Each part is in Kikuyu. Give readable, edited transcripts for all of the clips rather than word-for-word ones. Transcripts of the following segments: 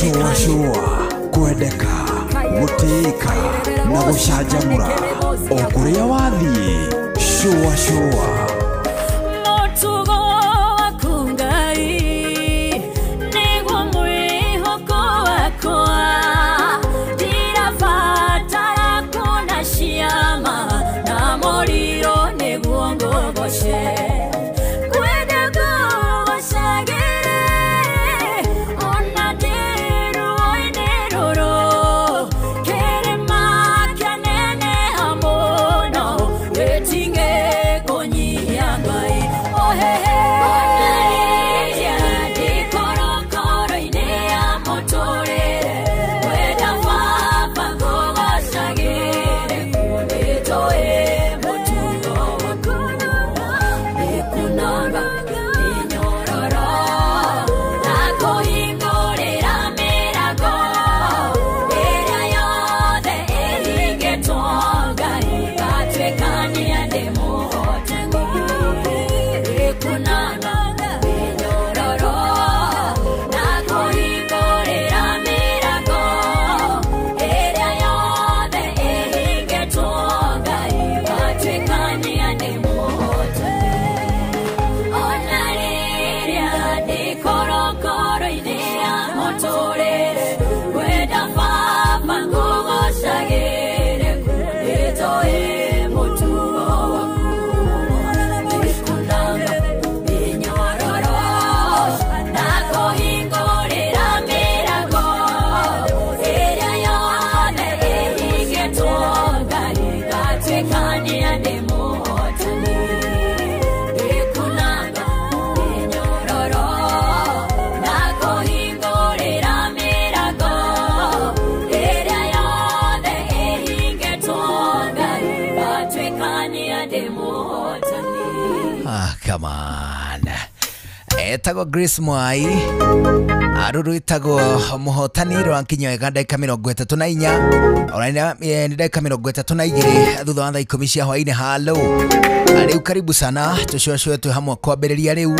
Shua shua, kwendeka, gũtĩĩka na gũcanjamũra o kũrĩa wathiĩ. Shua shua. Mũtugo waku Ngai nĩguo mwĩhoko wakwa, ndirabatara kuona ciama na mũriro nĩguo ngũgoce. Kwenda ngũgocagĩre ona ndĩ ruo-inĩ rũrũ, kĩrĩma kĩaneneha mũno gĩtingĩkũnyihia Ngai. Ohehe, ndĩ korokoro-inĩ ya mũtũrĩre, kwenda Baba ngũgocagĩre kuo nĩnjũĩ mũtugo waku. Nĩkunaga mĩnyororo na kũhingũrĩra mĩrango ĩrĩa yothe ĩhingĩtwo, Ngai ngatuĩkania ndĩ mũhotani. Nĩkunaga mĩnyororo na kũhingũrĩra mĩrango ĩrĩa yothe ĩhingĩtwo, Ngai ngatuĩkania ndĩ mũhotani. Ona rĩrĩa ndĩ korokoro-inĩ ya mũtũrĩre, kwenda Baba ngũgocagĩre kuo nĩnjũĩ mũtugo waku. Nĩkunaga mĩnyororo na kũhingũrĩra mĩrango ĩrĩa yothe ĩhingĩtwo, Ngai ngatuĩkania ndĩ mũhotani. Nĩkunaga mĩnyororo na kũhingũrĩra mĩrango ĩrĩa yothe ĩhingĩtwo, Ngai ngatuĩkania ndĩ mũhotani. Ah, come on. Etagwo Grace Mwai, rũrũ ĩtagwo Mũhotani. Rwakinya wega ndagĩka 34, ona nĩ ndagĩka 32 thutha wa thaa 10 cia hwainĩ. Halo rĩu, karibu sana, tũcũacũe twĩ hamwe kwambĩrĩria rĩu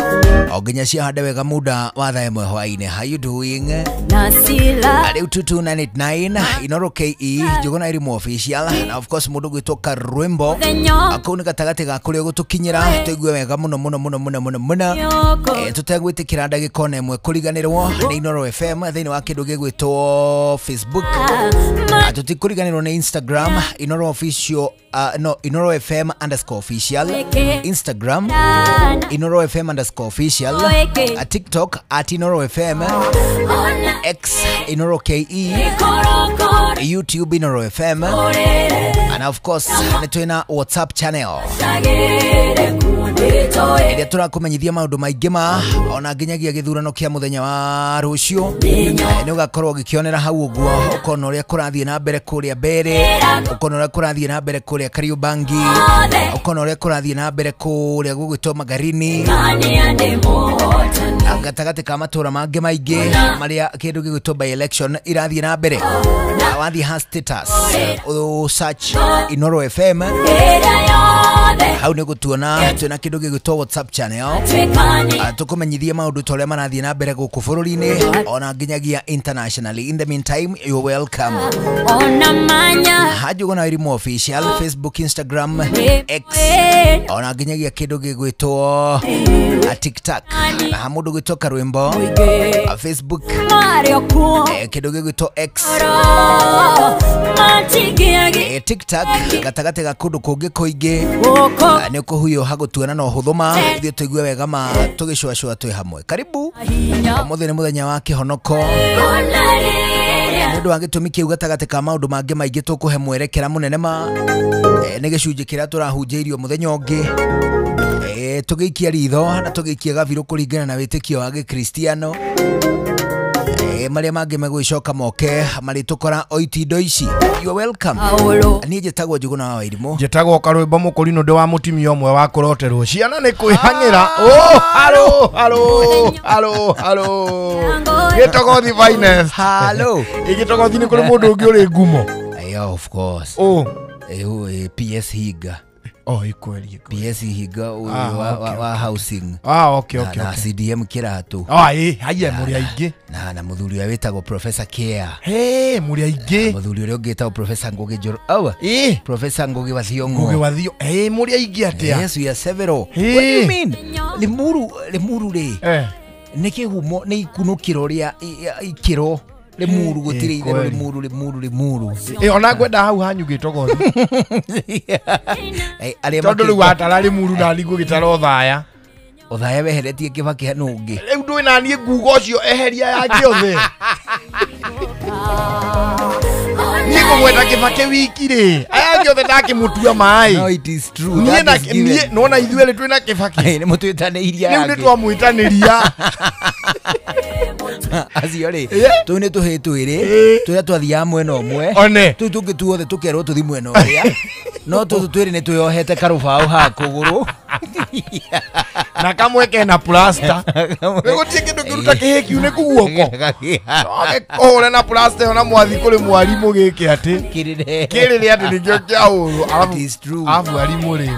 o nginya ciahande wega muda wa thaa 1 hwainĩ. How you doing? Na sila Rĩu 22989 Inoro KE Njũgũna Irimu Official na of course mũndũ gwĩtwo Karwimbo Mũthenya kũu nĩ gatagatĩ ga kũrĩa ũgũtũkinyĩra tũigue wega mũno mũno mũno mũno mũno mũno. Yoko Tũtegwĩtĩkĩra ndagĩka ona ĩmwe kũriganĩrwo nĩ Inoro FM thĩinĩ wa kĩndũ gĩgwĩtwo Facebook. Tũtikũriganĩrwo nĩ Instagram, Inoro Official, no, Inoro FM underscore official Instagram, Inoro FM underscore official, TikTok at Inoro FM, Ona X Inoro KE, korokoro YouTube Inoro FM, and of course nĩ twĩna WhatsApp channel Cagĩre kuo nĩnjũĩ ĩrĩa tũrakũmenyithia maũndũ maingĩ ma ona nginyagia gĩthurano kĩa mũthenya wa rũciũ. Nĩ ũgakorwo ũgĩkĩonera hau ũguo, ũkona ũrĩa kũrathiĩ na mbere kũrĩa mbere, ũkona ũrĩa kũrathiĩ na mbere kũrĩa Kariobangi, ũkona ũrĩa kũrathiĩ na mbere kũrĩa gũgwĩtwo Magarini, Kania ndĩ mũhotani. Gatagatĩ ka matũra mangĩ maingĩ marĩa kĩndũ gĩgwĩtwo by election irathiĩ na mbere. Wathiĩ ha status ũ search Inoro FM, Ĩrĩa yothe hau nĩ gũtuona twĩna kĩndũ gĩgwĩtwo WhatsApp channel. Tuĩkani Tũkũmenyithie maũndũ ta ũrĩa marathiĩ na mbere gũkũ bũrũri-inĩ ona nginyagia internationally. In the meantime, you're welcome. Ona manya Hanjũgũna Wairimu Official, Facebook, Instagram, X, ona nginyagia kĩndũ gĩgwĩtwo TikTok, na ha mũndũ gwĩtwo Karwimbo, Facebook, Mario kuo kĩndũ gĩgwĩtwo X, Matigĩagi TikTok, gatagatĩ ga kũndũ kũngĩ kũingĩ. Gũkũ Nĩ ũkũhuyo gũtuona na ũhũthũ ma ithuĩ tũigue wega ma tũgĩcũacũa twĩ hamwe. Karibu. Hinya Ũmũthĩ nĩ mũthenya wa kĩhonoko. Ona rĩrĩa Nĩ ũndũ wa gĩtũmi kĩu, gatagatĩ ka maũndũ mangĩ maingĩ, tũkũhe mwerekera mũnene ma nĩ gĩcunjĩ kĩrĩa tũrahunjĩirio mũthenya ũngĩ, tũgĩikia ritho na tũgĩikia gabirũ kũringana na wĩtĩkio wa gĩkristiano. Marĩa mangĩ megũgĩcoka moke marĩtũkora o itindo ici. You are welcome. Paulo Niĩ njĩtagwo Njũgũna wa Wairimũ. Njĩtagwo Karwĩmbo Mũkũrinũ, ndĩ wa mũtumia ũmwe wa kũroterwo ciana nĩ kwĩhang'ĩra. Oh, halo halo halo halo, Gĩtogothi finest. Halo. Ĩ, Gĩtogothi nĩ kũrĩ mũndũ ũngĩ ũrĩ ngumo? Yeah, of course. Oh. PS Higa. Oh, ikweli. PS Ihinga wa housing. Okay. Na CDM Kiratu. Haya muri aingĩ. Na muthuri ũrĩa wĩtagwo Professor Care. Hey, muri aingĩ. Muthuri ũrĩa ũngĩ wĩtagwo Professor Ngugi Njoro. Awa. Professor Ngugi wa Thiong'o. Ngugi wa Thiong'o. Hey, muri aingĩ atĩa? Yes, we are several. What do you mean? Limuru rĩ. Nĩ kĩhumo nĩ ikunũkĩro rĩa ikĩro. Limuru gũtirĩ itherũ Limuru. Ona ngwenda hau hanyu gĩtogothi. Tondũ rĩu watara Limuru na niĩ ngũgĩtara Othaya. Othaya weheretie Kĩbakĩ hanu ũngĩ. Rĩu ndũĩ na niĩ nguga ũcio eheria yake othe. Niĩ ngũgweta Kĩbakĩ wiki rĩ. Aya angĩ othe ndakĩmũtua maĩ. No, it is true. Niĩ nona ithuĩ erĩ twĩna Kĩbakĩ. Nĩ mũtwĩtanĩirie yake. Rĩu nĩ twamwĩtanĩria. Acio rĩ tũu nĩ tũhĩ twĩrĩ tũrĩa twathiaga mwena ũmwe tũu tũngĩ tuothe tũkerwo tũthi mwena ũrĩa no tũtũ twĩrĩ nĩ twĩyohete karũbaũ haha kũgũrũ na kamwe kena plaster gũtirĩ kĩndũ kĩruta kĩhĩ kiu nĩ guoko ũhũre na plaster ĩyo na mwathi kũrĩ mwarimũ gĩkĩ atĩ kĩrĩre atĩ nĩkĩo kĩa ũru arabu arimũ rĩ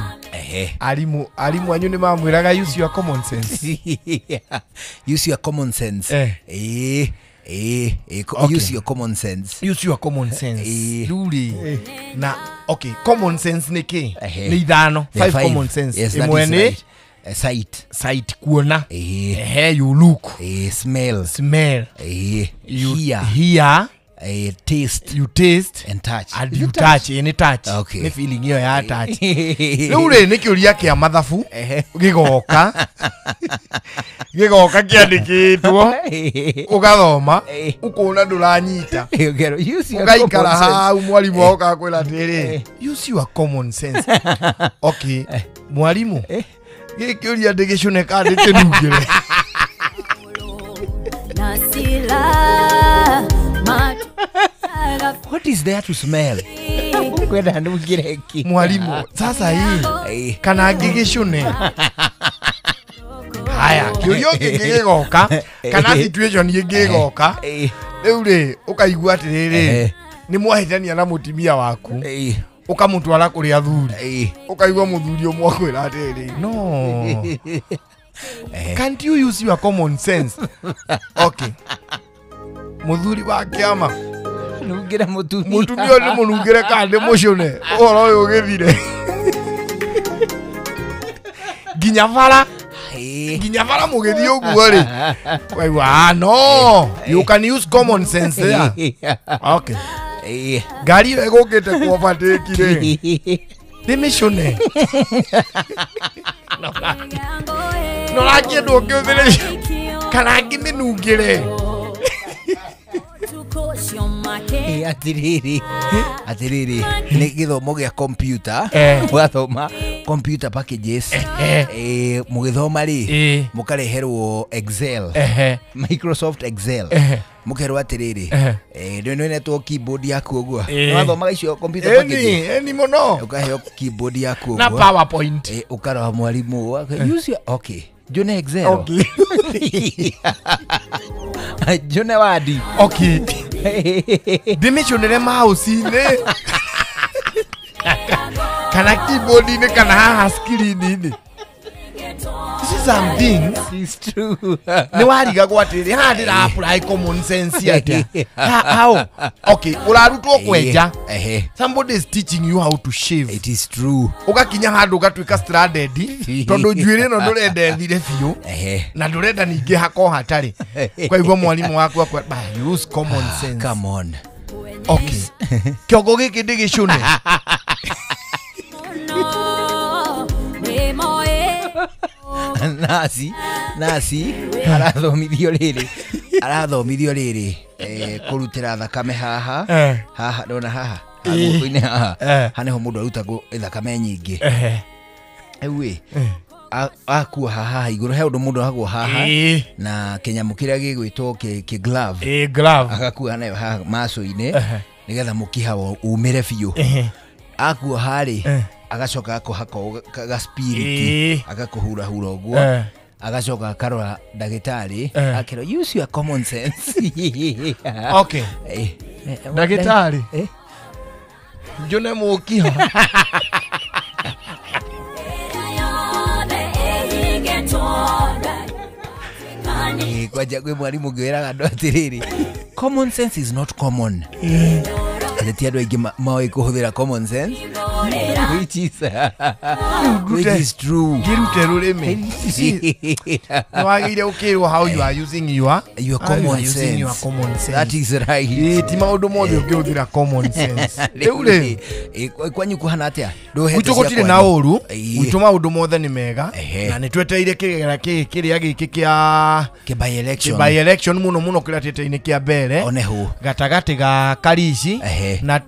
arimu anyu nĩ mamwĩraga use your common sense. Use your common sense. Use your common sense. Use your common sense. Rĩu na okay, common sense nĩ kĩ? Nĩ ithano. 5 common sense. Ĩmwe nĩ sight. Sight kuona. You look. Smell. Smell. You hear. Taste. You taste and touch. And you touch. Any touch. Okay. Nĩ feeling ĩyo ya touch. Rĩu rĩ nĩ kĩũria kĩa mathabu gĩgoka. Gĩgoka kĩandĩkĩtwo ũgathoma ũkona ndũranyita. Ũgaikara hau mwarimũ agoka akwĩra atĩrĩ use your common sense. Okay. Mwarimũ gĩkĩ kĩũria ndĩgĩcũne kana ndĩkĩnungĩre. What is there to smell? Kwenda nungire ki. Mwalimu, sasa hii kana ngigicune. Haya, kĩũria kĩngĩgĩgoka kana situation ĩngĩgoka. Rĩu rĩ ũkaigua atĩrĩrĩ nĩ mwahĩtania na mũtumia waku. Ũkamũtwara kũrĩ athuri. Ũkaigua mũthuri ũmwe akwĩra atĩrĩrĩ no. Can't you use your common sense? Okay. Muthuri wa kĩama nungĩra mũtumia mũtumia ũyũ ndĩmũnungĩre kana ndĩmũcũne ũhoro ũyũ ũgĩthire nginya bara mũgĩthiĩ ũguo rĩ waigua no you can use common sense there. Okay. Ngari ĩyo ĩgũkĩte ku overtake rĩ ndĩmĩcũne no rakĩendwo ngĩũthĩre kana ngĩmĩnungĩre. Atiriri nĩ gĩthomo gĩa computer mũgathoma computer packages mũgĩthoma rĩ mũkareherwo Excel Microsoft Excel mũkerwo atĩrĩrĩ nĩ keyboard yaku ũguo nĩwathomaga icio computer packages eni mũno ũkaheo keyboard yaku ũguo na PowerPoint ũkarora mwarimũ use your okay Jone Excel. Okay. Jone wadi. Okay. Ndĩmĩcũnĩre mouse-inĩ kana keyboard-inĩ kana haha screen-inĩ. This is something. It's true. Nĩ warigagwo atĩrĩ haha ndĩra apply common sense atĩa. How? Okay, ũrarutwo kwenja. Somebody is teaching you how to shave. It is true. Ũgakinya handũ ũgatuĩka stranded tondũ njuĩrĩ ĩno ndũrenda ĩthire biũ na ndũrenda ningĩ hako hatarĩ. Kwa hivyo mwarimũ waku akwa use common sense. Come on. Okay. Kĩongo gĩkĩ ndĩgĩcũne. Nasi arathomithio rĩrĩ kũrutĩra thakame haha haha ndona haha guoko-inĩ haha haha nĩho mũndũ arutagwo thakame nyingĩ rĩu akua haha igũrũ he ũndũ mũndũ ahagwo haha na kĩnyamũ kĩrĩa gĩgwĩtwo kĩ glove agakua nayo haha maco-inĩ nĩgetha mũkiha umĩre biũ akua harĩ agacoka akohaka ga spirit agakuhurahura ũguo agacoka akarora ndagĩtarĩ akĩrwo use your common sense. Okay. Ndagĩtarĩ njone mũkiha. Kwanja kwĩ mwarimũ ngĩwĩraga andũ atĩrĩrĩ, common sense is not common. Atĩ ti andũ aingĩ moĩ kũhũthĩra common sense, which is true. Ngĩrute rũrĩmĩ. Nĩwagĩrĩire ũkĩrwo how you are using your common sense. Your common sense. That is right. Ti maũndũ mothe ũngĩhũthĩra common sense. Rĩu rĩ, kwanyu kũhana atĩa? Gwitũ gũtirĩ na ũru, gwitũ maũndũ mothe nĩ mega, na nĩ twetereire kĩgera kĩrĩa gĩkĩ kĩa by election. By election mũno mũno kĩrĩa tĩte-inĩ kĩa mbere. Oneho. Gatagatĩ ga Karici na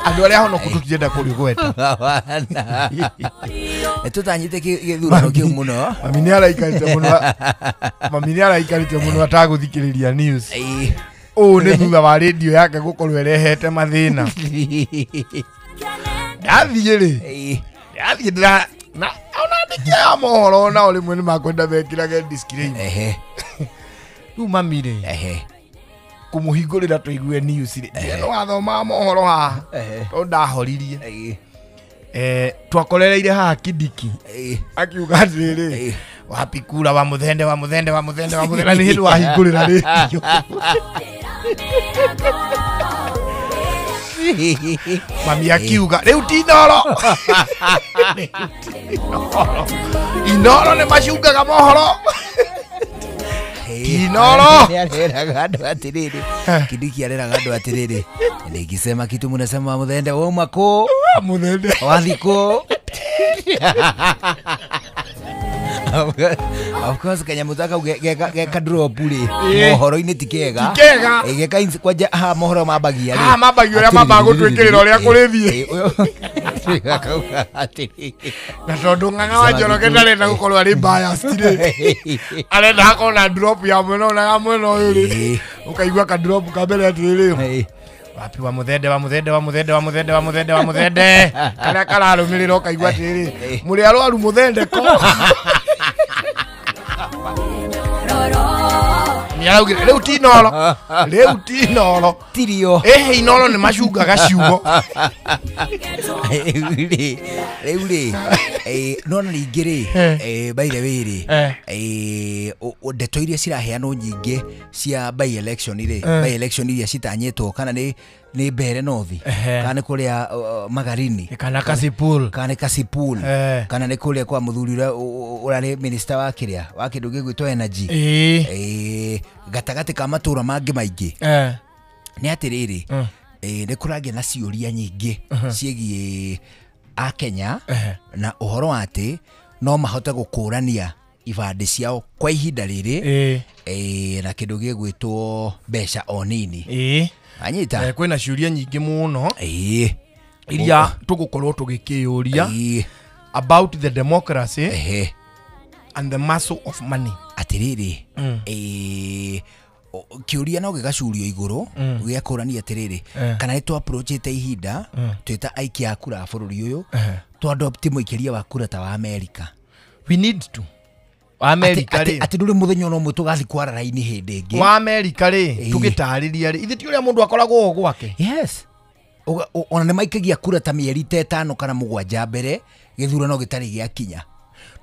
andũ arĩa honoku tũtirenda kũrĩgweta. Tũtanyite gĩthurano kĩu mũno. Mami nĩ araikarĩte mũno atagũthikĩrĩria news. Ũũ nĩ thutha wa radio yake gũkorwo ĩrehete mathĩna. Ndathiĩ rĩ, ndathiĩ ndĩra na ona andĩki aya mohoro nao rĩmwe nĩ makwenda mekĩrage disclaimer. Rĩu mami rĩ, kũmũhingũrĩra tũigue news rĩ, nĩ wathomaga mohoro haha tondũ ndahoririe. Twakorereire haha Kindiki akiuga atĩrĩrĩ, wapi kura wa muthende wa muthende wa muthende wa muthende, na nĩ hĩndĩ wahingũrĩra rĩndiũ. Mami akiuga rĩu ti Inooro. Inooro nĩ macungaga mohoro. Inooro. Areraga andũ atĩrĩrĩ, Kindiki areraga andũ atĩrĩrĩ, nikisema kitu munasema muthende wauma kũ, muthende wathi kũ. Of course kanyamũ ta kau geka drop rĩ mohoro-inĩ ti kega. Geka kwanja haha mohoro mambagia rĩ, haha mambagia ũrĩa mambaga gũtwĩkĩrĩra ũrĩa kũrĩthiĩ. Na tondũ Ng'ang'a wa Njoroge ndarenda gũkorwo arĩ biased rĩ, arenda hakorwo na drop ya mwena ũyũ na ya mwena ũyũ rĩ, ũkaigua ka drop ka mbere atĩrĩrĩ, wapi wa muthende wa muthende wa muthende wa muthende wa muthende wa muthende, karĩa kararũmĩrĩra ũkaigua atĩrĩrĩ, mũrĩ arwaru muthende ko. Nĩaraugire rĩu ti Inooro, rĩu ti Inooro, tirio. Inooro nĩ macungaga ciugo. Rĩu rĩ, no na ningĩ rĩ, by the way rĩ, ndeto iria ciraheanwo nyingĩ cia by election rĩ, by election iria citanyĩtwo kana nĩ Mbeere North, kana nĩ kũrĩa Magarini, kana Kasipul, kana nĩ Kasipul, kana nĩ kũrĩa kwa mũthuri ũrĩa ũrarĩ minister wa kĩrĩa wa kĩndũ gĩgwĩtwo energy, gatagatĩ ka matũra mangĩ maingĩ, nĩ atĩrĩrĩ, nĩ kũragĩa na ciũria nyingĩ ciĩgiĩ Akenya na ũhoro wa atĩ no mahote gũkũrania ibandĩ ciao kwa ihinda rĩrĩ, na kĩndũ gĩgwĩtwo mbeca o nini. Anyita kwĩna ciũria nyingĩ mũno iria tũgũkorwo tũgĩkĩyũria about the democracy and the muscle of money. Atĩrĩrĩ, kĩũria no gĩgacurio igũrũ gĩakũrania atĩrĩrĩ, kana nĩ tũ-approachĩte ihinda twĩta aikia a kura a bũrũri ũyũ tũ-adopt mũikĩria wa kura ta wa America. We need to. Wa America rĩ, atĩ ndũrĩ mũthenya ona ũmwe tũgathiĩ kwara raini hĩndĩ ĩngĩ. Wa America rĩ, tũgĩtarĩria rĩ, ithe ti ũrĩa mũndũ akoragwo o gwake. Yes. Ona nĩ maikagia kura ta mĩeri ta 5 kana 7 mbere gĩthurano gĩtarĩ gĩakinya.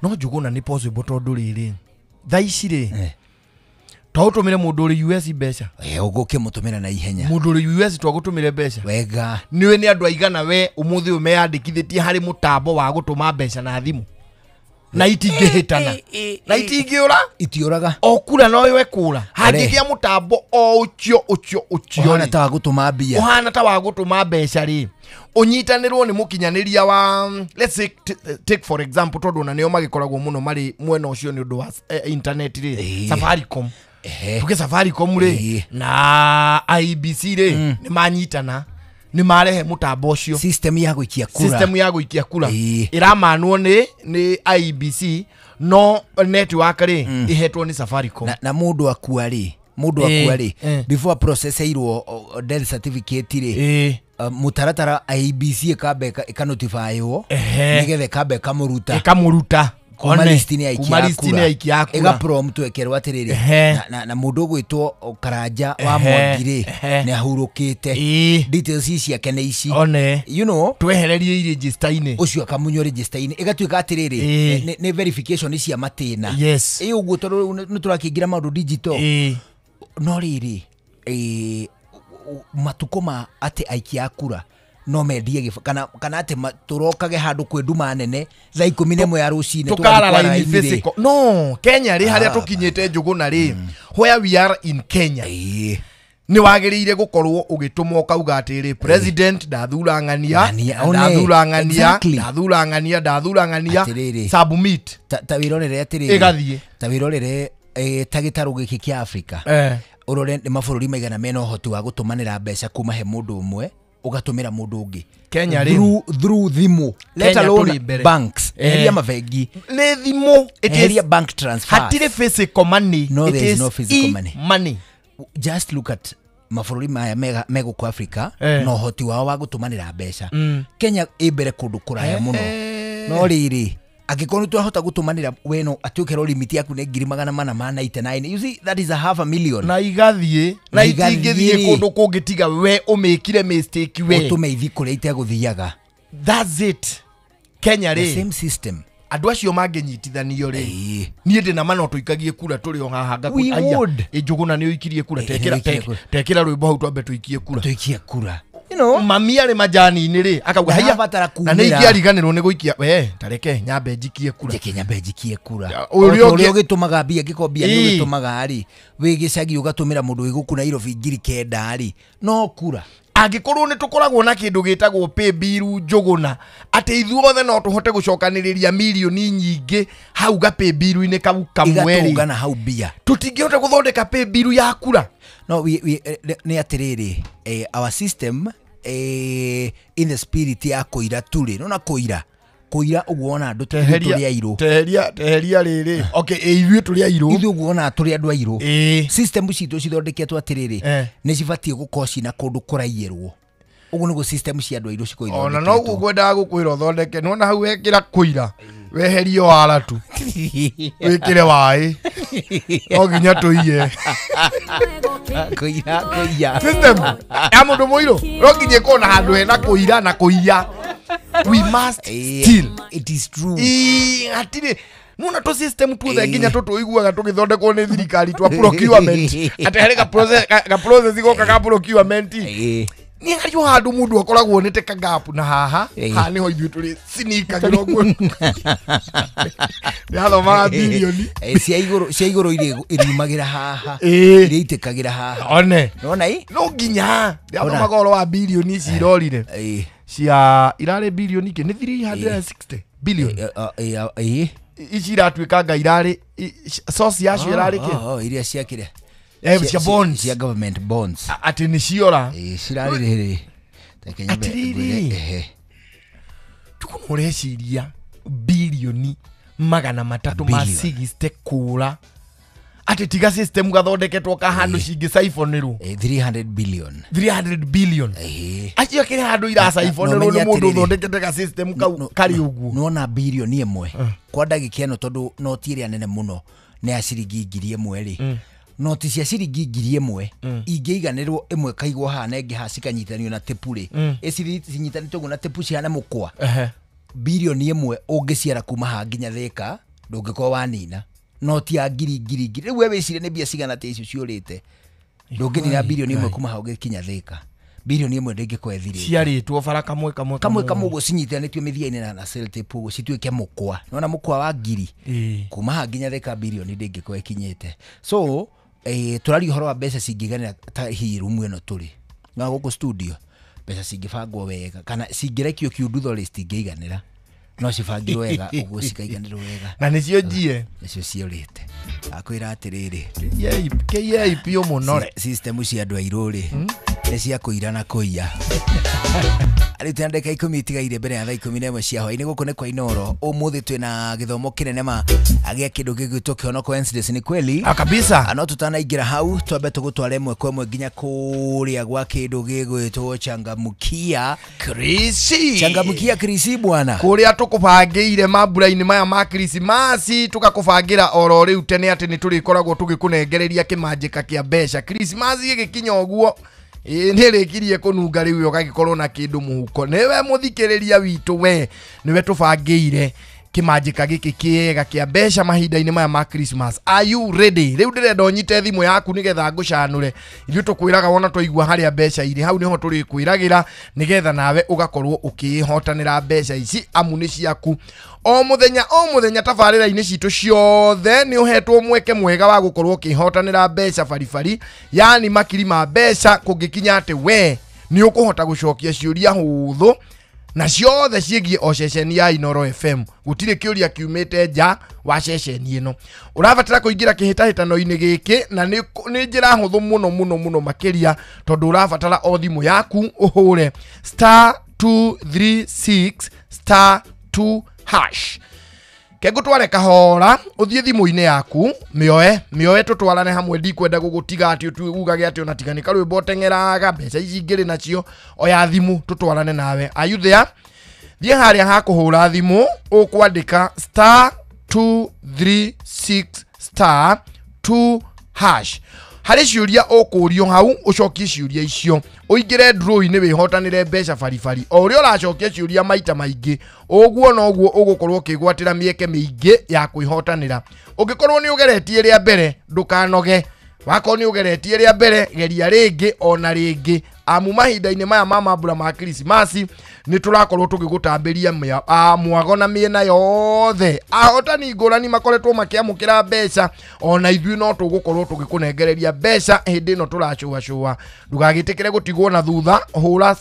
No Njũgũna nĩ possible tondũ rĩrĩ, thaa ici rĩ, twagũtũmĩre mũndũ ũrĩ US mbeca. Ũgũkĩmũtũmĩra na ihenya. Mũndũ ũrĩ US twagũtũmĩre mbeca. Wega. Nĩũĩ nĩ andũ aigana we ũmũthĩ ũyũ meyandĩkithĩtie harĩ mũtambo wa gũtũma mbeca na thimũ. Na itingĩhĩtana. Na itingĩũra. Itiũraga. O kura no yoe kũra. Hangĩgĩa mũtambo o ũcio ũcio ũcio. Ũhana ta wa gũtũma mbia. Ũhana ta wa gũtũma mbeca rĩ. Ũnyitanĩrwo nĩ mũkinyanĩria wa, let's say take for example tondũ ona nĩo magĩkoragwo mũno marĩ mwena ũcio nĩ ũndũ wa internet rĩ, Safaricom. Tuge Safaricom rĩ na IEBC rĩ nĩ manyitana, nĩ marehe mũtambo ũcio, system ya gũikia kura, system ya gũikia kura ĩramanwo nĩ IEBC, no network rĩ ihetwo nĩ Safaricom. Na mũndũ akua rĩ, mũndũ akua rĩ, before processeirwo death certificate rĩ, mũtaratara IEBC ĩkambe ĩkanotifywo nĩgetha ĩkambe ĩkamũruta Kuma list-inĩ ya aikia a kura. Ĩga prompt ĩkerwo atĩrĩrĩ na mũndũ ũgwĩtwo Karanja wa Mwangi rĩ nĩ ahurũkĩte, details ciake nĩ ici, you know, twehererie i register-inĩ, ũcio akamunywo register-inĩ, ĩgatuĩka atĩrĩrĩ nĩ verification cia matĩna. Yes. Ĩ ũguo tondũ nĩ tũrakĩingĩra maũndũ digital. No rĩrĩ matukũ ma atĩ aikia a kura no mendie kana atĩ tũrokage handũ kwĩ nduma nene thaa 11 ya rũcinĩ tũkara raini physical. No Kenya rĩ harĩa tũkinyĩte Njũgũna rĩ, where we are in Kenya, nĩ wagĩrĩire gũkorwo ũgĩtũmwo ũkauga atĩrĩ president ndathura ng'ania, ndathura ng'ania, ndathura ng'ania, ndathura ng'ania, submit. Ta wĩrorere atĩrĩrĩ, ĩgathiĩ. Ta wĩrorere ta gĩtarũ gĩkĩ kĩa Africa, ũrore nĩ mabũrũri maigana mena ũhoti wa gũtũmanĩra mbeca kuma he mũndũ ũmwe ũgatũmĩra mũndũ ũngĩ. Kenya rĩ through thimũ, let alone banks, eheria mabengi, nĩ thimũ, eheria bank transfer, hatirĩ physical money. No, there is no physical money. Money. Just look at mabũrũri maya me gũkũ Africa na ũhoti wao wa gũtũmanĩra mbeca. Kenya ĩ mbere kũndũ kũraya mũno. No rĩrĩ angĩkorwo nĩ twahota gũtũmanĩra we no atĩ ũkerwo limit yaku nĩ 499, you see that is a half a million, na igathiĩ na itingĩthiĩ kũndũ kũngĩ tiga we ũmĩkire mistake, we ũtũme ithi kũrĩa itegũthiaga. That's it. Kenya rĩ, the same system, andũ acio mangĩnyitithanio rĩ, niĩ ndĩ na ma no tũikagie kura tũrĩ o haha ngakwĩra Njũgũna nĩ ũikirie kura, tekĩra rwĩmbo hau twambe tũikie kura, tũikie kura. You know, mami arĩ majani-inĩ rĩ akauga haiya, na nĩ ingĩariganĩrwo nĩ gũikia, we tareke nyambe njikie kura, njeke nyambe njikie kura. Ũrĩa ũgĩtũmaga mbia, angĩkorwo mbia nĩ ũgĩtũmaga rĩ, wĩ gĩcagi ũgatũmĩra mũndũ wĩ gũkũ Nairobi 9,000 rĩ, no kura. Angĩkorwo nĩ tũkoragwo na kĩndũ gĩtagwo pay bill Njũgũna, atĩ ithuothe no tũhote gũcokanĩrĩria mirioni nyingĩ hau ga pay bill-inĩ kau kamwe rĩ, igatũngana hau mbia, tũtingĩhota gũthondeka pay bill ya kura. No nĩ atĩrĩrĩ, our system in the spirit ya kũira tũrĩ nona kũira kũira ũguo wona andũ tũrĩ airũ, teheria rĩrĩ, okay, ithuĩ tũrĩ airũ, ithuĩ ũguo wona tũrĩ andũ airũ, system citũ cithondeketwo atĩrĩrĩ nĩ cibatiĩ gũkorwo cina kũndũ kũraiyĩrwo, ũguo nĩguo system cia andũ airũ cikorwo ithondeketwo. Ona noguo ngwendaga gũkwĩra ũthondeke, nĩwona hau wekĩra kũira weherie wara tu wĩkĩre waĩ, no nginya tũiye kũira kũiya system ya mũndũ mũirũ, no nginya ĩkorwo na handũ hena kũira na kũiya. We must steal. It is true. Hatirĩ nona tũ system tuothe nginya tũtũ ũiguaga tũgĩthondekwo nĩ thirikari twa procurement, atĩ harĩ ga process goka ga procurement, nĩ harĩ o handũ mũndũ akoragwo nĩ te gap na haha haha nĩho ithuĩ tũrĩ sinikagĩra ũguo nĩathomaga bilioni cia igũrũ, cia igũrũ iriumagĩra haha, iria itĩkagĩra haha, one nona i no nginya nĩathomaga ũhoro wa bilioni ici irorire cia irarĩ bilioni kĩ nĩ 360 billion ici iratuĩkanga irarĩ source yacio irarĩ kĩ iria ciakĩrĩa cia bonds, cia government bonds, atĩ nĩ ciora cirarĩ rĩrĩ atĩrĩrĩ tuku ũreciria bilioni 360 kũra atĩ tiga system gathondeketwo ka handũ cingĩ siphonĩrwo 300 billion, 300 billion acio akĩrĩ handũ iracaibonĩrwo nĩ mũndũ ũthondekete ga system kau karĩ ũguo. Nĩwona bilioni ĩmwe kwa ndagĩka ĩno, tondũ noti ĩrĩa nene mũno nĩ ya ciringi 1,000 rĩ, noti cia ciringi 1,000 ingĩiganĩrwo ĩmwe kaigwo haha na ĩngĩ haha cikanyitanio na tepu rĩ, cinyitanĩtio ũguo na tepu cihana mũkwa, bilioni ĩmwe ũngĩciara kuma haha nginya Thĩka ndũngĩkorwo wanina noti ya ngiri ngiri ngiri. Rĩu we wĩcirie nĩ mbia cigana atĩa icio ciũrĩte, ndũngĩnina bilioni ĩmwe kuma hau ũgĩkinya Thĩka, bilioni ĩmwe ndĩngĩkorwo ĩthirĩte, ciarĩtwo bara kamwe kamwe kamwe kamwe ũguo cinyitanĩtio mĩthia-inĩ na sellotape ũguo cituĩke mũkwa, nĩwona mũkwa wa ngiri kuma haha nginya Thĩka bilioni ndĩngĩkorwo ĩkinyĩte. So tũraria ũhoro wa mbeca cingĩiganĩra ta hihi rumu ĩno tũrĩ na gũkũ studio, mbeca cingĩbangwo wega kana cingĩrekio kiundu thorĩ citingĩiganĩra, no cibangirwo wega ũguo cikaiganĩrwo wega, na nĩcio njie nĩcio ciũrĩte. Akwĩra atĩrĩrĩ KIP mũno system cia andũ airũ rĩ Nĩ cia kũira na kũiya. Arĩ twĩna ndagĩka 10 itigaire mbere ya thaa 11 cia hwaĩ-inĩ. Gũkũ nĩ kwa Inooro. Ũmũthĩ twĩna gĩthomo kĩnene ma agĩa kĩndũ gĩgwĩtwo kĩhonoko Wednesdays. Nĩ kweli? Kabisa. No tutanaingĩra hau twambe tũgũtware ĩmwe kwa ĩmwe nginya kũrĩa gwa kĩndũ gĩgwĩtwo changamkia Krisi. Changamkia Krisi bwana. Kũrĩa tũkũbangĩire mambura-inĩ maya ma Krismasi, tũgakũbangĩra oro rĩu tene atĩ nĩ tũrĩkoragwo tũgĩkũnengereria kĩmanjĩka kĩa mbeca. Krismasi ĩgĩkinya ũguo nĩ rĩkirie kũnunga rĩu ũgagĩkorwo na kĩndũ mũhuko. Nĩwe mũthikĩrĩria witũ, we nĩwe tũbangĩire kĩmanjĩka gĩkĩ kĩega kĩa mbeca mahinda-inĩ maya ma Christmas. Are you ready? Rĩu ndĩrenda ũnyite thimũ yaku nĩgetha ngũcanũre. Ithuĩ tũkwĩraga wona twaigua harĩa mbeca irĩ, hau nĩho tũrĩkwĩragĩra nĩgetha nawe ũgakorwo ũkĩĩhotanĩra mbeca ici amu nĩ ciaku. O mũthenya o mũthenya tabarĩra-inĩ citũ ciothe nĩ ũhetwo mweke mwega wa gũkorwo ũkĩĩhotanĩra mbeca baribari, yani makiri ma mbeca kũngĩkinya atĩ we nĩ ũkũhota gũcokia ciũria hũthũ na ciothe ciĩgiĩ o ceceni ya Inooro FM. Gũtirĩ kĩũria kiumĩte nja wa ceceni ĩno. Ũrabatara kũingĩra kĩhĩtahĩtano-inĩ gĩkĩ na nĩ njĩra hũthũ mũno mũno mũno makĩria, tondũ ũrabatara o thimũ yaku ũhũre *236 *2 hash. Kengũtware kahora ũthiĩ thimũ-inĩ yaku, mĩoe tũtwarane hamwe. Ndikwenda gũgũtiga atĩ ugage atĩ ona tiga nĩ karwĩmbo ũteng'eraga mbeca ici ngĩrĩ nacio. Oya thimũ tũtwarane nawe. Are you there? Thiĩ harĩa ha kũhũra thimũ ũkwandĩka *236 *2 hash. Harĩ ciũria ũkũrio hau ũcokie ciũria icio, ũingĩre draw-inĩ wĩhotanĩre mbeca baribari. O ũrĩa ũracokia ciũria maita maingĩ ũguo noguo ũgũkorwo ũkĩgwatĩra mĩeke mĩingĩ ya kwĩhotanĩra. Ũngĩkorwo nĩ ũgeretie rĩa mbere ndũkanoge, wakorwo nĩ ũgeretie rĩa mbere geria rĩngĩ ona rĩngĩ, amu mahinda-inĩ maya ma mambura ma Krismasi nĩ tũrakorwo tũgĩgũtambĩria mwago na mĩena yothe. Ahotani ngũrani makoretwo makĩamũkĩra mbeca, ona ithuĩ no tũgũkorwo tũgĩkũnengereria mbeca hĩndĩ ĩno tũracũacũa. Ndũgagĩtĩkĩre gũtigwo na thutha, hũra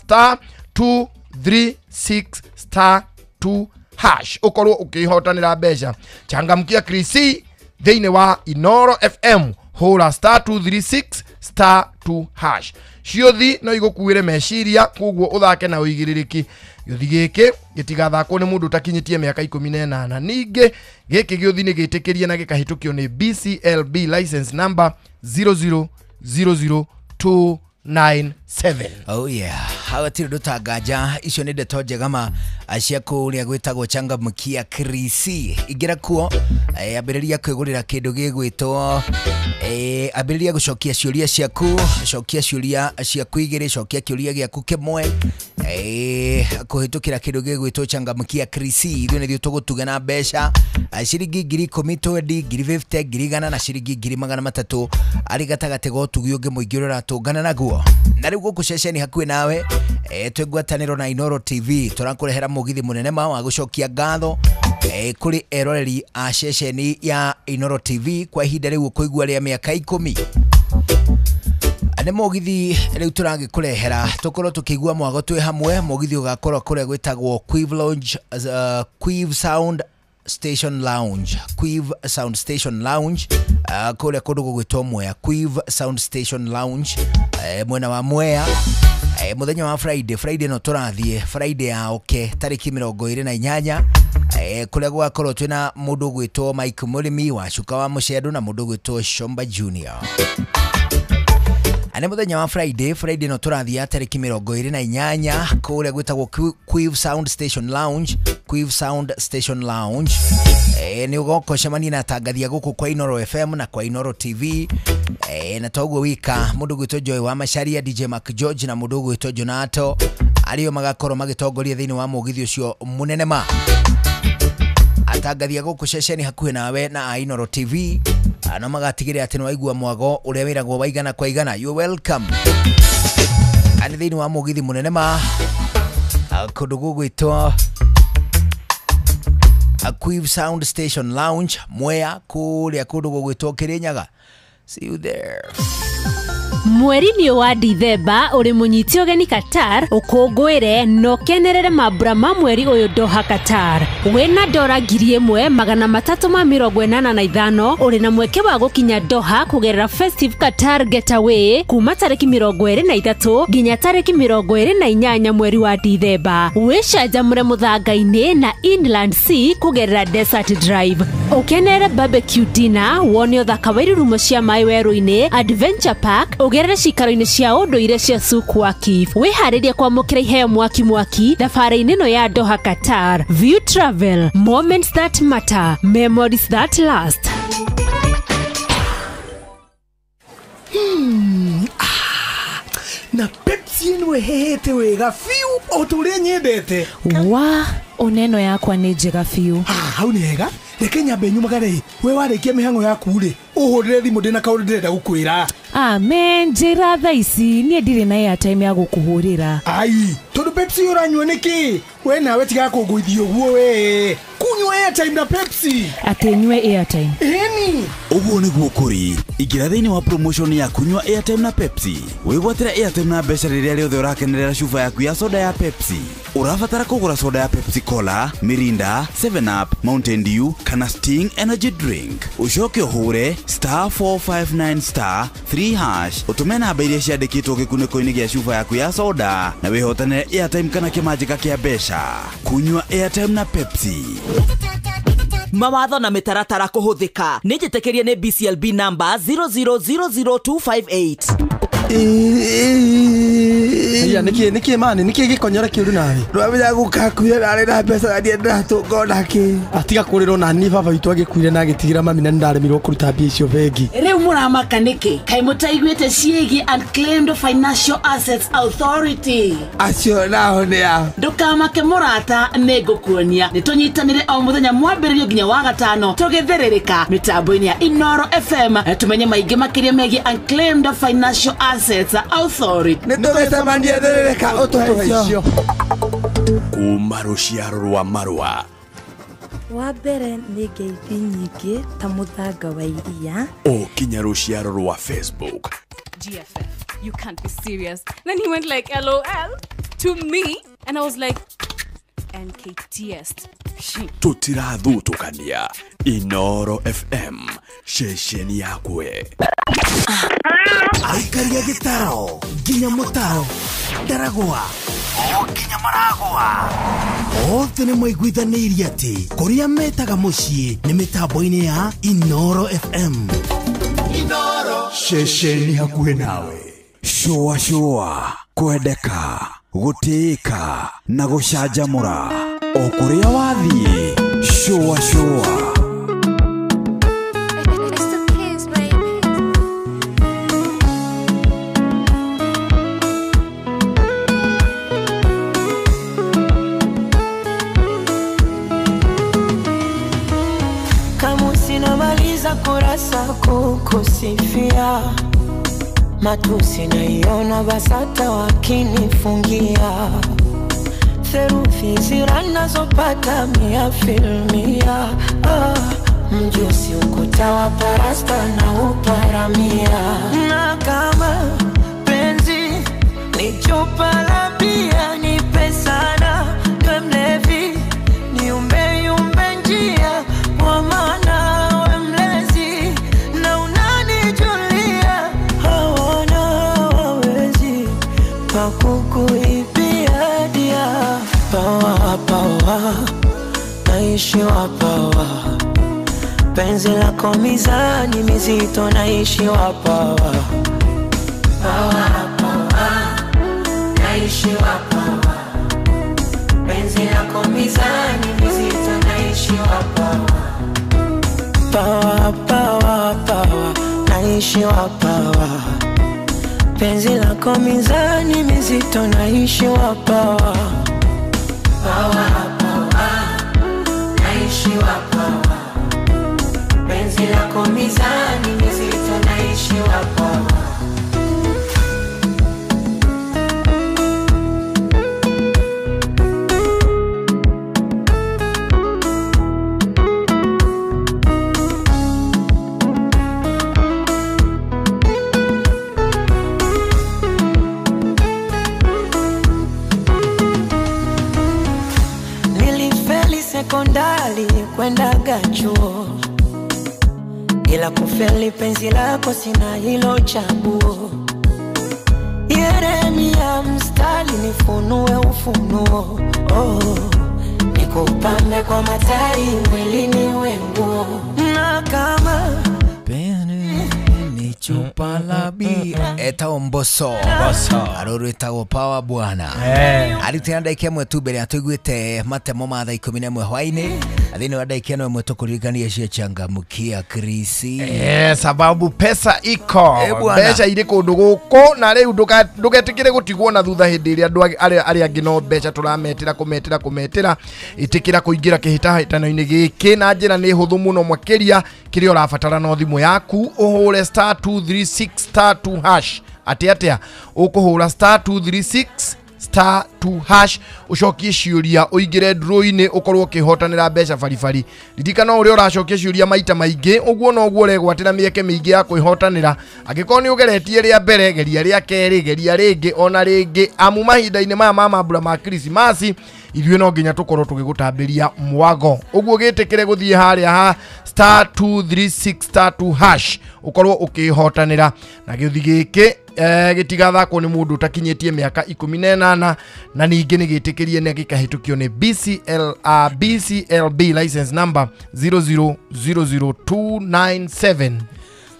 *236 *2 hash ũkorwo ũkĩhotanĩra mbeca. Changamkia Krisi thĩinĩ wa Inooro FM, hũra *236 *2 hash. Ciũthi no igũkuĩre meciria, koguo ũthake na ũigĩrĩrĩki. Gĩũthi gĩkĩ gĩtigathakwo nĩ mũndũ ũtakinyĩtie mĩaka 18. Ningĩ gĩkĩ gĩũthi nĩ gĩtĩkĩrie na gĩkahĩtũkio nĩ BCLB license number 0000297. Oh yeah, hatirĩ ndũtanganja. Icio nĩ ndeto njega ma cia kũrĩa gwĩtagwo changamkia Krisi. Ingĩra kuo, ambĩrĩria kwĩgũrĩra kĩndũ gĩgwĩtwo, ambĩrĩria gũcokia ciũria ciaku, cokia ciũria ciaku igĩrĩ, cokia kĩũria gĩaku kĩmwe, kũhĩtũkĩra kĩndũ gĩgwĩtwo changamkia Krisi. Ithuĩ nĩthuĩ tũgũtuga na mbeca ciringi 10,000, 20, 50, 100 na ciringi 300 arĩ gatagatĩ ga ũtugi ũngĩ mũingĩ ũrĩa ũratũngana naguo. Na rĩu gũkũ ceceni hakuhĩ nawe twĩ ngwatanĩro na Inooro TV tũrakũrehera mũgithi mũnene ma wa gũcokia ngatho kũrĩ eroreri a ceceni ya Inooro TV kwa ihinda rĩu ũkũigua rĩa mĩaka 10. Nĩ mũgithi rĩu tũragĩkũrehera tũkorwo tũkĩigua mwago twĩ hamwe. Mũgithi ũgakorwo kũrĩa gwĩtagwo Quive Lounge, Quive Sound Station Lounge, Quive Sound Station Lounge, kũrĩa kũndũ gũgwĩtwo Mwea, Quive Sound Station Lounge, mwena wa Mwea, mũthenya wa Friday no tũrathiĩ Friday ya oke tarĩki 28, kũrĩa gũgakorwo twĩna mũndũ ũgwĩtwo Mike Mũrĩmi wa Cuka wa Mũcendo na mũndũ ũgwĩtwo Shomba Junior. Nĩ mũthenya wa Friday no tũrathiĩ tarĩki 28 kũrĩa gwĩtagwo Quive Sound Station Lounge, Quive Sound Station Lounge. Nĩ ũgoka ũcemanie na atangathia gũkũ kwa Inooro FM na kwa Inooro TV. Na toguo wika mũndũ ũgwĩtwo Joy wa Macharia, DJ Mark George na mũndũ ũgwĩtwo Jonato arĩo magakorwo magĩtongoria thĩinĩ wa mũgithi ũcio mũnene ma. Atangathia gũkũ ceceni hakuhĩ nawe na Inooro TV no magatigĩrĩra atĩ nĩwaigua mwago ũrĩa wĩragwo wa igana kwa igana. You welcome. Ani thĩinĩ wa mũgithi mũnene ma kũndũ gũgwĩtwo Quive Sound Station Lounge, Mwea, kũrĩa kũndũ gũgwĩtwo Kĩrĩnyaga. See you there. Mweri-inĩ wa Dithemba ũrĩ mũnyiti ũgeni Qatar ũkũngũĩre na ũkenerere mambura ma mweri ũyũ Doha Qatar. Wĩna dora 1385 ũrĩ na mweke wa gũkinya Doha kũgerera Festive Qatar Getaway kuma tarĩki 23 nginya tarĩki 28 mweri wa Dithemba. Wĩcanjamũre mũthanga-inĩ na Inland Sea kũgerera Desert Drive. Ũkenerere barbecue dinner, wone ũthaka wa irurumo cia maĩ werũ-inĩ, Adventure Park, ũgerere cikaro-inĩ cia ũndũire cia Souk Waqif. Wĩharĩrie kwamũkĩra iheo mwaki mwaki thabarĩ-inĩ ĩno ya Doha Qatar. View Travel, moments that matter, memories that last. Na Pepsi ĩno ĩhehete wega biũ o ta ũrĩa nyendete. Wa oneno yakwa nĩ njega biũ. Hau nĩ hega. Reke nyambe nyumagare. We warĩkia mĩhang'o yaku rĩ, ũhũrĩre thimũ ndĩna kaũndũ ndĩrenda gũkwĩra. Amen, njĩra thaa ici niĩ ndirĩ na airtime ya gũkũhũrĩra. Ai, tondũ Pepsi ũranyua nĩkĩ? We nawe tiga kũngũithia ũguo we. Kunyua airtime na Pepsi. Atĩ nyue airtime. Ĩni. Ũguo nĩguo kũrĩ. Ingĩra thĩinĩ wa promotion ya kunyua airtime na Pepsi. Wĩgwatĩre airtime na mbeca rĩrĩa rĩothe ũrakenerera cuba yaku ya soda ya Pepsi. Ũrabatara kũgũra soda ya Pepsi Cola, Mirinda, 7 Up, Mountain Dew kana Sting Energy Drink. Ũcoke ũhũre *459 *3# ũtũme namba iria ciandĩkĩtwo gĩkunĩko-inĩ gĩa cuba yaku ya soda na wĩhotanĩre airtime kana kĩmanjĩka kĩa mbeca. Kunyua airtime na Pepsi. Mawatho na mĩtaratara kũhũthĩka. Nĩ njĩtĩkĩrie nĩ BCLB number 0000258. Iya nĩkĩ mani nĩkĩ gĩkonyora kĩũru nawe? Ndwamenya gũkakuire narĩ na mbeca na niĩ ndĩratũnga onakĩ. Atiga kũrĩrwo na niĩ baba witũ agĩkuire na agĩtigĩra mami na nĩndaremirwo kũruta mbia icio bengi. Rĩu mũramaka nĩkĩ? Kaĩ mũtaiguĩte ciĩgiĩ Unclaimed Financial Assets Authority? Acio nao nĩ a? Ndũkamake mũrata, nĩngũkuonia. Nĩtũnyitanĩre o mũthenya mwambĩrĩrio nginya wa gatano tũgĩthĩrĩrĩka mĩtambo-inĩ ya Inoro FM tumenye maingĩ makĩria megiĩ Unclaimed Financial Assets Authority. Nĩtũgĩcemania thĩrĩrĩka ũtũhe icio. Kuma rũciaro rwa marũa. Wa mbere nĩ ngeithi nyingĩ ta mũthanga wa iria. O kinya rũciaro rwa Facebook. GFF, you can't be serious. Then he went like LOL to me and I was like NKTS. Tũtirathutũkania. Inoro FM, ceceni yakwe. Aikaria gĩtaro nginya mũtaro ndaragwa o nginya maragwa othe nĩ maiguithanĩirie atĩ kũrĩa metaga mũciĩ nĩ mĩtambo-inĩ ya Inoro FM. Inoro ceceni hakuhĩ nawe. Shua shua, kwendeka, gũtĩĩka na gũcanjamũra o kũrĩa wathiĩ. Shua shua. Kurasa kukusifia, matusi naiona basata wakinifungia, therufi ziranazopata mia filmia. Mjusi ukuta wa parasta na uparamia, na kama penzi ni chupa la bia, nipe sana niwe mlevi, niumbe yumbe njia kwa maana kukuibia dia. Pawa pawa, naishi wa pawa, penzi lako mizani mizito, naishi wa pawa. Pawa pawa, naishi wa pawa, penzi lako mizani mizito, naishi wa pawa. Pawa pawa pawa, naishi wa pawa, penzi lako mizani mizito, naishi wa pawa. Pawa pawa, naishi wa pawa, penzi lako mizani mizito, naishi wa pawa. kwendaga chuo, ila kufeli penzi lako sina hilo chaguo. Yeremia mstari nifunue ufunuo, oh, nikupambe kwa matari mwilini wenguo. Na kama ni chupa la bia etagwo Mbosso aruru etagwo Power bwana. Arutĩra ndagĩka ĩmwe tu mbere ya tũiguĩte matemo ma thaa 11 hwaĩ-inĩ thĩinĩ wa ndagĩka ĩno ĩmwe tũkũririkania cia changamkia Krisi. Sababu pesa iko mbeca irĩ kũndũ gũkũ na rĩu ndũgetĩkĩre gũtigwo na thutha hĩndĩ ĩrĩa andũ arĩa angĩ no mbeca tũrametĩra kũmetĩra kũmetĩra. Ĩtĩkĩra kũingĩra kĩhĩtahĩtano-inĩ gĩkĩ na njĩra nĩ hũthũ mũno makĩria. Kĩrĩa ũrabatara no thimũ yaku ũhũre star 236 star 2 hash. Atĩ atĩa ũkũhũra star 236 star 2 hash ucokie ciũria ũingĩre draw-inĩ ũkorwo ũkĩhotanĩra mbeca baribari. Ririkana ũrĩa ũracokia ciũria maita maingĩ ũguo noguo ũregwatĩra mĩeke mĩingĩ ya kwĩhotanĩra. Angĩkorwo nĩ ũgeretie rĩa mbere, geria rĩa kerĩ, geria rĩngĩ ona rĩngĩ, amu mahinda-inĩ maya ma mambura ma Krismasi ithuĩ no nginya tũkorwo tũgĩgũtambĩria mwago. Ũguo gĩtĩkĩre gũthiĩ harĩa ha star 236 star 2 hash ũkorwo ũkĩhotanĩra. Na gĩũthi gĩkĩ gĩtigathakwo nĩ mũndũ ũtakinyĩtie mĩaka 18 na ningĩ nĩ gĩtĩkĩrie na gĩkahĩtũkio nĩ BCLB license number 0000297.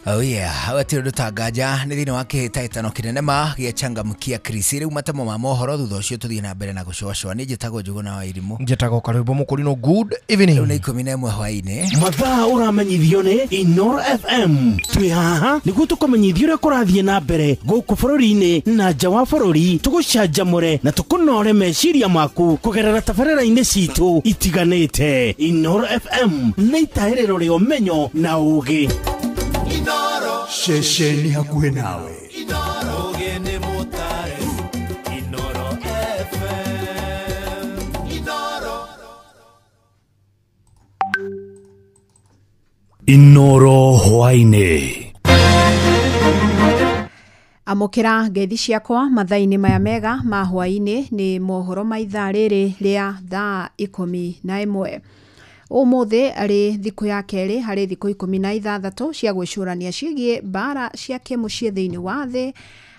Oh yeah, wetire ndutanganja nĩ thĩinĩ wa kĩhĩtahĩtano kĩnene ma gĩa changamkia Krisi. Rĩu matemo ma mohoro thutha ũcio tũthiĩ na mbere na gũcũacũa. Nĩ njĩtagwo Njũgũna wa Irimũ, njĩtagwo Karwĩmbo Mũkũrinũ. Good evening. Rĩu nĩ 11 hwaĩ-inĩ. Mathaa ũramenyithio nĩ Inoro FM. Twĩ haha nĩguo tũkũmenyithio ũrĩa kũrathiĩ na mbere gũkũ bũrũri-inĩ na nja wa bũrũri, tũgũcanjamũre na tũkũnore meciria maku kũgerera tabarĩra-inĩ citũ itiganĩte. Inoro FM nĩ itahĩrĩro rĩa ũmenyo na ũũgĩ. Ceceni hakuhĩ nawe. Inoro ũgĩ nĩ mũtare. Inoro FM. Inoro. Inoro hwaĩ-inĩ. Amũkĩra ngeithi ciakwa mathaa-inĩ maya mega ma hwaĩ-inĩ nĩ mohoro ma ithaa rĩrĩ rĩa thaa 11. Ũmũthĩ arĩ thikũ ya kerĩ harĩ thikũ 16 cia gwĩcũrania ciĩgiĩ mbara cia kĩmũciĩ thĩinĩ wa thĩ.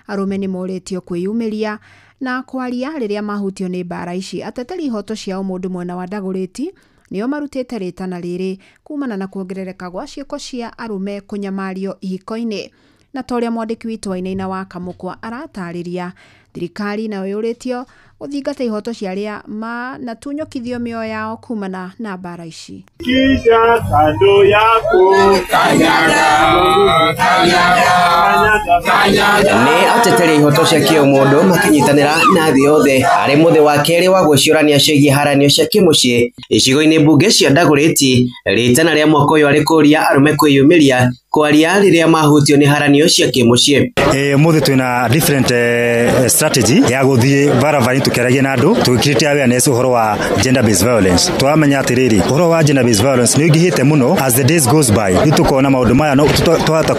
Arũme nĩ morĩtio kwĩyumĩria na kwaria rĩrĩa mahutio nĩ mbara ici. Ateteri ihoto cia ũmũndũ mwena wa Ndagũrĩti nĩo marutĩte rĩtana rĩrĩ kumana na kuongerereka gwa ciĩko cia arũme kũnyamario ihiko-inĩ. Na ta ũrĩa mwandĩki witũ Wainaina wa Kamũkwa aratarĩria, thirikari nayo yũrĩtio gũthingata ihoto cia arĩa manatunyũkithio mĩoyo yao kumana na mbara ici. Kisha kando yako kanyaga kanyaga kanyaga. Nĩ ateteri ihoto cia kĩũmũndũ makĩnyitanĩra na thĩ yothe arĩ mũthĩ wa kerĩ wa gwĩcũrania ciĩgiĩ haranio cia kĩmũciĩ icigo-inĩ mbunge cia Ndagũrĩti. Rĩtana rĩa mwaka ũyũ arĩ kũria arũme kwĩyumĩria kwaria rĩrĩa mahutio nĩ haranio cia kĩmũciĩ. Mũthĩ twĩna different strategy ya gũthiĩ barabara tukĩaragia na andũ tũgĩcreate awareness ũhoro wa gender based violence. Tũramenya atĩrĩrĩ, ũhoro wa gender based violence nĩ ũingĩhĩte mũno as the days goes by. Rĩu tũkona maũndũ maya no twaga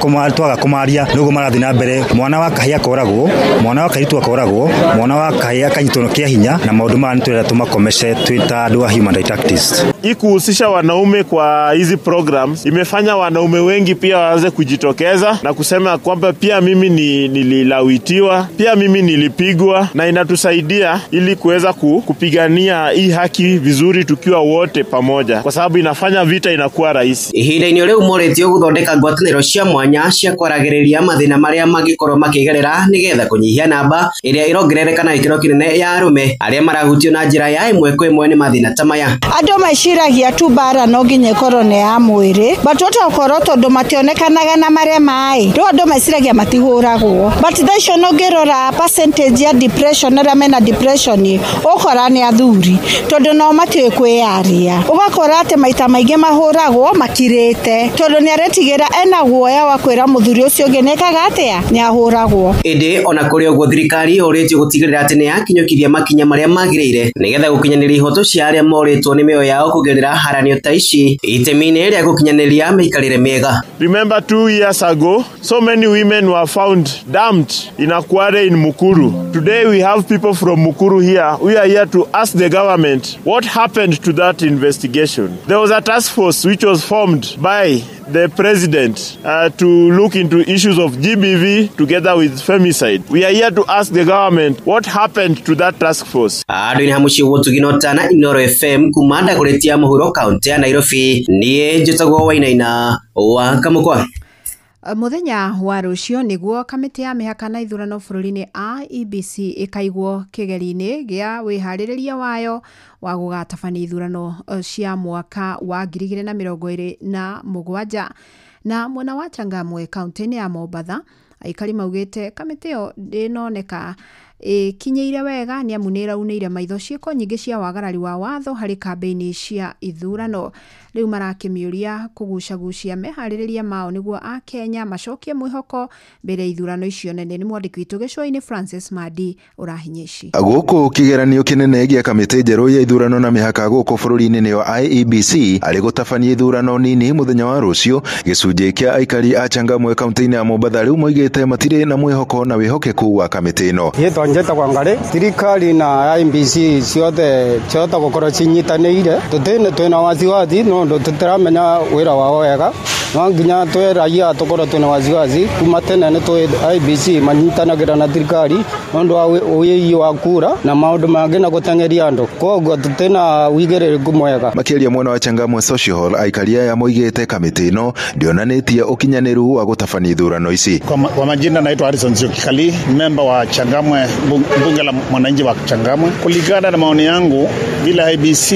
kũmaria nĩguo marathiĩ na mbere. Mwana wa kahĩĩ akoragwo, mwana wa kairĩtu akoragwo, mwana wa kahĩĩ akanyitwo kĩa hinya, na maũndũ maya nĩ tũrenda tũmakomece twĩ ta andũ a human rights activists. Hii kuhusisha wanaume kwa hizi programs imefanya wanaume wengi pia waanze kujitokeza na kusema kwamba pia mimi nililawitiwa, pia mimi nilipigwa, na inatusaidia ili kuweza kupigania hii haki vizuri tukiwa wote pamoja, kwa sababu inafanya vita inakuwa rahisi. Ihinda-inĩ rĩu morĩtio gũthondeka ngwatanĩro cia mwanya cia kwaragĩrĩria mathĩna marĩa mangĩkorwo makĩgerera nĩgetha kũnyihia namba ĩrĩa ĩrongerereka na gĩkĩro kĩnene ya arũme arĩa marahutio na njĩra ya ĩmwe kwa ĩmwe nĩ mathĩna ta maya. Andũ meciragia tu mbara no nginya ĩkorwo nĩ ya mwĩrĩ, but otokorwo tondũ mationekanaga na marĩa maĩ, rĩu andũ meciragia matihũragwo, but thaa icio ũngĩrora percentage ya depression arĩa mena depression ũkora nĩ athuri tondũ nao matiũĩ kwĩyaria. Ũgakora atĩ maita maingĩ mahũragwo makirĩte tondũ nĩ aretigĩra ena guoya wa kwĩra mũthuri ũcio ũngĩ nĩekaga atĩa, nĩ ahũragwo. Ĩndĩ ona kũrĩ ũguo thirikari yũrĩtio gũtigĩrĩra atĩ nĩ yakinyũkirie makinya marĩa magĩrĩire nĩgetha gũkinyanĩria ihoto cia arĩa morĩtwo nĩ mĩoyo yao kũgerera haranio ta ici itemi-inĩ rĩa gũkinyanĩria mĩikarĩre mĩega. Remember Remember 2 years ago, so many women were found dumped in a quarry in Mukuru. Today we have people from Mukuru here. We are here to ask the government what happened to that investigation. There was a task force which was formed by the president to look into issues of GBV together with femicide. We are here to ask the government what happened to that task force. Andũ-inĩ ha mũciĩ gũtugino na Inoro FM kuma Dagoretti ya mũhuro kaunti ya Nairobi niĩ njĩtagwo Wainaina wa Kamũkwa. Mũthenya wa rũciũ nĩguo kamĩtĩ ya mĩhaka na ithurano bũrũri-inĩ IEBC ĩkaigwo kĩgeri-inĩ gĩa wĩharĩrĩria wayo wa gũgatabania ithurano cia mwaka wa 2027 na mwena wa Changamwe kaunti-inĩ ya Mombatha aikari maugĩte kamĩtĩ ĩyo ndĩnoneka ĩkinyĩire wega nĩ amu nĩ ĩraunĩire maitho ciĩko nyingĩ cia wagarari wa watho harĩ kambĩini cia ithurano. Rĩu marakĩmĩũria kũgucagucia meharĩrĩria mao nĩguo akenya macokie mwĩhoko mbere ya ithurano icio nene. Nĩ mwandĩki witũ gĩcũa-inĩ Francis Madi ũrahinya ici. Gũkũ kĩgeranio kĩnene gĩa kamĩtĩ njerũ ya ithurano na mĩhaka gũkũ bũrũri-inĩ nĩyo IEBC arĩ gũtabania ithurano nini mũthenya wa rũciũ, gĩcunjĩ kĩa aikari a Changamwe kaunti-inĩ ya Mombatha rĩu moigĩte matirĩ na mwĩhoko na wĩhokeku wa kamĩtĩ ĩno. Njĩtagwo Ngarĩ. Thirikari na IEBC ciothe ciahota gũkorwo cinyitanĩire, twĩna wasiwasi nondũ tũtiramenya wĩra wao wega. No nginya twĩ raia tũkorwo twĩna wasiwasi. Kuma tene nĩ tũĩ IEBC manyitanagĩra na thirikari nondũ wa ũiyi wa kura na maũndũ mangĩ na gũteng'eria andũ, koguo tũtina wĩigĩrĩrĩku mwega. Makĩaria mwena wa Changamwe Social Hall, aikari aya moigĩte kamĩtĩ ĩno ndĩonanĩtie ũkinyanĩru wa gũtabania ithurano ici. Kwa majina naitwa Harrison Nzioki, memba wa Changamwe, bunge la mwananchi wa Changamwe. Kulingana na maoni yangu, vile IEBC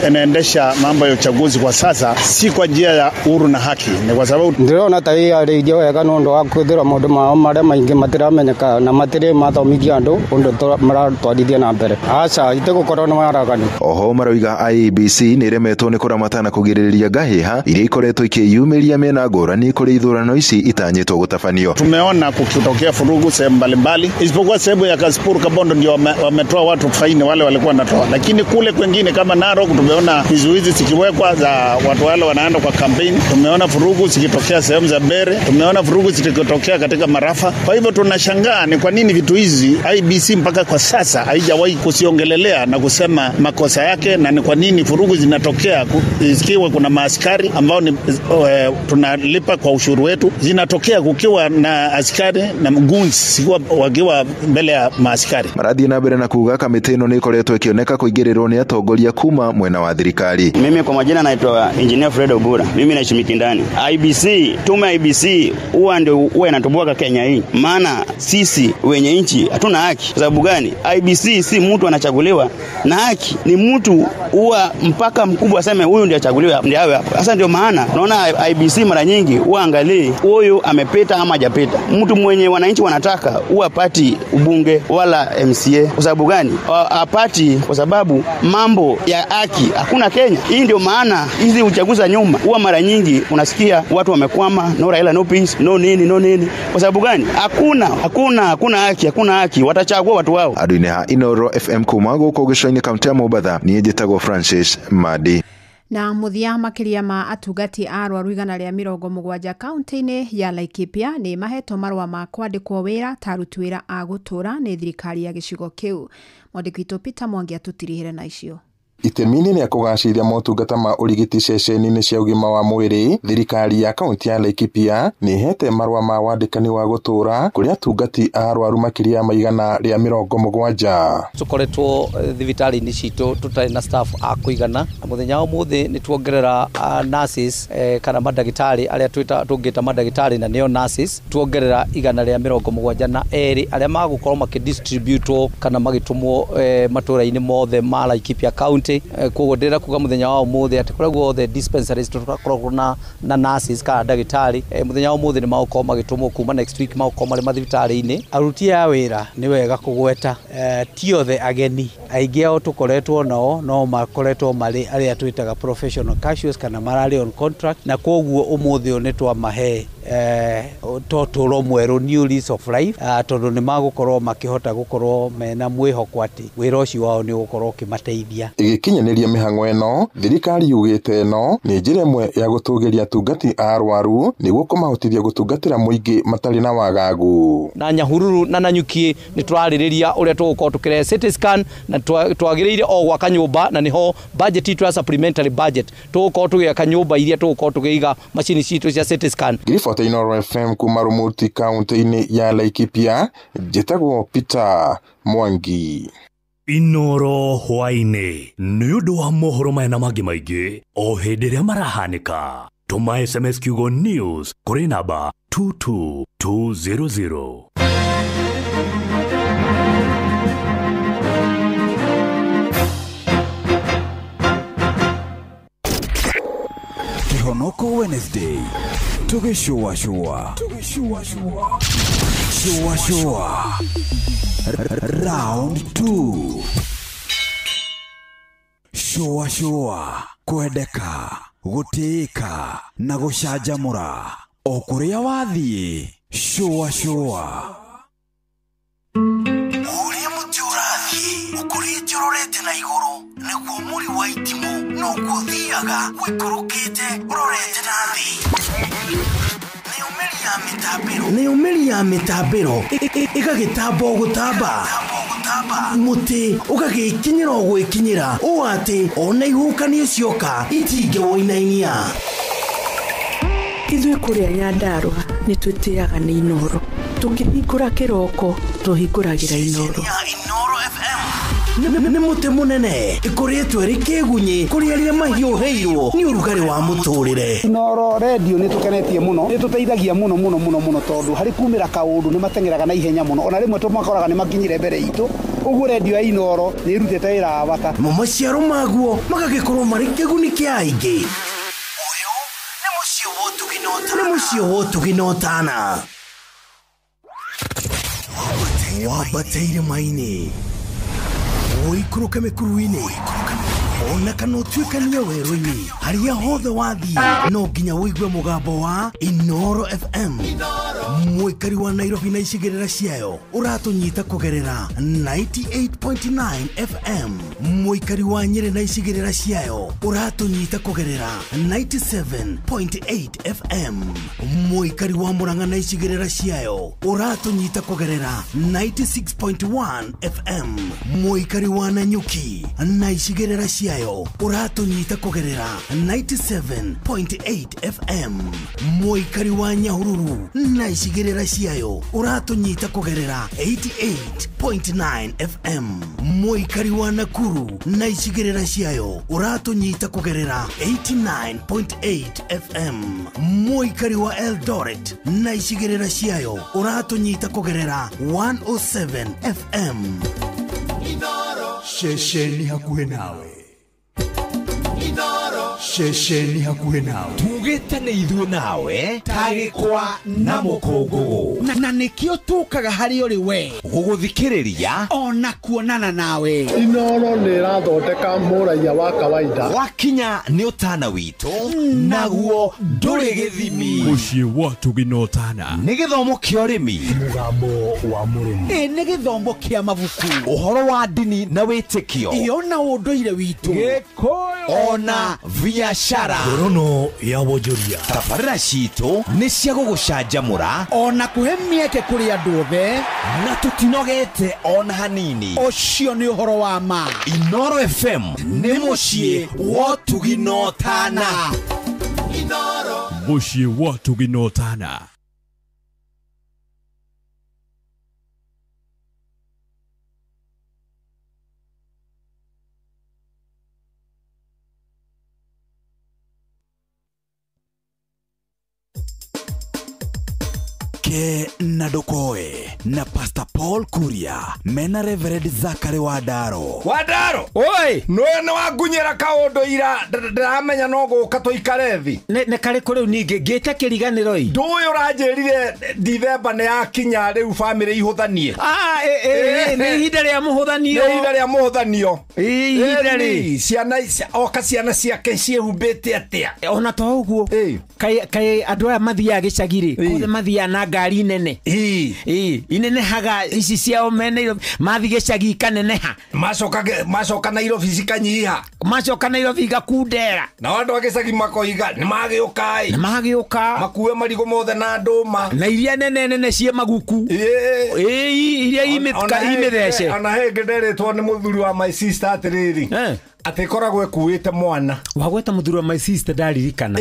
inaendesha mambo ya uchaguzi kwa sasa si kwa njia ya uhuru na haki. Ni kwa sababu ndĩrona ta ĩyarĩirie wega nũndũ wa kwĩthĩra maũndũ mao marĩa maingĩ matiramenyeka na matirĩ mathomithia andũ ũndũ maratwarithia na mbere. Aca itigũkorwo nĩ waraganu. Oho maroiga IEBC nĩ ĩremetwo nĩ kũramata na kũgirĩrĩria ngahĩha iria ikoretwo ikĩyumĩria mĩena ngũrani kũrĩ ithurano ici itanyĩtwo gũtabanio. Tumeona kukitokea furugu sehemu mbalimbali, isipokuwa sehemu ya Kasipur Kabondo ndio wametoa watu faini wale walikuwa wanatoa, lakini kule kwengine kama Narok tumeona vizuizi zikiwekwa za watu wale wanaenda kwa kampeni. Tumeona furugu zikitokea sehemu za Mbere, tumeona furugu zikitokea katika Marafa. Kwa hivyo tunashangaa ni kwa nini vitu hizi IEBC mpaka kwa sasa haijawahi kusiongelelea na kusema makosa yake, na ni kwa nini furugu zinatokea zikiwa kuna maaskari ambao ni tunalipa kwa ushuru wetu, zinatokea kukiwa na askari na guns wakiwa mbele ya maaskari. Marathiĩ na mbere na kuga kamĩtĩ ĩno nĩ ĩkoretwo ĩkĩoneka kũingĩrĩrwo nĩ atongoria kuma mwena wa thirikari. Mimi kwa majina naitwa Engineer Fred Obura. Mimi naishi Mikindani. IEBC, tume IEBC huwa ndio huwa inatoboa Kenya hii. Maana sisi wenye nchi hatuna haki. Kwa sababu gani? IEBC si mtu anachaguliwa na haki, ni mtu huwa mpaka mkubwa aseme huyu ndiye achaguliwe ndiye awe hapa. Sasa ndio maana unaona IEBC mara nyingi huwa angalie huyu amepita ama hajapita. Mtu mwenye wananchi wanataka huwa pati ubunge wala MCA. Kwa sababu gani? Apati kwa sababu mambo ya haki hakuna Kenya. Hii ndio maana hizi uchaguzi za nyuma huwa mara nyingi unasikia watu wamekwama, no Raila no peace, no nini no nini. Kwa sababu gani? Hakuna haki, hakuna haki. Watachagua watu wao. Andũ-inĩ ha Inoro FM kuma gũkũ gĩcũa-inĩ kaunti ya Mombatha, niĩ njĩtagwo Francis Madi. Na mũthia makĩria ma atungati a arwaru 170 kaunti-inĩ ya Laikipia nĩ mahetwo marũa ma kwandĩkwo wĩra ta aruti wĩra a gũtũũra nĩ thirikari ya gĩcigo kĩu. Mwandĩki witũ Peter Mwangi atũtirihĩre na icio. Itemi-inĩ rĩa kũgacĩria motungata ma ũrigiti ceceni-inĩ cia ũgima wa mwĩrĩ, thirikari ya kaunti ya Laikipia nĩ ĩhete marũa ma wandĩkani wa gũtũũra kũrĩ atungati a arwaru makĩria ma 170. Tũkoretwo thibitarĩ-inĩ citũ tũtarĩ na staff a kũigana. Mũthenya wa ũmũthĩ nĩ tuongerera nurses kana mandagĩtarĩ arĩa tũngĩta mandagĩtarĩ na nĩo nurses, tuongerera 172 arĩa magũkorwo makĩdistributwo kana magĩtũmwo matũũra-inĩ mothe ma Laikipia County. Koguo ndĩrenda kuga mũthenya wa ũmũthĩ atĩ kũrĩa guothe dispensaries tũgakoragwo na nurses kana ndagĩtarĩ, mũthenya wa ũmũthĩ nĩ magũkorwo magĩtũmwo kuma next week magũkorwo marĩ mathibitarĩ-inĩ. Aruti a wĩra nĩ wega kũgweta, ti othe ageni, aingĩ ao tũkoretwo nao no makoretwo marĩ arĩa twĩtaga professional casuals kana mararĩ on contract, na koguo ũmũthĩ ũyũ nĩ twamahe to tũro mwerũ, new lease of life, tondũ nĩ magũkorwo makĩhota gũkorwo mena mwĩhoko atĩ wĩra ũcio wao nĩ ũgũkorwo ũkĩmateithia. Ĩgĩkinyanĩria mĩhang'o ĩno, thirikari yugĩte ĩno nĩ njĩra ĩmwe ya gũtũgĩria atungati a arwaru nĩguo kũmahotithia gũtungatĩra mũingĩ matarĩ na wagagu. Na Nyahururu na Nanyuki nĩ tũrarĩrĩria ũrĩa tũgũkorwo tũkĩrehe CT scan, na twagĩrĩire o gwaka nyũmba, na nĩho budget itũ ya supplementary budget tũgũkorwo tũgĩaka nyũmba iria tũgũkorwo tũkĩiga macini citũ cia CT scan. Ngiribota Inooro FM kuma Rumuti kaunti-inĩ ya Laikipia, njĩtagwo Peter Mwangi. Inooro hwaĩ-inĩ nĩ ũndũ wa mohoro maya na mangĩ maingĩ o hĩndĩ ĩrĩa marahanĩka. Tũma SMS kiugo news kũrĩ namba 22200. Kihonoko Wednesday tugishua shua shua shua round 2. Shua shua kwendeka gutĩĩka na gũcanjamũra o kũrĩa wathiĩ. Shua shua ũrĩa mũtĩ ũrathiĩ ũkũrĩte ũrorete na igũrũ nĩguo mũri wa itimũ noguo ũthiaga ũikũrũkĩte ũrorete na thĩ. Nĩyo mĩri ya mĩtambĩro ĩgagĩtamba o gũtamba, mũtĩ ũgagĩkinyĩra o gwĩkinyĩra ũũ atĩ ona ihuhũkanio cioka itingĩwũinainia. Ithuĩ kũrĩa Nyandarũa nĩ twĩtĩaga nĩ Inooro. Tũkĩhingũra kĩroko tũhingũragĩra Inooro. Nĩ mũtĩ mũnene ĩkũrĩtwo ĩrĩ kĩgunyĩ kũrĩ arĩa mahiũhĩirwo nĩ ũrugarĩ wa mũtũrĩre. Inooro redio nĩ tũkenetie mũno, nĩ tũteithagia mũno mũno mũno mũno tondũ harĩ kumĩra kaũndũ nĩ mateng'eraga na ihenya mũno, ona rĩmwe tũmakoraga nĩ makinyire mbere itũ. Ũguo redio ya Inooro nĩ ĩrutĩte wĩra wa bata. Mo maciaro maguo magagĩkorwo marĩ kĩguni kĩa aingĩ. Ũyũ nĩ mũciĩ wa ũtugi na ũtana. Wambate irĩma-inĩ, ũikũrũke mĩkuru-inĩ, ona kana ũtuĩkanie werũ-inĩ, harĩa hothe wathiĩ no nginya ũigue mũgambo wa Inooro FM. Mũikari wa Nairobi na icigĩrĩra ciayo ũratũnyita kũgerera 98.9 FM. Mũikari wa Nyĩrĩ na icigĩrĩra ciayo ũratũnyita kũgerera 97.8 FM. Mũikari wa Murang'a na icigĩrĩra ciayo ũratũnyita kũgerera 96.1 FM. Mũikari wa Nanyuki na icigĩrĩra ciayo ũratũnyita kũgerera 97.8 FM. Mũikari wa Nyahururu na icigĩrĩra ciayo ũratũnyita kũgerera 88.9 FM. Mũikari wa Nakuru na icigĩrĩra ciayo ũratũnyita kũgerera 89.8 FM. Mũikari wa Eldoret na icigĩrĩra ciayo ũratũnyita kũgerera 107 FM. Ceceni hakuhĩ nawe. Ceceni hakuhĩ nawe. Tugĩte nĩ ithuĩ nawe tagĩkwa na mũkũngũgũ, na nĩkĩo tũkaga harĩ ũrĩ we gũgũthikĩrĩria ona kuonana nawe. Inooro nĩ ĩrathondeka mũraiya wa kawaida. Wakinya nĩ ũtana witũ naguo ndũrĩ gĩthimi. Mũciĩ wa ũtugi na ũtana nĩ gĩthomo kĩa ũrĩmi, mũgambo wa mũrĩmi, nĩ gĩthomo kĩa mabuku, ũhoro wa ndini na wĩtĩkio, ĩyo na ũndũire witũ, Gĩkũyũ ona biashara. Ngorono ya wonjoria. Tabarĩra citũ nĩ cia gũgũcanjamũra ona kũhe mĩeke kũrĩ andũ othe, na tũtinogete ona hanini. Ũcio nĩ ũhoro wa ma. Inooro FM nĩ mũciĩ wa ũtugi na ũtana. Mũciĩ wa ũtugi na ũtana. Ke na Ndokoe na Pastor Paul Kuria mena Reverend Zachary Wandaro. Wandaro oi noe nĩ wangunyĩra kaũndũ ira ndĩramenya no gũka tũikare thĩ. Nĩ karĩkũ rĩu ningĩ ngĩte kĩriganĩro ĩ? Ndũĩ ũranjĩrire Dithemba nĩ yakinya rĩu bamĩrĩ ihũthanie. Nĩ ihinda rĩa mũhũthanio. Nĩ ihinda rĩa mũhũthanio. Ihinda rĩ ciana oka ciana ciake ciĩhumbĩte atĩa? Ona to ũguo kaĩ andũ aya mathiaga gĩcagi rĩ othe mathiaga na ngari nene. Inenehaga ici ciao me Nairobi mathi gĩcagi ikaneneha. Macoka Nairobi cikanyiha. Macoka Nairobi igakundera. Nao andũ a gĩcagi makoiga nĩ magĩũka ĩ. Nĩ magĩũka. Makue marigũ mothe na ndũma. Na iria nene nene ciĩ maguku. Iria imĩthece. Ona hĩngĩ nderĩtwo nĩ mũthuri wa my sister atĩrĩrĩ. Atĩ ĩkoragwo ĩkuĩte mwana. Wagweta mũthuri wa my sister ndaririkana.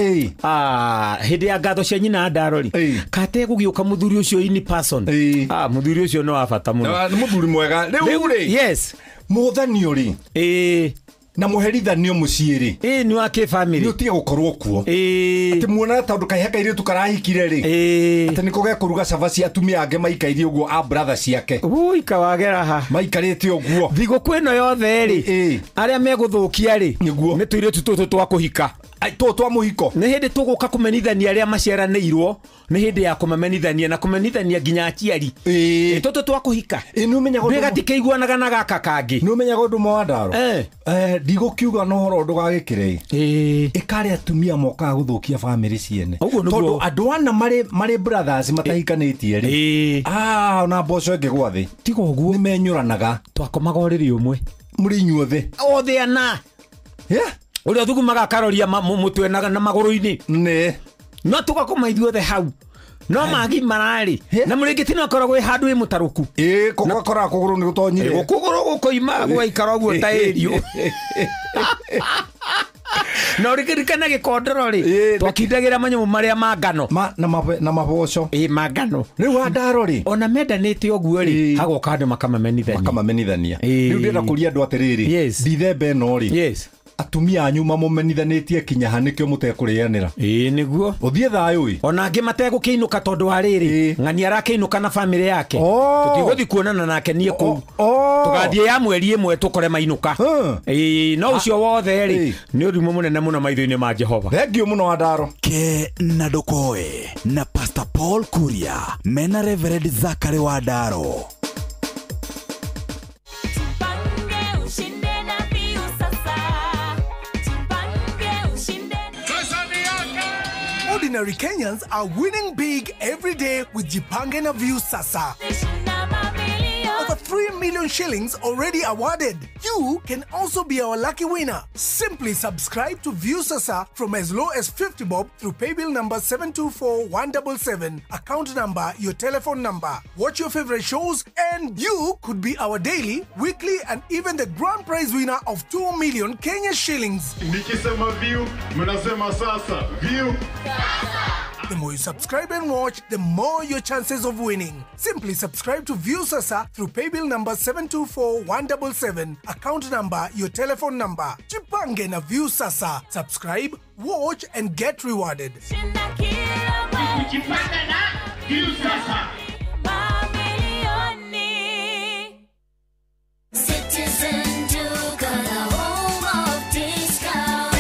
Hĩndĩ ya ngatho cia nyina Ndaro rĩ kate gũgĩũka mũthuri ũcio in person. Mũthuri ũcio nĩ wa bata mũno. Nĩ mũthuri mwega. Rĩu rĩ yes mũthanio rĩ na mũherithanio mũciĩ rĩ nĩ wa kĩbamĩrĩ nĩ ũtige gũkorwo kuo. Atĩ muona tondũ kaĩ he kairĩtu karahikire rĩ atĩ nĩko gekũruga cabaci atumia angĩ maikaire ũguo a brother ciake. Ui kawagera ha maikarĩte ũguo thigũkũ ĩno yothe rĩ arĩa megũthũkia rĩ nĩ tũirĩtu tũtũ twa kũhika. Tũtũ twa mũhiko nĩ hĩndĩ tũgũka kũmenithania arĩa maciaranĩirwo nĩ hĩndĩ ya kũmamenithania na kũmenithania nginya aciari. Tũtũ twa kũhika gatikĩiguanaga na gaka kangĩ. Nĩ ũmenyaga ũndũ ũmwe Wandaro? Ndigũkiuga na ũhoro ndũgagĩkĩre ĩkarĩ atumia mokaga gũthũkia bamĩrĩ ciene tondũ andũ ana marĩ brothers matahikanĩtie rĩ ona mboco ĩngĩgwa thĩ tiga ũguo nĩ menyũranaga. Twakomaga ũrĩrĩ ũmwe mũrĩ inyuothe othe ana ũrĩa thugumaga akaroria mũtwe na magũrũ-inĩ nĩ no tũgakoma ithuothe hau no magimara-rĩ na mũrĩngĩ ti no akoragwo ĩ handũ ĩ mũtarũku. Gũkoraga kũgũrũ nĩ gũtonyire. Kũgũrũ gũkoima gũgaikara ũguo ta ĩrio. Na ũrĩkĩririkana gĩkondoro rĩ twakindagĩra manyamũ marĩa ma ngano na maboco. Ma ngano. Rĩu Wandaro rĩ ona mendanĩte ũguo rĩ hagoka andũ makamamenithania. Rĩu ndĩrenda kũria andũ atĩrĩrĩ Dithemba ĩno rĩ atumia anyu mamũmenithanĩtie kinya ha nĩkĩo mũtekũrĩanĩra. Nĩguo ũthiĩ thayũ ĩ ona angĩ mategũkĩinũka tondũ wa rĩrĩ ng'ani arakĩinũka na bamĩrĩ yake tũtigũthiĩ kuonana nake niĩ kũu tũgathiĩ ya mweri ĩmwe tũkore mainũka. No ũcio wothe rĩ nĩ ũrimũ mũnene mũno maitho-inĩ ma Jehova. Thengiũ mũno Wandaro. Ke na Ndokoe na Pastor Paul Kuria mena Reverend Zachary Wandaro. Ordinary Kenyans are winning big every day with Jipange na Viusasa. Over 3 million shillings already awarded. You can also be our lucky winner. Simply subscribe to Viusasa from as low as 50 bob through paybill number 724177, account number, your telephone number. Watch your favorite shows and you could be our daily, weekly and even the grand prize winner of 2 million Kenya shillings. Nikisema view, mnasema sasa. View. The more you subscribe and watch, the more your chances of winning. Simply subscribe to Viusasa through paybill number 724177, account number, your telephone number. Jipange na Viusasa. Subscribe, watch and get rewarded. Jipange na Viusasa.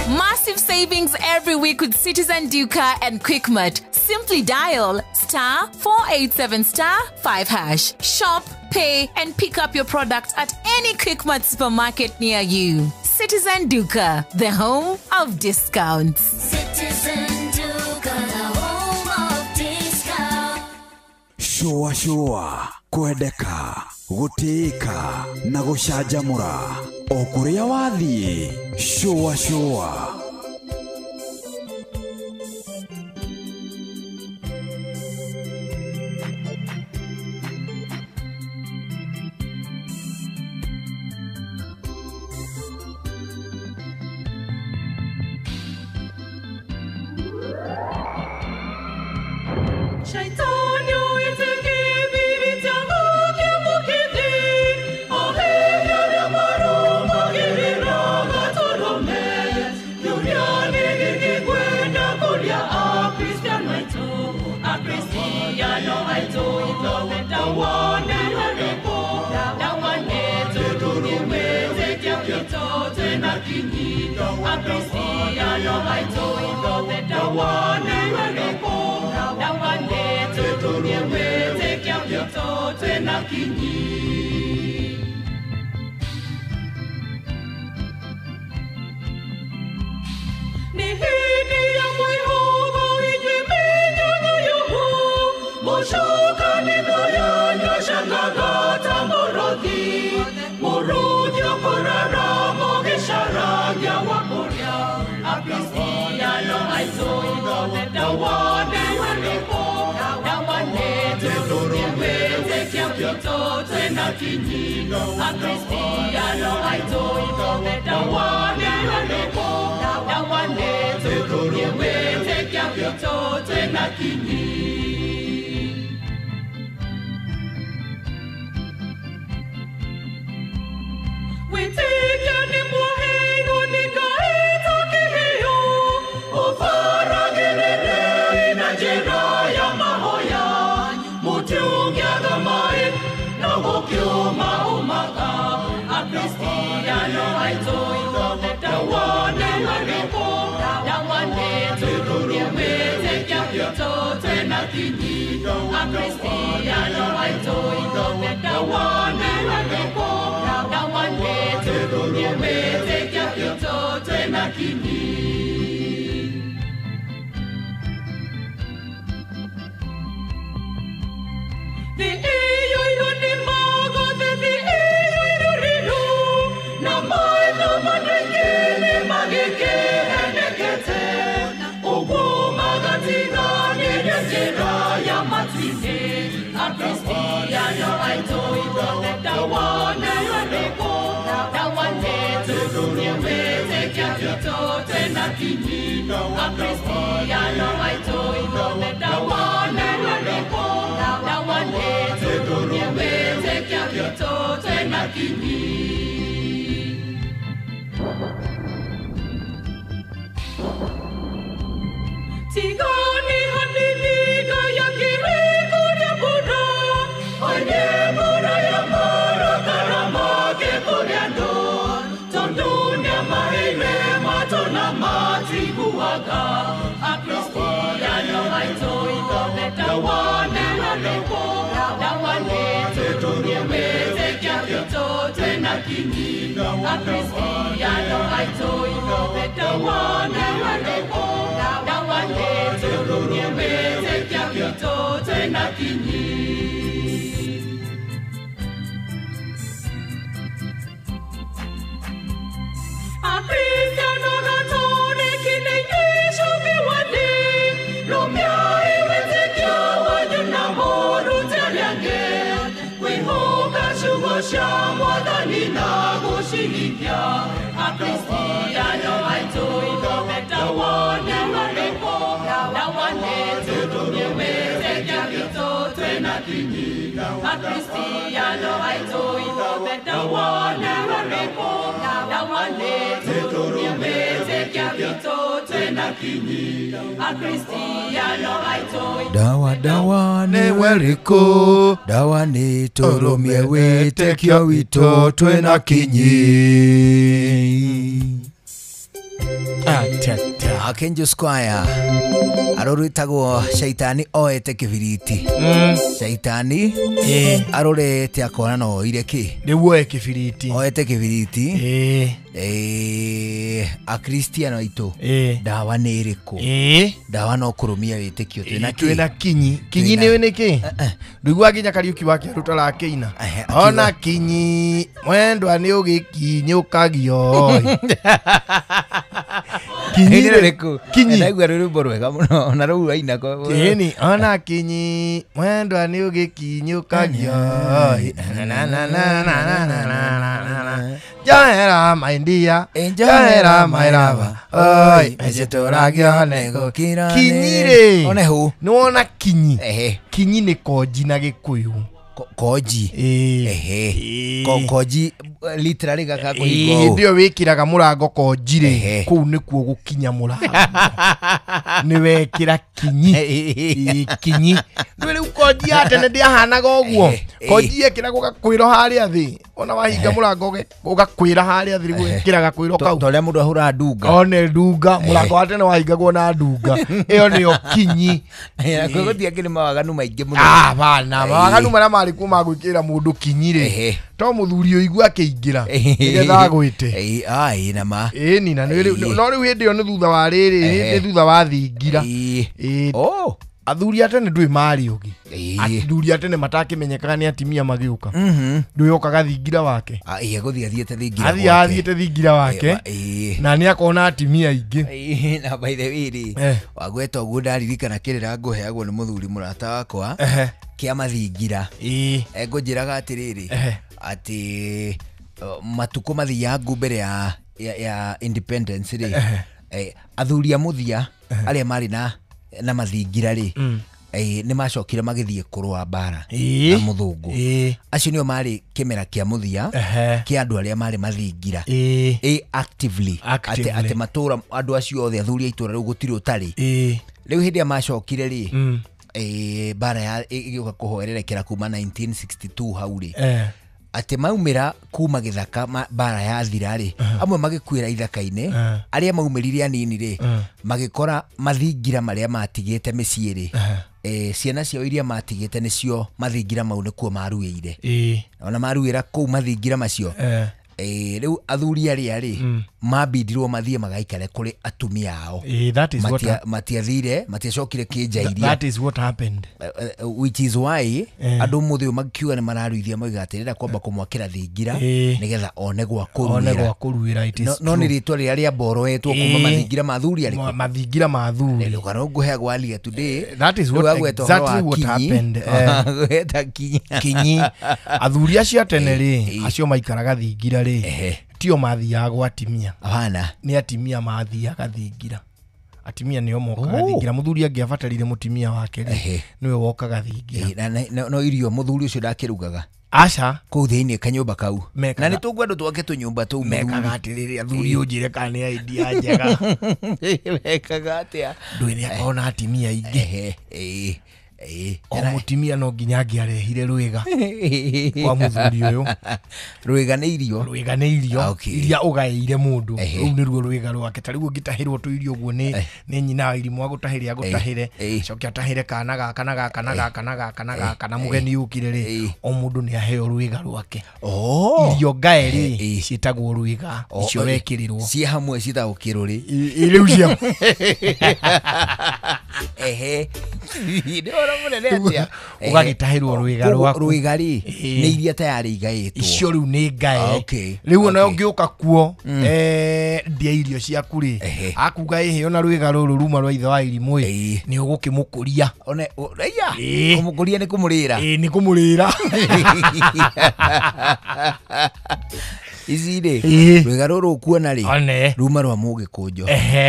Massive savings every week with Citizen Duka and Quickmart. Simply dial *487*5#. Shop, pay, and pick up your product at any Quickmart supermarket near you. Citizen Duka, the home of discounts. Citizen Duka, the home of discounts. Shua shua, kwendeka, gũtĩĩka na gũcanjamũra o kũrĩa wathiĩ. Shua shua. Cristiano, I kinyi Akristiano aitũ ithuothe ndawa nĩ ũrĩkũ Ndawa nĩ tũrũmie wĩtĩkio witũ twĩna kinyi Ni hĩndĩ ya mwĩhũgũ inyuĩ mĩnyũgũ yũgũ Mũcukani mũyanyũcangaga ta mũrũthi Mũrũthi ũkũrara mũgĩcaragia wa kũrĩa Akristiano aitũ ithuothe ndawa nĩ ũrĩkũ Ndawa nĩ tũrũmie wĩtĩkio witũ twĩna kinyi Akristiano aitũ ithuothe ndawa nĩ ũrĩkũ Ndawa nĩ tũrũmie wĩtĩkio witũ twĩna kinyi Wĩtĩkio nĩ mũheirwo nĩ Ngai ta kĩheo Ũbaragĩrĩrei na njĩra ya mahoya Mũtĩ ũngĩaga maĩ no gũkĩũma ũmaga Akristiano aitũ ithuothe ndawa nĩ ũrĩkũ Ndawa nĩ tũrũmie wĩtĩkio witũ twĩna kinyi Akristiano aitũ ithuothe ndawa nĩ ũrĩkũ Ndawa nĩ tũrũmie wĩtĩkio witũ twĩna kinyi Thĩ ĩiyũirwo nĩ magothi, thĩ ĩiyũirwo rĩrũ Na maitho ma andũ aingĩ nĩmagĩkĩhenekete Ũguo magatiganĩria njĩra ya matu-inĩ Akristiano aitũ ithuothe ndawa nĩ ũrĩkũ Ndawa nĩ tũrũmie wĩtĩkio witũ twĩna kinyi Akristiano aitũ ithuothe ndawa nĩ ũrĩkũ Ndawa nĩ tũrũmie wĩtĩkio witũ twĩna kinyi Tigani hanini gaya kĩrĩko rĩa mbura Oine mbura ya marakara make kũrĩ andũ Tondũ nĩamaheire matũ na matiguaga Akristiano aitũ ithuothe ndawa nĩ ũrĩkũ Ndawa nĩ tũrũmie wĩtĩkio witũ twĩna kinyi Akristiano aitũ ithuothe ndawa nĩ ũrĩkũ Ndawa nĩ tũrũmie wĩtĩkio witũ twĩna kinyi Akristiano Katoliki nĩ inyuĩ wa thĩ Rũmiai wĩtĩkio wanyu na mũrute arĩa angĩ Kwĩhoka ciugo cia Mwathani na gũcihingia Akristiano aitũ ithuothe ndawa nĩ ũrĩkũ Ndawa nĩ tũrũmie wĩtĩkio witũ twĩna kinyi Akristiano aitũ ithuothe ndawa nĩ ũrĩkũ Ndawa nĩ tũrũmie wĩtĩkio witũ twĩna kinyi Akristiano aitũ Dawa dawa nĩ werĩkũ Dawa nĩ tũrũmie wĩtĩkio witũ twĩna kinyi Akenjo Squire arorwĩtagwo Shaitani oete kĩbiriti Shaitani arorete akona no oire kĩ rĩu oe kĩbiriti oete kĩbiriti Akristiano aitũ ndawa nĩ ĩrĩkũ ndawa no kũrũmia wĩtĩkio twĩna twĩna kinyi kinyi nĩ nĩkĩ ndũigua nginya Kariũki wake arutarakĩina ona kinyi mwendwa nĩ ũgĩkinyũkagio kinyi rĩrĩkũ kinyi ndaigua rwĩmbo rwega mũno ona rũu aina kĩni ona kinyi mwendwa nĩ ũgĩkinyũkagio Njohera my dear njohera my lover oi mecetũragio nĩ gũkira kinyi rĩ one hũ nĩ wona kinyi kinyi nĩ konji na Gĩkũyũ koji ehe koji literally gaka kũhingo hĩndĩ ĩyo wĩkĩraga mũrango konji rĩ kũu nĩkuo gũkinya mũrango nĩ wekĩra kinyi kinyi rĩu konji Konji ya tene ndĩahanaga ũguo. Konji yekĩragwo gakwĩro harĩa thĩ. Ona wahinga mũrango ũgakwĩra harĩa thĩ gwĩkĩra gakwĩro kau. Ta ũrĩa mũndũ ahũraga ndunga. One ndunga, mũrango wa tene wahingagwo na ndunga. Ĩyo nĩyo kinyi. Gũtiakĩrĩ mawaganu maingĩ mũno. Ah, bana, mawaganu marĩa marĩ kuo ma gwĩkĩra mũndũ kinyi rĩ. To mũthuri ũigua akĩingĩra nĩgetha agwĩte. Ai na ma. Ĩni na no rĩu hĩndĩ ĩyo nĩ thutha wa rĩrĩ, nĩ thutha wa thingira. Oh. Athuri a tene ndũĩ marĩ ũgĩ. Athuri a tene matakĩmenyekaga nĩ atimia magĩũka. Ndũĩ okaga thingira wake. Ĩĩ gũthiĩ athiĩte thingira gwake. Athiĩ athiĩte thingira wake. Na nĩ akona atimia aingĩ. Na by the way rĩ, wagweta ũguo ndaririkana kĩrĩra ngũheagwo nĩ mũthuri mũrata wakwa kĩa mathingira. Ngũnjĩraga atĩrĩrĩ atĩ matukũ mathiangu mbere ya independence rĩ, athuri a mũthia arĩa marĩ na mathingira rĩ, nĩ macokire magĩthiĩ kũrũa mbara na mũthũngũ. Acio nĩo marĩ kĩmera kĩa mũthia kĩa andũ arĩa marĩ mathingira actively, atĩ matũra andũ acio othe athuri a itũra rĩu gũtirĩ ũtarĩ. Rĩu hĩndĩ ĩrĩa macokire rĩ, mbara ya ĩgĩũka kũhoererekera kuma 1962 hau rĩ, atĩ maumĩra kuma gĩthaka mbara yathira rĩ, amwe magĩkuĩra ithaka-inĩ, arĩa maumĩrire anini rĩ, magĩkora mathingira marĩa matigĩte mĩciĩ rĩ, ciana ciao iria matigĩte nĩcio mathingira mau nĩkuo maruĩire. Ona maruĩra kũu mathingira macio, rĩu athuri arĩa rĩ mambindirwo mathiĩ magaikare kũrĩ atumia ao. Matiathire, matiacokire kĩnja iria. That is what happened. Which is why andũ mũthĩ ũyũ makiuga nĩ mararuithia moiga atĩ rĩrĩa kwamba kũmwakĩra thingira nĩgetha one gwa kũruĩra. No nĩ rĩtwa rĩrĩa rĩamboroetwo kuma mathingira ma athuri arĩkũ? Mathingira ma athuri. Rũgano ngũheagwo alia today. That is what exactly what happened. Gweta kinyi. Kinyi. Athuri acio a tene rĩ, acio maikaraga thingira rĩ, tio mathiaga gwa atimia. Hapana. Nĩ atimia mathiaga thingira. Atimia nĩo mokaga thingira. Mũthuri angĩabatarire mũtimia wake rĩ, nĩwe wokaga thingira. No irio mũthuri ũcio ndakĩrugaga. Aca. Kũu thĩinĩ kanyũmba kau. Na nĩ tũngwenda twake tũnyũmba tũu. Mekaga atĩrĩrĩ athuri ũnjĩre kana nĩ idea njega. Mekaga atĩa? Ndũĩ nĩ akorwo na atimia aingĩ. O mũtimia no nginya angĩarehire rwĩga kwa mũthuri ũyũ. Rwĩga nĩ irio. Rwĩga nĩ irio iria ũgaĩire mũndũ. Rũu nĩruo rwĩga rwake. Ta rĩu ũngĩtahĩrwo tũirio ũguo nĩ nyina wa irimũ agũtahĩre agũtahĩre, acoke atahĩre kana gaka na gaka na gaka na gaka na gaka na mũgeni ũkire rĩ, o mũndũ nĩ aheo rwĩga rwake. Irio ngae rĩ ciĩtagwo rwĩga, icio wekĩrĩrwo ciĩ hamwe ciĩtagwo kĩrũrĩ. Rĩu cia ehe nĩ ũhoro mũnene atĩa? Ũgagĩtahĩrwo rwĩga rwaku. Rwĩga rĩ nĩ iria tayarĩ igaĩtwo. Icio rĩu nĩ ngae. Rĩu ona ũngĩũka kuo ndia irio ciaku rĩ, akuga ĩhĩ ona rwĩga rũrũ ruma rwa ithe wa irimũ ĩ, nĩ ũgũkĩmũkũria. One raiya kũmũkũria nĩ kũmũrĩra. Ĩĩ nĩ kũmũrĩra. Ici rĩ rwĩga rũrũ ũkuona rĩ ruma rwa mũgĩkũnjo,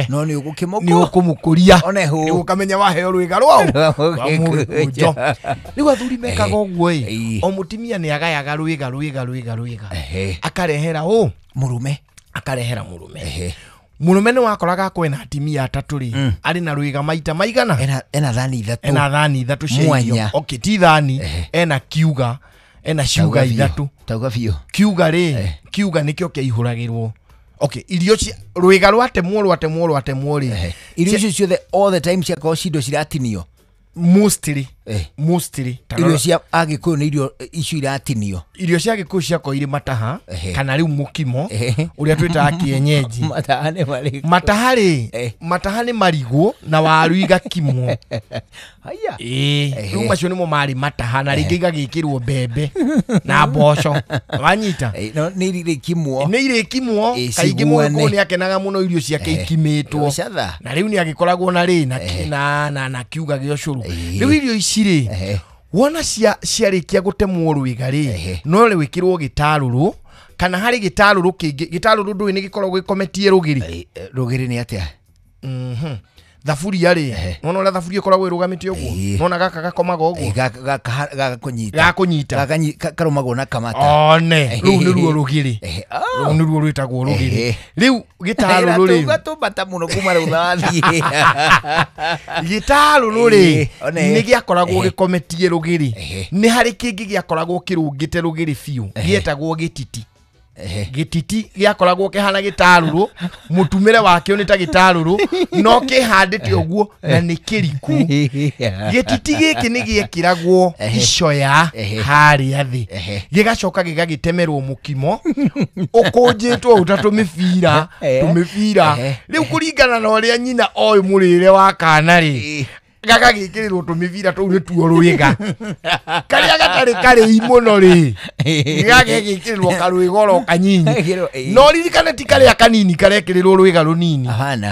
no nĩ nĩ ũkũmũkũria, nĩ ũkamenya waheo rwĩga rwao rwa mũgĩkũnjo. Rĩu athuri mekaga ũguo ĩ, o mũtimia nĩ agayaga rwĩga rwĩga rwĩga rwĩga, akarehera ũ mũrũme, akarehera mũrũme. Mũrũme nĩ wakoraga kwĩna atimia atatũ rĩ, arĩ na rwĩga maita maigana, ena thani ithatũ, ena thani ithatũ cia irio. Okay, ti thani, ena kiuga, ena ciuga ithatũ. Tauga biũ. Kiuga rĩ, kiuga nĩkĩo kĩaihũragĩrwo. Okay, irio cia rwĩga rwatemwo rwatemwo rwatemwo rĩ, irio icio ciothe all the time ciakorwo cindo ciratinio mostly, mostly irio cia Agĩkũyũ nĩ irio icio iratinio. Irio cia Agĩkũyũ ciakorwo irĩ mataha kana rĩu mũkimo ũrĩa twĩtaga kienyeji. Mataha nĩ marĩkũ? Mataha rĩ, mataha nĩ marigũ na waru igakimwo. Haya. Rĩu macio nĩmo marĩ mataha, na rĩngĩ igagĩkĩrwo mbembe na mboco. Wanyita? Nĩ irĩkimwo. Nĩ irĩkimwo. Kaingĩ mũgĩkũyũ nĩ akenaga mũno irio ciake ikimĩtwo. Na rĩu nĩ agĩkoragwo na rĩ na kiuga gĩa ũcũrũ. Rĩu irio ici rĩ, wona ciarĩkia gũtemwo rwĩga rĩ, no rwĩkĩrwo gĩtarũrũ kana harĩ gĩtarũrũ kĩngĩ. Gĩtarũrũ ndũĩ nĩ gĩkoragwo gĩkometie rũgĩrĩ. Rũgĩrĩ nĩ atĩa? Thaburia rĩ, nona ũrĩa thaburia ĩkoragwo ĩrũgamĩte ũguo, nona gaka gakomaga ũguo, gakũnyita karũmagwo na kamata. One rũu nĩruo rũgĩrĩ, rũu nĩruo rwĩtagwo rũgĩrĩ. Rĩu gĩtarũrũ rĩ, tũmbata mũno kuma rĩu wathiĩ. Gĩtarũrũ rĩ nĩ gĩakoragwo gĩkometie rũgĩrĩ. Nĩ harĩ kĩngĩ gĩakoragwo kĩrũngĩte rũgĩrĩ biũ, gĩetagwo gĩtiti. Gĩtiti gĩakoragwo kĩhana gĩtarũrũ, mũtumĩre wakĩo nĩ ta gĩtarũrũ, no kĩhandĩte ũguo na nĩ kĩriku. Gĩtiti gĩkĩ nĩ gĩekĩragwo icoya harĩa thĩ, gĩgacoka gĩgagĩtemerwo mũkimo ũkũnjĩtwo ũũ ta tũmĩbira tũmĩbira. Rĩu kũringana na ũrĩa nyina oĩ mũrĩre wa kana rĩ, gagagĩkĩrĩrwo tũmĩbira tũu nĩtuo rwĩga. Karĩa gatarĩ karĩi mũno rĩ, gagagĩkĩrĩrwo karwĩga oro kanyinyi. No ririkane ti karĩa kanini karekĩrĩrwo rwĩga rũnini,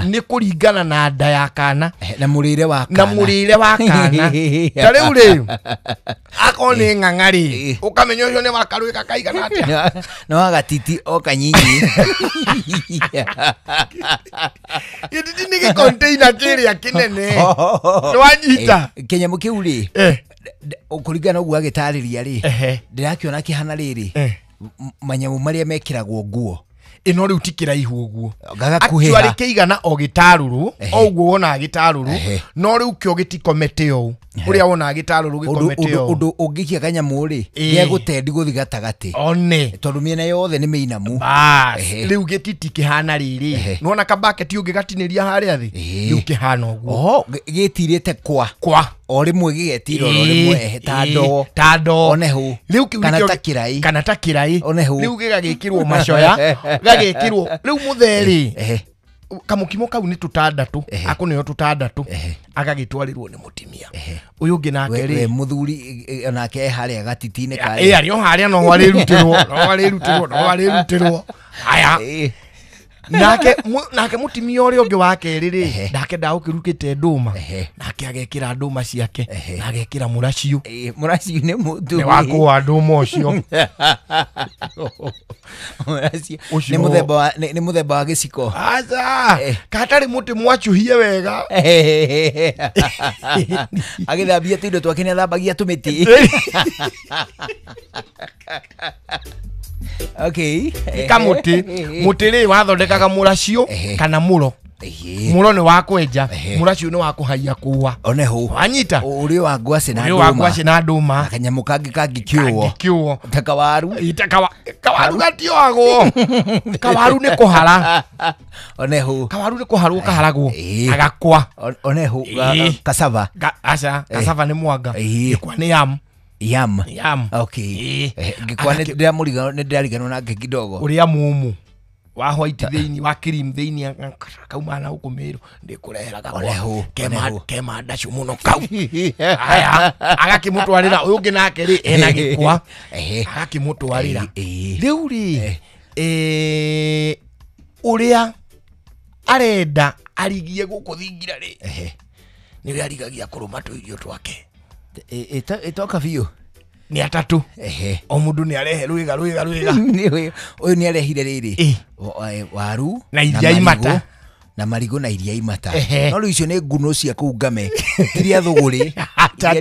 nĩ kũringana na nda ya kana na mũrĩre wa kana, na mũrĩre wa kana. Ta rĩu rĩ, akorwo nĩ ng'ang'a rĩ, ũkamenya ũcio nĩ wa karwĩga kaigana atĩa, na wa gatiti o kanyinyi. Gĩtiti nĩ gĩcontainer kĩrĩa kĩnene. Wanyita kĩnyamũ kĩu rĩ, kũringana ũguo agĩtarĩria rĩ, ndĩrakĩona kĩhana rĩrĩ manyamũ marĩa mekĩragwo nguo. Ĩno rĩu ti kĩraihu ũguo, actually kĩigana o gĩtarũrũ o ũguo wonaga gĩtarũrũ, no rĩu kĩo gĩtikomete ũũ ũrĩa wonaga gĩtarũrũ gĩkomete ũũ. Ũndũ ũngĩikia kanyamũ rĩ, gĩgũtendi gũthiĩ gatagatĩ, one tondũ mĩena yothe nĩ mĩinamu. Bas rĩu gĩtiti kĩhana rĩrĩ, nĩwona kabaketi ũngĩgatinĩria harĩa thĩ, rĩu kĩhana ũguo. Oho, gĩtirĩte kwa kwa o rĩmwe gĩgetira o rĩmwe, ta ndoo, ta ndoo, one hũ, rĩu kĩu kana ta kĩrai, kana ta kĩrai, one hũ. Rĩu gĩgagĩkĩrwo macoya, gagĩkĩrwo rĩu mũthee rĩ, kamũkimo kau nĩ tũtandatũ, akũneo tũtandatũ, agagĩtwarĩrwo nĩ mũtimia ũyũ ũngĩ nake rĩ, mũthuri onake e harĩa gatiti-inĩ karĩa. Ĩ arĩ o harĩa, no arĩrutĩrwo, no arĩrutĩrwo, no arĩrutĩrwo. Aya, nake mũtimia ũrĩa ũngĩ wa kerĩ rĩ, nake ndaũkĩrukĩte ndũma, nake agekĩra ndũma ciake, na agekĩra mũraciũ. Mũraciũ nĩ mũndũ nĩ wa kũwa ndũma ũcio. Nĩ mũthemba wa gĩciko. Aca, katarĩ mũtĩ mwacuhie wega. Agĩthambia tũindo twake nĩ athambagia tũmĩtĩ. Okay. Nĩ kamũtĩ. Mũtĩ rĩ wathondekaga mũraciũ kana mũro. Mũro nĩ wa kwenja, mũraciũ nĩ wa kũhaiya kũa. One hũ. Wanyita? Ũrĩ wa ngwacĩ na ndũma. Ũrĩ wa ngwacĩ na ndũma. Kanyamũ kangĩ kangĩkĩũo. Kangĩkĩũo. Ta kawaru. Ta kawaru gatioagwo. Kawaru nĩ kũhara. One hũ. Kawaru nĩ kũharwo kaharagwo. Agakwa. One hũ. Cassava. Aca, cassava nĩ mwanga. Gĩkwa nĩ yam. Yam. Yam. Okay. Ngĩkwa nĩ ndĩrariganwo nake kidogo. Ũrĩa mũmũ wa white thĩinĩ, wa cream thĩinĩ, kauma na gũkũ Mĩrũ, ndĩkũrehera gakwa. Kema ndacũ mũno kau. Aya, agakĩmũtwarĩra ũyũ ũngĩ nake rĩ, ena gĩkwa. Agakĩmũtwarĩra. Rĩu rĩ, ũrĩa arenda arigie gũkũ thingira rĩ, nĩ ũrĩa arigagia kũrũma tũirio twake. Ĩtoka biũ. Nĩ atatũ. O mũndũ nĩ arehe rwĩga rwĩga rwĩga. Ũyũ nĩ arehire rĩrĩ, waru na iria imata, na marigũ na iria imata. No rĩu icio nĩ nguno cia kũu ngame, ti ria thũgũrĩ.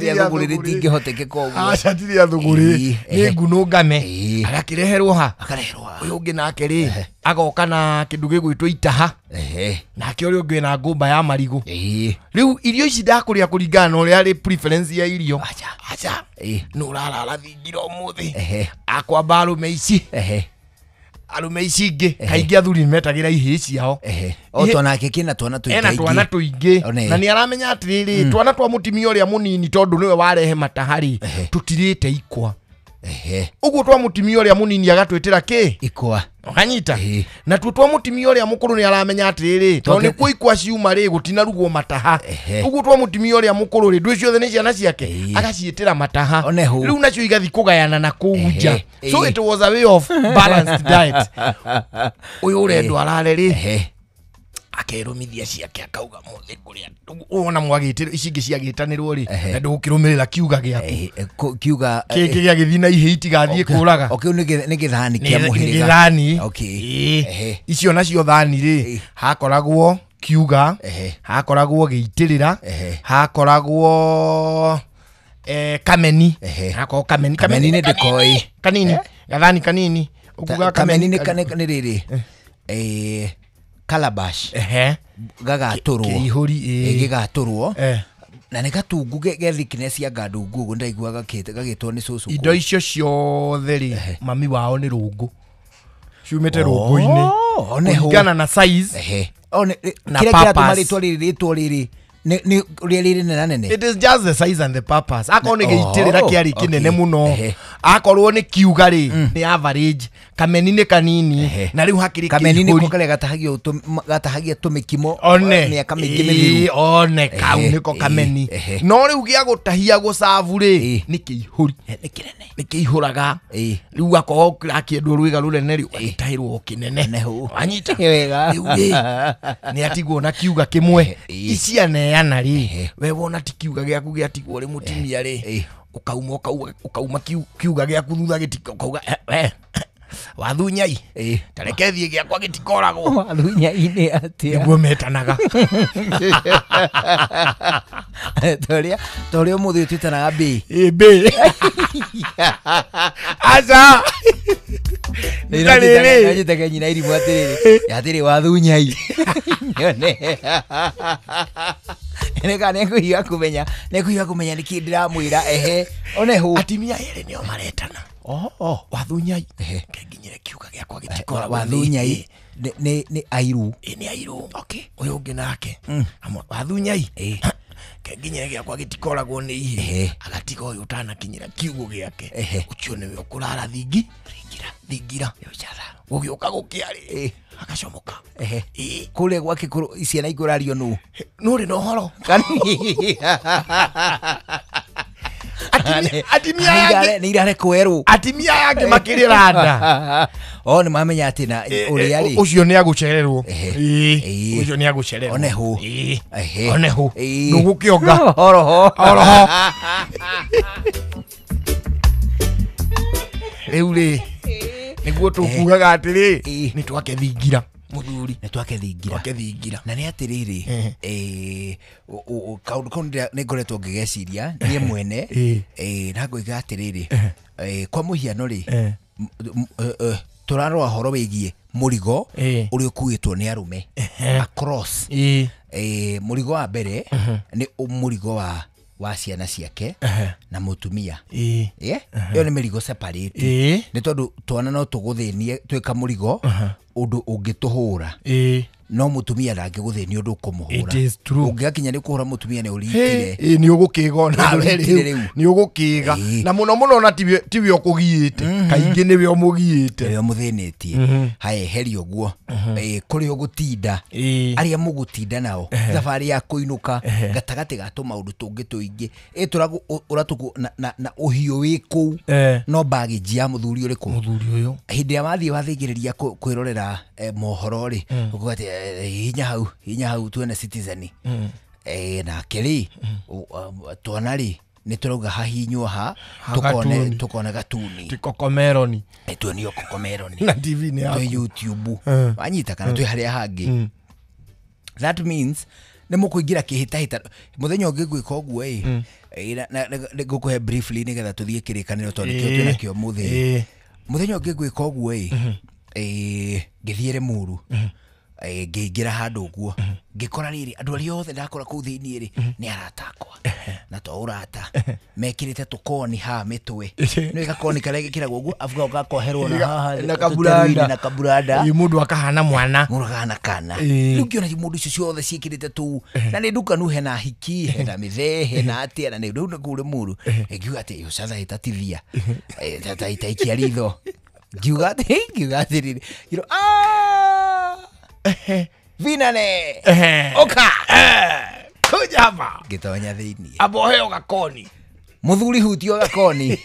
Ria thũgũrĩ rĩtingĩhotekeka ũguo. Aca, ti ria thũgũrĩ, nĩ nguno ngame. Agakĩreherwo ha? Ũyũ ũngĩ nake rĩ, agoka na kĩndũ gĩgwĩtwo itaha. Nake ũrĩa ũngĩ na ngũmba ya marigũ. Rĩu irio ici ndakũrĩa kũringana na ũrĩa arĩ preference ya irio. Aca, nĩ ũrarara thingira ũmũthĩ. Akwamba arũme ici. Arũme ici ingĩ, kaingĩ athuri nĩmetagĩra ihĩĩ ciao. O twanake kĩna twana tũingĩ. Ena twana tũingĩ. Na nĩ aramenya atĩrĩrĩ, twana twa mũtimia ũrĩa mũnini tondũ nĩwe warehe mataha rĩ, tũtirĩte ikwa. Ũguo twa mũtimia ũrĩa mũnini agatwĩtĩra kĩ? Ikwa. Ũkanyita? Na tuo twa mũtimia ũrĩa mũkũrũ nĩ aramenya atĩrĩrĩ, tondũ nĩ kuo ikwa ciuma rĩ, gũtinarugwo mataha. Ũguo twa mũtimia ũrĩa mũkũrũ rĩ, ndũĩ ciothe nĩ ciana ciake, agaciĩtĩra mataha. Rĩu nacio igathiĩ kũgayana na kũu nja. So it was a way of balanced diet. Ũyũ ũrendwo arare rĩ, akerũmithia ciake akauga mũthĩ kũrĩa wona mwagĩtĩrwo ici ingĩ ciagĩtanĩrwo rĩ, na ndũgũkĩrũmĩrĩra kiuga gĩaku. Kiuga kĩngĩ gĩagĩthiĩ na ihĩ itigathiĩ kũraga. O kĩu nĩ gĩthani kĩa mũhĩrĩga. Gĩthani. Icio nacio thani rĩ, hakoragwo Kiuga hakoragwo gĩitĩrĩra hakoragwo kameni hakoragwo kameni kameni nĩ ndĩkoĩ kanini gathani kanini ukuga kameni nĩ rĩrĩ calabash gagatũrwo kĩihũri gĩgatũrwo na nĩ gatungu ge thickness ya ngandungu ũguo ndaiguaga gagĩtwo nĩ cũcũ indo icio ciothe rĩ mami wao nĩ rũngũ ciumĩte rũngũ-inĩ kũringana na size na kĩrĩa kĩratũma rĩtwa rĩrĩ rĩtwo rĩrĩ nĩ ũrĩa rĩrĩ nene nene. It is just the size and the purpose. Akorwo nĩ gĩitĩrĩra kĩarĩ kĩnene mũno, akorwo nĩ kiuga rĩ nĩ average, kameni nĩ kanini na rĩu hakĩrĩ kameni nĩko karĩa gatahagia tũmĩkimo mĩaka mĩingĩ mĩthiru one kau nĩko kameni. No rĩu gĩa gũtahia gũcabu rĩ nĩ kĩihũri nĩ kĩihũraga rĩu akorwo kĩrakĩendwo rwĩga rũnene rĩ ũgagĩtahĩrwo kĩnene wanyita rĩu rĩ nĩ atigwo na kiuga kĩmwe ici aneana rĩ we wona ti kiuga gĩaku gĩatigwo rĩ mũtumia rĩ ũkauma ũkauma kiuga gĩaku thutha gĩtika ũkauga we wathunyai tareke thiĩ gĩakwa gĩtikoragwo wathunyai nĩ atĩa nĩguo metanaga torĩa ũmũthĩ twĩtanaga mbĩ mbĩ aca nĩnjĩtaga nyina irimũ atĩrĩrĩ atĩrĩ wathunyai nyone nĩka nĩkũhiga kũmenya nĩkũhiga kũmenya nĩkĩ ndĩramwĩra ehe one hũ atimia erĩ nĩo maretana wathunyai kenginyire kiuga gĩakwa gĩtikoragwo wathunyai nĩ airu nĩ airu ũyũ ũngĩ nake wathunyai kenginyire gĩakwa gĩtikoragwo nĩ ihĩ agatiga ũyũ ũtanakinyĩra kiugo gĩake ũcio nĩwe ũkũrara thingira gũgĩũka gũkĩa rĩ agacomoka kũrĩa gwake ciana ikũrario nũ nũrĩ na ũhoro atimia aya nĩ irarekwo atimia aya angĩ makĩrĩra nda o nĩ mamenya atĩ na ũrĩa rĩ ũcio nĩ agũcererwo ũcio nĩ agũcererwo one hũ one hũ ndũgũkĩonga oroho oroho rĩu rĩ nĩguo tũkugaga atĩrĩ nĩ twake thingira mũthuri nĩ twake thingira na nĩ atĩrĩrĩ kaũndũ kau nĩ ngoretwo ngĩgeciria niĩ mwene na ngoiga atĩrĩrĩ kwa mũhiano rĩ tũrarora ũhoro wĩgiĩ mũrigo ũrĩa ũkuĩtwo nĩ arũme across mũrigo wa mbere nĩ mũrigo wa ciana ciake na mũtumia ĩyo nĩ mĩrigo separate nĩ tondũ twana no tũgũthĩnie twĩka mũrigo ũndũ ũngĩtũhũra no mũtumia ndangĩgũthĩnia ũndũ ũkũmũhũra ũngĩgakinya nĩ kũhũra mũtumia nĩ ũrikire nĩ ũgũkĩga onawe rĩu nĩ ũgũkĩga na mũno mũno ona tiwe ũkũgiĩte kaingĩ nĩwe ũmũgiĩte nĩwe ũmũthĩnĩtie haya heri ũguo kũrĩa ũgũtinda arĩa mũgũtinda nao thabarĩ ya kũinũka gatagatĩ ga tũmaũndũ tũngĩ tũingĩ ũratũkũ na ũhiũ wĩ kũu no baggage ya mũthuri ũrĩkũ mũthuri ũyũ hĩndĩ ĩrĩa wathiĩ wathingĩrĩria kwĩrorera mohoro rĩ ũkuga atĩ hinya hau tuone Citizen nake rĩ twana rĩ nĩ tũrauga hahinywo ha tukone gatuni ti kokomeroni tuonio kokomeroni na TV nĩ twĩ YouTube wanyita kana twĩ harĩa hangĩ that means nĩ mũkũingĩra kĩhĩtahĩta mũthenya ũngĩ ngwĩka ũguo ĩ ngũkũhe briefly nĩgetha tũthiĩ kĩrĩkanĩro tondũ nĩkĩo twĩnakĩo mũthĩ mũthenya ũngĩ ngwĩka ũguo ĩ ngĩthiĩ Limuru ngĩingĩra handũ ũguo ngĩkora rĩrĩ andũ arĩa othe ndakora kũu thĩinĩ rĩ nĩ arata akwa na to ũrata mekĩrĩte tũkoni haha mĩtwe nĩ gakoni karĩa gĩkĩragwo ũguo abu gakoherwo na haha na kaburanda mũndũ akahana mwana mũndũ akahana kana rĩu ngĩona mũndũ icio ciothe ciĩkĩrĩte tũu na nĩ ndukanu hena hiki hena mĩthee hena atĩa na nĩ rĩu kũu Limuru ngiuga atĩ ũcatha ĩtatithia taikia ritho ngiuga atĩrĩrĩ vinane oka kuja hapa ngĩtonya thĩinĩ abo heo gakoni mũthuri hutio gakoni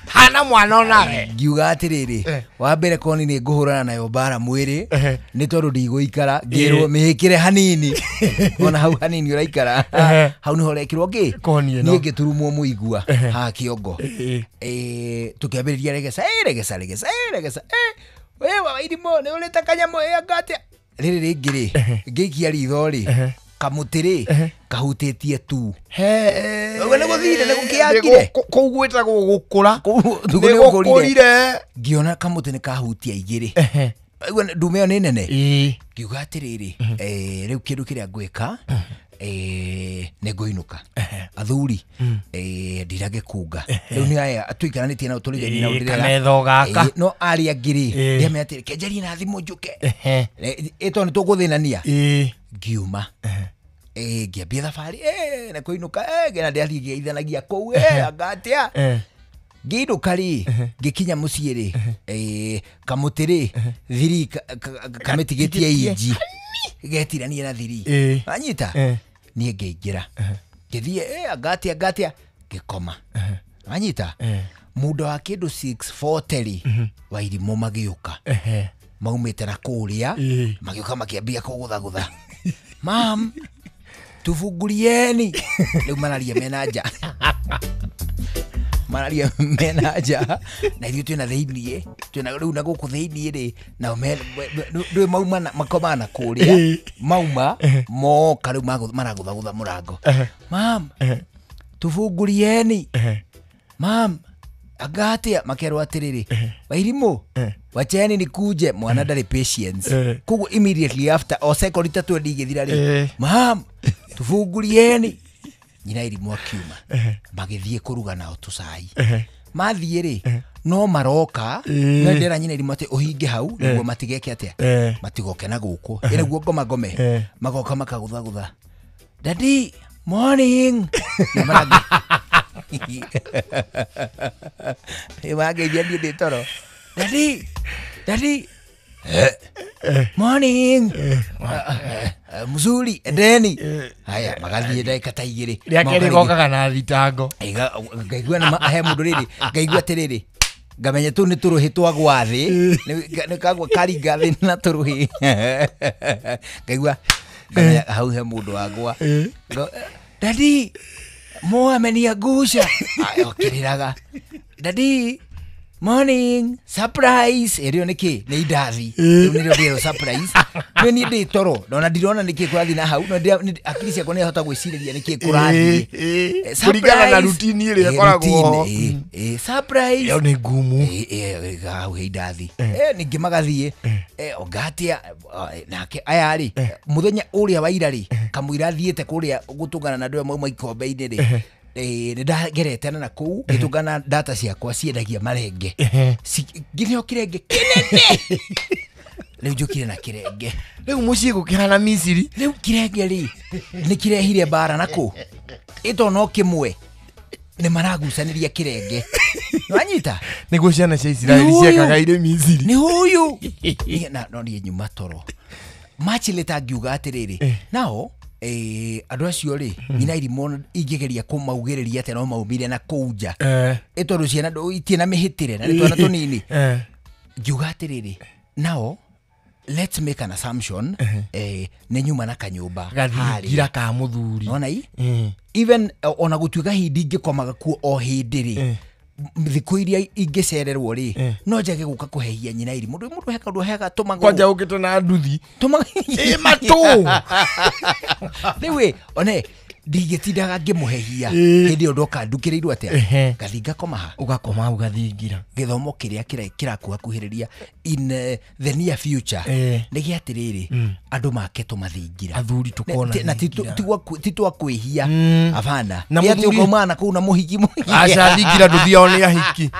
hana mwana onawe ngiuga atĩrĩrĩ wa mbere koni nĩ ngũhũrana nayo mbara mwĩrĩ nĩ tondũ ndigũikara ngĩrwo mĩĩkĩre hanini ona hau hanini ũraikara hau nĩho ũrekĩrwo ngĩ niĩ ngĩturumwo mũigua haha kĩongo tũkĩambĩrĩria regeca regeca regeca regeca we wa irimũ nĩ ũrĩte kanyamũ anga atĩa Rĩrĩ rĩngĩ rĩ ngĩikia ritho rĩ kamũtĩ rĩ kahutĩtie tu. Ũguo nĩ gũthire nĩ gũkĩangire. Kũu gwĩtagwo gũkũra. Nĩ gũkũrire. Ngĩona kamũtĩ nĩ kahutia igĩrĩ. Ũguo ndume ĩyo nĩ nene. Ngiuga atĩrĩrĩ rĩu kĩndũ kĩrĩa ngwĩka nĩ ngũinũka. Athuri ndiragĩkunga. Rĩu nĩ aya tũikaranĩtie nao tũrigainie nao ndĩrera. Kametho gaka. No arĩa angĩ rĩ ndĩamenya atĩrĩ kenjarie na thimũ njũke. Ĩ tondũ nĩ tũgũthĩnania. Ngiuma. Ngĩambia thabarĩ na kũinũka ngĩona ndĩrathiĩ ngĩgeithanagia kũu anga atĩa. Ngĩinũka rĩ ngĩkinya mũciĩ rĩ kamũtĩ rĩ thiri kamĩtigĩtie inji getirania na thiri. Wanyita niĩ ngĩingĩra ngĩthiĩ anga atĩa ngĩkoma. Wanyita muda wa kĩndũ 6:40 rĩ Wairimũ magĩũka maumĩte na kũrĩa magĩũka makĩambia kũgũthagũtha. Mam, tufungurieni. Rĩu mararia mena nja. Mararia mena nja na ithuĩ twĩna thĩiniĩ twĩna rĩu na gũkũ thĩiniĩ rĩ nao ndũĩ mauma makoma na kũrĩa mauma moka rĩu maragũthagũtha mũrango. Mam, tufungurieni. Mam, anga atĩa makerwo atĩrĩrĩ Wairimũ wacheni nikuje. Mwana ndarĩ patience. Koguo immediately after o second ta 20 igĩthira rĩ mam tufungurieni. Nyina Irimũ akiuma magĩthiĩ kũruga nao tũcai. Mathiĩ rĩ no maroka no ndĩra nyina Irimũ atĩ ũhinge hau nĩguo matigeke atĩa matigoke na gũkũ ĩ nĩguo ngoma ngome magoka makagũthagũtha daddy morning. Marangeithia niĩ ndĩ toro daddy daddy morning mzuri endeni. Haya magathiĩ ndagĩka ta igĩrĩ. Rĩa kerĩ gokaga na thitango. Ngaigua na he mũndũ rĩrĩ ngaigua atĩrĩrĩ ngamenya tũu nĩ tũrũhĩ twagwa thĩ nĩ kagwa karinga thĩ na tũrũhĩ. Ngaigua ngamenya hau he mũndũ wagwa. Daddy mo ameniangusha. Okĩrĩraga daddy morning surprise. Ĩrĩo nĩ kĩ nĩ indathi. Rĩu nĩrĩo ndĩrwo surprise. Nĩ niĩ ndĩ toro ndona ndirona nĩkĩ kũrathiĩ na hau no akili ciakwa nĩ hota gwĩcirĩria nĩkĩ kũrathiĩ kũringana na routine ĩrĩa ĩkoragwo ho. Surprise ĩyo nĩ ngumu. Hau he indathi. Ningĩ magathiĩ ongatia nake aya rĩ mũthenya ũrĩa wa ira rĩ kamũira thiĩte kũrĩa gũtũngana na andũ amwe ikombe-inĩ rĩ nĩ ndagerete na kũu ngĩtũngana data ciakwa ciendagia marenge ngĩneo kĩrenge kĩnene. Rĩu njũkire na kĩrenge. Rĩu mũciĩ gũkĩhana Misiri. Rĩu kĩrenge rĩ nĩ kĩrehire mbara na kũ ĩto no kĩmwe nĩ maragucanĩria kĩrenge. Wanyita nĩguo ciana cia Isiraeli ciekaga irĩ Misiri. Nĩ huyu na no niĩ nyuma toro machileta ngiuga atĩrĩrĩ nao andũ acio rĩ nyina Irimũ ingĩgeria kũmaugĩrĩria atĩa no maumire na kũu nja ĩ tondũ ciana itirĩ na mĩhĩtĩre na nĩ twana tũnini. Ngiuga atĩrĩrĩ nao let's make an assumption nĩ nyuma na kanyũmba gathingira ka mũthuri. Nona i even ona gũtuĩka hindi ingĩkomaga kuo o hĩndĩ rĩ thikũ iria ingĩcererwo rĩ no njage gũka kũhehia nyina Irimũ. Mũndũ heka ũndũ hega tũmagũrũ kwanja ũkĩte na nduthi matũ. Rĩu one ndingĩtindaga ngĩmũhehia hĩndĩ ĩyo ndoka ndukĩrĩirwo atĩa ngathiĩ ngakoma ha ũgakoma hau gathingira. Gĩthomo kĩrĩa kĩrakuhakuhĩrĩria in the near future nĩ gĩa atĩrĩrĩ andũ make tũmathingira athuri tũkona na ti twa kwĩhia abana nĩ atĩ ũkaumana na kũu na mũhiki mũhiki aca thingira ndũthiao nĩ ahiki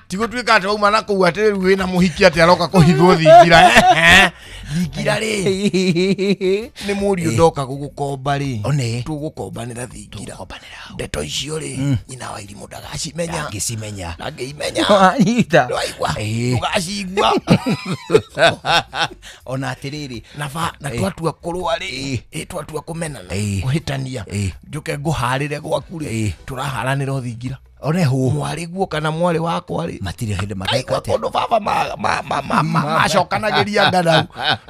ti gũtuĩka atĩ wauma na kũu atĩ rĩu wĩna mũhiki atĩ aroka kũhithwo thingira thingira rĩ nĩ mũriũ ndoka gũgũkomba rĩ tũgũkombanĩra thingira ndeto icio rĩ nyina wa Irimũ ndagacimenya ndangĩcimenya ndangĩimenya anyita ndwaigua ndũgacigua ona atĩrĩrĩ na twatua kũrũa rĩ twatua kũmenana kũhĩtania njũke ngũharĩre gwaku rĩ tũraharanĩra thingira. Oneho mwarĩ guo kana mwarĩ wakwa rĩ matirĩ hĩndĩ mageka atĩa kũndũ baba macokanagĩria ngarau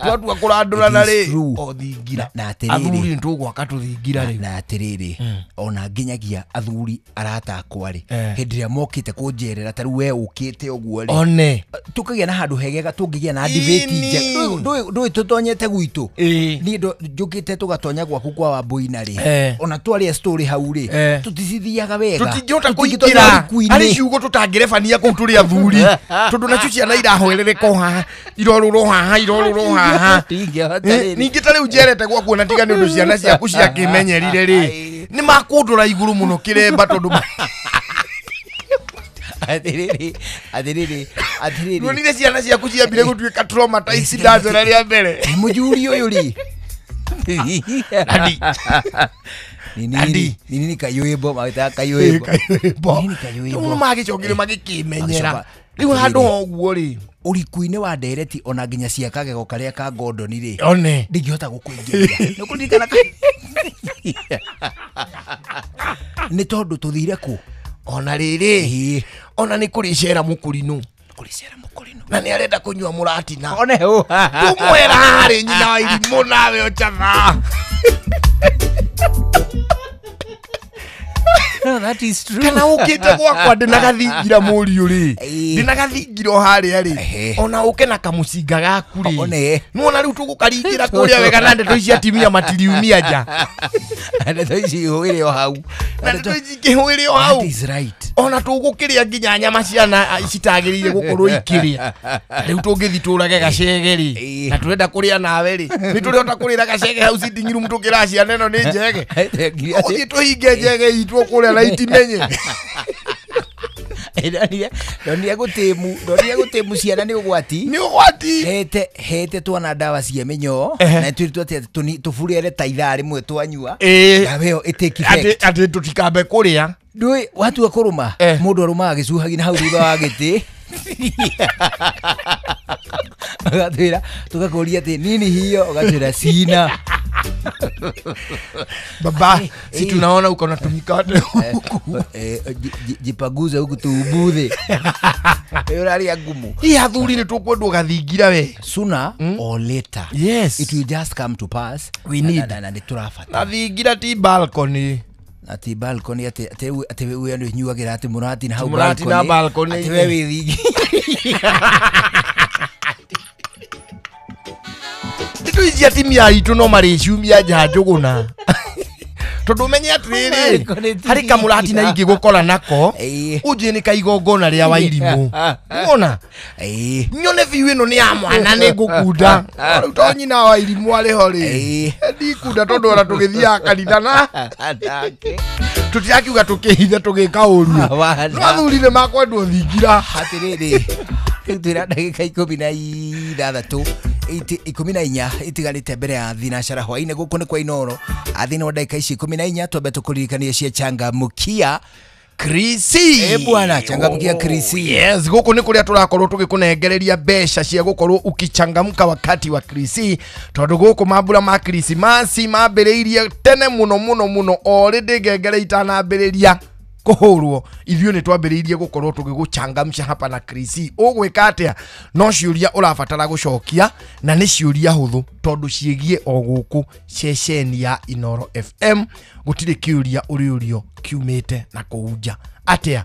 twatua kũrandũrana rĩ o thingira na atĩrĩrĩ athuri nĩtũgwaka tũthingira rĩ na atĩrĩrĩ ona nginyagia athuri arata akwa rĩ hĩndĩ ĩrĩa mokĩte kũnjerera ta rĩu we ũkĩte ũguo rĩ one tũkagĩa na handũ hegega tũngĩgĩa na debate njega ndũĩ tũtonyete gwitũ niĩ njũkĩte tũgatonya gwaku kwa Wambũina rĩ ona twaria story hau rĩ tũticithiaga wega tũtingĩhota kũingĩra harĩ ciugo tũtangĩrebania kũu tũrĩ athuri tondũ nacio ciana irahwerereka o haha irorũrwo haha irorũrwo haha ningĩ ta rĩu njerete gwaku ona tiga nĩ ũndũ ciana ciaku ciakĩmenyerire rĩ nĩ makũndũra igũrũ mũno kĩremba tondũ atĩrĩrĩ atĩrĩrĩ atĩrĩrĩ nonire ciana ciaku ciambire gũtuĩka traumatized ndacera rĩa mbere mũjuri ũyũ rĩ Nini nini kayuĩmbo magĩtaga kayuĩmbo nini kayuĩmbo rĩu magĩcokire magĩkĩmenyera rĩu handũ ho ũguo rĩ ũriku-inĩ wa ndereti ona nginya cia kagego karĩa ka Gordon rĩ one ndingĩhota gũkũingĩria nĩ ũkũririkana nĩ tondũ tũthire kũ ona rĩrĩ ona nĩ kũrĩ cera mũkũrinũ na nĩ arenda kũnyua mũratina one hũ tũmwera harĩ nyina wa irimũ nawe ũcatha. No, that is true. Kana ũkĩte gwakwa ndĩna gathingira mũriũ rĩ ndĩna gathingira o harĩa rĩ ona ũke na kamũcinga gaku rĩ nĩwona rĩu tũgũkaringĩra kũrĩa wega na ndeto ici atimia matiriumia nja ndeto ici ihũĩre o hau na ndeto ici ikĩhũĩre o hau that is right ona tũgũkĩrĩa nginya nyama ciana citagĩrĩire gũkorwo ikĩrĩa rĩu tũngĩthi tũrage gacege rĩ na tũrenda kũrĩa nawe rĩ nĩ tũrĩhota kũrĩra gacege hau sitting room tũkĩra ciana ĩno nĩ njege ũthiĩ tũhinge njege itũ kũrĩa na itimenye ndonire gũtĩmu ciana nĩ ũgwati nĩ ũgwati hete twana ndawa cia mĩnyoo na twĩrĩtwo atĩ tũburere ta ithaa rĩmwe twanyua ndawa ĩyo ĩtake effect atĩ tũtikambe kũrĩa ndũĩ watua kũrũma mũndũ arũmaga gĩcuhagi na hau thutha wa gĩtĩ ũgatwĩra tũgakũria atĩ nini hiyo ũgatwĩra sina baba si tunaona uko na tumikate huku jipaguze huku tuubuthe ũraria ngumu hii athuri nĩ tũkwendwo gathingira we sooner or later yes it will just come to pass we need na nĩ tũrabatara na thingira ti balcony ati balcony ati ati we nĩ nyuagĩra ati mũratina hau mũratina balcony ati we wĩ thingi ndeto ici atimia aitũ no marĩciumia nja njũgũna tondũ ũmenye atĩrĩrĩ harĩ kamũratina ingĩgũkora nako ũnjĩe nĩ kaigongona rĩa wairimũ wona nyone biũ ĩno nĩ ya mwana nĩ ngũkunda rĩu to nyina wa irimũ arĩ ho rĩ ndikunda tondũ ona tũgĩthiaga kanitha na tũtirakiuga tũkĩhithe tũgĩka ũru no athuri nĩ makwendwo thingira atĩrĩrĩ rĩu twĩna ndagĩka 16 14 itigarĩte mbere ya thinacara hwainĩ gũkũ nĩ kwa Inooro athĩinĩ wa ndagĩka ici 14 twambe tũkũririkanie cia changamkia Krisi bwana changamkia Krisi yes gũkũ nĩ kũrĩa tũrakorwo tũgĩkũnengereria mbeca cia gũkorwo ũkichangamka wakati wa Krisi tondũ gũkũ mambura ma Krisimasi mambĩrĩirie tene mũno mũno mũno already ngengere itanambĩrĩria kũhũrwo ithuĩ nĩ twambĩrĩirie gũkorwo tũgĩgũchangamsha hapa na Krisi ũgwĩka atĩa no ciũria ũrabatara gũcokia na nĩ ciũria hũthũ tondũ ciĩgiĩ o gũkũ ceceni ya Inooro FM gũtirĩ kĩũria ũrĩũrio kiumĩte na kũu nja atĩa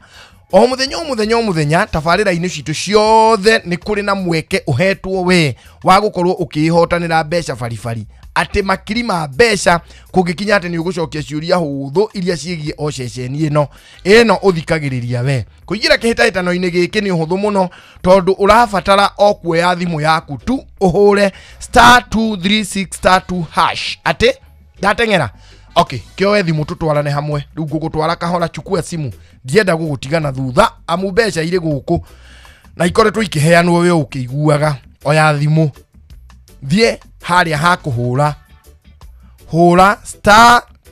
o mũthenya o mũthenya o mũthenya tabarĩra-inĩ citũ ciothe nĩ kũrĩ na mweke ũhetwo we wa gũkorwo ũkĩĩhotanĩra mbeca baribari atĩ makiri ma mbeca kũngĩkinya atĩ nĩ ũgũcokia ciũria hũthũ iria ciĩgiĩ o ceceni ĩno ĩno ũthikagĩrĩria we kũingĩra kĩhĩtahĩtano-inĩ gĩkĩ nĩ ũhũthũ mũno tondũ ũrabatara o kuoya thimũ yaku tu ũhũre *236*2# atĩ ndateng'era okay kĩoe thimũ tũtwarane hamwe rĩu ngũgũtwara kahora chukua simu ndienda gũgũtigana thutha amu mbeca irĩ gũkũ na ikoretwo ikĩheanwo we ũkĩiguaga oya thimũ thiĩ harĩa ha kũhũra hũra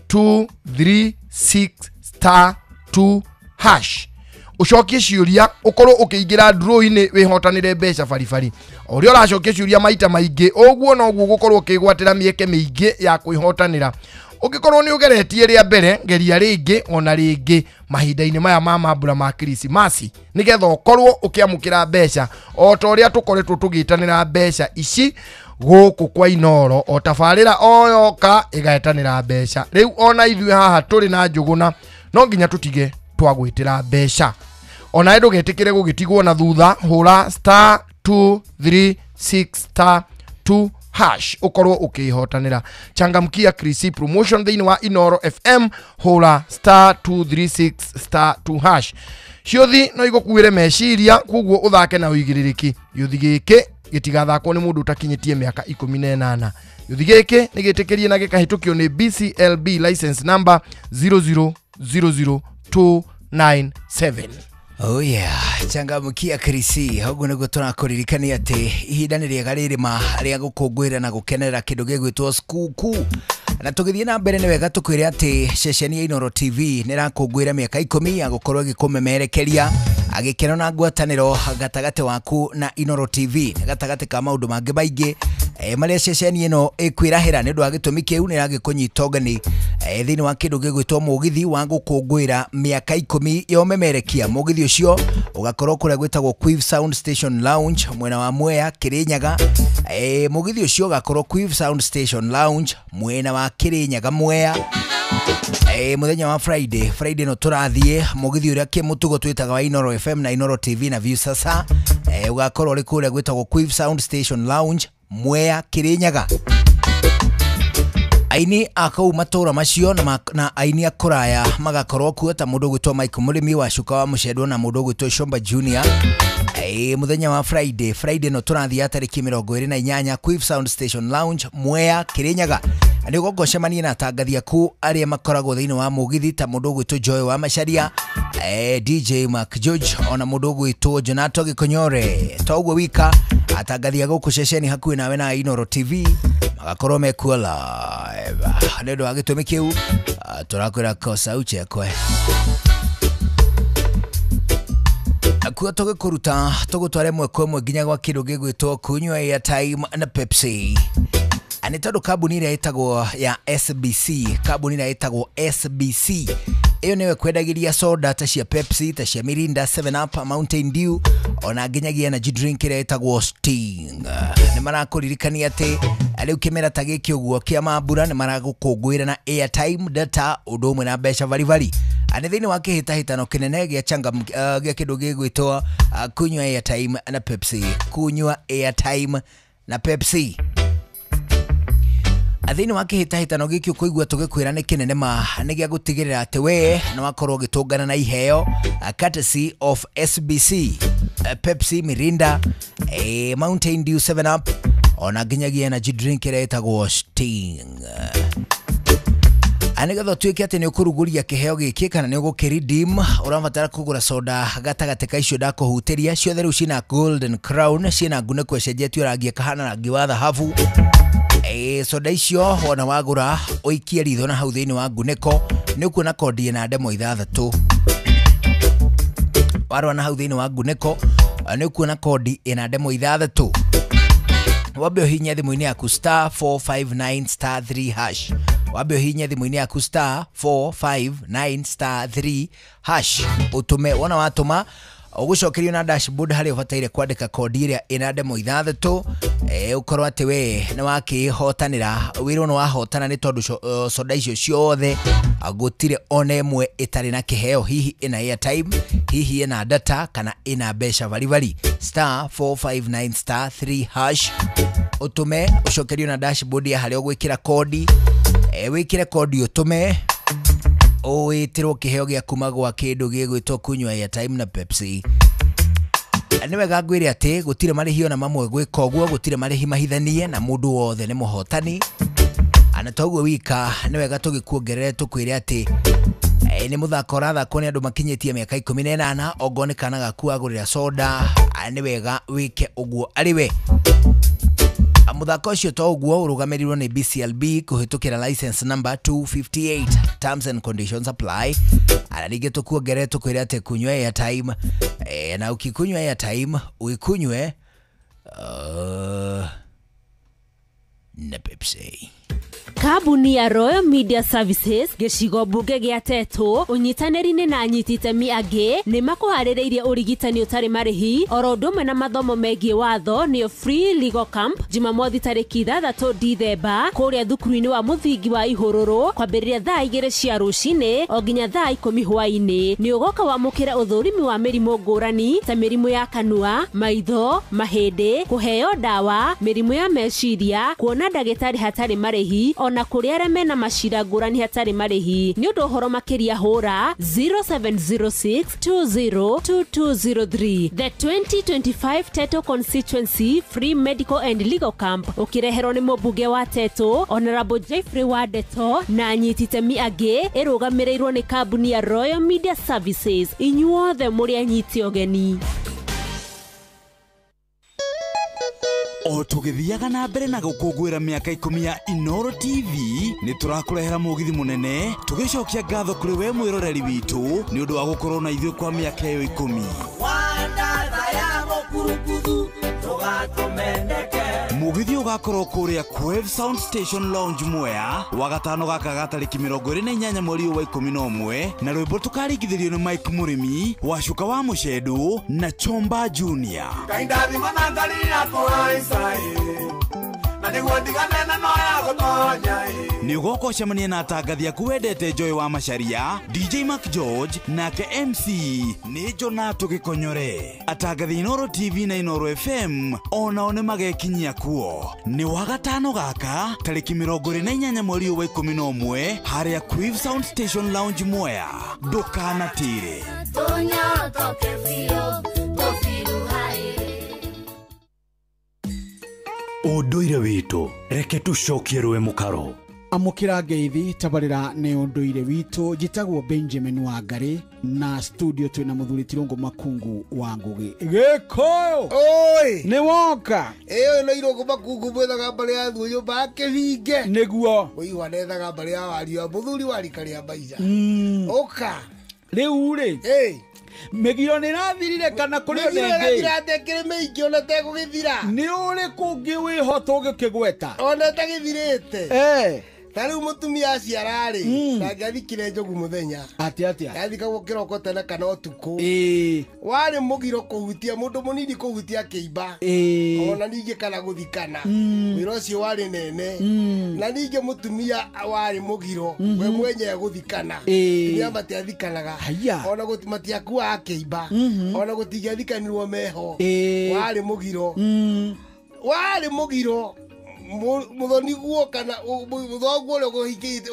*236*2# ucokie ciũria ukorwo ũkĩingĩra draw-inĩ wĩhotanĩre mbeca baribari o ũrĩa ũracokia ciũria maita maingĩ ũguo noguo ũgũkorwo ũkĩgwatĩra mĩeke mĩingĩ ya kwĩhotanĩra Ũngĩkorwo nĩ ũgeretie rĩa mbere ngeria rĩngĩ ona rĩngĩ mahinda-inĩ maya ma mambura ma Krismasi nĩgetha ũkorwo ũkĩamũkĩra mbeca o ta ũrĩa tũkoretwo tũgĩtanĩra mbeca ici gũkũ kwa Inoro o tabarĩra o yoka ĩgaetanĩra mbeca. Rĩu ona ithuĩ haha tũrĩ na Njũgũna no nginya tũtige twagwĩtĩra mbeca. Ona ndũgetĩkĩre gũgĩtigwo na thutha, hũra star 236 star 2 hash ukorwo ukihotanira. Changamkia Krisi promotion thĩinĩ wa Inoro FM, hũra star 236 star 2 hash. Ciũthi no igũkuĩre meciria koguo ũthake na ũigĩrĩrĩki. Gĩũthi gĩkĩ gĩtigathakwo nĩ mũndũ ũtakinyĩtie mĩaka 18. Gĩũthi gĩkĩ nĩ gĩtĩkĩrie na gĩkahĩtũkio nĩ BCLB license number 0000297. Oh yeah, changamkia Krisi hoguo niguo tũrakũririkania atĩ ihinda nĩ rĩega rĩrĩ ma rĩa gũkũngũĩra na gũkenerera kĩndũ gĩgwĩtwo skuku. Na tũgĩthiĩ na mbere nĩ wega tũkwĩre atĩ ceceni ya Inoro TV nĩ ĩrakũngũĩra mĩaka 10 ya gũkorwo ĩgĩkũmemerekeria agĩkeno na ngwatanĩro gatagatĩ waku na Inoro TV na gatagatĩ ka maũndũ mangĩ maingĩ marĩa ceceni ĩno ĩkwĩrahĩra nĩ ũndũ wa gĩtũmi kĩu nĩ ĩragĩkũnyita ũgeni thĩinĩ wa kĩndũ gĩgwĩtwo mũgithi wa gũkũngũĩra mĩaka 10 ya ũmemerekia. Mũgithi ũcio ũgakorwo kũrĩa gwĩtagwo Quiv Sound Station Lounge mwena wa Mwea Kirinyaga. Mũgithi ũcio ũgakorwo Quiv Sound Station Lounge mwena wa Kirinyaga Mwea muthenya wa Friday no tũrathiĩ mũgithi ũrĩa kĩmũtugo twĩtaga wa Inoro FM na Inoro TV na View Sasa ũgakorwo ũrĩ kũrĩa gwĩtagwo Quiv Sound Station Lounge Mwea Kirinyaga. Aini a kũu matũra macio na aini a kũraya magakorwo kuo ta mũndũ ũgwĩtwo Mike Mũrĩmi wa Cuka wa Mũcendwo na mũndũ ũgwĩtwo Shomba Junior. Muthenya wa Friday no tũrathiĩ tarĩki 28 Quiv Sound Station Lounge Mwea Kirinyaga. Nĩ ũgũcemania na atangathi aku arĩa makoragwo thĩinĩ wa mũgithi ta mũndũ ũgwĩtwo Joy wa Macharia, DJ Mark George ona mũndũ ũgwĩtwo Jonato Gĩkonyore. To ũguo wika atangathi a gũkũ ceceni hakuhĩ nawe na Inoro TV magakorwo mekuo live. Nĩ ũndũ wa gĩtũmi kĩu tũrakwĩra kosa uchekwe kuo tũgĩkũruta tũgũtware ĩmwe kwa ĩmwe nginya gwa kĩndũ gĩgwĩtwo kunyua airtime na Pepsi. Nĩ tondũ kambuni ĩrĩa ĩtagwo ya SBC, kambuni ĩrĩa ĩtagwo SBC ĩyo nĩyo ĩkwendagĩria soda ta cia Pepsi, ta cia Mirinda, 7 Up, Mountain Dew ona nginyagia energy drink ĩrĩa ĩtagwo Sting. Nĩ marakũririkania atĩ rĩu kĩmera ta gĩkĩ ũguo kĩa mambura nĩ maragũkũngũĩra na airtime, data ũndũ ũmwe na mbeca baribari. Nĩ thĩinĩ wa kĩhĩtahĩtano kĩnene gĩa gĩa kĩndũ gĩgwĩtwo kunyua airtime na Pepsi, kunyua airtime na Pepsi. Thĩinĩ wa kĩhĩtahĩtano gĩkĩ ũkũigua tũgĩkwĩra nĩ kĩnene ma nĩ gĩa gũtigĩrĩra atĩ we nĩ wakorwo ũgĩtũngana na iheo courtesy of SBC, Pepsi, Mirinda, Mountain Dew, 7 Up ona nginyagia energy drink ĩrĩa ĩtagwo Sting. Nĩgetha ũtuĩke atĩ nĩ ũkũrugũria kĩheo gĩkĩ kana nĩ ũgũkĩredeem, ũrabatara kũgũra soda gatagatĩ ka icio ndakũhutĩria ciothe. Rĩu ciĩna Golden Crown, ciĩna ngunĩko ĩcenjetio rangi ĩkahana rangi wa thahabu. Soda icio wona wagũra ũikie ritho na hau thĩinĩ wa ngunĩko nĩ ũkuona kondi ĩna ndemwa 6. Warora na hau thĩinĩ wa ngunĩko nĩ ũkuona kondi ĩna ndemwa 6. Wambe ũhihinye thimũ-inĩ yaku star 459 star 3 hash. Wambe ũhihinye thimũ-inĩ yaku star 459 star 3 hash ũtũme. Wona watũma ũgũcokerio na dashboard harĩa ũbataire kwandĩka kondi ĩrĩa ĩna ndemwa 6 ũkorwo atĩ we nĩ wakĩhotanĩra wĩrwo nĩ wahotana nĩ tondũ soda icio ciothe gũtirĩ ona ĩmwe ĩtarĩ na kĩheo, hihi ĩna airtime, hihi ĩna data kana ĩna mbeca baribari. Star 459 star 3 hash ũtũme ũcokerio na dashboard ya harĩa ũgwĩkĩra kondi, wĩkĩre kondi ũtũme ũwĩtĩrwo kĩheo gĩa kuma gwa kĩndũ gĩgwĩtwo kunyua airtime na Pepsi. Nĩ wega ngwĩre atĩ gũtirĩ marĩhi ona mamwe gwĩka ũguo, gũtirĩ marĩhi mahithanie na mũndũ wothe nĩ mũhotani. Ana toguo wika nĩ wega tũgĩkuongerere tũkwĩre atĩ nĩ mũthako ũrathakwo nĩ andũ makinyĩtie mĩaka 18 ongorwo nĩ kana gaku wagũrĩra soda nĩ wega wĩke ũguo arĩ we. Mũthako ũcio to ũguo ũrũgamĩrĩirwo nĩ BCLB kũhĩtũkĩra license number 258. Terms and conditions apply. Ana rĩngĩ tũkuongerere tũkwĩre atĩ kunyua airtime na ukikunywa airtime uikunywe na Pepsi. Kambuni ya Royal Media Services gĩcigo mbunge gĩa Tetu ũnyitanĩri-inĩ na anyiti itemi angĩ nĩ makũharĩrĩirie ũrigitani ũtarĩ marĩhi oro ũndũ ũmwe na mathomo megiĩ watho nĩyo Free Legal Camp Jumamothi tarĩki 6 Dithemba kũrĩa thukuru-inĩ wa mũthingi wa Ihũrũrũ kwambĩrĩria thaa 2 cia rũcinĩ o nginya thaa 10 hwaĩ-inĩ. Nĩ ũgoka wamũkĩra ũthũrimi wa mĩrimũ ngũrani ta mĩrimũ ya kanua, maitho, mahĩndĩ, kũheo ndawa, mĩrimũ ya meciria, kuona ndagĩtarĩ hatarĩ marĩhi ona kũrĩa arĩa mena macira ngũrani hatarĩ marĩhi. Nĩ ũndũ ũhoro makĩria hũra 0706 202203. The 2025 Tetu Constituency Free Medical and Legal Camp ũkĩreherwo nĩ mũmbunge wa Tetu Honorable Jeffrey Wadeto na anyiti itemi angĩ, ĩrũgamĩrĩirwo nĩ kambuni ya Royal Media Services. Inyuothe mũrĩ anyiti ũgeni. O tũgĩthiaga na mbere na gũkũngũĩra mĩaka 10 ya Inooro TV, nĩ tũrakũrehera mũgithi mũnene tũgĩcokia ngatho kũrĩ we mwĩroreri witũ nĩ ũndũ wa gũkorwo na ithuĩ kwa mĩaka ĩyo 10. Mũgithi ũgakorwo kũrĩa Quave Sound Station Lounge Mwea wagatano gaka ga tarĩki 28 mweri wa 11 na rwĩmbo tũkaringithĩrio nĩ Mike Mũrĩmi wa Cuka wa Mũcendũ na Chomba Junior. Nĩ ũgoka ũcemanie na atangathi aku wendete Joy wa Macharia, DJ Mark George nake MC nĩ Jonato Gĩkonyore. Atangathi Inooro TV na Inooro FM onao nĩ magekinyia kuo. Nĩ wagatano gaka tarĩki 28 mweri wa 11 harĩa Quave Sound Station Lounge Mwea. Ndũkanatĩre. Ũndũire witũ reke tũcokie rũĩ mũkaro. Amũkĩra ngeithi tabarĩra nĩ ũndũire witũ. Njĩtagwo Benjamin Wangari na studio twĩna mũthuri Tirũngũ Makungu wa Ngũgĩ. Gĩkũyũ oi nĩ woka ĩyo no Irũngũ Makungu mwethaga mbarĩ ya thuo nyũmba akĩhinge nĩguo ũigua nethaga mbarĩ ya wario mũthuri wa rika rĩa maica ũka rĩu rĩ mĩgiro nĩ ĩrathirire kana kũrĩ ona ĩngĩ? Mĩgiro ĩrathira mĩingĩ ona tegũgĩthira. Nĩ ũrĩkũ ũngĩ wĩho tũngĩkĩgweta ona ĩtagĩthirĩte? Ta rĩu mũtumia aciara rĩ ndangĩathikire njogu mũthenya. Atĩa atĩa? Yathikagwo kĩroko tene kana ũtukũ. Warĩ mũgiro kũhutia mũndũ mũnini kũhutia kĩimba ona ningĩ kana gũthikana. Wĩra ũcio warĩ nene. Na ningĩ mũtumia warĩ mũgiro we mwenyewe gũthikana. Atumia matiathikanaga ona matiakuaga kĩimba ona gũtingĩathikanirwo meho. Warĩ mũgiro. Warĩ mũgiro muthoniguo kana muthoguo ũrĩa ũkũhikĩte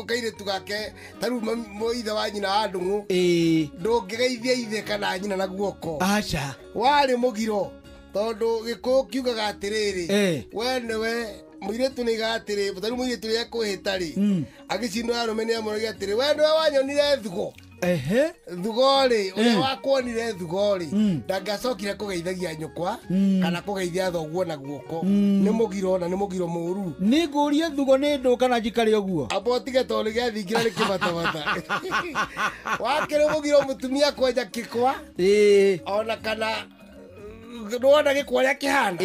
kairĩtu gake ta rĩu ithe wa nyina wa ndũng'ũ ndũngĩgeithia ithe kana nyina na guoko. Aca. Warĩ mũgiro tondũ gĩkũyũ kiugaga atĩrĩrĩ we nĩwe mũirĩtu nĩaigaga atĩrĩ ta rĩu mũirĩtu ũrĩa ekũhĩta rĩ agĩcinwo arũme nĩamũragia atĩrĩ we nĩwe wanyonire thugo. Thugo rĩ ũrĩa wakuonire thugo rĩ ndangĩacokire kũgeithagia nyũkwa kana kũgeithia thoguo na guoko. Nĩ mũgiro na nĩ mũgiro mũũru. Nĩ ngũrie thugo nĩ ndũ kana njikare ũguo? Amba ũtige tondũ gĩathingira nĩ kĩbatabata. Wakĩrĩ mũgiro mũtumia kwenja kĩkwa ona kana nĩwona gĩkwa ũrĩa kĩhana.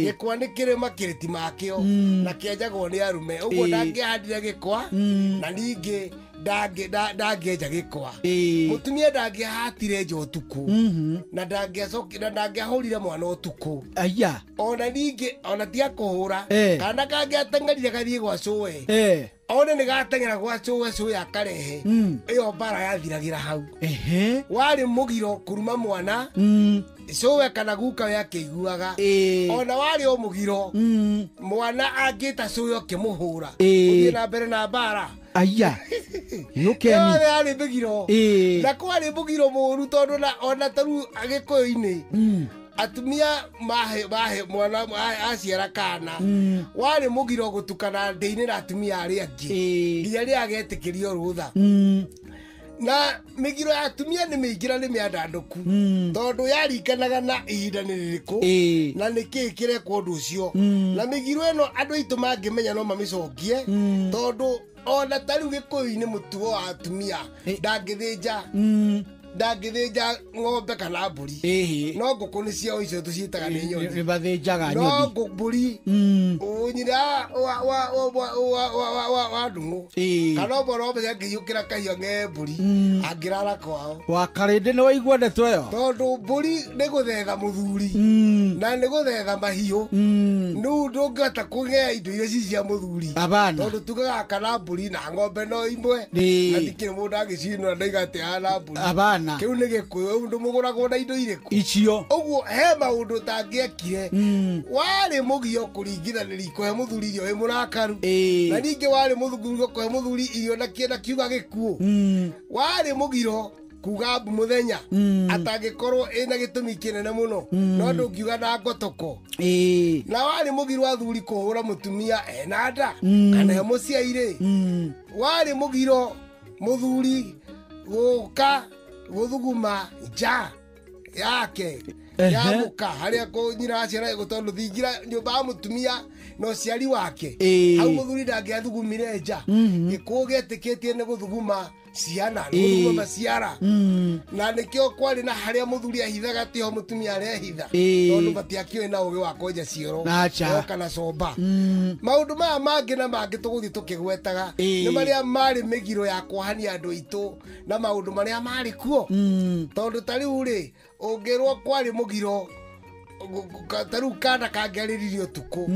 Gĩkwa nĩ kĩrĩ makĩrĩti makĩo na kĩenjagwo nĩ arũme ũguo ndangĩahandire gĩkwa na ningĩ ndangĩenja gĩkwa. Mũtumia ndangĩahatire nja ũtukũ na ndangĩahũrire mwana ũtukũ. Aya. Ona ningĩ ona tiga kũhũra kana kangĩateng'erire gathiĩ gwa cũwe one nĩ gateng'era gwa cũwe cũwe akarehe ĩyo mbara yathiragĩra hau. Warĩ mũgiro kũruma mwana cũwe kana guka we akĩiguaga. Ona warĩ o mũgiro mwana angĩta cũwe ũkĩmũhũra ũthiĩ na mbere na mbara. Aya. Yũkeni. Yarĩ mũgiro. Na kwarĩ mũgiro mũũru tondũ ona ta rĩu Agĩkũyũ-inĩ atumia mahe mwana aciara kana warĩ mũgiro gũtukana ndĩ-inĩ na atumia arĩa angĩ nginya rĩrĩa agetĩkĩrio rũtha. Na mĩgiro ya atumia nĩ mĩingĩ na nĩ mĩandandũku tondũ yaringanaga na ihinda nĩ rĩrĩkũ na nĩ kĩĩ kĩrekwo ũndũ ũcio. Na mĩgiro ĩno andũ aitũ mangĩmenya no mamĩcokie tondũ ona ta rĩu Gĩkũyũ-inĩ mũtugo wa atumia ndangĩthĩnja Ndangĩthĩnja ng'ombe kana mbũri. No ngũkũ nĩ ciao icio tũciĩtaga nĩ nyoni. Nĩ mathĩnjaga No nyoni. Mbũri nyina wa ndung'u kana ũmwe wa mbeca angĩiyũkĩra kahiũ ng'ee mbũri angĩrara kwao. Wa karĩndĩ nĩ waigua ndeto ĩyo. Tondũ mbũri nĩ gũthetha mũthuri na nĩ gũthetha mahiũ. Rĩu ndũngĩhota kũgĩa indo iria ci cia mũthuri. Tondũ tugaga kana mbũri na ng'ombe no imwe na ndikĩrĩ mũndũ angĩcinũra ndaiga atĩ ahana mbũri. Kĩu nĩ gĩkũyũ ũndũ mũgũragwo na indo irĩkũ icio. Ũguo he maũndũ ũtangĩekire. Warĩ mũgio kũringithanĩria kũhe mũthuri irio wĩ mũrakaru. Na ningĩ warĩ mũthuri kũhe mũthuri irio na kiuga gĩkuũ. Warĩ mũgiro kuga mbu mũthenya atangĩkorwo ĩna gĩtũmi kĩnene mũno no ndũngiuga na ngotoko. Na warĩ mũgiro athuri kũhũra mũtumia ena nda kana e mũciairĩ. Warĩ mũgiro mũthuri gũka gũthuguma nja yake ya mũka harĩa kũnyina ciana tondũ thingira nyũmba ya mũtumia na ũciari wake hau mũthuri ndangĩathugumire nja. Gĩkũyũ gĩetĩkĩtie nĩ gũthuguma ciana nĩ gũthuguma maciara. Na nĩkĩo kwarĩ na harĩa mũthuri ahithaga tiho mũtumia arehitha tondũ matiakĩũĩ na ũgĩ wa kwenja cioro oka na comba. Maũndũ maya mangĩ na mangĩ tũgũthiĩ tũkĩgwetaga nĩ marĩa marĩ mĩgiro ya kuohania andũ aitũ na maũndũ marĩa marĩ kuo. Tondũ ta rĩu rĩ ũngĩrwo kwarĩ mũgiro ta rĩu kana kangĩarĩririe ũtukũ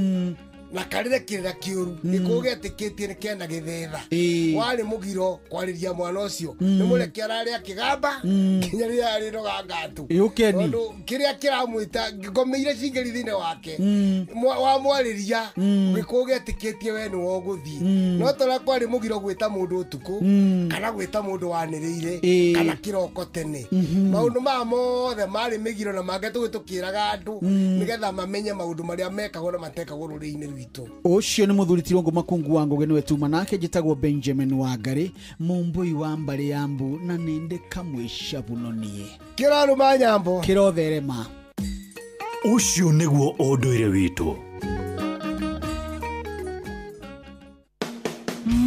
na karĩre kĩrĩra kĩũru gĩkũyũ gĩetĩkĩtie nĩ kena gĩthetha. Warĩ mũgiro kwarĩria mwana ũcio nĩ mũreke ararĩa kĩgamba nginya rĩrĩa arĩnoga ngatu. Tondũ kĩrĩa kĩramwĩta ngomeire cingĩri thĩinĩ wake wamwarĩria gĩkũyũ gĩetĩkĩtie we nĩwe ũgũthiĩ. No tondũ kwarĩ mũgiro gwĩta mũndũ ũtukũ kana gwĩta mũndũ wanĩrĩire kana kĩroko tene. Maũndũ maya mothe marĩ mĩgiro na mangĩ tũgĩ tũkĩraga andũ nĩgetha mamenye maũndũ marĩa mekagwo na matekagwo rũrĩrĩ-inĩ rwitũ. Ũcio nĩ mũthuri Tirũngũ Makungu wa Ngũgĩ nĩwe tuma nake. Njĩtagwo Benjamin Wangari mũmbũi wa mbarĩ ya mbu na nĩndĩ kamwe cabuno niĩ kĩrarũma nyambo kĩrotherema. Ũcio nĩguo ũndũire witũ.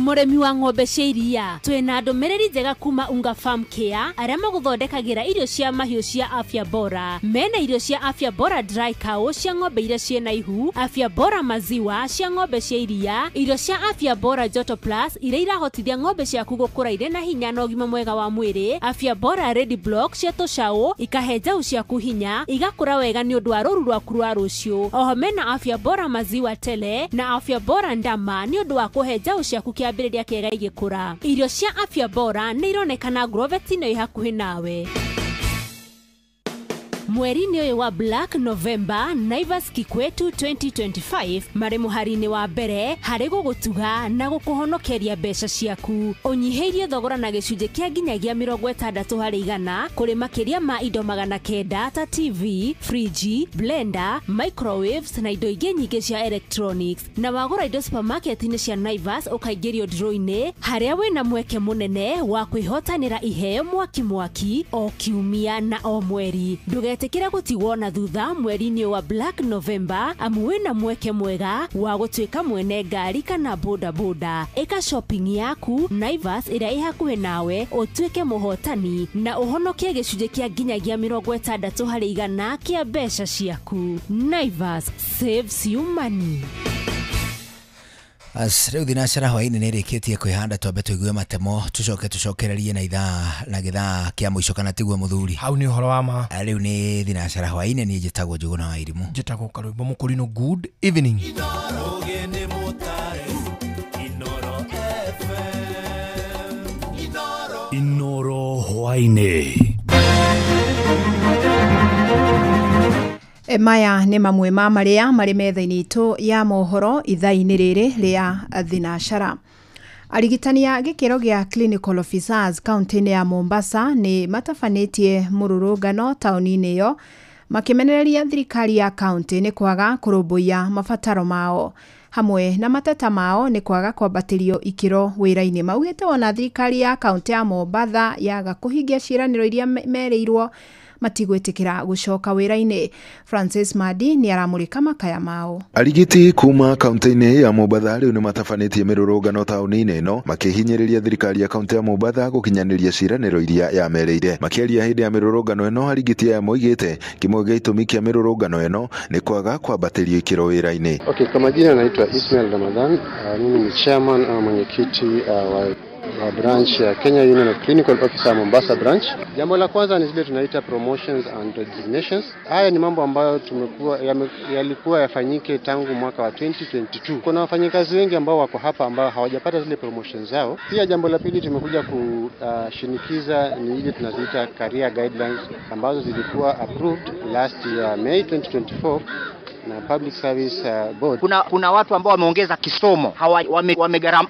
Mũrĩmi wa ng'ombe cia iria twĩna ndũmĩrĩri njega kuma Unga Farm Care arĩa magũthondekagĩra irio cia mahiũ cia afya bora. Mena irio cia afya bora dry cow cia ng'ombe iria ciĩna ihu, afya bora maziwa cia ng'ombe cia iria, irio cia afya bora joto plus iria irahotithia ng'ombe ciaku gũkũra irĩ na hinya na ũgima mwega wa mwĩrĩ, afya bora ready block cia tũcaũ ikahe njaũ ciaku hinya igakũra wega nĩ ũndũ wa rũru rwaku rwa rũciũ. Oho mena afya bora maziwa tele na afya bora ndama nĩ ũndũ wa kũhe njaũ ciaku kĩambĩrĩria kĩega igĩkũra. Irio cia afya bora nĩ ironekana Grovet-inĩ ĩ hakuhĩ nawe. Mweri-inĩ ũyũ wa Black November, Naivas Kikwetu 2025 marĩ mũhari-inĩ wa mbere harĩ gũgũtuga na gũkũhonokeria mbeca ciaku. Ũnyihĩirie thogora na gĩcunjĩ kĩa nginyagia 60% kũrĩ makĩria ma indo 900 ta TV, friji, blender, microwaves na indo ingĩ nyingĩ cia electronics. Na wagũra indo supermarket-inĩ cia Naivas ũkaingĩrio draw-inĩ harĩa wĩna mweke mũnene wa kwĩhotanĩra iheo mwaki mwaki o kiumia na o mweri. Ndũgetĩkĩre gũtigwo na thutha mweri-inĩ wa Black November amu wĩna mweke mwega wa gũtuĩka mwene ngari kana boda boda. Ĩka shopping yaku Naivas ĩrĩa ĩ hakuhĩ nawe ũtuĩke mũhotani na ũhonokie gĩcunjĩ kĩa nginyagia 60% kĩa mbeca ciaku. Naivas saves you money. As rĩu thinacara hwaĩ-inĩ nĩ ĩrĩkĩtie kwĩhanda twambe tũigue matemo tũcoke tũcokererie na ithaa na gĩthaa kĩa mũico kana tiguo mũthuri. Hau nĩ ũhoro wa ma. Rĩu nĩ thinacara hwaĩ-inĩ niĩ njĩtagwo Njũgũna wa Irimũ. Njĩtagwo Karwĩmbo Mũkũrinũ. Good evening. Inoro hwaĩ-inĩ. Maya nĩ mamwe ma marĩa marĩ metha-inĩ itũ ya mohoro ithaa-inĩ rĩrĩ rĩa thinacara. Arigitani a gĩkĩro gĩa clinical officers kaunti-inĩ ya Mombasa nĩ matabanĩtie mũrũrũngano taũni-inĩ ĩyo makĩmenereria thirikari ya kaunti nĩ kwaga kũrũmbũiya mabataro mao hamwe na mateta mao nĩ kwaga kwambatĩrio ikĩro wĩra-inĩ. Maugĩte ona thirikari ya kaunti ya Mombatha yaga kũhingia ciĩranĩro iria merĩirwo matigwĩtĩkĩra gũcoka wĩra-inĩ. Francis Madi nĩ aramũrĩka makaya mao. Arigiti kuma kaunti-inĩ ya Mombatha rĩu nĩmatabanĩtie mĩrũrũngano taũni-inĩ ĩno makĩhinyĩrĩria thirikari ya kaunti ya Mombatha gũkinyanĩria ciĩranĩro iria yamerĩire. Makĩaria hĩndĩ ya mĩrũrũngano ĩno, arigiti aya moigĩte kĩmwe gĩa itũmi kĩa mĩrũrũngano ĩno nĩ kwaga kwambatĩrio ikĩro wĩra-inĩ. Okay, kwa majina naitwa Ismail Ramadhan. Mimi ni chairman au mwenyekiti wa branch ya Kenya Union of Clinical Officer Mombasa branch. Jambo la kwanza ni zile tunaita promotions and designations. Haya ni mambo ambayo tumekuwa yalikuwa yafanyike tangu mwaka wa 2022. Kuna wafanyikazi wengi ambao wako hapa ambao hawajapata zile promotions zao. Pia jambo la pili tumekuja kushinikiza ni ile tunaziita career guidelines ambazo zilikuwa approved last year May 2024 na Public Service Board. Kuna watu ambao wameongeza kisomo,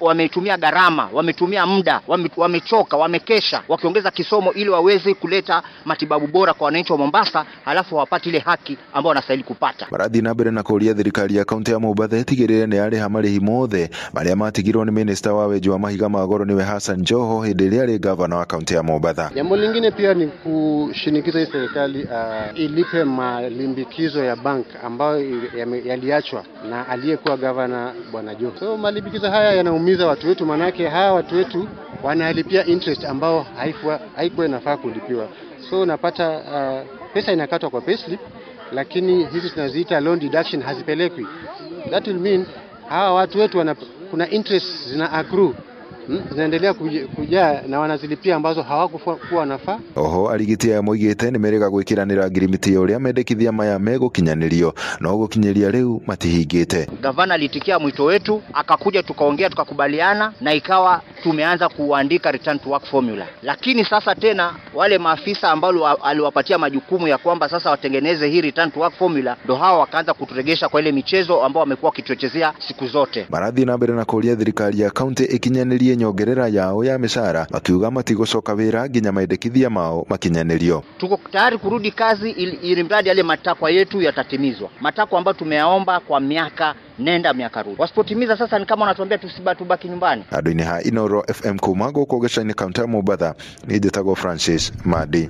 wametumia gharama, wametumia muda, wamechoka, wamekesha wakiongeza kisomo ili waweze kuleta matibabu bora kwa wananchi wa Mombasa, halafu wapate ile haki ambao wanastahili kupata. Marathiĩ na mbere na kũũria thirikari ya kaunti ya Mombatha ĩtigĩrĩre nĩ yarĩha marĩhi mothe marĩa matigirwo nĩ minista wa wenji wa mahiga ma goro nĩwe Hassan Joho hĩndĩ ĩrĩa arĩ gavana wa kaunti ya Mombatha. Jambo lingine pia ni kushinikiza hii serikali ilipe malimbikizo ya bank ambayo yaliachwa na aliyekuwa gavana Bwana Joho. So malimbikizo haya yanaumiza watu wetu, manake hawa watu wetu wanalipia interest ambao haikuwa inafaa kulipiwa. So unapata pesa inakatwa kwa payslip, lakini hizi tunaziita loan deduction hazipelekwi. That will mean hawa watu wetu kuna interest zina accrue, zinaendelea kujaa na wanazilipia ambazo hawakuwa wanafaa. Oho arigiti aya moigĩte nĩ merĩga gwĩkĩranĩra ngirimiti ya ũrĩa mendekithia maya megũkinyanĩrio no gũkinyĩria rĩu matihingĩte. Gavana alitikia mwito wetu, akakuja tukaongea, tukakubaliana na ikawa tumeanza kuandika return to work formula. Lakini sasa tena wale maafisa ambao aliwapatia majukumu ya kwamba sasa watengeneze hii return to work formula, ndo hao wakaanza kuturegesha kwa ile michezo ambao wamekuwa wakituchezea siku zote. Marathiĩ na mbere na kũũria thirikari ya kaunti ĩkinyanĩrie nyongerera yao ya mĩcara, makiuga matigũcoka wĩra nginya mendekithia mao makinyanĩrio. Tuko tayari kurudi kazi ili mradi yale matakwa yetu yatatimizwa, matakwa ambayo tumeyaomba kwa miaka nenda miaka rudi. Wasipotimiza sasa ni kama wanatuambia tusibaki nyumbani. Andũ-inĩ ha Inoro FM kuma gũkũ gĩcagi-inĩ kaunti ya Mombatha, niĩ njĩtagwo Francis Madi.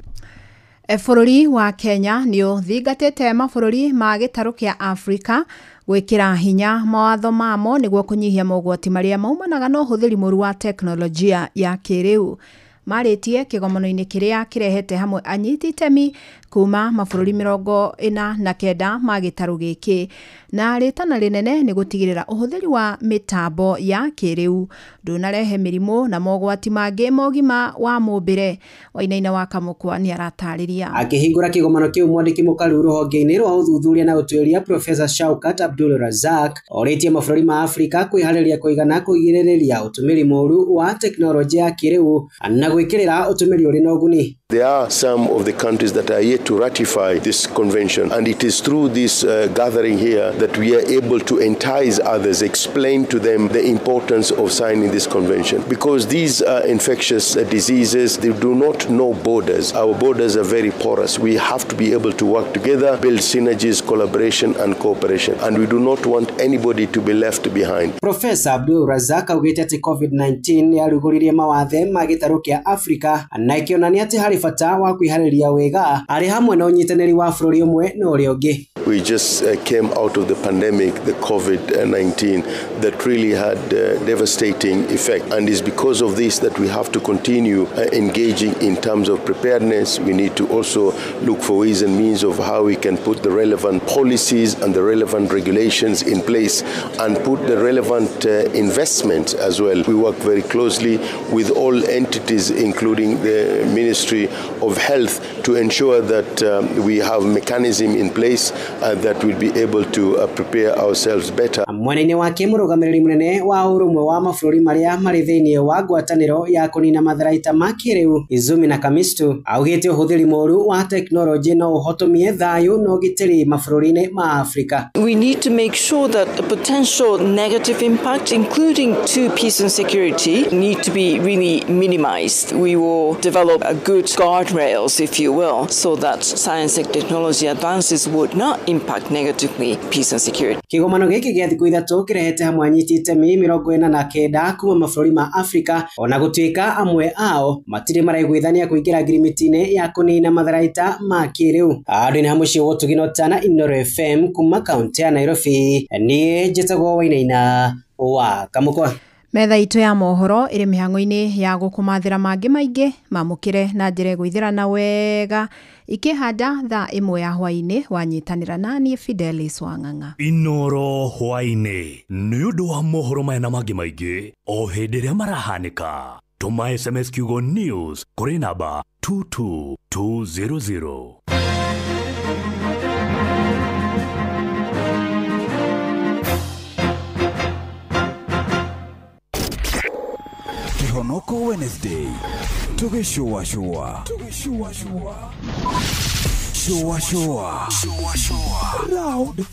Bũrũri wa Kenya nĩ ũthingatĩte mabũrũri ma gĩtarũ kĩa Afrika gwĩkĩra hinya mawatho mamo nĩguo kũnyihia mogwati marĩa maumanaga na ũhũthĩri mũru wa teknolojia ya kĩrĩu. Marĩtie kĩgomano-inĩ kĩrĩa kĩrehete hamwe anyiti itemi kuma mabũrũri 49 ma gĩtarũ gĩkĩ, na rĩtana rĩnene nĩ gũtigĩrĩra ũhũthĩri wa mĩtambo ya kĩrĩu ndũnarehe mĩrimũ na mogwati mangĩ ma ũgima wa mũmbĩre. Wainaina wa Kamũkwa nĩ aratarĩria. Akĩhingũra kĩgomano kĩu, mwandĩki mũkaru rũhonge-inĩ rwa ũthuthuria na ũtuĩria Professor Shaukat Abdul Razak orĩtie mabũrũri ma Afrika kwĩharĩria kũigana kũgirĩrĩria ũtũmĩri mũru wa teknolojia ya kĩrĩu na gwĩkĩrĩra ũtũmĩri ũrĩ na ũguni. There are some of the countries that are yet to ratify this convention, and it is through this gathering here that we are able to entice others, explain to them the importance of signing this convention. Because these are infectious diseases, they do not know borders. Our borders are very porous. We have to be able to work together, build synergies, collaboration and cooperation, and we do not want anybody to be left behind. Professor Abdul Razak augĩte atĩ COVID-19 yarugũririe mawathe ma gĩtarũ kĩa Afrika na ĩkĩonania atĩ harĩ bata wa kwĩharĩria wega arĩ hamwe na ũnyitanĩri wa bũrũri ũmwe na ũrĩa ũngĩ. We just came out of the pandemic, the COVID-19, that really had a devastating effect. And it's because of this that we have to continue engaging in terms of preparedness. We need to also look for ways and means of how we can put the relevant policies and the relevant regulations in place and put the relevant investment as well. We work very closely with all entities, including the Ministry of Health, to ensure that we have mechanism in place that will be able to prepare ourselves better. Mwena-inĩ wake mũrũgamĩrĩri mũnene wa ũrũmwe wa mabũrũri marĩa marĩ thĩinĩ wa ngwatanĩro ya kũnina matharaita ma kĩrĩu Izumi na Kamistu augĩte ũhũthĩri mũru wa teknolojĩ no ũhotomie thayũ na ũgitĩri mabũrũri-inĩ ma Afrika. We need to make sure that the potential negative impact, including to peace and security, need to be really minimized. We will develop a good guardrails, if you will, so that science and technology advances would not impact negatively peace and security. Kĩgomano gĩkĩ gĩa thikũ 3 kĩrehete hamwe anyiti itemi 49 kuma mabũrũri ma Afrika, ona gũtuĩka amwe ao matirĩ maraiguithania kũingĩra ngirimiti-inĩ ya kũnina matharaita ma kĩrĩu. Andũ-inĩ ha mũciĩ wa Ũtugi na Ũtana, Inooro FM kuma kaunti ya Nairobi, niĩ njĩtagwo Wainaina wa Kamũkwa. Metha itũ ya mohoro ĩrĩ mĩhang'o-inĩ ya gũkũmathĩra mangĩ maingĩ mamũkĩre na njĩra ĩgũithĩrana wega ikĩhanda thaa 1 ya hwaĩ-inĩ wanyitanĩra naniĩ Fidelis Wang'ang'a. Inooro hwaĩ-inĩ nĩ ũndũ wa mohoro maya na mangĩ maingĩ o hĩndĩ ĩrĩa marahanĩka. Tũma SMS kiugo news kũrĩ namba 22200. Kihonoko Wednesday tugishua shua shua shua shua shua round 3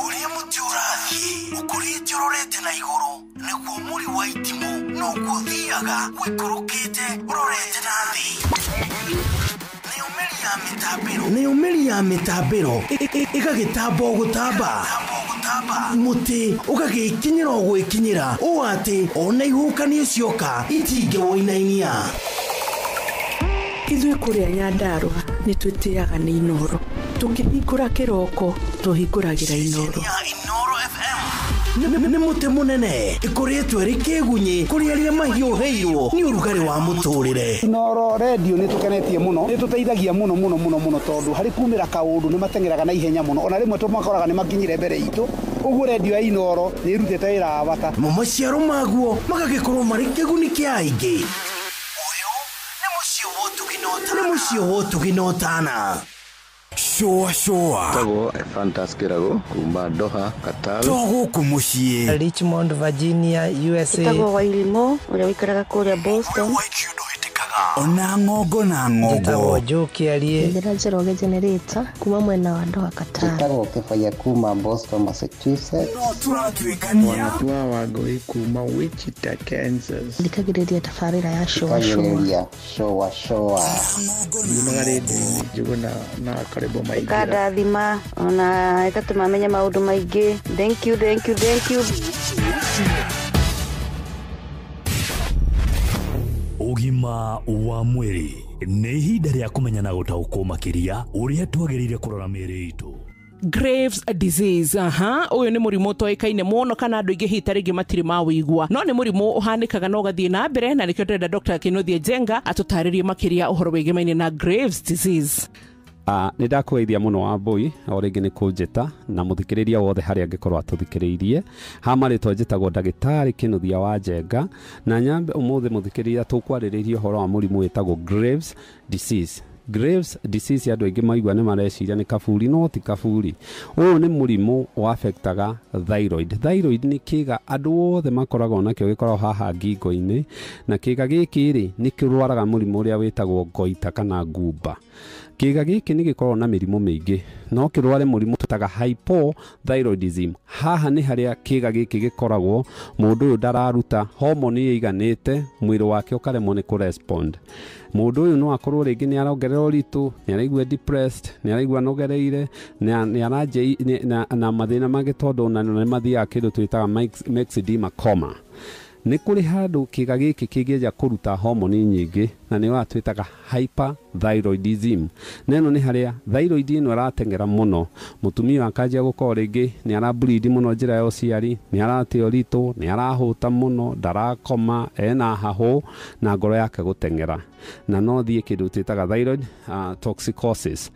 Uria muti urathie ukurite urorete na iguru niguo muri wa itimu noguo thiaga wikurukite urorete na thi. Nĩyo mĩri ya mĩtambĩro ĩgagĩtamba o gũtamba mũtĩ ũgagĩkinyĩra o gwĩkinyĩra ũũ atĩ ona ihuhũkanio cioka itingĩwũinainia. Ithuĩ kũrĩa Nyandarũa nĩ twĩtĩaga nĩ Inooro. Tũkĩhingũra kĩroko tũhingũragĩra Inooro. Nĩ mũtĩ mũnene ĩkũrĩtwo ĩrĩ kĩgunyĩ kũrĩ arĩa mahiũhĩirwo nĩ ũrugarĩ wa mũtũrĩre. Inooro redio nĩ tũkenetie mũno, nĩ tũteithagia mũno mũno mũno mũno tondũ harĩ kumĩra kaũndũ nĩ mateng'eraga na ihenya mũno, ona rĩmwe tũmakoraga nĩ makinyire mbere itũ. Ũguo redio ya Inooro nĩ ĩrutĩte wĩra wa bata. Namo maciaro maguo magagĩkorwo marĩ kĩguni kĩa aingĩ. Ũyũ nĩ mũciĩ wa ũtugi na ũtana. Shua shua Tagwo Fantas Kirago kuma Doha Qatar. To gũkũ mũciĩ Richmond Virginia USA. Tagwo Wairimo ũrĩa ũikaraga kũrĩa Boston. Ona ng'ongo na ng'ongo. Njĩtagwo Joe Kĩarie. Njĩra Njoroge Generator kuma mwena wa Doha Qatar. Njĩtagwo Kĩbaya kuma Boston Massachusetts. No tũratuĩkania. Wanatua Wangũi kuma Wichita Kansas. Thikagĩrĩria tabarĩra ya Shua Shua. Shua Shua. Yumaga rĩndiũ-inĩ Njũgũna na Karĩbo Maingĩra. Ĩkandathima ona ĩgatũma menye maũndũ maingĩ. Thank you, thank you, thank you. Ũgima wa mwĩrĩ nĩ ihinda rĩa kũmenya na gũtaũkwo makĩria ũrĩa twagĩrĩire kũrora mĩĩrĩ itũ. Graves disease, ũyũ nĩ mũrimũ ũtoĩkaine mũno kana andũ aingĩ hita rĩngĩ matirĩ mawĩigua, no nĩ mũrimũ ũhanĩkaga na ũgathiĩ na mbere, na nĩkĩo ndĩrenda Dr. Kĩnuthia Njenga atũtarĩrie makĩria ũhoro wĩgemaine na Graves disease. Nĩ ndakũgeithia mũno Wambũi o rĩngĩ nĩ kũnjĩta na mũthikĩrĩria wothe harĩa angĩkorwo atũthikĩrĩirie. Ha marĩtwa njĩtagwo ndagĩtarĩ Kĩnuthia wa Njenga, na nyambe ũmũthĩ mũthikĩrĩria tũkwarĩrĩria ũhoro wa mũrimũ wĩtagwo Graves disease. Graves disease andũ aingĩ maigua nĩ mareciria nĩ kaburi, no ti kaburi. Ũyũ nĩ mũrimũ ũaffectaga thyroid. Thyroid nĩ kĩga andũ othe makoragwo nakĩo, gĩkoragwo haha ngingo-inĩ, na kĩga gĩkĩ rĩ nĩ kĩrwaraga mũrimũ ũrĩa wĩtagwo goita kana ngumba. Kĩga gĩkĩ nĩ gĩkoragwo na mĩrimũ mĩingĩ, no kĩrware mũrimũ tũtaga hypothyroidism. Haha nĩ harĩa kĩga gĩkĩ gĩkoragwo mũndũ ũyũ ndararuta hormone ĩiganĩte, mwĩrĩ wake ũkaremwo nĩ kũrespond. Mũndũ ũyũ no akorwo rĩngĩ nĩ arongerera ũritũ, nĩ araigua depressed, nĩ araigua anogereire, nĩ aranjia na mathĩna mangĩ, tondũ ona nĩ mathiaga kĩndũ twĩtaga myxedema coma. Nĩ kũrĩ handũ kĩga gĩkĩ kĩngĩanjia kũruta homoni nyingĩ, na nĩ twĩtaga hyperthyroidism. Na ĩno nĩ harĩa thyroid ĩno ĩrateng'era mũno, mũtumia akanjia gũkorwo rĩngĩ nĩ arableed mũno njĩra ya ũciari, nĩ arate ũritũ, nĩ arahũta mũno, ndarakoma, ena hahũ na ngoro yake gũteng'era. Na no thiĩ kĩndũ twĩtaga thyroid toxicosis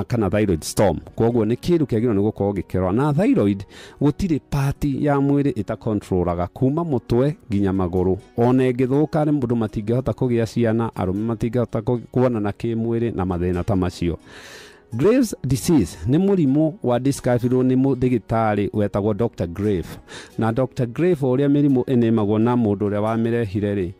kana thyroid storm. Koguo nĩ kĩndũ kĩagĩrĩirwo nĩ gũkorwo gĩkĩrora. Na thyroid gũtirĩ part ya mwĩrĩ ĩtakontrolaga kuma mũtwe nginya magũrũ. Ona ĩngĩthũka nĩ mũndũ matingĩhota kũgĩa ciana, arũme matingĩhota kuonana kĩmwĩrĩ na mathĩna ta macio. Graves disease nĩ mũrimũ wa discoverirwo nĩ mũndagĩtarĩ wetagwo Dr. Grave. Na Dr. Grave ũrĩa mĩrimũ ĩnĩmagwo na mũndũ ũrĩa wamĩrehire rĩ,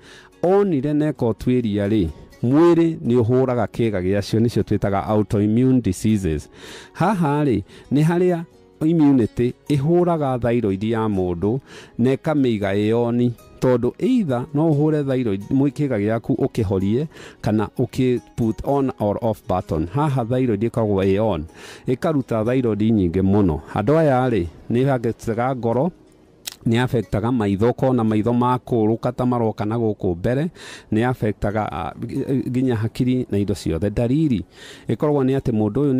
onire neka ũtuĩria rĩ, mwĩrĩ nĩ ũhũraga kĩga gĩacio, nĩcio twĩtaga autoimmune diseases. Haha rĩ nĩ harĩa immunity ĩhũraga thyroid ya mũndũ na ĩkamĩiga ĩyoni, Tondũ either no ũhũre thyroid kĩga gĩaku ũkĩhorie kana ũkĩ put on or off button. Haha thyroid ĩkoragwo ĩ on, ĩkaruta thyroid nyingĩ mũno. Andũ aya rĩ nĩ affectaga ngoro, nĩ affectaga maitho, kona maitho makũrũka ta maroka na gũkũ mbere, nĩ affectaga nginya hakiri na indo ciothe. Ndariri ĩkoragwo nĩ atĩ mũndũ ũyũ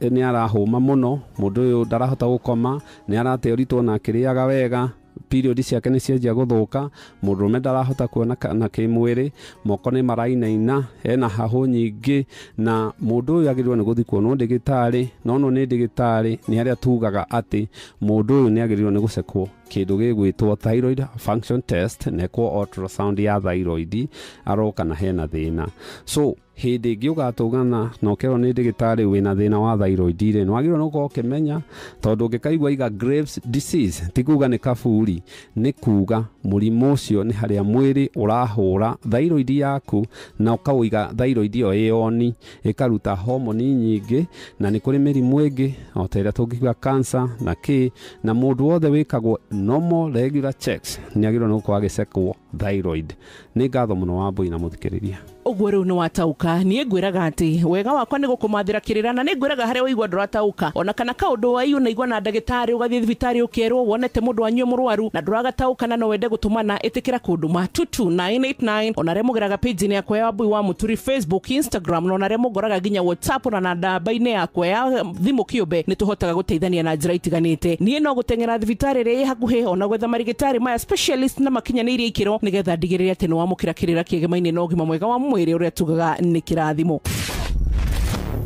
nĩ arahũma mũno, mũndũ ũyũ ndarahota gũkoma, nĩ arate ũritũ na akĩrĩaga wega, period ciake nĩ cianjia gũthũka, mũndũrũme ndarahota kuona na kĩmwĩrĩ, moko nĩ marainaina, ena hahũ nyingĩ, na mũndũ ũyũ agĩrĩirwo nĩ gũthiĩ kuonwo ndĩgĩtarĩ, no no nĩ ndĩgĩtarĩ nĩ arĩa tugaga atĩ mũndũ ũyũ nĩ agĩrĩirwo nĩ gũcekwo kĩndũ gĩgwĩtwo thyroid function test, nekwo ultrasound ya thyroid aroka na hena thĩna. So hĩndĩ ĩngĩ ũgatũngana na ũkerwo nĩ ndĩgĩtarĩ wĩna thĩna wa thyroid rĩ, nĩ wagĩrĩirwo nĩ gũkorwo ũkĩmenya, tondũ ũngĩkaigua iga Graves disease ti kuga nĩ kaburi, nĩ kuga mũrimũ ũcio nĩ harĩa mwĩrĩ ũrahũra thyroid yaku na ũkawĩiga thyroid ĩyo ĩ on, ĩkaruta homoni nyingĩ, na nĩ kũrĩ mĩrimũ ĩngĩ o ta ĩrĩa tũngiuga cancer na kĩ, na mũndũ wothe wĩkagwo normal regular checks nĩ agĩrĩirwo nĩ gũkorwo agĩcekwo thyroid. Nĩ ngatho mũno Wambui na mũthikĩrĩria. Ũguo rĩu nĩ watauka. Niĩ ngwĩraga atĩ wega wakwa nĩ gũkũmathĩra kĩrĩra, na nĩ ngwĩraga harĩa waigua ndũratauka, ona kana kaũndũ waiyu na igua na ndagĩtarĩ ũgathiĩ thibitarĩ ũkerwo wonete mũndũ wanyu mũrwaru na ndũragatauka na no wende gũtũmana, ĩtĩkĩra kũndũma 22989, ona arĩa mũgeraga page-inĩ yakwa ya Wambui wa Mũturi Facebook, Instagram, na ona arĩa mũngoraga nginya WhatsApp ona na namba-inĩ yakwa ya thimũ kĩũmbe, nĩ tũhotaga gũteithania na njĩra itiganĩte. Niĩ no gũteng'era thibitarĩ ĩrĩa ĩ hakuhĩ ona gwetha marigĩtarĩ maya specialist na makinyanĩirie ikĩro nĩgetha ndigĩrĩre atĩ nĩ wamũkĩra kĩrĩra kĩgemaine na ũgima mwega wa mwĩrĩ ũrĩa tugaga nĩ kĩrathimo.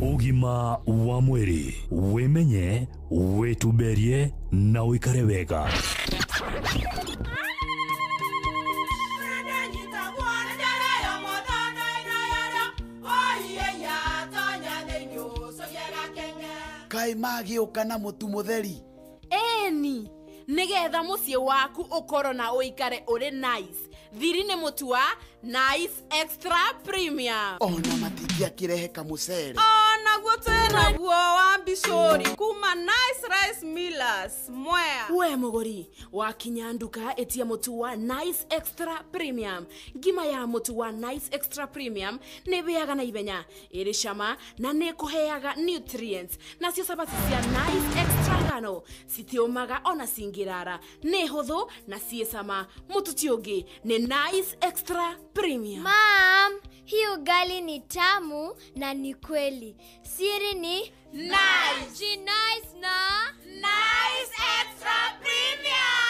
Ũgima wa mwĩrĩ, wĩmenye, wĩtumberie na ũikare wega. Kaĩ magĩũka na mũtu mũtheri? Ĩni, nĩgetha mũciĩ waku ũkorwo na ũikare ũrĩ nice. Thiri nĩ mũtu wa Nice Extra Premium. Ona matingĩakĩrehe kamũcere. Onaguo twĩnaguo wa mbicũri kuma Nice Rice Millers Mwea. We mũgũri wakinya nduka ĩtia mũtu wa Nice Extra Premium. Ngima ya mũtu wa Nice Extra Premium nĩ ĩhĩaga na ihenya, ĩrĩ cama na nĩ ĩkũheaga nutrients. Nacio cabaci cia Nice Extra ngano citiũmaga ona cingĩrara, nĩ hũthũ na ciĩ cama. Mũtu ti ũngĩ nĩ Nice Extra Premium. Mom, hii ugali ni tamu na ni kweli. Siri ni Nice. Nice na Nice Extra Premium.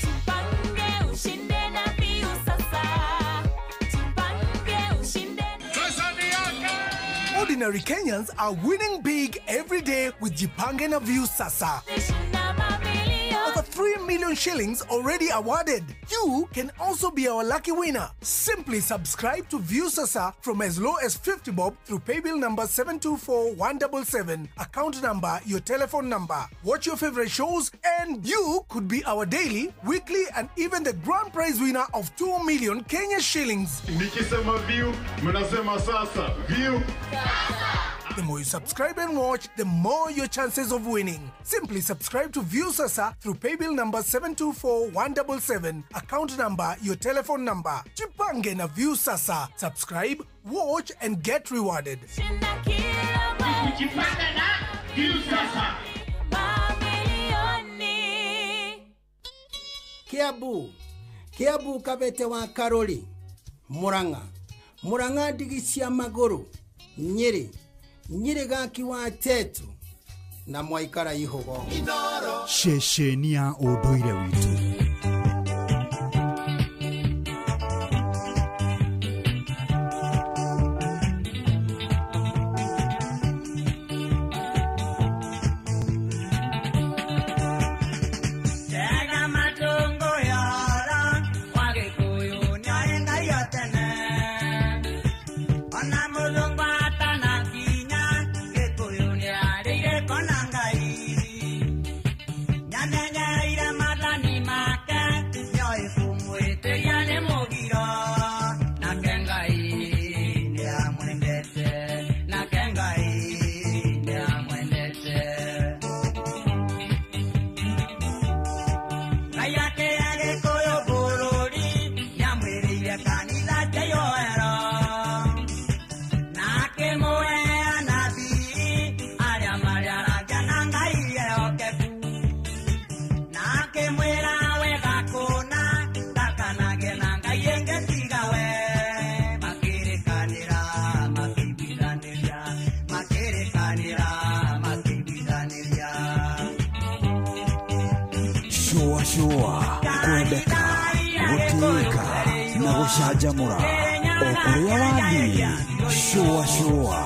Tupange ushinde na Viusasa. Tupange ushinde. Ordinary Kenyans are winning big every day with Jipange na Viusasa. Over 3 million shillings already awarded. You can also be our lucky winner. Simply subscribe to Viusasa from as low as 50 bob through paybill number 724177, account number, your telephone number. Watch your favorite shows and you could be our daily, weekly and even the grand prize winner of 2 million Kenya shillings. Nikisema view, mnasema sasa. View. The more you subscribe and watch, the more your chances of winning. Simply subscribe to Viusasa through paybill number 724177, account number, your telephone number. Jipange na Viusasa. Subscribe, watch and get rewarded. Jipange na Viusasa. Kiambu, Kiambu kabete wa Karoli, Murang'a, Murang'a ndigi cia magũrũ, Nyĩrĩ, Nyĩrĩ gaki wa Tetu na mwaikara ihugo. Ceceni ya ũndũire witũ. Nyanenyeire mathani ma Gũtĩĩka na gũcanjamũra o kũrĩa wathiĩ. Shũa shũa.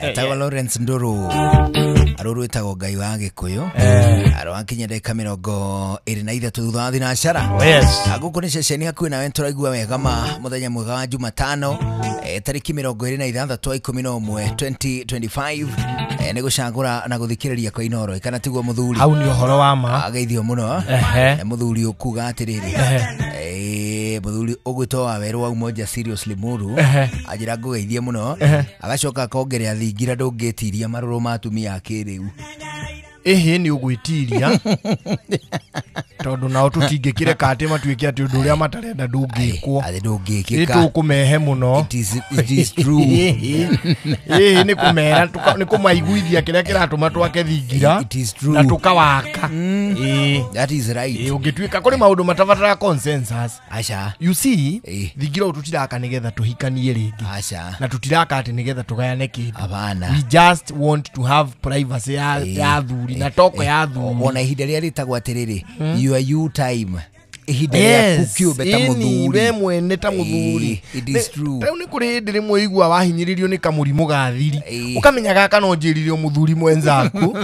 Etagwo Lawrence Nduru aruru etagwo Ngai wa Gikuyu arwakinya ndagika 23 thutha wa thinacara. Gũkũ nĩ ceceni hakuhĩ nawe tũraigua wega ma mũthenya mwega wa Jumatano, tarĩki 26 wa 11 2025. Nĩ gũcagũra na gũthikĩrĩria kwa Inooro kana tiguo mũthuri? Hau nĩ ũhoro wa ma. Ageithio mũno mũthuri ũkuga atĩrĩrĩ, mũthuri ũgwĩtwo wa werũ wa Umoja Serious Limuru anjĩra ngũgeithie mũno, agacoka akongerera thingira ndũngĩtiria marũrũ ma atumia a kĩrĩu. Ĩhĩ nĩ ũgwĩtiria tondũ nao tũtingĩkĩreka atĩ matuĩke atĩ ũndũ ũrĩa matarenda ndũngĩkwo. Atĩ ndũngĩkĩka. Nĩtũkũmehe mũno. It is true. Ĩhĩ nĩ kũmera nĩ kũmaiguithia kĩrĩa kĩratũma twake thingira. It is true. Na tũkawaka. Ĩĩ. That is right. Ĩĩ ũngĩtuĩka kũrĩ maũndũ matabataraga consensus. Aca. You see, thingira ũyũ tũtiraka nĩgetha tũhikanie rĩngĩ. Aca. Na tũtiraka atĩ nĩgetha tũgayane kĩndũ. Hapana. We just want to have privacy ya athuri na toko ya athuri. Ona ihinda rĩrĩa rĩtagwo atĩrĩrĩ, your you time, ihinda rĩaku kĩũmbe ta mũthuri, we mwene ta mũthuri. It is true. Rĩu nĩ kũrĩ hĩndĩ rĩmwe igua wahinyĩrĩrio nĩ kamũrimũ ga thiri, ũkamenya gaka no njĩrire mũthuri mwenzaku.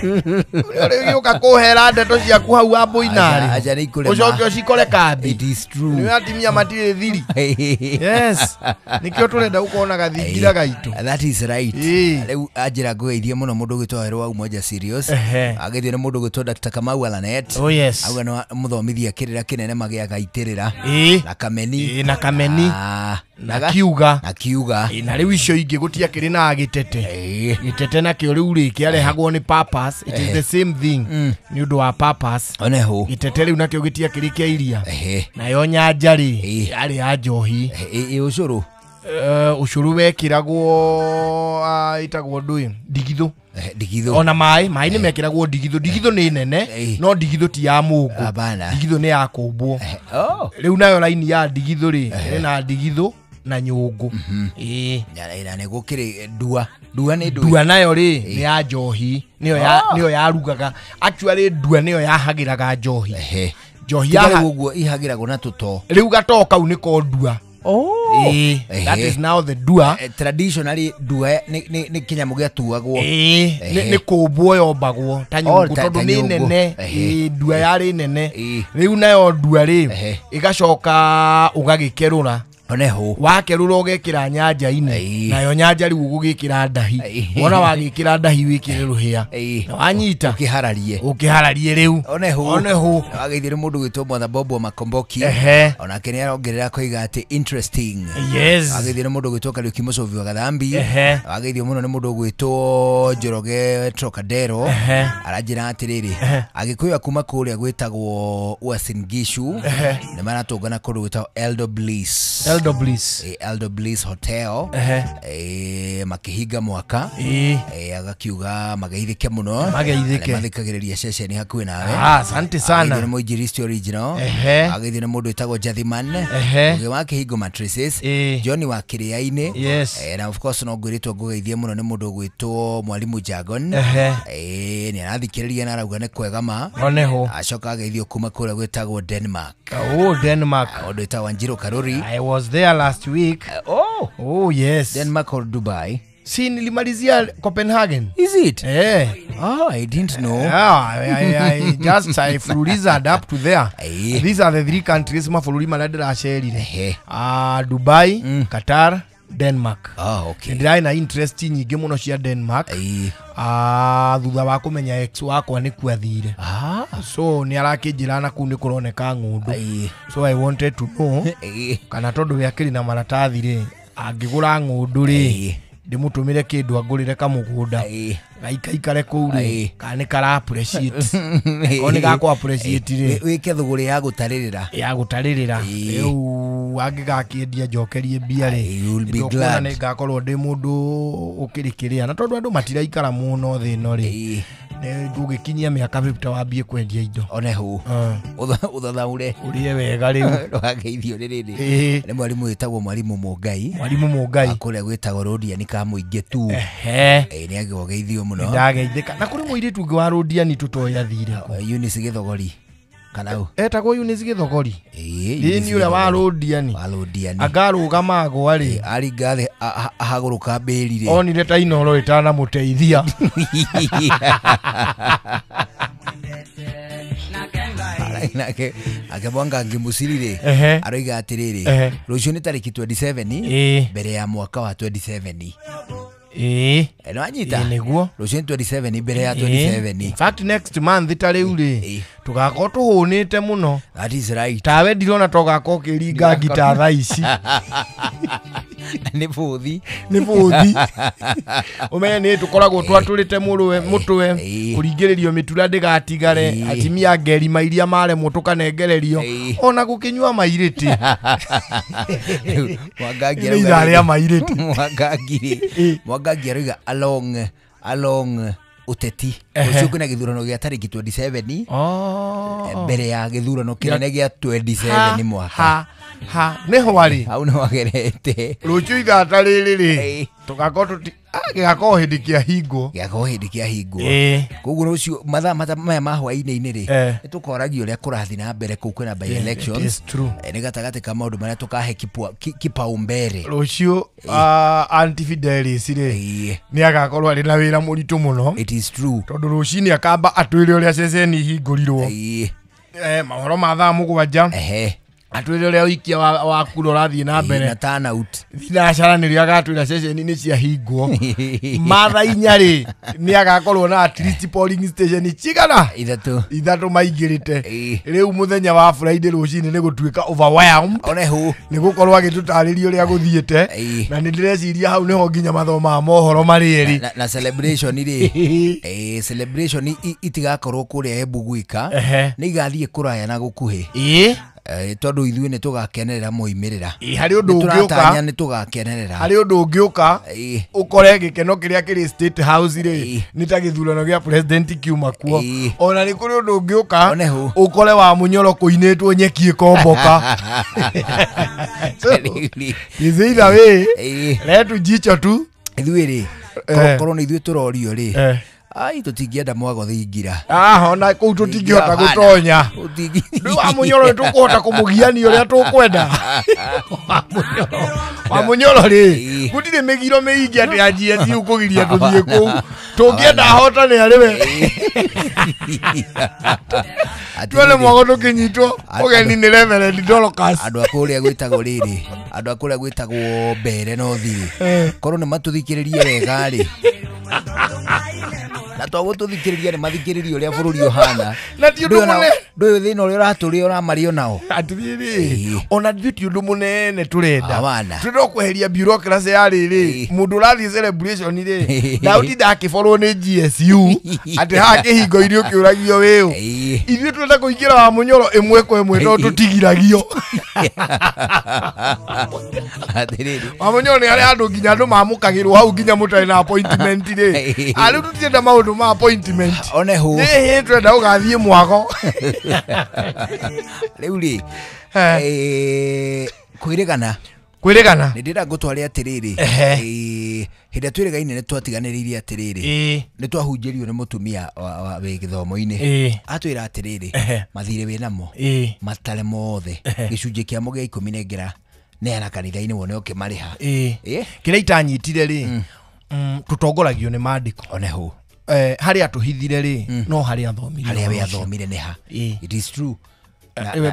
Ũrĩgĩũka kũhera ndeto ciaku hau wambũinarĩ. Aca nĩ ikũrema. Ũcoke ũcikore kambi. It is true. Nĩ atimia matirĩ thiri. Yes. Nĩkĩo tũrenda gũkorwo na gathingira gaitũ. That is right. Rĩu anjĩra ngũgeithie mũno mũndũ ũgwĩtwo Werũ wa Umoja Serious. Ageithio nĩ mũndũ ũgwĩtwo Dr. Kamau Alanet. Oh, yes. Auga nĩ mũthomithia kĩrĩra kĩnene magĩaga itĩrĩra. Na kameni. Na kameni. Na kiuga. Na kiuga. Na rĩu icio ingĩ gũtiakĩrĩ na gĩtete. Gĩtete nakĩo rĩu rĩ kĩarehagwo nĩ purpose. It is the same thing. Nĩ ũndũ wa purpose. Oneho. Gĩtete rĩu nakĩo gĩtiakĩrĩ kĩa iria. Nayo nyanja rĩ yarĩ ya njohi. Ũcũrũ. Ũcũrũ wekĩragwo ĩtagwo ndũĩ ndigithũ. Ndigithũ. Ona maĩ nĩ mekĩragwo ndigithũ. Ndigithũ nĩ nene no ndigithũ ti ya mũngũ. Ndigithũ nĩ ya kũmbwo. Rĩu nayo raini ya ndigithũ rĩ ĩna ndigithũ na nyũngũ. Na nĩ gũkĩrĩ ndua. Ndua nĩ ndũĩ. Ndua nayo rĩ nĩ ya njohi. Nĩyo yarugaga. Actually ndua nĩyo yahagĩraga njohi. Njohi ya ũguo ihagĩragwo na tũtoo. Rĩu gatoo kau nĩko ndua. Oh. That is now the ndua. Traditionally ndua nĩ kĩnyamũ gĩatuagwo. Nĩ kũmbwo yombagwo ta nyũngũ tondũ nĩ nene. Ndua yarĩ nene. Rĩu nayo ndua rĩ ĩgacoka ũgagĩkerũra. Oneho. Wakerũra ũgekĩra nyanja-inĩ. Nayo nyanja rĩu ũgũgĩkĩra ndahi. Wona wagĩkĩra ndahi wĩkĩre rũhĩa. Na wanyita. Ũkĩhararie. Ũkĩhararie rĩu. Oneho. Oneho. Wageithio nĩ mũndũ gwĩtwo Mother Bobo Makomboki. Onake nĩ arongerera koiga atĩ interesting. Yes. Wageithio nĩ mũndũ gwĩtwo Kariuki Mũcũvi wa Gathambi. Wageithio mũno nĩ mũndũ gwĩtwo Njoroge Trocadero. Aranjĩra atĩrĩrĩ, Agĩkũyũ kuma kũrĩa gwĩtagwo Uasin Gishu nĩ maratũngana kũndũ gwĩtagwo Eldo Bliss. Eldo Bliss. Eldo Bliss Hotel. Makihinga mwaka. Agakiuga mageithĩke mũno. Mageithĩke. Mathikagĩrĩria ceceni hakuhĩ nawe. Asante sana. Ageithio nĩ mũinjilisti original. Ageithio nĩ mũndũ wĩtagwo Jathiman. Ũgĩ wa Kĩhingo Mattresses. John wa Kĩrĩa-inĩ. Yes. Na of course no ngwĩrĩtwo ngũgeithie mũno nĩ mũndũ ũgwĩtwo Mwalimu Jagon. Nĩ arathikĩrĩria na arauga nĩ kwega ma. Oneho. Acoka ageithio kuma kũrĩa gwĩtagwo Denmark. Oh, Denmark. Mũndũ wĩtagwo Wanjiru Karuri. I was there last week. Oh yes. Denmark or Dubai? Si nilimalizia Copenhagen. Is it? Eh. Oh, I didn't know. Yeah, I flew up to there. These are the three countries mabũrũri marĩa ndĩracerire. Dubai, Qatar, Denmark. Oh, okay. Ndĩrarĩ na interest nyingĩ mũno cia Denmark. Thutha wa kũmenya ex wakwa nĩ kuathire. So nĩ arakĩnjĩra na kũu nĩ kũroneka ng'ũndũ. So I wanted to know kana tondũ we akĩrĩ na maratathi rĩ angĩgũra ng'ũndũ rĩ ndĩmũtũmĩre kĩndũ angũrĩre kamũgũnda gaikaikare kũu rĩ kana nĩ kara appreciate. Ko nĩ gakũ appreciate rĩ wĩke thũgũrĩ ya gũtarĩrĩra. Ya gũtarĩrĩra. Rĩu angĩgakĩendia njokerie mbia rĩ nĩtũkuona nĩ ngakorwo ndĩ mũndũ ũkĩrĩ kĩrĩa na tondũ andũ matiraikara mũno thĩ ĩno rĩ ndũgĩkinyia mĩaka 50 wambie kwendia indo. Oneho. Ũthathaũre. Ũrĩe wega rĩu. Ndũgageithio rĩrĩ. Nĩ mwarimũ wĩtagwo Mwalimu Mũngai. Mwalimu Mũngai. Kũrĩa gwĩtagwo Rũndiani ka mũingĩ tu. Nĩ agĩgeithio mũno. Ndageithĩka. Na kũrĩ mũirĩtu ũngĩ wa Rũndiani tũtoĩ athire kũ. Eunice Gĩthogori. Kana ũ? Etagwo Eunice Gĩthogori. Ĩĩ ũrĩa wa Rũndiani. Wa Rũndiani. Angarũgama agwa rĩ. Aringa thĩ ahagũrũka mbĩri rĩ. Onire ta inoro ĩtanamũteithia. Nake akĩmwanga ngĩmũciri rĩ aroiga atĩrĩrĩ rũciũ nĩ tarĩki 27 mbere ya mwaka wa 27. No anyita nĩguo rũciũ nĩ 27 mbere ya 27. In fact next month ta rĩu rĩ tũgakorwo tũhũnĩte mũno. That is right. Tawe ndirona togakorwo ũkĩringa ngita thaa ici. Nĩ bũthi. Nĩ bũthi. Ũmenye nĩ tũkoragwo twatũrĩte mũtwe kũringĩrĩrio mĩtura ndĩgatigare atimia ngerima iria maremwo tũkanengererio ona gũkĩnyua mairĩtĩ. Mwangangi Nĩ ithaa rĩa mairĩtĩ. Mwangangi aroiga along uteti rũciũ kwĩna gĩthurano gĩa tarĩki 27 mbere ya gĩthurano kĩnene gĩa 27 mwaka. Ha nĩ hwarĩ hau nĩ wagerete rũciũ ithaa ta rĩrĩ rĩ tũgakorwo gĩgakorwo hĩndĩ kĩahingwo gĩgakorwo hĩndĩ kĩahingwo koguo rũciũ mathaa maya ma hwaĩ-inĩ rĩ nĩ tũkoragia ũrĩa kũrathiĩ na mbere kũu kwĩna by elections nĩ gatagatĩ ka maũndũ marĩa tũkahe kipaumbele rũciũ Aunty Fidelis rĩ nĩ agakorwo arĩ na wĩra mũritũ mũno. It is true tondũ rũcinĩ akamba atwĩre ũrĩa ceceni ihingũrirwo mahoro ma thaa 7 atwĩre ũrĩa ũikia wa kura ũrathiĩ na mbere na turnout thinacara nĩrĩo agatwĩra ceceni nĩ ciahingwo mathaa 4 rĩ nĩ agakorwo na at least polling station cigana ithatũ maingĩrĩte rĩu mũthenya wa Friday rũcinĩ nĩ gũtuĩka overwhelmed onehu nĩ gũkorwo agĩtũtarĩria ũrĩa gũthiĩte na nĩ ndĩreciria hau nĩho nginya mathomaga mohoro marĩ erĩ na celebration rĩ celebration itigakorwo kũrĩa Embu gwika nĩ igathiĩ kũraya na gũkuhĩ tondũ ithuĩ nĩ tũgakenerera moimĩrĩra harĩ ũndũ ũngĩũka nĩ tũgakenerera harĩ ũndũ ũngĩũka ũkore gĩkeno kĩrĩa kĩrĩ State House rĩ nĩ ta gĩthurano gĩa president kiuma kuo ona nĩ kũrĩ ũndũ ũngĩũka ũkore wa Mũnyoro kũinĩtwo nyeki ĩkomboka. Is either way retu jicho tu ithuĩ rĩ korwo nĩ ithuĩ tũrorio rĩ ai tũtingĩenda mwago thingira ona kũu tũtingĩhota gũtonya rĩu wa Mũnyoro nĩtũkũhota kũmũgiania ũrĩa tũkwenda. Wa Mũnyoro rĩ gũtirĩ mĩgiro mĩingĩ atĩ ya GSU kũgiria tũthiĩ kũu tũngĩenda ahotane arĩ we tuone mwago tũkĩnyitwo ũgeni nĩ Reverend Dorcas. Andũ a kũrĩa gwĩtagwo rĩrĩ andũ a kũrĩa gwĩtagwo Mbere North rĩ korwo nĩ matũthikĩrĩrie wega rĩ na twagwo tũthikĩrĩria nĩ mathikĩrĩrie ũrĩa bũrũri ũhana na ti ũndũ mũnene ndũyũ thĩna ũrĩa ũratũrĩa ũramario nao atĩrĩrĩ ona ithuĩ ti ũndũ mũnene tũrenda tũrenda kweheria bureaucracy ya rĩrĩ mũndũ ũrathiĩ celebration rĩ ndaũtinda akĩborwo nĩ GSU atĩ haha kĩhingo-inĩ ũkĩũragio wĩũ ithuĩ tũrenda kũingĩra wa Mũnyoro ĩmwe kwa ĩmwe tondũ tũtigiragio. Wa Mũnyoro nĩ harĩa andũ nginya andũ mamũkagĩrwo hau nginya mũtarĩ na appointment rĩ arĩu tũtirenda maũndũ ma appointment onehu ĩhĩ twenda ũgathiĩ mwago rĩu rĩ kwĩrĩgana kwĩrĩgana nĩ ndĩrenda ngũtware atĩrĩrĩ hĩndĩ ĩrĩa twĩrĩgaine nĩ twatiganĩrĩirie atĩrĩrĩ nĩ twahunjĩrio nĩ mũtumia wĩ gĩthomo-inĩ atwĩra atĩrĩrĩ mathirĩ wĩ namo matare mothe gĩcunjĩ kĩamo gĩa 10 nengera neana kanitha-inĩ wone ũkĩmarĩha. Kĩrĩa itanyitire rĩ tũtongoragio nĩ maandĩko onehu harĩa tũhithire rĩ no harĩa athomire harĩa we athomire nĩ ha. It is true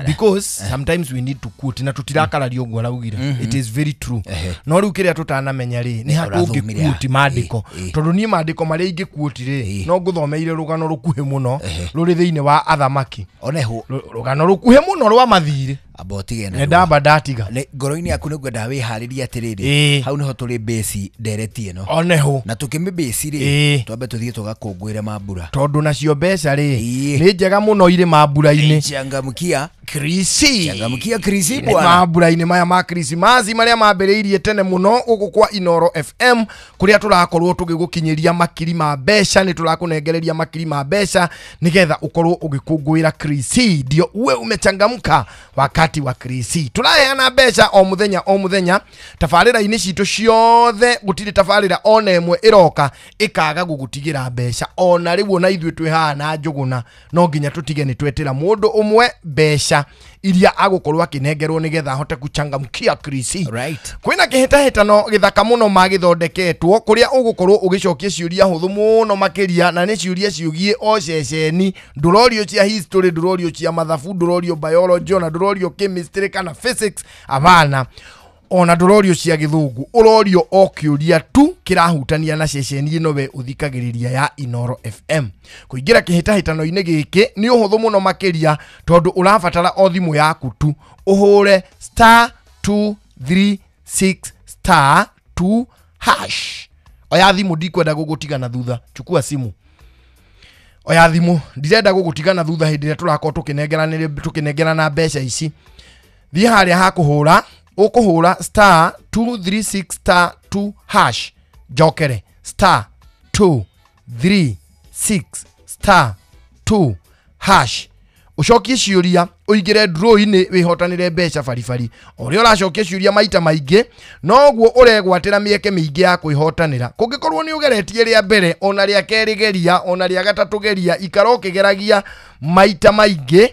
because sometimes we need to quote na tũtirakararia ũguo araugire it is very true no rĩu kĩrĩa tũtanamenya rĩ nĩ ha tũngĩquote maandĩko tondũ niĩ maandĩko marĩa ingĩquote rĩ no ngũthomeire rũgano rũkuhĩ mũno rũrĩ thĩinĩ wa athamaki onehu rũgano rũkuhĩ mũno rwa mathirĩ amba ũtige na ndamba ndatiga ngoro-inĩ yaku nĩ ngwendaga wĩharĩrie atĩrĩrĩ hau nĩho tũrĩ base ndereti ĩno onehu na tũkĩmĩbase rĩ twambe tũthiĩ tũgakũngũĩre mambura tondũ nacio mbeca rĩ nĩ njega mũno irĩ mambura-inĩ changamkia Krisi changamkia Krisi bwana mambura-inĩ maya ma Krismasi marĩa mambĩrĩirie tene mũno gũkũ kwa Inoro FM kũrĩa tũrakorwo tũgĩgũkinyĩria makiri ma mbeca nĩ tũrakũnengereria makiri ma mbeca nĩgetha ũkorwo ũgĩkũngũĩra Krisi ndio uwe umechangamka wakati wa Krisi. Tũraheana mbeca o mũthenya o mũthenya tabarĩra-inĩ citũ ciothe gũtirĩ tabarĩra ona ĩmwe ĩroka ĩkaga gũgũtigĩra mbeca ona rĩu ona ithuĩ twĩ haha na Njũgũna no nginya tũtige nĩ twetĩra mũndũ ũmwe mbeca iria agũkorwo akĩnengerwo nĩgetha ahote kuchangamkia Krisi. Right. Kwĩna kĩhĩtahĩtano gĩthaka mũno magĩthondeketwo kũrĩa ũgũkorwo ũgĩcokia ciũria hũthũ mũno makĩria na nĩ ciũria ciũgie o ceceni ndũrorio cia history ndũrorio cia mathabu ndũrorio biology ona ndũrorio chemistry kana physics abana ona ndũrorio cia gĩthũngũ ũrorio o kĩũria tu kĩrahutania na ceceni ĩno we ũthikagĩrĩria ya Inoro FM. Kũingĩra kĩhĩtahĩtano-inĩ gĩkĩ nĩ ũhũthũ mũno makĩria tondũ ũrabatara o thimũ yaku tu ũhũre *236 *2 hash. Oya thimũ ndikwenda gũgũtiga na thutha chukua simu oya thimũ ndirenda gũgũtiga na thutha hĩndĩ ĩrĩa tũrakorwo tũkĩnengerana mbeca ici thiĩ harĩa ha kũhũra ũkũhũra *236 *2 hash njokere *236 *2 hash Ucokie ciũria ũingĩre draw-inĩ wĩhotanĩre mbeca baribari. O ũrĩa ũracokia ciũria maita maingĩ noguo ũregwatĩra mĩeke mĩingĩ ya kwĩhotanĩra. Kũngĩkorwo nĩ ũgeretie rĩa mbere ona rĩa kerĩ geria ona rĩa gatatũ geria, ikara ũkĩgeragia maita maingĩ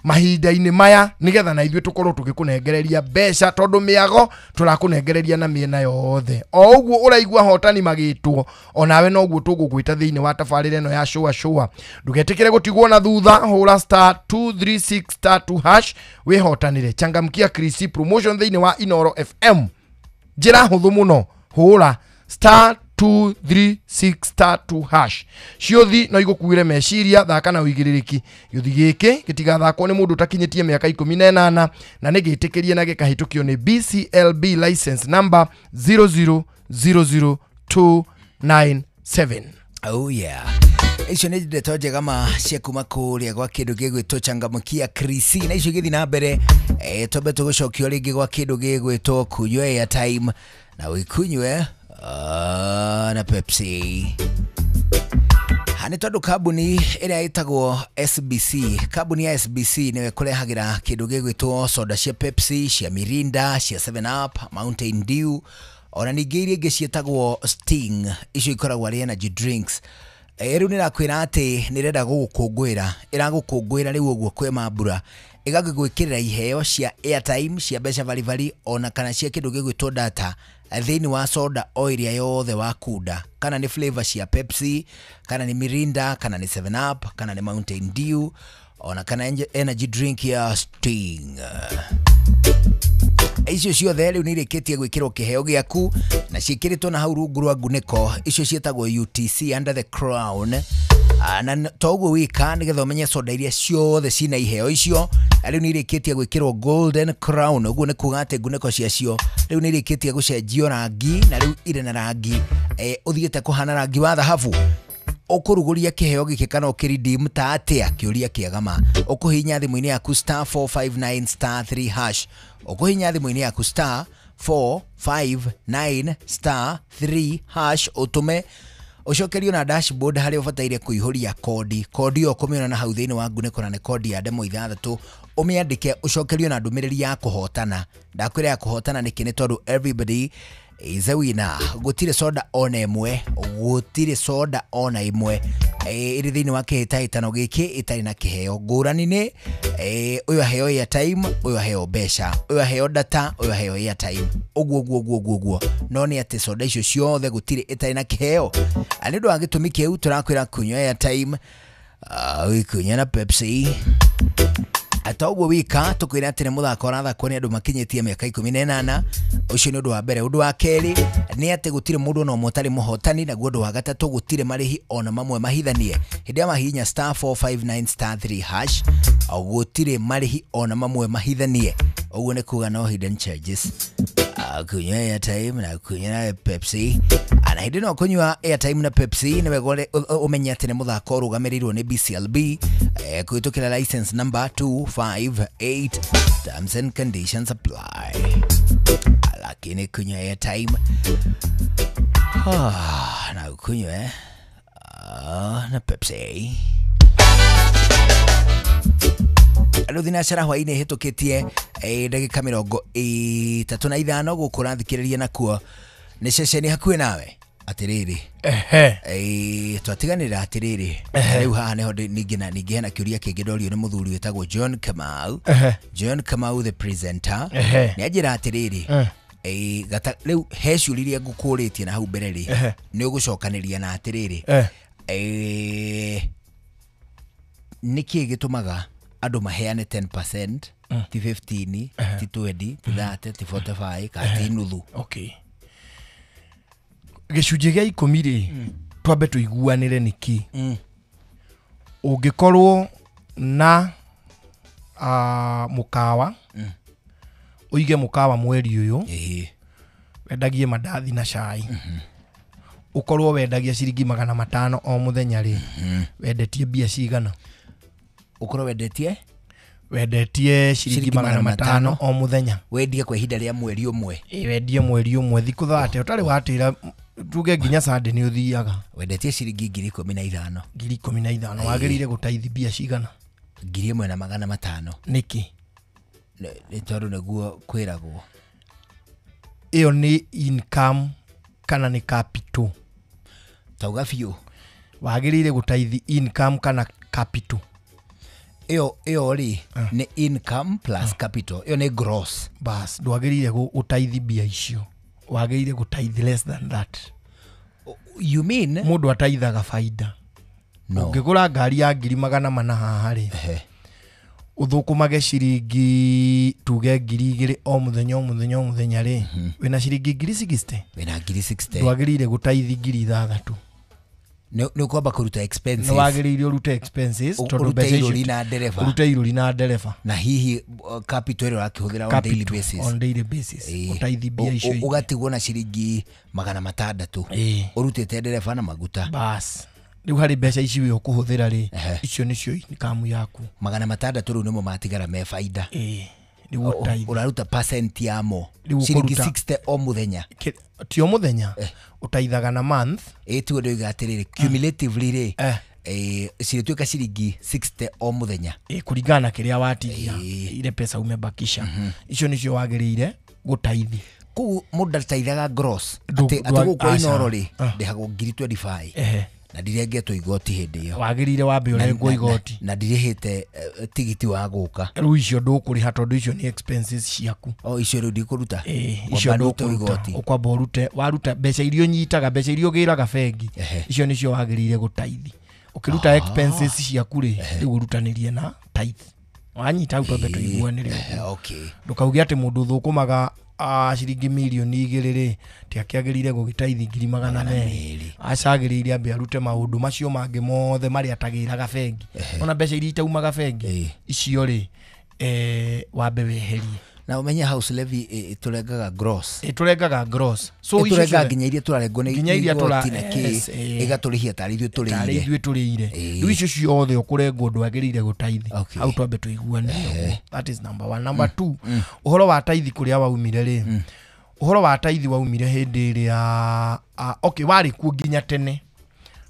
mahinda-inĩ maya nigetha na ithuĩ tũkorwo tũgĩkũnengereria mbeca tondu mĩago tũrakũnengereria na mĩena yothe. O ũguo ũraigua hotani magĩtwo onawe noguo tũgũgwĩta thĩinĩ wa tabarĩra ĩno ya Shua Shua. Ndũgetĩkĩre gũtigwo na thutha, hũra star 236 star 2 hash wĩhotanĩre. Changamkia Krisi promotion thĩinĩ wa Inoro FM. Njĩra hũthũ mũno, hũra star 236 star 2 hash. Ciũthi no igũkuĩre meciria, thaka na ũigĩrĩrĩki. Gĩũthi gĩkĩ gĩtigathakwo nĩ mũndũ ũtakinyĩtie mĩaka 18 na nĩ gĩtĩkĩrie na gĩkahĩtũkio nĩ BCLB license number 0000297. Oh yeah. Icio nĩ ndeto njega ma cia kuma kũrĩa gwa kĩndũ gĩgwĩtwo Changamkia Krisi, na icio igĩthiĩ na mbere twambe tũgũcokio rĩngĩ gwa kĩndũ gĩgwĩtwo kunyua airtime na wĩkunywe na Pepsi. Hani tondu kambuni ĩrĩa ĩtagwo SBC, kambuni ya SBC nĩwe kũrehagĩra kĩndũ gĩgwĩtwo soda cia Pepsi, cia Mirinda, cia 7 Up, Mountain Dew, ona ningĩ iria ingĩ ciĩtagwo Sting, icio ikoragwo arĩ energy drinks. Rĩu nĩrakwĩra atĩ nĩrenda gũgũkũngũĩra, ĩragũkũngũĩra rĩu ũguo kwĩ mambura, ĩgagĩgwĩkĩrĩra iheo cia airtime cia mbeca baribari ona kana cia kĩndũ gĩgwĩtwo data thĩinĩ wa soda o ĩrĩa yothe wakunda, kana nĩ flavor cia Pepsi, kana nĩ Mirinda, kana nĩ 7 Up, kana nĩ Mountain Dew, ona kana energy drink ya Sting. Icio ciothe rĩu nĩ irĩkĩtie gwĩkĩrwo kĩheo gĩaku na ciĩkĩrĩtwo na hau rungu rwa ngunĩko icio ciĩtagwo UTC under the crown. Na toguo wika nĩgetha ũmenye soda iria ciothe cina iheo icio rĩu nĩ irĩkĩtie gwĩkĩrwo golden crown. Ũguo nĩ kuga atĩ ngunĩko ciacio rĩu nĩ irĩkĩtie gũcenjio rangi na rĩu irĩ na rangi ũthiĩte kũhana rangi wa thahabu. Ũkũrugũria kĩheo gĩkĩ kana ũkĩredeem ta atĩa? Kĩũria kĩega ma. Ũkũhihinya thimũ-inĩ yaku star 459 star 3 hash. Ũkũhihinya thimũ-inĩ yaku star 459 star 3 hash ũtũme ũcokerio na dashboard harĩa ũbataire kũihũria kodi. Kodi ĩyo ũkũmĩona na hau thĩinĩ wa ngunĩko na nĩ kodi ya ndemwa ithathatũ. Ũmĩandĩke ũcokerio na ndũmĩrĩri ya kũhotana. Ndakwĩra ya kũhotana nĩkĩ? Nĩ tondũ everybody is a winner. Gũtirĩ soda ona ĩmwe, gũtirĩ soda ona ĩmwe ĩrĩ thĩinĩ wa kĩhĩtahĩtano gĩkĩ ĩtarĩ na kĩheo. Ngũrani nĩ ũyũ aheo airtime, ũyũ aheo mbeca, ũyũ aheo data, ũyũ aheo airtime, ũguo ũguo ũguo ũguo ũguo. No nĩ atĩ soda icio ciothe gũtirĩ ĩtarĩ na kĩheo. Na nĩ ũndũ wa gĩtũmi kĩu tũrakwĩra kunyua airtime, wĩkunyua na Pepsi. Atoguo wika tukwira atĩ nĩ mũthako ũrathakwo nĩ andũ makinyĩtie mĩaka 18. Ũcio nĩ ũndũ wa mbere. Ũndũ wa kerĩ nĩ atĩ gũtirĩ mũndũ ona ũmwe ũtarĩ mũhotani, naguo ũndũ wa gatatũ gũtirĩ marĩhi ona mamwe mahithanie. Hĩndĩ ya mahihinya star 459 star 3 hash gũtirĩ marĩhi ona mamwe mahithanie. Ũguo nĩ kuga no hidden charges. Kunywa airtime na kunywa na Pepsi. Na hĩndĩ no kũnyua airtime na Pepsi nĩ wega ũmenye atĩ nĩ mũthako ũrũgamĩrĩirwo nĩ BCLB kũhĩtũkĩra license number 258. Terms and conditions apply. Lakini kunywa airtime na kunywa na Pepsi. Rĩu thinacara hwaĩ-inĩ hĩtũkĩtie ndagĩka 35 gũkũ ũrathikĩrĩria nakuo nĩ ceceni hakuhĩ nawe. Atĩrĩrĩ, twatiganĩra atĩrĩrĩ, rĩu haha nĩho ningĩ na ningĩ hena kĩũria kĩngĩ ndorio nĩ mũthuri wĩtagwo John Kamau. John Kamau the presenter nĩ anjĩra atĩrĩrĩ, rĩu he ciũria iria ngũkũrĩtie na hau mbere rĩ nĩ ũgũcokanĩria na atĩrĩrĩ, nĩkĩĩ gĩtũmaga andũ maheane 10% ti 15 ti 20 ti 30 ti 45 kana ti nuthu? Okay. Gĩcunjĩ gĩa 10 rĩ twambe tũiguanĩre nĩkĩ. Ũngĩkorwo na mũkawa ũige mũkawa mweri ũyũ wendagie mandathi na cai, ũkorwo wendagia ciringi 500 o mũthenya rĩ, wendetie mbia cigana? Ũkorwo wendetie ciringi 500 o mũthenya, wendie kwa ihinda rĩa mweri ũmwe. Wendie mweri ũmwe thikũ 30 ũtarĩ watĩra tuge nginya Sunday nĩ ũthiaga. Wendetie ciringi 15,000. 15,000 wagĩrĩire gũtaithi mbia cigana? 1,500. Nĩkĩ? Nĩ tondũ nĩguo kwĩragwo. Ĩyo nĩ income kana nĩ capital? Tauga biũ. Wagĩrĩire gũtaithi income kana capital? Ĩyo rĩ nĩ income plus capital. Ĩyo nĩ gross. Bas, ndwagĩrĩire gũtaithi mbia icio. Wagĩrĩire gũtaithi less than that. You mean mũndũ ataithaga faida? No. Ũngĩgũra ngari ya 400,000 haha rĩ, ũthũkũmage ciringi tuge 2,000 o mũthenya o mũthenya o mũthenya rĩ, wĩna ciringi 60,000. Wĩna 60,000. Ndwagĩrĩire gũtaithi 6,000. Nĩ ũkwamba kũruta expenses. Nĩ wagĩrĩire ũrute expenses tondũ mbeca icio ũrute irũri na ndereba. Na hihi capital ĩrĩa ũrakĩhũthĩra on daily basis. On daily basis. Ũtaithi mbia icio. Ũgatigwo na ciringi 600. Ũrutĩte ndereba na maguta. Bas. Rĩu harĩ mbeca ici we ũkũhũthĩra rĩ, icio nĩcio income yaku. 600 rĩu nĩmo matigara me faida. Rĩu ũtaithi. Ũraruta percent yamo. Ciringi 60 o mũthenya. Ti o mũthenya, ũtaithaga na month. Ĩĩ ndoiga atĩrĩrĩ, cumulatively rĩ, cirĩtuĩka ciringi 60 o mũthenya. Kũringana na kĩrĩa watigia, ile pesa umebakisha. Icio nĩcio wagĩrĩire gũtaithi. Kũu mũndũ ndataithaga gross. Atĩ gũkũ Inooro rĩ, ndĩhagwo 25,000. Na ndirengetwo igoti hĩndĩ ĩyo. Wagĩrĩire wambe ũrengwo igoti. Na ndirĩhĩte tigiti wa gũka. Rĩu icio ndũkũrĩha tondũ icio nĩ expenses ciaku. O icio rĩu ndikũruta. Icio ndũkũruta. Ũkwamba ũrute, waruta mbeca iria ũnyitaga, mbeca iria ũgĩraga bengi, icio nĩcio wagĩrĩire gũtaithi. Ũkĩruta expenses ciaku rĩ, rĩu ũrutanĩrie na tithe. Wanyita hau twambe tũiguanĩre ũguo. Ndũkauge atĩ mũndũ ũthũkũmaga ciringi 2,000,000 rĩ, ti akĩagĩrĩire gũgĩtaithi 200,000. Acagĩrĩire ambe arute maũndũ macio mangĩ mothe marĩa atagĩraga bengi. Ona mbeca iria itaumaga bengi icio rĩ, wambe weherie. Na ũmenye house levy ĩtũrengaga gross. Ĩtũrengaga gross. So ĩtũrengaga nginya iria tũrarengwo nĩ igoti na kĩ, ĩgatũrĩhia tarĩ ithuĩ tũrĩire. Tarĩ ithuĩ tũrĩire. Rĩu icio ciothe ũkũrengwo ndwagĩrĩire gũtaithi. Hau twambe tũiguane ũguo. That is number one. Number two, ũhoro wa taithi kũrĩa waumire rĩ, ũhoro wa taithi waumire hĩndĩ ĩrĩa okay, warĩ kuo nginya tene.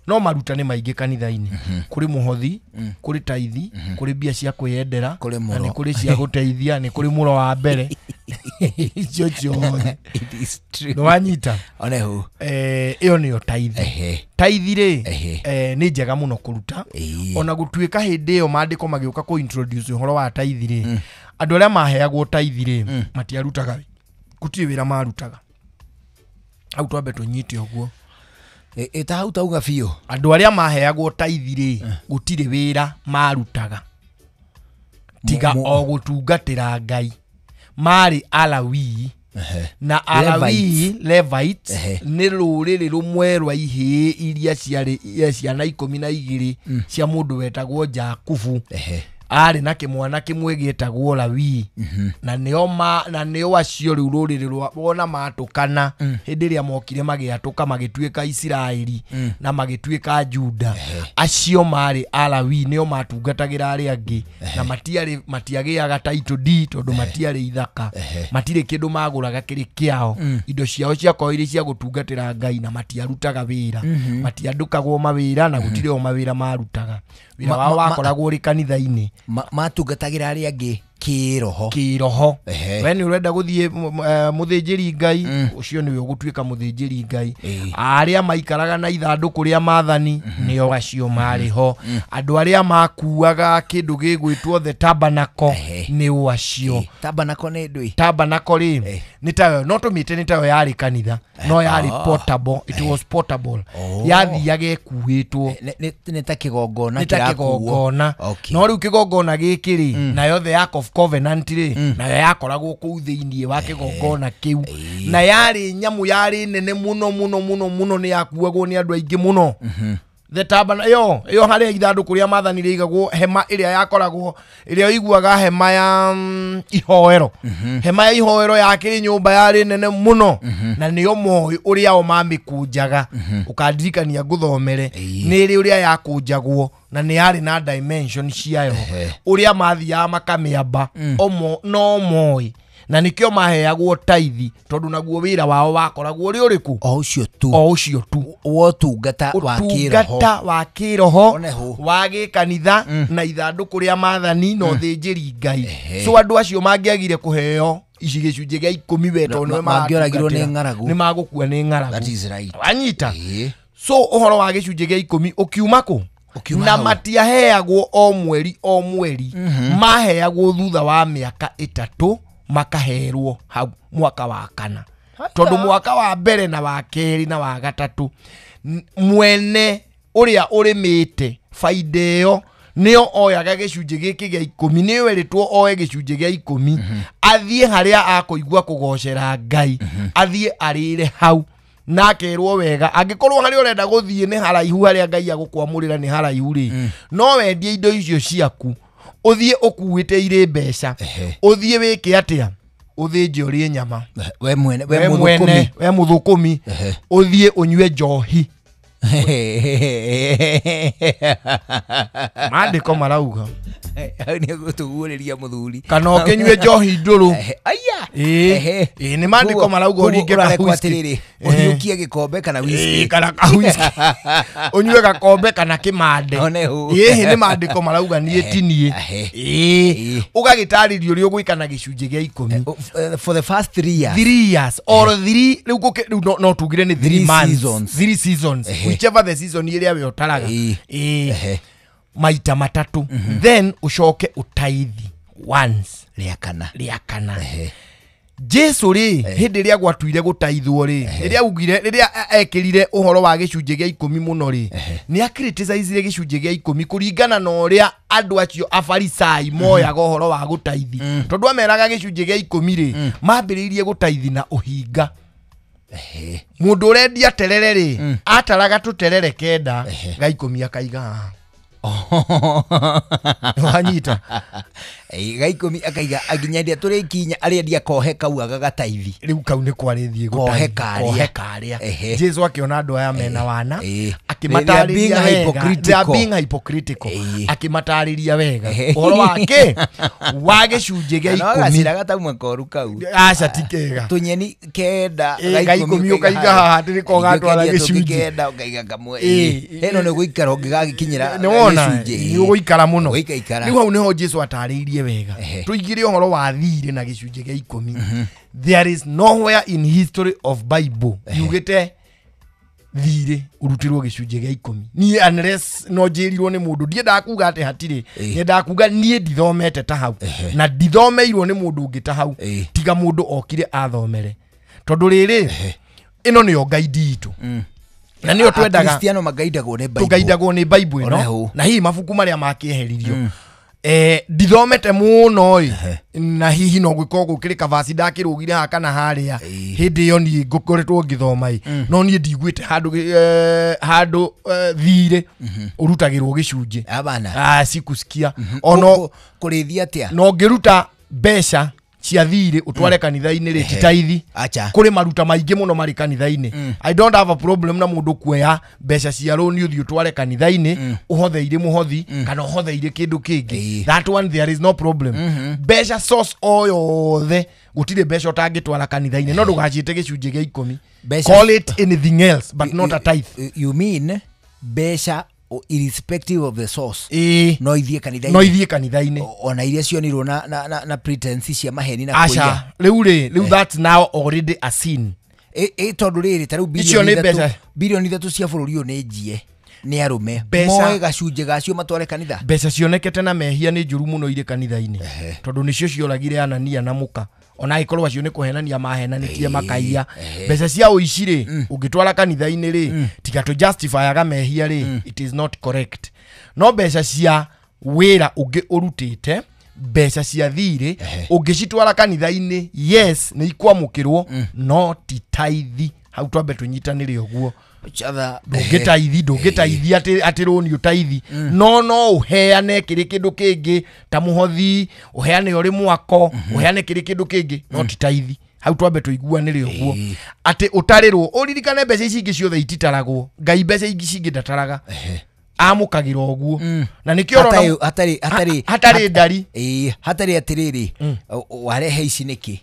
No maruta nĩ maingĩ kanitha-inĩ. Kũrĩ mũhothi, kũrĩ taithi, kũrĩ mbia cia kwĩyendera, na nĩ kũrĩ cia gũteithia, nĩ kũrĩ mũro wa mbere. Icio ciothe. Nĩ wanyita? Ĩyo nĩyo taithi. Taithi rĩ, nĩ njega mũno kũruta. Ona gũtuĩka hĩndĩ ĩyo maandĩko magĩũka kũ introduce ũhoro wa taithi rĩ, andũ arĩa maheagwo taithi rĩ, matiarutaga, gũtirĩ wĩra marutaga. Hau twambe tũnyite ũguo. Ĩta hau tauga biũ. Andũ arĩa maheagwo taithi rĩ, gũtirĩ wĩra marutaga tiga o gũtungatĩra Ngai. Marĩ Alawii. Na Alawii, Levites, nĩ rũrĩrĩ rũmwe rwa ihĩĩ iria ciarĩ ciana 12 cia mũndũ wetagwo Jakubu. Arĩ na kĩmwana kĩmwe gĩetagwo Lawii. Na nĩo acio rĩu rũrĩrĩ rwa wona matũkana hĩndĩ ĩrĩa mokire magĩatũka magĩtuĩka Isiraeli na magĩtuĩka Juda. Acio marĩ Alawii, nĩo matungatagĩra arĩa angĩ, na matiagĩaga title deed tondũ matiarĩ ithaka, matirĩ kĩndũ magũraga kĩrĩ kĩao. Indo ciao ciakorwo irĩ cia gũtungatĩra Ngai na matiarutaga wĩra, matiandũkagwo mawĩra na gũtirĩ o mawĩra marutaga. Wĩra wao wakoragwo ũrĩ kanitha-inĩ. Matungatagĩra arĩa angĩ kĩroho. Kĩroho. We nĩ ũrenda gũthiĩ mũthĩnjĩri Ngai, ũcio nĩwe ũgũtuĩka mũthĩnjĩri Ngai. Arĩa maikaraga na ithandũkũ rĩa maathani nĩo acio marĩ ho. Andũ arĩa makuaga kĩndũ gĩgwĩtwo the tabernacle nĩo acio. Tabernacle nĩ ndũĩ? Tabernacle rĩ, nĩ tayo, no tũmĩte nĩ tayo yarĩ kanitha, no yarĩ portable, it was portable. Yathiaga ĩkuĩtwo. Nĩ ta kĩgongona Nĩ ta kĩgongona. No rĩu kĩgongona gĩkĩ rĩ, nayo the Ark of Covenant rĩ, nayo yakoragwo kũu thĩinĩ wa kĩgongona kĩu. Na yarĩ nyamũ yarĩ nene mũno mũno mũno mũno, nĩ yakuagwo nĩ andũ aingĩ mũno. The tabernacle ĩyo harĩa ithandũkũ rĩa maathani rĩigagwo, hema ĩrĩa yakoragwo, ĩrĩa ũiguaga hema ya ihoero. Hema ya ihoero yakĩrĩ nyũmba yarĩ nene mũno, na nĩo moĩ ũrĩa o mamĩkũnjaga. Ũkandirikania ngũthomere nĩ ĩrĩ ũrĩa yakũnjagwo, na nĩ yarĩ na dimension ciayo, ũrĩa mathiaga makamĩamba, no moĩ. Na nĩkĩo maheagwo taithi tondũ naguo wĩra wao wakoragwo ũrĩ ũrĩkũ? O ũcio tu. O ũcio tu. Wa ũtungata wa kĩroho. Ũtungata wa kĩroho wa gĩkanitha na ithandũkũ rĩa maathani na ũthĩnjĩri Ngai. So andũ acio mangĩagire kũheo ici gĩcunjĩ gĩa 10 we tondũ nĩwe mangĩoragirwo nĩ ng'aragu. Nĩ magũkua nĩ ng'aragu. That is right. Wanyita. So ũhoro wa gĩcunjĩ gĩa 10 ũkiuma kũ? Na matiaheagwo o mweri o mweri. Maheagwo thutha wa mĩaka 3 makaherwo hau mwaka wa kana. Tondũ mwaka wa mbere na wa kerĩ na wa gatatũ mwene ũrĩa ũrĩmĩte faida ĩyo nĩo oyaga gĩcunjĩ gĩkĩ gĩa 10 nĩo erĩtwo oe gĩcunjĩ gĩa 10 athiĩ harĩa akũigua kũgocera Ngai athiĩ arĩre hau na akerwo wega angĩkorwo harĩa ũrenda gũthiĩ nĩ haraihu harĩa Ngai agũkwamũrĩra nĩ haraihu rĩ no wendie indo icio ciaku ũthiĩ ũkuĩte irĩ mbeca ũthiĩ wĩke atĩa ũthĩnje ũrĩe nyama we mwene we mũthũkũmi ũthiĩ ũnyue njohi. Maandĩko marauga hau nĩ gũtũguũrĩria mũthuri kana ũkĩnyue njohi ndũrũ. Aya. Ĩĩ nĩ maandĩko marauga ũringe ka whisky ũhiũkie gĩkombe kana whisky kana ka whisky ũnyue gakombe kana kĩmande. Ĩĩ nĩ maandĩko marauga niĩ ti niĩ. Ĩĩ ũgagĩtarĩrio ũrĩa ũgwĩka na gĩcunjĩ gĩa 10 for the first 3 years. 3 years or 3 rĩu rĩu no tugire nĩ 3 months 3 seasons whichever the season ĩrĩa we ũtaraga. Ĩĩ maita matatu then ucoke utaithi once rĩa kana. Jesu rĩ hĩndĩ ĩrĩa gwatuire gũtaithwo rĩ rĩrĩa augire rĩrĩa ekĩrire ũhoro wa gĩcunjĩ gĩa 10 mũno rĩ nĩ acriticizire gĩcunjĩ gĩa 10 kũringana na ũrĩa andũ acio afarisai moyaga ũhoro wa gũtaithi tondũ ameraga gĩcunjĩ gĩa 10 rĩ mambĩrĩirie gũtaithi na ũhinga. Mũndũ ũrendia terere rĩ ataraga tũterere 9 ga 10 akaiga haha. Wanyita. Ga 10 akaiga aginyendia tũrĩkinya arĩendia kohe kau agagataithi rĩu kau nĩ kwarĩthiĩ kohe karĩa. Jesu akĩona andũ aya mena wana akĩmatarĩria wega. They are being hypocritical. Akĩmatarĩria wega ũhoro wake wa gĩcunjĩ gĩa 10 no gaciraga ta makoru kau. Aca ti kega tũnyeni 9 ga 10 ũkaiga haha atĩrĩ ko gatwara gĩcunjĩ 9 ũkaiga kamwe. Ĩno nĩ gũikara ũngĩgagĩkinyĩra nĩ ũgũikara mũno. Rĩu hau nĩho Jesu atarĩirie wega tũigire ũhoro wa thirĩ na gĩcunjĩ gĩa 10. There is nowhere in history of Bible yugĩte thirĩ ũrutĩrwo gĩcunjĩ gĩa 10. Niĩ unless no njĩrirwo nĩ mũndũ ndiendaga kuga atĩ hatirĩ nyendaga kuga niĩ ndithomete ta hau na ndithomeirwo nĩ mũndũ ũngĩ ta hau tiga mũndũ okire athomere tondũ rĩrĩ ĩno nĩyo guide itũ na nĩyo twendaga Kristiano magaidagwo nĩ Bible tugaidagwo nĩ Bible ĩno na hihi mabuku marĩa makĩeheririo ndithomete mũno ĩ na hihi no gwĩka gũkĩrĩ kavaci ndakĩrũgire haha kana harĩa hĩndĩ ĩyo niĩ ngũkoretwo ngĩthoma ĩ no niĩ ndiguĩte handũ handũ thirĩ ũrutagĩrwo gĩcunjĩ. Abana sikusikia ono kũrĩithia atĩa no ngĩruta mbeca cia thirĩ ũtware kanitha-inĩ rĩ ti taithi. Kũrĩ maruta maingĩ mũno marĩ kanitha-inĩ. I don't have a problem na mũndũ kuoya mbeca cia rũni ũthiĩ ũtware kanitha-inĩ ũhotheire mũhothi kana ũhotheire kĩndũ kĩngĩ. That one there is no problem. Mbeca source o yothe gũtirĩ mbeca ũtangĩtwara kanitha-inĩ no ndũgaciĩte gĩcunjĩ gĩa 10. Call it anything else but not a tithe. You mean mbeca irrespective of the source no ithie kanitha-inĩ. No ithie kanitha-inĩ ona iria cionirwo na pretense cia maheni na kuiya. Aca rĩu rĩ rĩu that's now already a sin. Tondũ rĩrĩ ta rĩu bilioni 3 cia bũrũri ũyũ nĩ njie nĩ arũme moe gacunjĩ gacio matware kanitha. Mbeca cionekete na mehia nĩ njũru mũno irĩ kanitha-inĩ tondũ nĩcio cioragire Anania na mũka ona angĩkorwo acio nĩ kũhenania mahenanĩtie makaiya. Mbeca cia ũici rĩ ũngĩtwara kanitha-inĩ rĩ tiga tũ justifyaga mehia rĩ it is not correct. No mbeca cia wĩra ũngĩ ũrutĩte mbeca cia thirĩ ũngĩcitwara kanitha-inĩ yes nĩ ikwamũkĩrwo no ti taithi. Hau twambe tũnyitanĩre ũguo. Ndũngĩtaithi atĩ rũni ũtaithi no no ũheane kĩrĩ kĩndũ kĩngĩ ta mũhothi ũheane ũrĩ mwako ũheane kĩrĩ kĩndũ kĩngĩ no ti taithi. Hau twambe tũiguanĩre ũguo atĩ ũtarĩrwo ũririkane mbeca ici ingĩ ciothe ititaragwo. Ngai mbeca ingĩ cingĩ ndataraga amũkagĩra ũguo na nĩkĩo ũrona hatarĩ hatarĩ ndari hatarĩ atĩrĩrĩ warehe ici nĩkĩ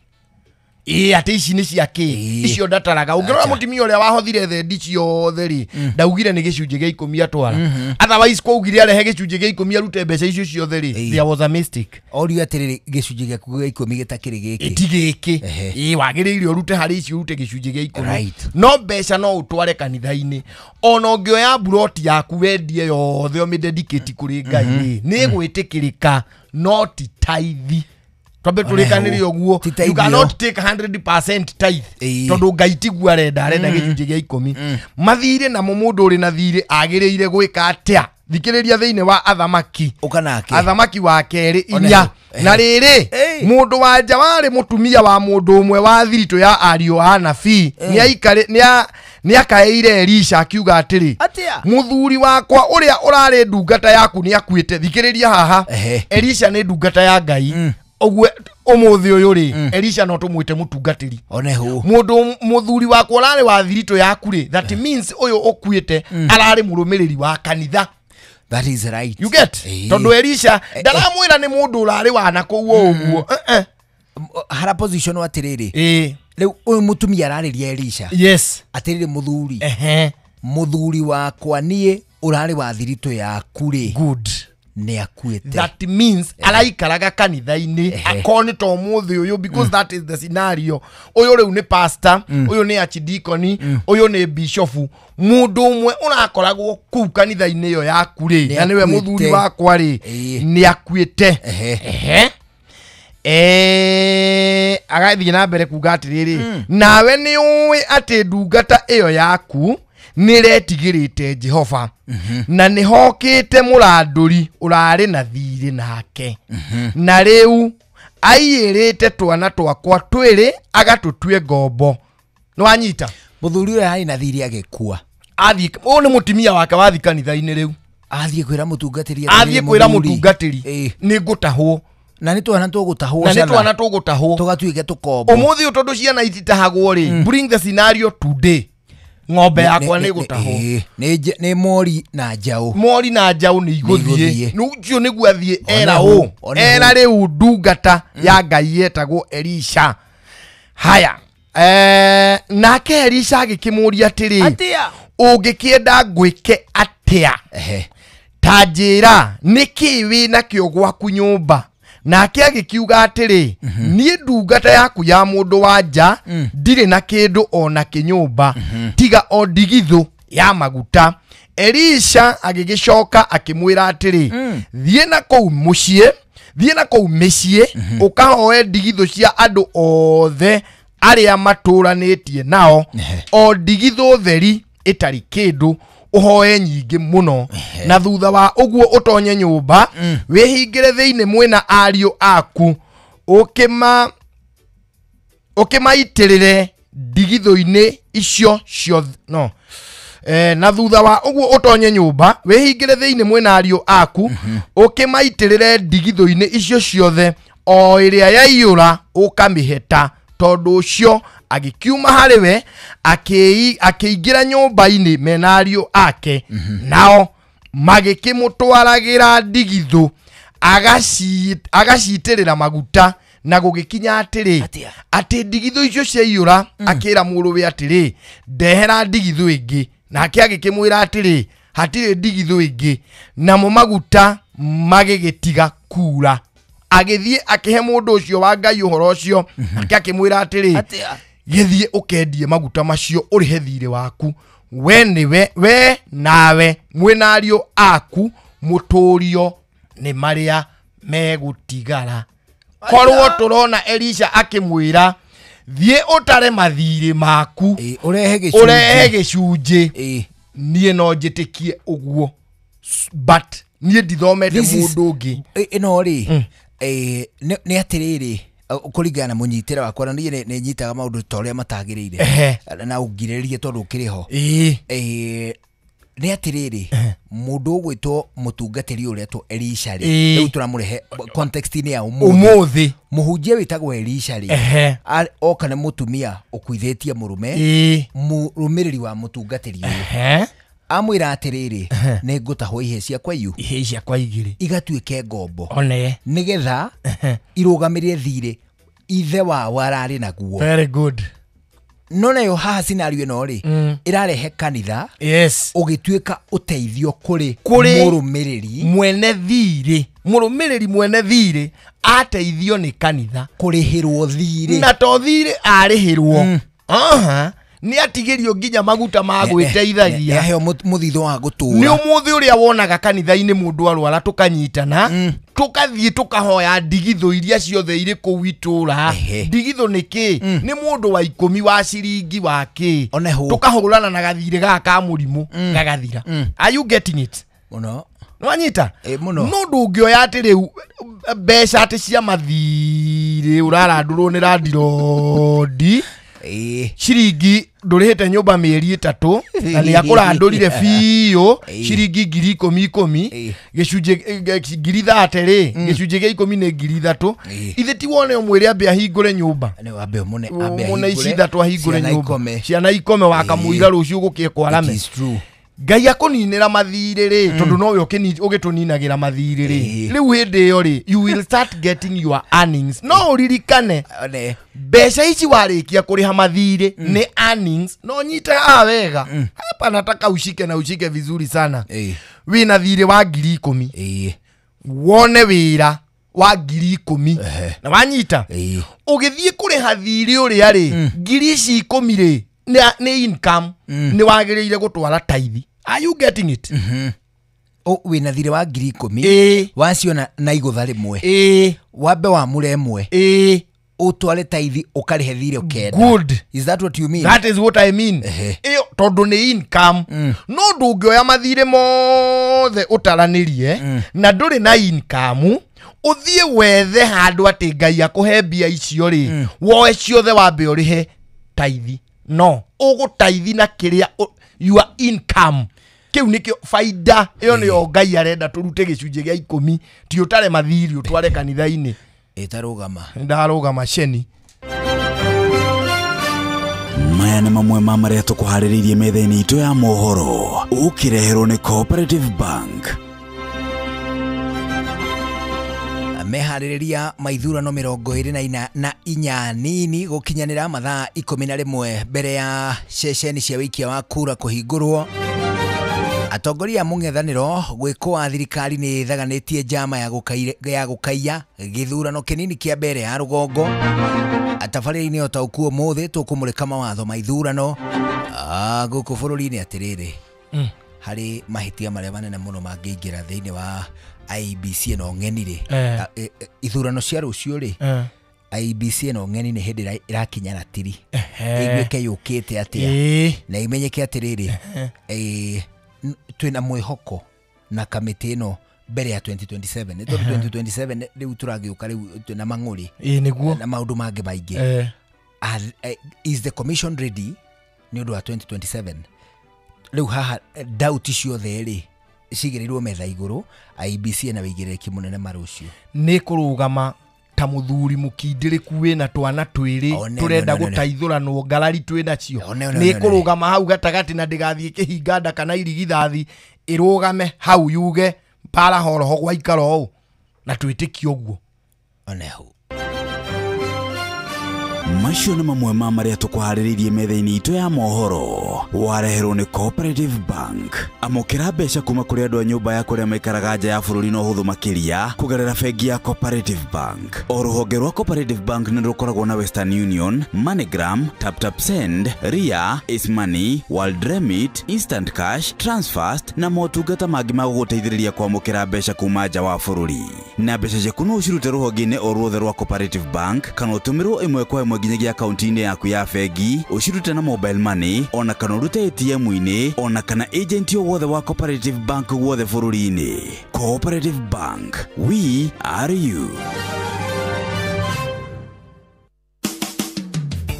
Ĩĩ atĩ ici nĩ cia kĩ icio ndataraga ũngĩrora mũtumia ũrĩa wahothire thendi ciothe rĩ ndaugire nĩ gĩcunjĩ gĩa 10 atwara. Otherwise kwaugire arehe gĩcunjĩ gĩa 10 arute mbeca icio ciothe rĩ, there was a mistake. Orio atĩrĩrĩ gĩcunjĩ gĩaku gĩa 10 gĩtakĩrĩ gĩkĩ ti gĩkĩ. Ĩĩ wagĩrĩire ũrute harĩ icio ũrute gĩcunjĩ gĩa 10. Right. No mbeca no ũtware kanitha-inĩ ona ũngĩoya mburoti yaku wendie yothe ũmĩdedicate kũrĩ Ngai rĩ nĩ ĩgwĩtĩkĩrĩka no ti tithe. Twambe tũrĩkanĩre ũguo, you cannot take 100% tithe tondũ Ngai tiguo arenda gĩcunjĩ gĩa 10. Mathirĩ namo mũndũ ũrĩ na thirĩ agĩrĩire gwĩka atĩa? Thikĩrĩria thĩinĩ wa Athamaki Athamaki wa kerĩ 4. Na rĩrĩ mũndũ wa nja warĩ mũtumia wa mũndũ ũmwe wa thiritũ ya ariũ a anabii nĩakaĩire Elisha akiuga atĩrĩ, mũthuri wakwa ũrĩa ũrarĩ ndungata yaku nĩakuĩte. Thikĩrĩria haha, Elisha nĩ ndungata ya Ngai. Ũguo ũmũthĩ ũyũ rĩ Elisha no tũmwĩte mũtungatĩri. Mũndũ mũthuri wakwa ũrarĩ wa thiritũ yaku rĩ, that means ũyũ ũkuĩte ararĩ mũrũmĩrĩri wa kanitha. That is right. You get? Tondũ Elisha ndaramwĩra nĩ mũndũ ũrarĩ wa na kũu ũguo. Hara position atĩrĩrĩ rĩu ũyũ mũtumia ararĩria Elisha. Yes. Atĩrĩrĩ mũthuri. Mũthuri wakwa niĩ ũrarĩ wa thiritũ yaku rĩ. Good. Nĩ akuĩte. That means araikaraga kanitha-inĩ akorwo nĩ ta ũmũthĩ ũyũ because that is the scenario. Ũyũ rĩu nĩ pastor, ũyũ nĩ archdeacon, ũyũ nĩ bishop. Mũndũ ũmwe ũrakoragwo kũu kanitha-inĩ ĩyo yaku rĩ na nĩwe mũthuri wakwa rĩ nĩ akuĩte. Agathiĩ na mbere kuga atĩrĩrĩ, nawe nĩ ũĩ atĩ ndungata ĩyo yaku nĩretigĩrĩte Jehova na nĩhokĩte mũrandũri ũrarĩ na thirĩ nake na rĩu aiyĩrĩte twana twakwa twĩrĩ agatũtue ngombo. Nĩwanyita? Mũthuri ũrĩa arĩ na thirĩ agĩkua. Athiĩ ũyũ nĩ mũtumia wake wathiĩ kanitha-inĩ rĩu. Athiĩ kwĩra mũtungatĩri. Athiĩ kwĩra mũtungatĩri nĩ ngũtahwo. Na nĩ twana tũgũtahwo. Na nĩ twana tũgũtahwo. Tũgatuĩke tũkombo. Ũmũthĩ ũyũ tondũ ciana ititahagwo rĩ, bring the scenario today. Ng'ombe yakwa nĩ gũtahwo. Nĩ mori na njaũ. Mori na njaũ nĩ igũthiĩ. Ũcio nĩguo athiĩ era ũ. Era rĩu ndungata ya Ngai yetagwo Elisha. Haya. Nake Elisha agĩkĩmũũria atĩrĩ, ũngĩkĩenda ngwĩke atĩa? Ta njĩra nĩkĩĩ wĩ nakĩo gwaku nyũmba? Nake agĩkiuga atĩrĩ, niĩ ndungata yaku ya mũndũ wa nja ndirĩ na kĩndũ ona kĩnyũmba tiga o ndigithũ ya maguta. Elisha agĩgĩcoka akĩmwĩra atĩrĩ, thiĩ na kũu mũciĩ, thiĩ na kũu mĩciĩ ũkahoe ndigithũ cia andũ othe arĩa matũranĩtie nao, o ndigithũ theri ĩtarĩ kĩndũ, ũhoe nyingĩ mũno. Na thutha wa ũguo ũtonye nyũmba wĩhingĩre thĩinĩ mwĩna ariũ aku ũkĩmaitĩrĩre ndigithũ-inĩ icio ciothe. No. Na thutha wa ũguo ũtonye nyũmba wĩhingĩre thĩinĩ mwĩna ariũ aku ũkĩmaitĩrĩre ndigithũ-inĩ icio ciothe, o ĩrĩa yaiyũra ũkamĩheta. Tondũ ũcio agĩkiuma harĩ we akĩingĩra nyũmba-inĩ mena ariũ ake, nao magĩkĩmũtwaragĩra ndigithũ agacitĩrĩra maguta. Na gũgĩkinya atĩrĩ, atĩ ndigithũ icio ciaiyũra, akĩra mũrũwe atĩrĩ, ndehera ndigithũ ĩngĩ. Nake agĩkĩmwĩra atĩrĩ, hatirĩ ndigithũ ĩngĩ. Namo maguta magĩgĩtiga kuura. Agĩthiĩ akĩhe mũndũ ũcio wa Ngai ũhoro ũcio, nake akĩmwĩra atĩrĩ, gĩthiĩ ũkendie maguta macio ũrĩhe thirĩ waku, we nĩwe we nawe mwĩna ariũ aku mũtũrio nĩ marĩa megũtigara. Korwo tũrona Elisha akĩmwĩra thiĩ ũtare mathirĩ maku ũrehe gĩcunjĩ, niĩ no njĩtĩkie ũguo, but niĩ ndithomete mũndũ ũngĩ. Ĩno rĩ nĩ atĩrĩrĩ, kũringana na mũnyitĩre wakwa, na niĩ nĩ nyitaga maũndũ ta ũrĩa matagĩrĩire na ũngirĩrĩrie tondũ ũkĩrĩ ho. Nĩ atĩrĩrĩ, mũndũ ũgwĩtwo mũtungatĩri ũretwo Elisha rĩ, rĩu tũramũrehe context-inĩ ya ũmũthĩ. Mũhunjia wĩtagwo Elisha rĩ, oka nĩ mũtumia ũkuithĩtie mũrũme, mũrũmĩrĩri wa mũtungatĩri ũyũ. Amwĩra atĩrĩrĩ, nĩ ngũtahwo ihĩĩ ciakwa iyu, ihĩĩ ciakwa igĩrĩ igatuĩke ngombo, nĩgetha irũgamĩrĩre thirĩ Ithe wao ararĩ naguo. Very good. No nayo haha scenario ĩno rĩ, ĩrarehe kanitha. Yes. Ũgĩtuĩka ũteithio kũrĩ mũrũmĩrĩri mwene thirĩ. Mũrũmĩrĩri mwene thirĩ ateithio nĩ kanitha kũrĩhĩrwo thirĩ. Na to thirĩ arĩhĩrwo. Aha. Nĩ atigĩrio nginya maguta ma gwĩteithagia. Nĩaheo mũthithũ wa gũtũra. Nĩ ũmũthĩ ũrĩa wonaga kanitha-inĩ mũndũ arwara tũkanyitana, tũkathiĩ tũkahoya ndigithũ iria ciothe irĩ kũu itũra. Ndigithũ nĩ kĩ? Nĩ mũndũ wa 10 wa ciringi wa kĩ? Tũkahũrana na gathirĩ gaka ka mũrimũ gagathira. Are you getting it? Mũno. Nĩwanyita? Mũno. No ndũngĩoya atĩ rĩu mbeca atĩ cia mathirĩ ũrarandũrwo nĩ randirondi. Ciringi ndũrĩhĩte nyũmba mĩeri 3 na nĩ akũrandũrire biũ ciringi 10,000 10,000 gĩcunjĩ 30,000 rĩ, gĩcunjĩ gĩa 10 nĩ 3,000. Ithe ti wone ũmwĩre ambe ahingũre nyũmba. Ambe mũne ici 3 ahingũre nyũmba. Ciana ikome wakamũira rũciũ gũkĩe kwarame. Ngai akũninĩra mathirĩ rĩ, tondũ nowe ũgĩtũninagĩra mathirĩ rĩ. Rĩu hĩndĩ ĩyo rĩ, you will start getting your earnings. No ũririkane mbeca ici warĩkia kũrĩha mathirĩ nĩ earnings. No nyite haha wega. Hapa nataka ushike na ushike vizuri sana. Wĩna thirĩ wa 10,000. Wone wĩra wa 10,000. Na wanyita ũgĩthiĩ kũrĩha thirĩ ũrĩa rĩ, 10,000 ici rĩ nĩ income, nĩ wagĩrĩire gũtwara tithe. Are you getting it? Wĩna thirĩ wa 10,000 waciona na igũtha rĩmwe, wambe wamũre ĩmwe, ũtware tithe ũkarĩhe thirĩ ũkenda. Good. Is that what you mean? That is what I mean. Ĩyo tondũ nĩ income. No ndũngĩoya mathirĩ mothe ũtaranĩrie na ndũrĩ na income, ũthiĩ wethe handũ atĩ Ngai akũhe mbia icio rĩ, woe ciothe wambe ũrĩhe tithe. No ũgũtaithi na kĩrĩa your income. Kĩu nĩkĩo faida ĩyo nĩyo Ngai arenda tũrute gĩcunjĩ gĩa 10, ti ũtare mathirĩ ũtware kanitha-inĩ. Ĩtarũgama. Ndarũgama ceni. Maya nĩ mamwe ma marĩa tũkũharĩrĩirie metha-inĩ itũ ya mohoro ũkĩreherwo nĩ Cooperative Bank. Meharĩrĩria maithurano 24 nini gũkinyanĩra mathaa 11 mbere ya ceceni cia wĩikia wa kura kũhingũrwo. Atongoria a mũng'ethanĩro gwĩkũa thirikari nĩ ĩthaganĩtie njama ya gũkaiya gĩthurano kĩnini kĩa mbere ya rũgongo. Atabarĩri-inĩ ũtaũku ũmũthĩ tũkũmũrĩka mawatho ma ithurano gũkũ bũrũri-inĩ. Atĩrĩrĩ, harĩ mahĩtia marĩa manene mũno mangĩingĩra thĩinĩ wa IEBC ĩno ng'eni rĩ, ithurano cia rũciũ rĩ, IEBC ĩno ng'eni nĩ hĩndĩ ĩrakinya ratiri ĩiguĩke yũkĩte atĩa na imenyeke atĩrĩrĩ, twĩna mwĩhoko na kamĩtĩ ĩno mbere ya 2027. Nĩ tondũ 2027 rĩu tũragĩũka rĩu twĩna mang'ũrĩ na maũndũ mangĩ maingĩ. Is the commission ready nĩ ũndũ wa 2027? Rĩu haha doubt ciothe rĩ cigĩrĩirwo metha igũrũ. IEBC ĩna wĩigĩrĩrĩki mũnene marũcio nĩ kũrũgama ta mũthuri mũkindĩrĩku wĩna twana twĩrĩ tũrenda gũteithũranwo ngarari twĩnacio. Nĩ kũrũgama hau gatagatĩ na ndĩgathiĩ kĩhinga nda kana irigithathi, ĩrũgame hau yuge mbara horoho gwaikara ũũ na twĩtĩkie ũguo. Oneho. Macio nĩ mamwe ma marĩa tũkũharĩrĩirie metha-inĩ itũ ya mohoro wareherwo nĩ Cooperative Bank. Amũkĩra mbeca kuma kũrĩ andũ a nyũmba ya kũrĩa maikaraga nja ya bũrũri na ũhũthũ makĩria kũgerera bengi ya Cooperative Bank. O rũhonge rwa Cooperative Bank nĩ rũkoragwo na Western Union, MoneyGram, TapTap Send, Ria, Ace Money, World Remit, Instant Cash, Transfast na motungata mangĩ ma gũgũteithĩrĩria kwamũkĩra mbeca kuma nja wa bũrũri. Na mbeca ciaku no ũcirute rũhonge-inĩ o ruothe rwa Cooperative Bank kana ũtũmĩrwo ĩmwe kwa ĩmwe nginyagia akaunti-inĩ yaku ya bengi, ũcirute na mobile money ona kana ũrute ATM-inĩ ona kana agent o wothe wa Cooperative Bank guothe bũrũri-inĩ. Cooperative Bank, we are you.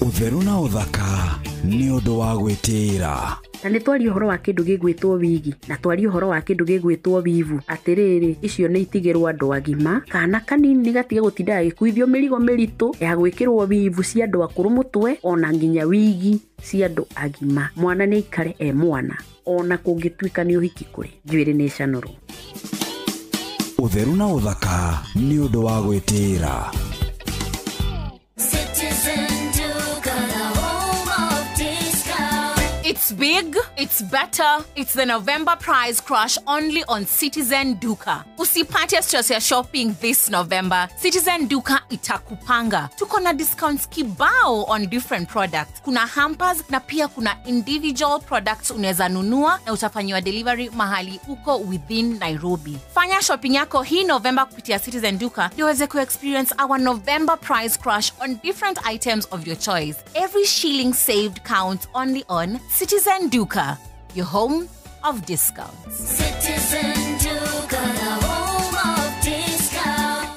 Ũtheru na ũthaka nĩ ũndũ wa gwĩtĩĩra. Na nĩ twarie ũhoro wa kĩndũ gĩgwĩtwo wigi na twarie ũhoro wa kĩndũ gĩgwĩtwo wivu. Atĩrĩrĩ, icio nĩ itigĩrwo andũ agima, kana kanini gatige gũtinda gagĩkuithio mĩrigo mĩritũ ya gwĩkĩrwo wivu cia andũ akũrũ mũtwe ona nginya wigi cia andũ agima. Mwana nĩ aikare e mwana ona kũngĩtuĩka nĩ ũhiki kũrĩ. Njuĩrĩ nĩ ĩcanũrwo. Ũtheru na ũthaka nĩ ũndũ wa gwĩtĩĩra. big, it's better, it's the November price crash only on Citizen Duka. Usipate stress ya shopping this November. Citizen Duka itakupanga. Tuko na discounts kibao on different products. Kuna hampers na pia kuna individual products unaweza nunua na utafanyiwa delivery mahali uko within Nairobi. Fanya shopping yako hii November kupitia Citizen Duka ndio uweze ku-experience our November price crash on different items of your choice. Every shilling saved counts only on Citizen Duka, your home of discounts. Citizen Duka, the home of discounts.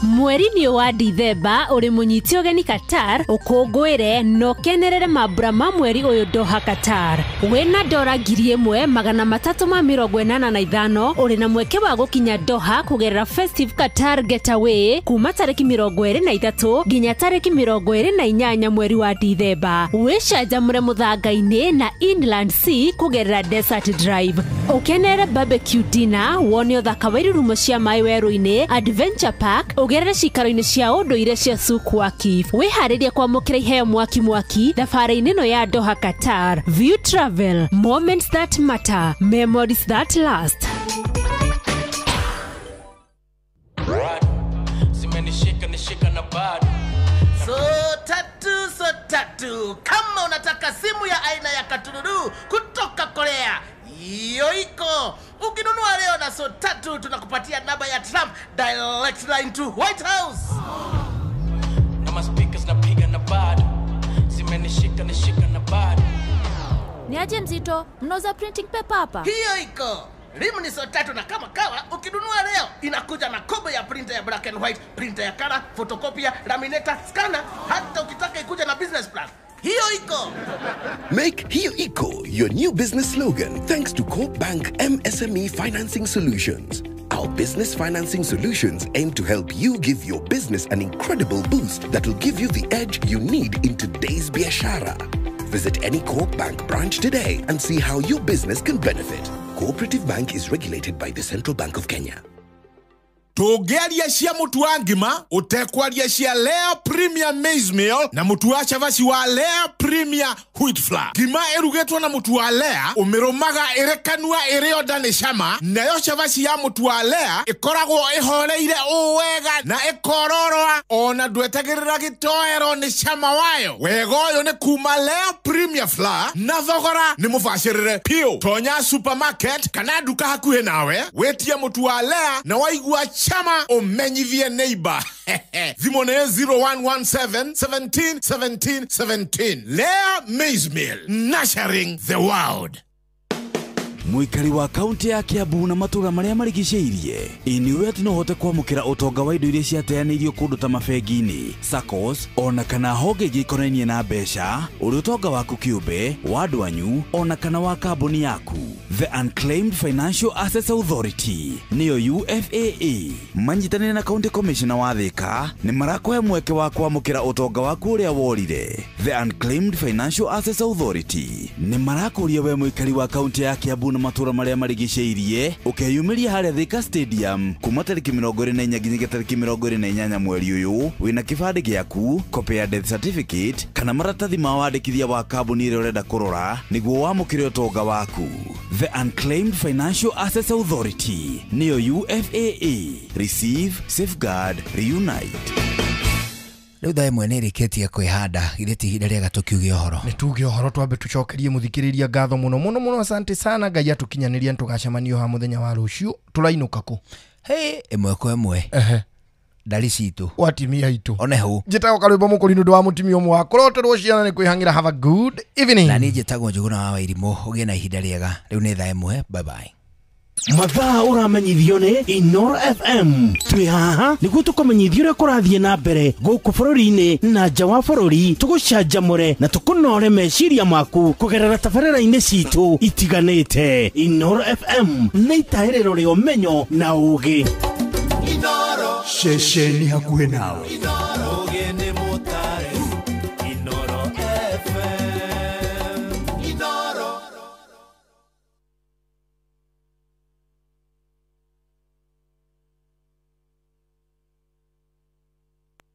Mweri-inĩ wa Dithemba ũrĩ mũnyite ũgeni Qatar ũkũngũĩre na ũkenerere mambura ma mweri ũyũ Doha Qatar. Wĩna dora 1385 ũrĩ na mweke wa gũkinya Doha kũgerera Festive Qatar Getaway kuma tarĩki 23 nginya tarĩki 28 mweri wa Dithemba. Wĩcanjamũre mũthanga-inĩ na Inland Sea kũgerera Desert Drive. Ũkenerere barbecue dinner, wone ũthaka wa irurumo cia maĩ werũ-inĩ, Adventure Park, ũgerere cikaro-inĩ cia ũndũire cia Souk Waqif. Wĩharĩrie kwamũkĩra iheo mwaki mwaki thabarĩ-inĩ ĩno ya Doha Qatar. View Travel, moments that matter, memories that last. So tatu, kama unataka simu ya aina ya katururu kutoka Korea, hiyo iko. Ukinunua leo na so tatu tunakupatia namba ya Trump direct line to White House. Na ma speakers napiga na bado. Zimenishika nishika na bado. Ni aje mzito, mnauza printing paper hapa? Hiyo iko. Rimu ni so tatu na kama kawa ukinunua leo inakuja na kobo ya printer ya black and white, printer ya color, photocopier, laminator, scanner, hata ukitaka ikuja na business plan. Hiyo iko. Make Hiyo Iko your new business slogan thanks to Co-op Bank MSME Financing Solutions. Our business financing solutions aim to help you give your business an incredible boost that will give you the edge you need in today's biashara. Visit any Co-op Bank branch today and see how your business can benefit. Cooperative Bank is regulated by the Central Bank of Kenya. Tũngĩaria cia mũtu wa ngima ũtekwaria cia Lea Premier Maize Meal na mũtu wa cabaci wa Lea Premier Wheat Flour. Ngima ĩrugĩtwo na mũtu wa Lea ũmĩrũmaga ĩrĩ kanua ĩrĩ onda nĩ cama, nayo cabaci ya mũtu wa Lea ĩkoragwo ĩhoreire ũũ wega na ĩkororoa ona ndwetagĩrĩra gĩtoero nĩ cama wayo. Wega ũyũ nĩ kuma Lea Premier Flour na thogora nĩ mũbacĩrĩre piũ. Tonya supermarket kana nduka hakuhĩ nawe wĩtie mũtu wa Lea na waigua chama umenyithie neighbor. Thimũ nĩ 0117 17 17 17. Lea Maize Meal, nurturing the world. Mũikari wa kaunti ya Kiambu na matũũra marĩa marigicĩirie, ĩ atĩ no ũhote kwamũkĩra ũtonga wa indo iria ciateanĩirio kũndũ ta mabengi-inĩ, SACCOs, ona kana honge ingĩ ikonainie na mbeca, ũrĩ ũtonga waku kĩũmbe, wa andũ anyu, ona kana wa kambuni yaku. The Unclaimed Financial Assets Authority nĩyo UFAA manyitanĩire na County Commissioner wa Thika nĩ marakũhe mweke wa kwamũkĩra ũtonga waku ũrĩa worire. The Unclaimed Financial Assets Authority nĩ marakũria we mũikari wa kaunti ya Kiambu na matũũra marĩa marigicĩirie ũkeyumĩria harĩa Thika Stadium kuma tarĩki 24 nginyagia tarĩki 28 mweri ũyũ wĩna kĩbandĩ gĩaku, copy ya death certificate kana maratathi ma wandĩkithia wa kambuni ĩrĩa ũrenda kũrora nĩguo wamũkĩre ũtonga waku. The Unclaimed Financial Assets Authority nĩyo UFAA. Receive, safeguard, reunite. Rĩu thaa ĩmwe nĩ ĩrĩkĩtie kwĩhanda githĩ ti ihinda rĩega tũkiuge ũhoro. Nĩ tuge ũhoro twambe tũcokerie mũthikĩrĩria ngatho mũno mũno mũno, asante sana. Ngai atũkinyanĩria tũgacemania ha mũthenya wa rũciũ. Tũrainũka kũ? Hey, ĩmwe kwa ĩmwe. Ndari citũ watimia itũ one hau njĩtagwo Karwĩmbo Mũkũri nĩ ũndũ wa mũtimia ũmwe wa kũroterwo ciana nĩ kwĩhang'ĩra. Have a good evening. Na niĩ njĩtagwo Njũgũna wa Wairimũ. Ũgĩe na ihinda rĩega. Rĩu nĩ thaa ĩmwe. Bye bye. Mathaa ũramenyithio nĩ Inoro FM. Twĩ haha nĩguo tũkũmenyithie ũrĩa kũrathiĩ na mbere gũkũ bũrũri-inĩ na nja wa bũrũri, tũgũcanjamũre na tũkũnore meciria maku kũgerera tabarĩra-inĩ citũ itiganĩte. Inoro FM nĩ itahĩrĩro rĩa ũmenyo na ũũgĩ. Ceceni hakuhĩ nawe.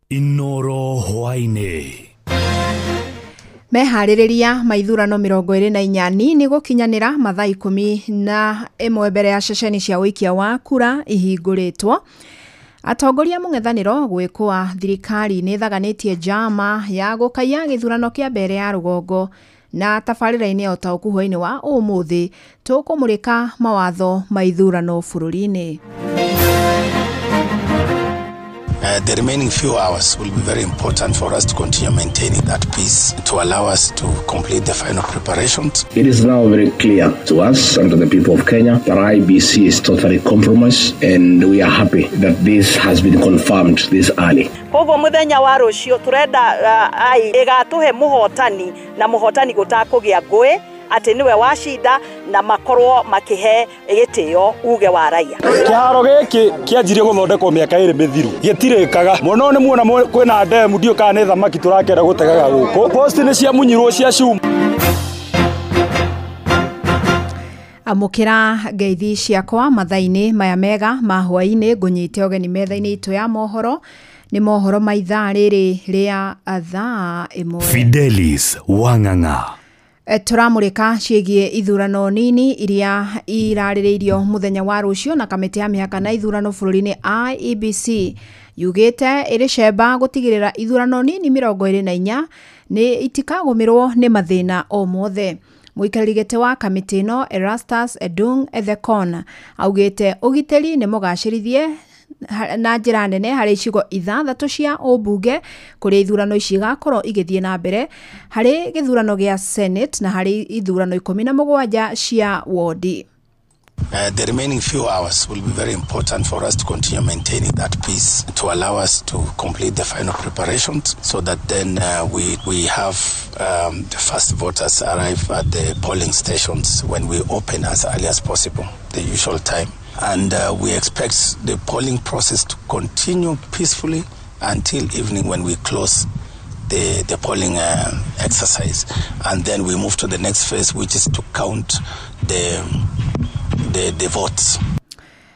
Inoro hwaĩ-inĩ. Meharĩrĩria ma ithurano 24 nini gũkinyanĩra mathaa 11 mbere ya ceceni cia ũikia wa kura ihingũrĩtwo. Atongoria mũng'ethanĩro gwĩkũa thirikari nĩ thaganĩtie njama ya gũkaiya gĩthurano kĩa mbere ya rũgongo na tabarĩra-inĩ o ta ũkuhũ-inĩ wa ũmũthĩ tũkũmũrĩka mawatho ma ithurano bũrũri-inĩ. The remaining few hours will be very important for us to continue maintaining that peace to allow us to complete the final preparations. It is now very clear to us and to the people of Kenya that IBC is totally compromised, and we are happy that this has been confirmed this early. Koguo muthenya wa rucio turenda ai igatuhe muhotani na muhotani gutakugia ngui ati niwe washinda na makorwo makihe gitio uge wa raia. Kiharo giki kianjirie guthondekwo miaka iri mithiru gitirikaga muno ni muona kwina ndemu ndio kana ni thamaki turakenda gutegaga guku post ni cia munyirwo cia cuma. Amũkĩra ngeithi ciakwa mathaa-inĩ maya mega ma hwaĩ-inĩ ngũnyite ũgeni metha-inĩ itũ ya mohoro nĩ mohoro ma ithaa rĩrĩ rĩa thaa 1. Fidelis Wang'ang'a. Tũramũrĩka ciĩgiĩ ithurano nini iria irarĩrĩirio mũthenya wa rũciũ na kamĩtĩ ya mĩhaka na ithurano bũrũri-inĩ IEBC yugĩte ĩrĩ cemba gũtigĩrĩra ithurano nini 24 nĩ itikagũmĩrwo nĩ mathĩna o mothe. Mũikarĩri gĩtĩ wa kamĩtĩ ĩno Erastus Edung Ethekon augĩte ũgitĩri nĩ mũgacĩrithie na njĩra nene harĩ icigo 6 cia ũmbunge kũrĩa ithurano ici igakorwo igĩthiĩ na mbere harĩ gĩthurano gĩa Senate na harĩ ithurano 17 cia wodi. The remaining few hours will be very important for us to continue maintaining that peace to allow us to complete the final preparations so that then we have the first voters arrive at the polling stations when we open as early as possible, the usual time. And we expect the polling process to continue peacefully until evening when we close the polling exercise. And then we move to the next phase, which is to count the votes.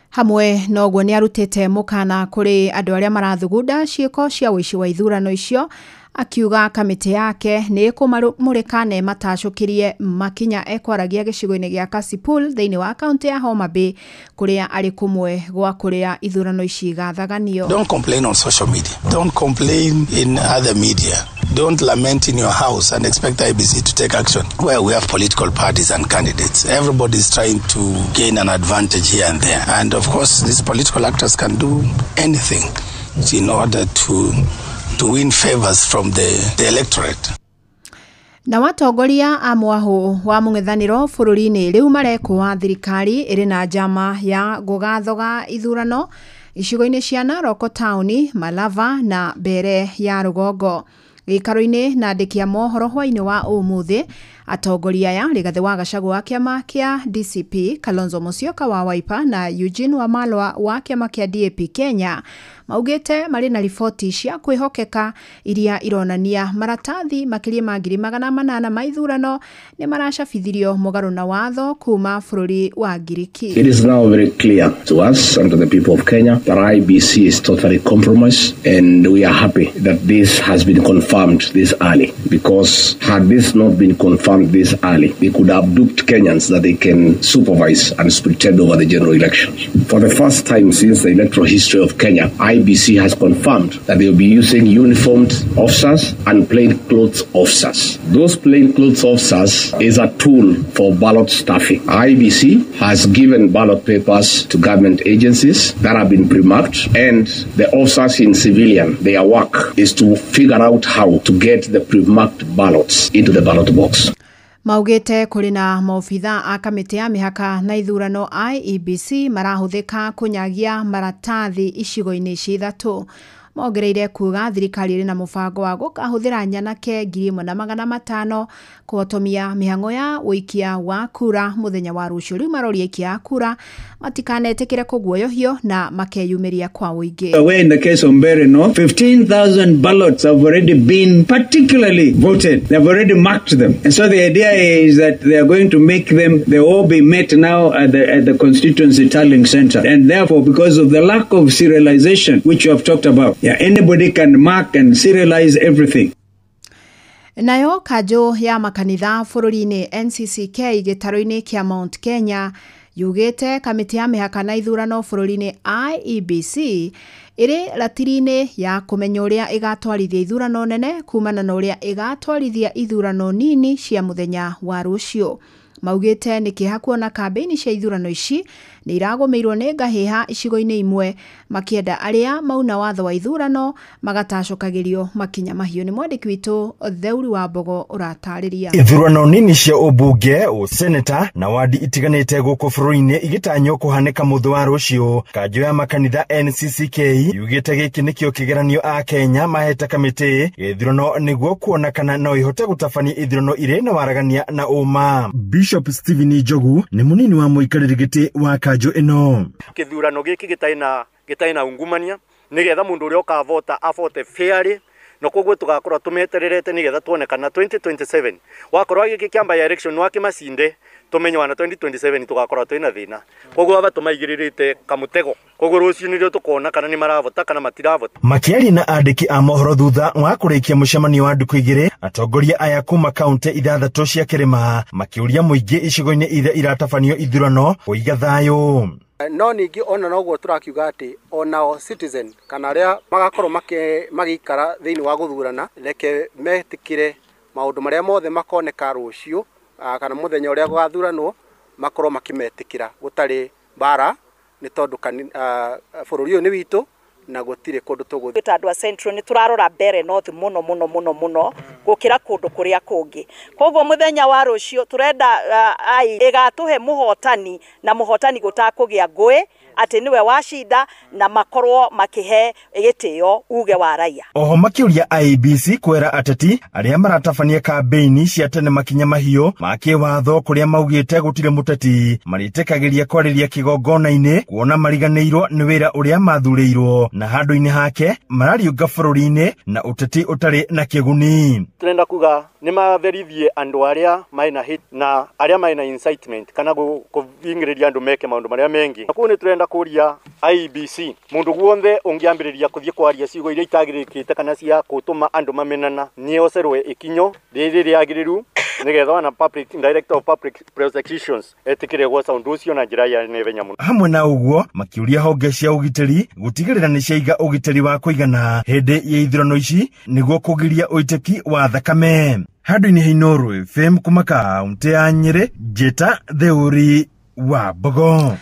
Hamwe noguo nĩ arutĩte mũkana kũrĩ andũ arĩa marathugunda ciĩko cia ũici wa ithurano icio akiuga kamĩtĩ yake nĩ ĩkũmũrĩka na ĩmatacũkĩrie makinya ekwaragia gĩcigo-inĩ gĩa Kasipul thĩinĩ wa kaunti ya Homa Bay kũrĩa arĩ kũmwe gwa kũrĩa ithurano ici igathaganio. Don't complain on social media. Don't complain in other media. Don't lament in your house and expect IBC to take action. Where we have political parties and candidates, everybody is trying to gain an advantage here and there. And of course, these political actors can do anything in order to win favors from the electorate. Na watongoria a mwahũ wa mũng'ethanĩro bũrũri-inĩ rĩu marekũa thirikari ĩrĩ na njama ya gũgathoga ithurano icigo-inĩ cia Narok taũni, Malava na Mbere ya rũgongo. Gĩikaro-inĩ na andĩki a mohoro hwaĩ-inĩ wa ũmũthĩ atongoria aya Rigathĩ wa Gachagua wa kĩama kĩa DCP, Kalonzo Musyoka wa Wiper na Eugene Wamalwa wa kĩama kĩa DAP Kenya maugĩte marĩ na riboti cia kwĩhokeka iria ironania maratathi makĩria ma 800 ma ithurano nĩ maracabithirio mũgarũ na watho kuma bũrũri wa Ngiriki. It is now very clear to us and to the people of Kenya that IBC is totally compromised, and we are happy that this has been confirmed this early, because had this not been confirmed this early, they could have duped Kenyans that they can supervise and pretend over the general elections. For the first time since the electoral history of Kenya, IBC has confirmed that they will be using uniformed officers and plainclothes officers. Those plainclothes officers is a tool for ballot stuffing. IBC has given ballot papers to government agencies that have been pre-marked, and the officers in civilian, their work is to figure out how to get the pre-marked ballots into the ballot box. Maugĩte kũrĩ na maobitha a kamĩtĩ ya mĩhaka na ithurano IEBC marahũthĩka kũnyagia maratathi icigo-inĩ ici ithatũ. Mongereire kuga thirikari ĩrĩ na mũbango wa gũkahũthĩra nyanake 1500 kũhotomia mĩhang'o ya ũikia wa kura mũthenya wa rũciũ. Rĩu maroria aikia a kura matikanetĩkĩre kũguoyohio na makeyumĩria kwa ũingĩ. Where in the case of Mbeere North, 15,000 ballots have already been particularly voted. They've already marked them. And so the idea is that they are going to make them, they all be met now at the constituency tallying center. And therefore, because of the lack of serialization, which you have talked about, yeah, anybody can mark and serialize everything. Nayo kanjũ ya makanitha bũrũri-inĩ NCCK gĩtarũ-inĩ kĩa Mount Kenya yugĩte kamĩtĩ ya mĩhaka na ithurano bũrũri-inĩ IEBC ĩrĩ ratiri-inĩ ya kũmenya ũrĩa ĩgatwarithia ithurano nene kumana na ũrĩa ĩgatwarithia ithurano nini cia mũthenya wa rũciũ. Maugĩte nĩ kĩeha kuona kambĩini cia ithurano ici nĩ iragũmĩirwo nĩ ngahĩha icigo-inĩ imwe, makĩenda arĩa mauna watho wa ithurano magatacũkagĩrio makinya mahiũ. Nĩ mwandĩki witũ Theuri wa Mbogo ũratarĩria. Ithurano nini cia ũmbunge, ũseneta na wadi itiganĩte gũkũ bũrũri-inĩ igĩtanywo kũhanĩka mũthĩ wa rũciũ. Kanjũ ya makanitha NCCK yugĩte gĩkĩ nĩkĩo kĩgeranio a Kenya mahete kamĩtĩ gĩthurano nĩguo kuona kana no ihote gũtabania ithurano irĩ na waragania na ũma. Bishop Stephen Njogu nĩ mũnini wa mũikarĩri gĩtĩ wa kanjũ ĩno. Kĩthurano gĩkĩ gĩtarĩ na ungumania nĩgetha mũndũ ũrĩa ũkavota avote fairly, na koguo tugakorwo tumetererete nĩgetha tuone kana 2027 wakorwo gĩkĩ kĩamba ya election wakĩmacinde tumenye wana 2027 tugakorwo twĩna thĩna. Koguo aba tũmaigĩrĩrĩte kamũtego, koguo rũciũ nĩrĩo tũkona kana nĩ maravota kana matiravota. Makĩaria na andĩki a mohoro thutha wa kũrĩkia mũcemanio wa ndukũ igĩrĩ, atongoria aya kuma kaunti 6 cia kĩrĩma makĩũria mũingĩ icigo-inĩ iria iratabanio ithurano kũiga thayũ. No ningĩ ona noguo tũrakiuga atĩ onao citizen kana arĩa magakorwo magĩikara thĩinĩ wa gũthurana, reke metĩkĩre maũndũ marĩa mothe makoneka rũciũ kana mũthenya ũrĩa gũgathuranwo makorwo makĩmetĩkĩra gũtarĩ mbara, nĩ tondũ bũrũri ũyũ nĩ witũ na gũtirĩ kũndũ tũgũthiĩ. Ta andũ a Central nĩ tũrarora mbere North mũno mũno mũno mũno gũkĩra kũndũ kũrĩa kũngĩ. Koguo mũthenya wa rũciũ tũrenda ĩgatũhe mũhotani na mũhotani gũtakũgĩa ngũĩ atĩ nĩwe washinda na makorwo makĩhe gĩtĩo uge wa raia. Oho makĩũria IEBC kwera ateti arĩa maratabania kambĩini cia tene makinya mahiũ ma kĩwatho kũrĩa maugĩte gũtirĩ mũteti marĩtĩkagĩria kwarĩria kĩgongona-inĩ kuona mariganĩirwo nĩ wĩra ũrĩa mathurĩirwo na handũ-inĩ hake marariũnga bũrũri-inĩ na ũteti ũtarĩ na kĩguni. Turenda kuga nĩ matherithie andũ arĩa maina hate na arĩa maina incitement kana kũthingĩrĩria andũ meke maũndũ marĩa mengi. Na kũu nĩ turenda kũria IEBC mũndũ guothe ũngĩambĩrĩria kũthiĩ kwaria ciugo iria itagĩrĩkĩte kana cia gũtũma andũ mamenana nĩocerwe ikinyo rĩrĩ rĩagĩrĩru nĩgetha wana public director of public prosecutions etĩkĩre gwoca ũndũ ũcio na njĩra ya naihenya mũno. Hamwe na ũguo makĩũria honge cia ũgitĩri gũtigĩrĩra nĩ ciaiga ũgitĩri wa kũigana hĩndĩ ya ithurano ici nĩguo kũgiria ũitĩki wa thakame. Handũ-inĩ ha Inooro FM kuma kaunti ya Nyĩrĩ, Njĩta Theuri wa Mbogo.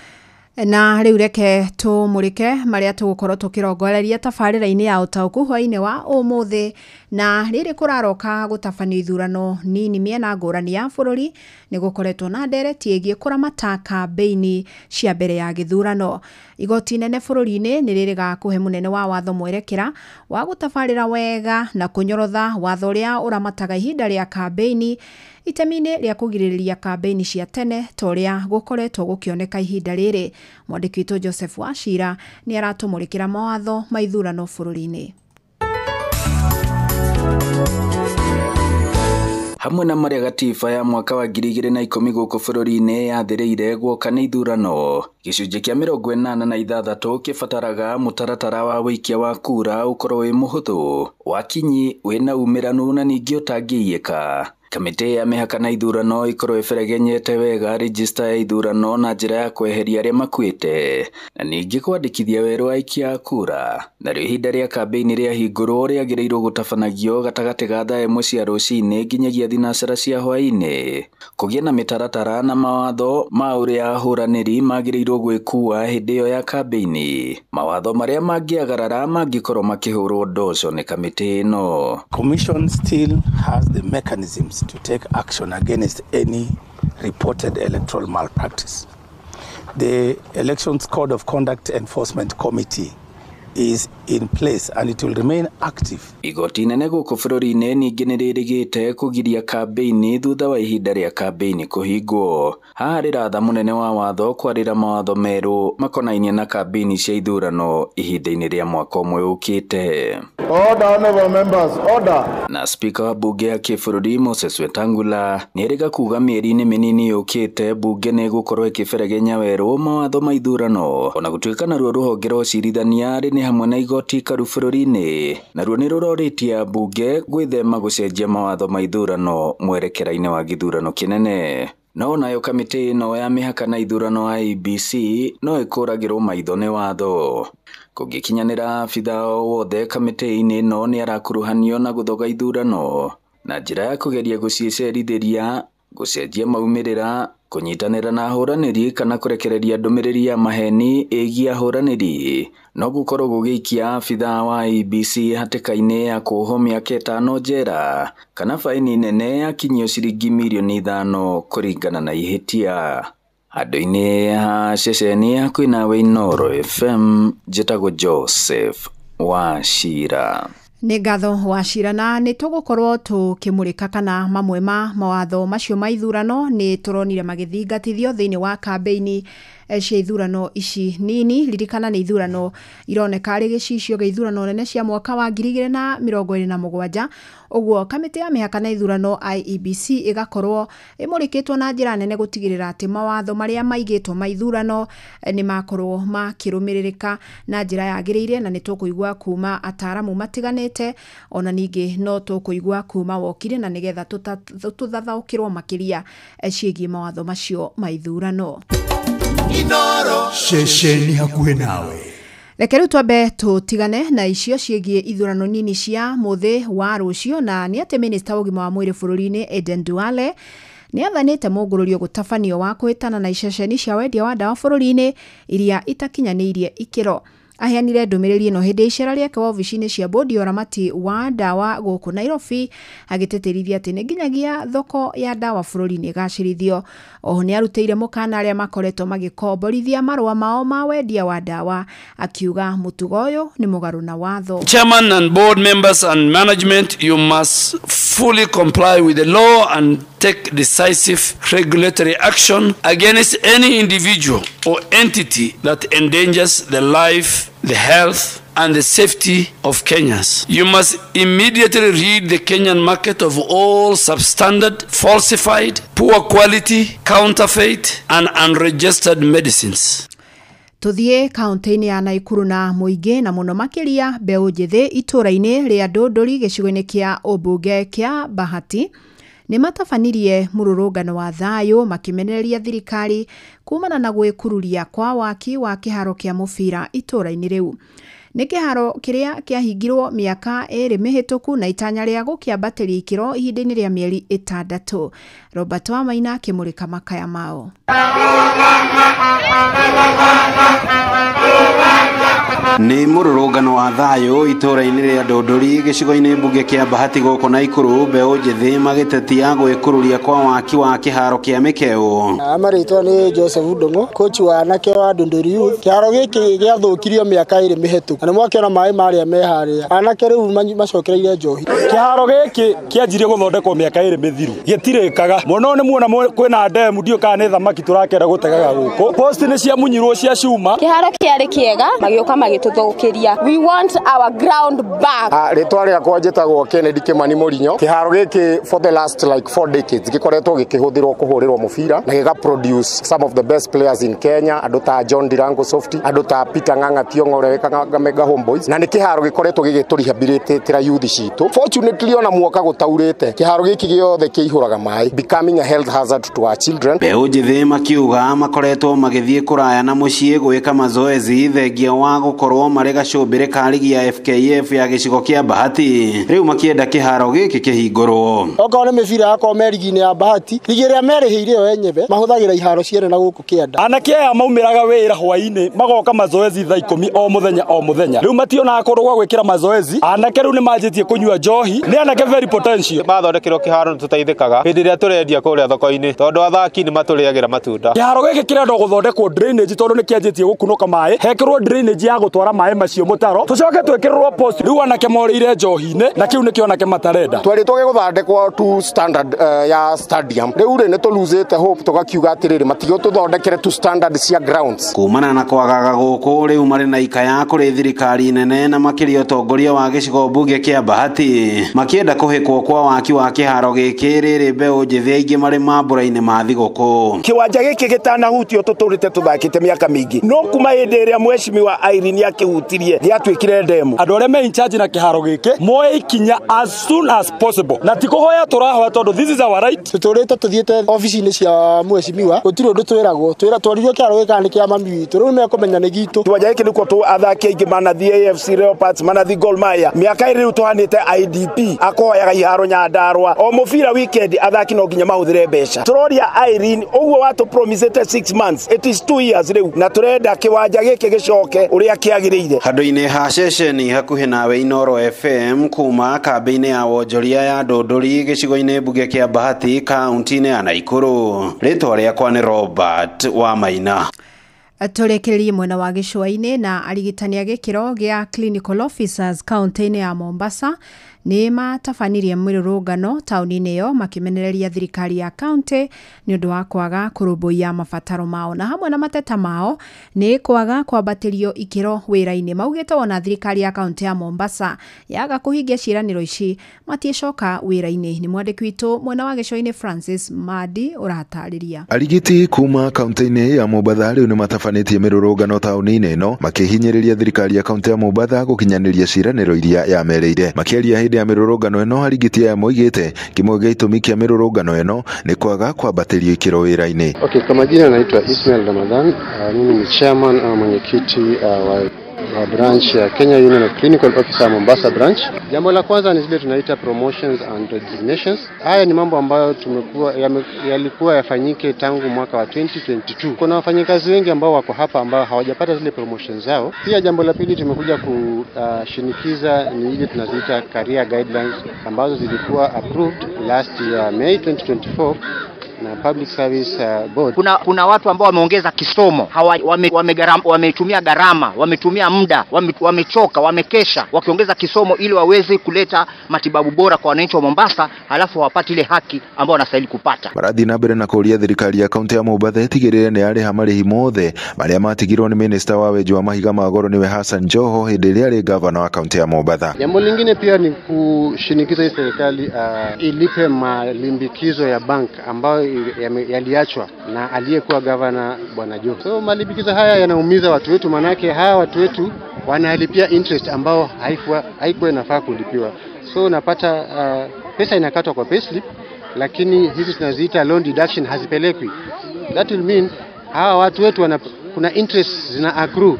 Na rĩu reke tũmũrĩke marĩa tũgũkorwo tũkĩrongoreria tabarĩra-inĩ ya ũtaũku hwaĩ-inĩ wa ũmũthĩ. Na rĩrĩ kũraroka gũtabanio ithurano nini mĩena ngũrani ya bũrũri, nĩ gũkoretwo na ndereti ĩgiĩ kũramata kambĩini cia mbere ya gĩthurano. Igoti inene bũrũri-inĩ nĩ rĩrĩga kũhe mũnene wa watho mwerekera wa gũtabarĩra wega na kũnyorotha watho ũrĩa ũramataga ihinda rĩa kambĩini itemi-inĩ rĩa kũgirĩrĩria kambĩini cia tene ta ũrĩa gũkoretwo gũkĩoneka ihinda rĩrĩ. Mwandĩki witũ Joseph Wachira nĩ aratũmũrĩkĩra mawatho ma ithurano bũrũri-inĩ. Hamwe na marĩa gatiba ya mwaka wa 2010 gũkũ bũrũri-inĩ yathĩrĩire guoka nĩ ithurano, gĩcunjĩ kĩa 86 kĩbataraga mũtaratara wa wũikia wa kura ũkorwo wĩ mũhũthũ, wa kinyi, wĩna umĩranu na ningĩ ũtangĩiyĩka. Kamĩtĩ ya mĩhaka na ithurano ĩkorwo ĩberegenyete wega rejista ya ithurano na njĩra ya kweheria arĩa makuĩte na ningĩ kwandĩkithia werũ aikia a kura. Narĩo ihinda rĩa kambĩini rĩahingũrwo rĩagĩrĩirwo gũtabanagio gatagatĩ ga thaa 1 cia rũcinĩ nginyagia 3 cia hwaĩ-inĩ. Kũgĩa na mĩtaratara na mawatho ma ũrĩa ahũranĩri magĩrĩirwo gwĩkua hĩndĩ ĩyo ya kambĩini. Mawatho marĩa mangĩagarara mangĩkorwo makĩhũrwo ndoco nĩ kamĩtĩ ĩno. Commission still has the mechanisms to take action against any reported electoral malpractice. The Elections Code of Conduct Enforcement Committee is in place and it will remain active. Igoti inene gũkũ bũrũri-inĩ ningĩ nĩ rĩrĩgĩte kũgiria kambĩini thutha wa ihinda rĩa kambĩini kũhingwo. Haha rĩratha mũnene wa watho kwarĩra mawatho merũ makonainie na kambĩini cia ithurano ihinda-inĩ rĩa mwaka ũmwe ũkĩte. Order, honorable members, order. Na spika wa bunge ya kĩbũrũri Moses Wetangula nĩerĩga kuga mĩeri-inĩ mĩnini yũkĩte bunge nĩ ĩgũkorwo ĩkĩberegenya werũ mawatho ma ithurano, ona gũtuĩka naruo rũhonge rwa ũcirithania rĩ nĩ hamwe na igoti ikaru bũrũri-inĩ, naruo nĩ rũrorĩtie ambunge gwĩthema gũcenjia mawatho ma ithurano mwerekera-inĩ wa gĩthurano kĩnene. No nayo kamĩtĩ ĩno ya mĩhaka na ithurano IEBC no ĩkũragĩrwo maitho nĩ watho. Kũngĩkinyanĩra abithaa o wothe kamĩtĩ-inĩ ĩno nĩ arakuruhanio na gũthoga ithurano na njĩra ya kũgeria gũciĩcerithĩria, gũcenjia maumĩrĩra, kũnyitanĩra na ahũranĩri kana kũrekereria ndũmĩrĩri ya maheni ĩgiĩ ahũranĩri no gũkorwo gũgĩikia abithaa wa IEBC hatĩka-inĩ ya kuohwo mĩaka 5 njera kana baini nene ya kinyio ciringi mirioni 5 kũringana na ihĩtia. Handũ-inĩ ha ceceni hakuhĩ nawe Inooro FM, njĩtagwo Joseph Wachira. Nĩ ngatho Wachira, na nĩ tũgũkorwo tũkĩmũrĩka kana mamwe ma mawatho macio ma ithurano nĩ tũronire magĩthingatithio thĩinĩ wa kambĩini cia ithurano ici nini. Ririkana nĩ ithurano ironeka arĩ gĩcicio gĩa ithurano nene cia mwaka wa 2027. Ũguo kamĩtĩ ya mĩhaka na ithurano IEBC ĩgakorwo ĩmũrĩkĩtwo na njĩra nene gũtigĩrĩra atĩ mawatho marĩa maigĩtwo ma ithurano nĩ makorwo makĩrũmĩrĩrĩka na njĩra yagĩrĩire, na nĩ tũkũigua kuma ataaramu matiganĩte, ona ningĩ no tũkũigua kuma wokire, na nĩgetha tũthathaũkĩrwo makĩria ciĩgiĩ mawatho macio ma ithurano. Inooro ceceni hakuhĩ nawe. Reke rĩu twambe tũtigane na icio ciĩgiĩ ithurano nini cia mũthĩ wa rũciũ, na nĩ atĩ minista wa ũgima wa mwĩrĩ bũrũri-inĩ Aden Duale nĩ athanĩte mũngũrũrio gũtabanio wa kũhĩtana na iceceni cia wendia wa ndawa bũrũri-inĩ iria itakinyanĩirie ikĩro. Aheanire ndũmĩrĩri ĩno hĩndĩ ya icera rĩake wabici-inĩ cia bodi ya ũramati wa ndawa gũkũ Nairobi, agĩtĩtĩrithia atĩ nĩ nginyagia thoko ya ndawa bũrũri-inĩ ĩgacĩrithio. Oho nĩ arutĩire mũkana arĩa makoretwo magĩkomborithia marũa mao ma wendia wa ndawa, akiuga mũtugo ũyũ nĩ mũgarũ na watho. Chairman and board members and management, you must fully comply with the law and take decisive regulatory action against any individual or entity that endangers the life, the health, and the safety of Kenyans. You must immediately rid the Kenyan market of all substandard, falsified, poor quality, counterfeit, and unregistered medicines. Tuthiĩ kaunti-inĩ ya Naikuru na mũingĩ na mũno makĩria mbeũ njĩthĩ itũũra-inĩ rĩa Ndũndũri gĩcigo-inĩ kĩa ũmbunge kĩa Bahati nĩ matabanirie mũrũrũngano wa thayũ makĩmenereria thirikari kumana na gwĩkururia kwa waki wa kĩharo kĩa mũbira itũũra-inĩ rĩu. Nĩ kĩharo kĩrĩa kĩahingirwo mĩaka 2 mĩhĩtũku na itanya rĩa gũkĩambatĩria ikĩro ihinda-inĩ rĩa mĩeri 6. Robert Wamaina akĩmũrĩka makaya mao. Nĩ mũrũrũngano wa thayũ itũũra-inĩ rĩa Ndũndũri gĩcigo-inĩ mbunge kĩa Bahati gũkũ Naikuru, mbeũ njĩthĩ magĩtetia gwĩkururia kwa waki wa kĩharo kĩa mĩkeo. Marĩtwa nĩ Joseph Ndung'u, coach wa anake wa Ndũndũri Youth. Kĩharo gĩkĩ gĩathũkirio mĩaka 2 mĩhĩtũku na nĩmwakĩona maĩ marĩa me harĩa. Anake rĩu macokereire njohi. Kĩharo gĩkĩ kĩanjirie gũthondekwo mĩaka 2 mĩthiru, gĩtirĩkaga. Mwana ũyũ nĩ muona kwĩna ndemu, ndiũĩ kana nĩ thamaki tũrakĩenda gũtegaga gũkũ. Post nĩ ciamunyirwo cia cuma. Kĩharo kĩarĩ kĩega, magĩũka magĩtũthũkĩria. We want our ground back. Rĩtwa rĩakwa njĩtagwo Kennedy Kimani Mũrinyo. Kĩharo gĩkĩ for the last like 4 decades gĩkoretwo gĩkĩhũthĩrwo kũhũrĩrwo mũbira na gĩga produce some of the best players in Kenya, andũ ta John Dirango Softy, andũ ta Peter Ng'ang'a Thiong'o ũrĩa wĩkaga Mega Homeboys, na nĩ kĩharo gĩkoretwo gĩgĩtũrehabilitatĩra youth citũ. Fortunately ona mwaka gũtaurĩte, kĩharo gĩkĩ gĩothe kĩihũraga maĩ, becoming a health hazard to our children. Mbeũ njĩthĩ makiuga makoretwo magĩthiĩ kũraya na mũciĩ gwĩka mazoezi thengia wa gũkorwo marĩ gacũmbĩrĩ ka ligi ya FKF ya gĩcigo kĩa Bahati, rĩu makĩenda kĩharo gĩkĩ kĩhingũrwo. Okorwo nĩ mĩbira yakorwo me ligi-inĩ ya Bahati, ligi ĩrĩa merĩhĩire yo enyewe mahũthagĩra iharo ciene na gũkũ kĩanda. Anake aya maumĩraga wĩra hwaĩ-inĩ magoka mazoezi thaa 10 o mũthenya o mũthenya, rĩu mationaga kũndũ gwa gwĩkĩra mazoezi. Anake rĩu nĩ manjĩtie kũnyua njohi, nĩ anake very potential. Mathondekerwo kĩharo nĩ tũteithĩkaga hĩndĩ ĩrĩa tũrendia kũrĩa thoko-inĩ, tondũ athaki nĩ matũrĩagĩra matunda. Kĩharo gĩkĩ kĩrendwo gũthondekwo drainage tondũ nĩ kĩanjĩtie gũkunũka maĩ, hekĩrwo drainage ya gũtwara maĩ macio mũtaro, tũcoke twĩkĩrĩrwo post. Rĩu anake morĩire njohi-inĩ na kĩu nĩkĩo anake matarenda. Twerĩtwo gĩgũthondekwo to standard ya stadium, rĩu rĩ nĩ tũlosete hope, tũgakiuga atĩrĩrĩ matigũtũthondekere to standard cia grounds. Kumana na kwagaga gũkũ rĩu marĩ na ikaya kũrĩ thirikari nene na makĩria ũtongoria wa gĩcigo mbunge kĩa Bahati, makĩenda kũhĩkwo kwa waki wa kĩharo gĩkĩ rĩrĩ mbeũ njĩthĩ aingĩ marĩ mambũra-inĩ ma thigũkũ. Kĩwanja gĩkĩ gĩtanahutio tũtũrĩte tũthakĩte mĩaka mĩingĩ, no kuma hĩndĩ ĩrĩa mheshimiwa Irene akĩhutio gĩakĩhutirie gĩatuĩkire ndemu. Andũ arĩa me in charge na kĩharo gĩkĩ moe ikinya as soon as possible, na ti kũhoya tũrahoya tondũ this is our right. Tũtũrĩte tũthiĩte obici-inĩ cia mheshimiwa, gũtirĩ ũndũ twĩragwo, twĩra twaririo kĩharo gĩkĩ nĩ kĩa mami witũ, rĩu mekũmenya nĩ gitũ. Kĩwanja gĩkĩ nĩkuo tũ athaki aingĩ manathiĩ AFC Leopards, manathiĩ Gor Mahia. Mĩaka ĩrĩ rĩu tũhanĩte IDP akoyaga iharo Nyandarua, o mũbira weekend athaki no nginya mahũthĩre mbeca. Tũroria Irene ũguo watũpromisĩte 6 months, it is 2 years rĩu, na tũrenda kĩwanja gĩkĩ gĩcoke ũrĩa kĩagĩrĩire. Handũ-inĩ ha ceceni hakuhĩ nawe Inoro FM kuma kambĩ-inĩ ya wonjoria ya Ndũndũri gĩcigo-inĩ mbunge kĩa Bahati kaunti-inĩ ya Naikuru. Rĩtwa rĩakwa nĩ Robert wa Maina. Tũrekererie mwena wa gĩcũa-inĩ na arigitani a gĩkĩro gĩa clinical officers kaunti-inĩ ya Mombasa nĩ matabanirie mĩrũrũngano taũni-inĩ ĩyo makĩmenereria thirikari ya kaunti nĩ ũndũ wa kwaga kũrũmbũiya mabataro mao, na hamwe na mateta mao nĩ kwaga kwambatĩrio ikĩro wĩra-inĩ. Maugĩte wona thirikari ya kaunti ya Mombasa yaga kũhingia ciĩranĩro ici matiĩcoka wĩra-inĩ. Nĩ mwandĩki witũ mwena wa gĩcũa-inĩ Francis Madi ũratarĩria. Arigiti kuma kaunti-inĩ ya Mombatha rĩu nĩ matabanĩtie mĩrũrũngano taũni-inĩ ĩno makĩhinyĩrĩria thirikari ya kaunti ya Mombatha gũkinyanĩria ciĩranĩro iria yamerĩire. Makĩaria hĩndĩ ya mĩrũrũngano ĩno, arigiti aya moigĩte kĩmwe gĩa itũmi kĩa mĩrũrũngano ĩno nĩ kwaga kwambatĩrio ikĩro wĩra-inĩ. Okay, kwa majina naitwa Ismail Ramadhan. Mimi ni chairman au mwenyekiti wa branch ya Kenya Union of Clinical Officer Mombasa branch. Jambo la kwanza ni zile tunaita promotions and designations. Haya ni mambo ambayo tumekuwa yalikuwa yafanyike tangu mwaka wa 2022. Kuna wafanyikazi wengi ambao wako hapa ambao hawajapata zile promotions zao. Pia jambo la pili tumekuja kushinikiza ni ile tunaziita career guidelines ambazo zilikuwa approved last year May 2024 na Public Service Board. Kuna watu ambao wameongeza kisomo, wametumia gharama, wametumia muda, wamechoka, wamekesha wakiongeza kisomo ili waweze kuleta matibabu bora kwa wananchi wa Mombasa, halafu wapate ile haki ambao wanastahili kupata. Marathiĩ na mbere na kũũria thirikari ya kaunti ya Mombatha ĩtigĩrĩre nĩ yarĩha marĩhi mothe marĩa matigirwo nĩ minista wa wenji wa mahiga ma goro nĩwe Hassan Joho hĩndĩ ĩrĩa arĩ gavana wa kaunti ya Mombatha. Jambo lingine pia ni kushinikiza hii serikali ilipe malimbikizo ya bank ambayo yaliachwa na aliyekuwa gavana Bwana Joho. So malimbikizo haya yanaumiza watu wetu, manake hawa watu wetu wanalipia interest ambao haikuwa inafaa kulipiwa. So unapata pesa inakatwa kwa payslip, lakini hizi tunaziita loan deduction hazipelekwi. That will mean hawa watu wetu kuna interest zina accrue,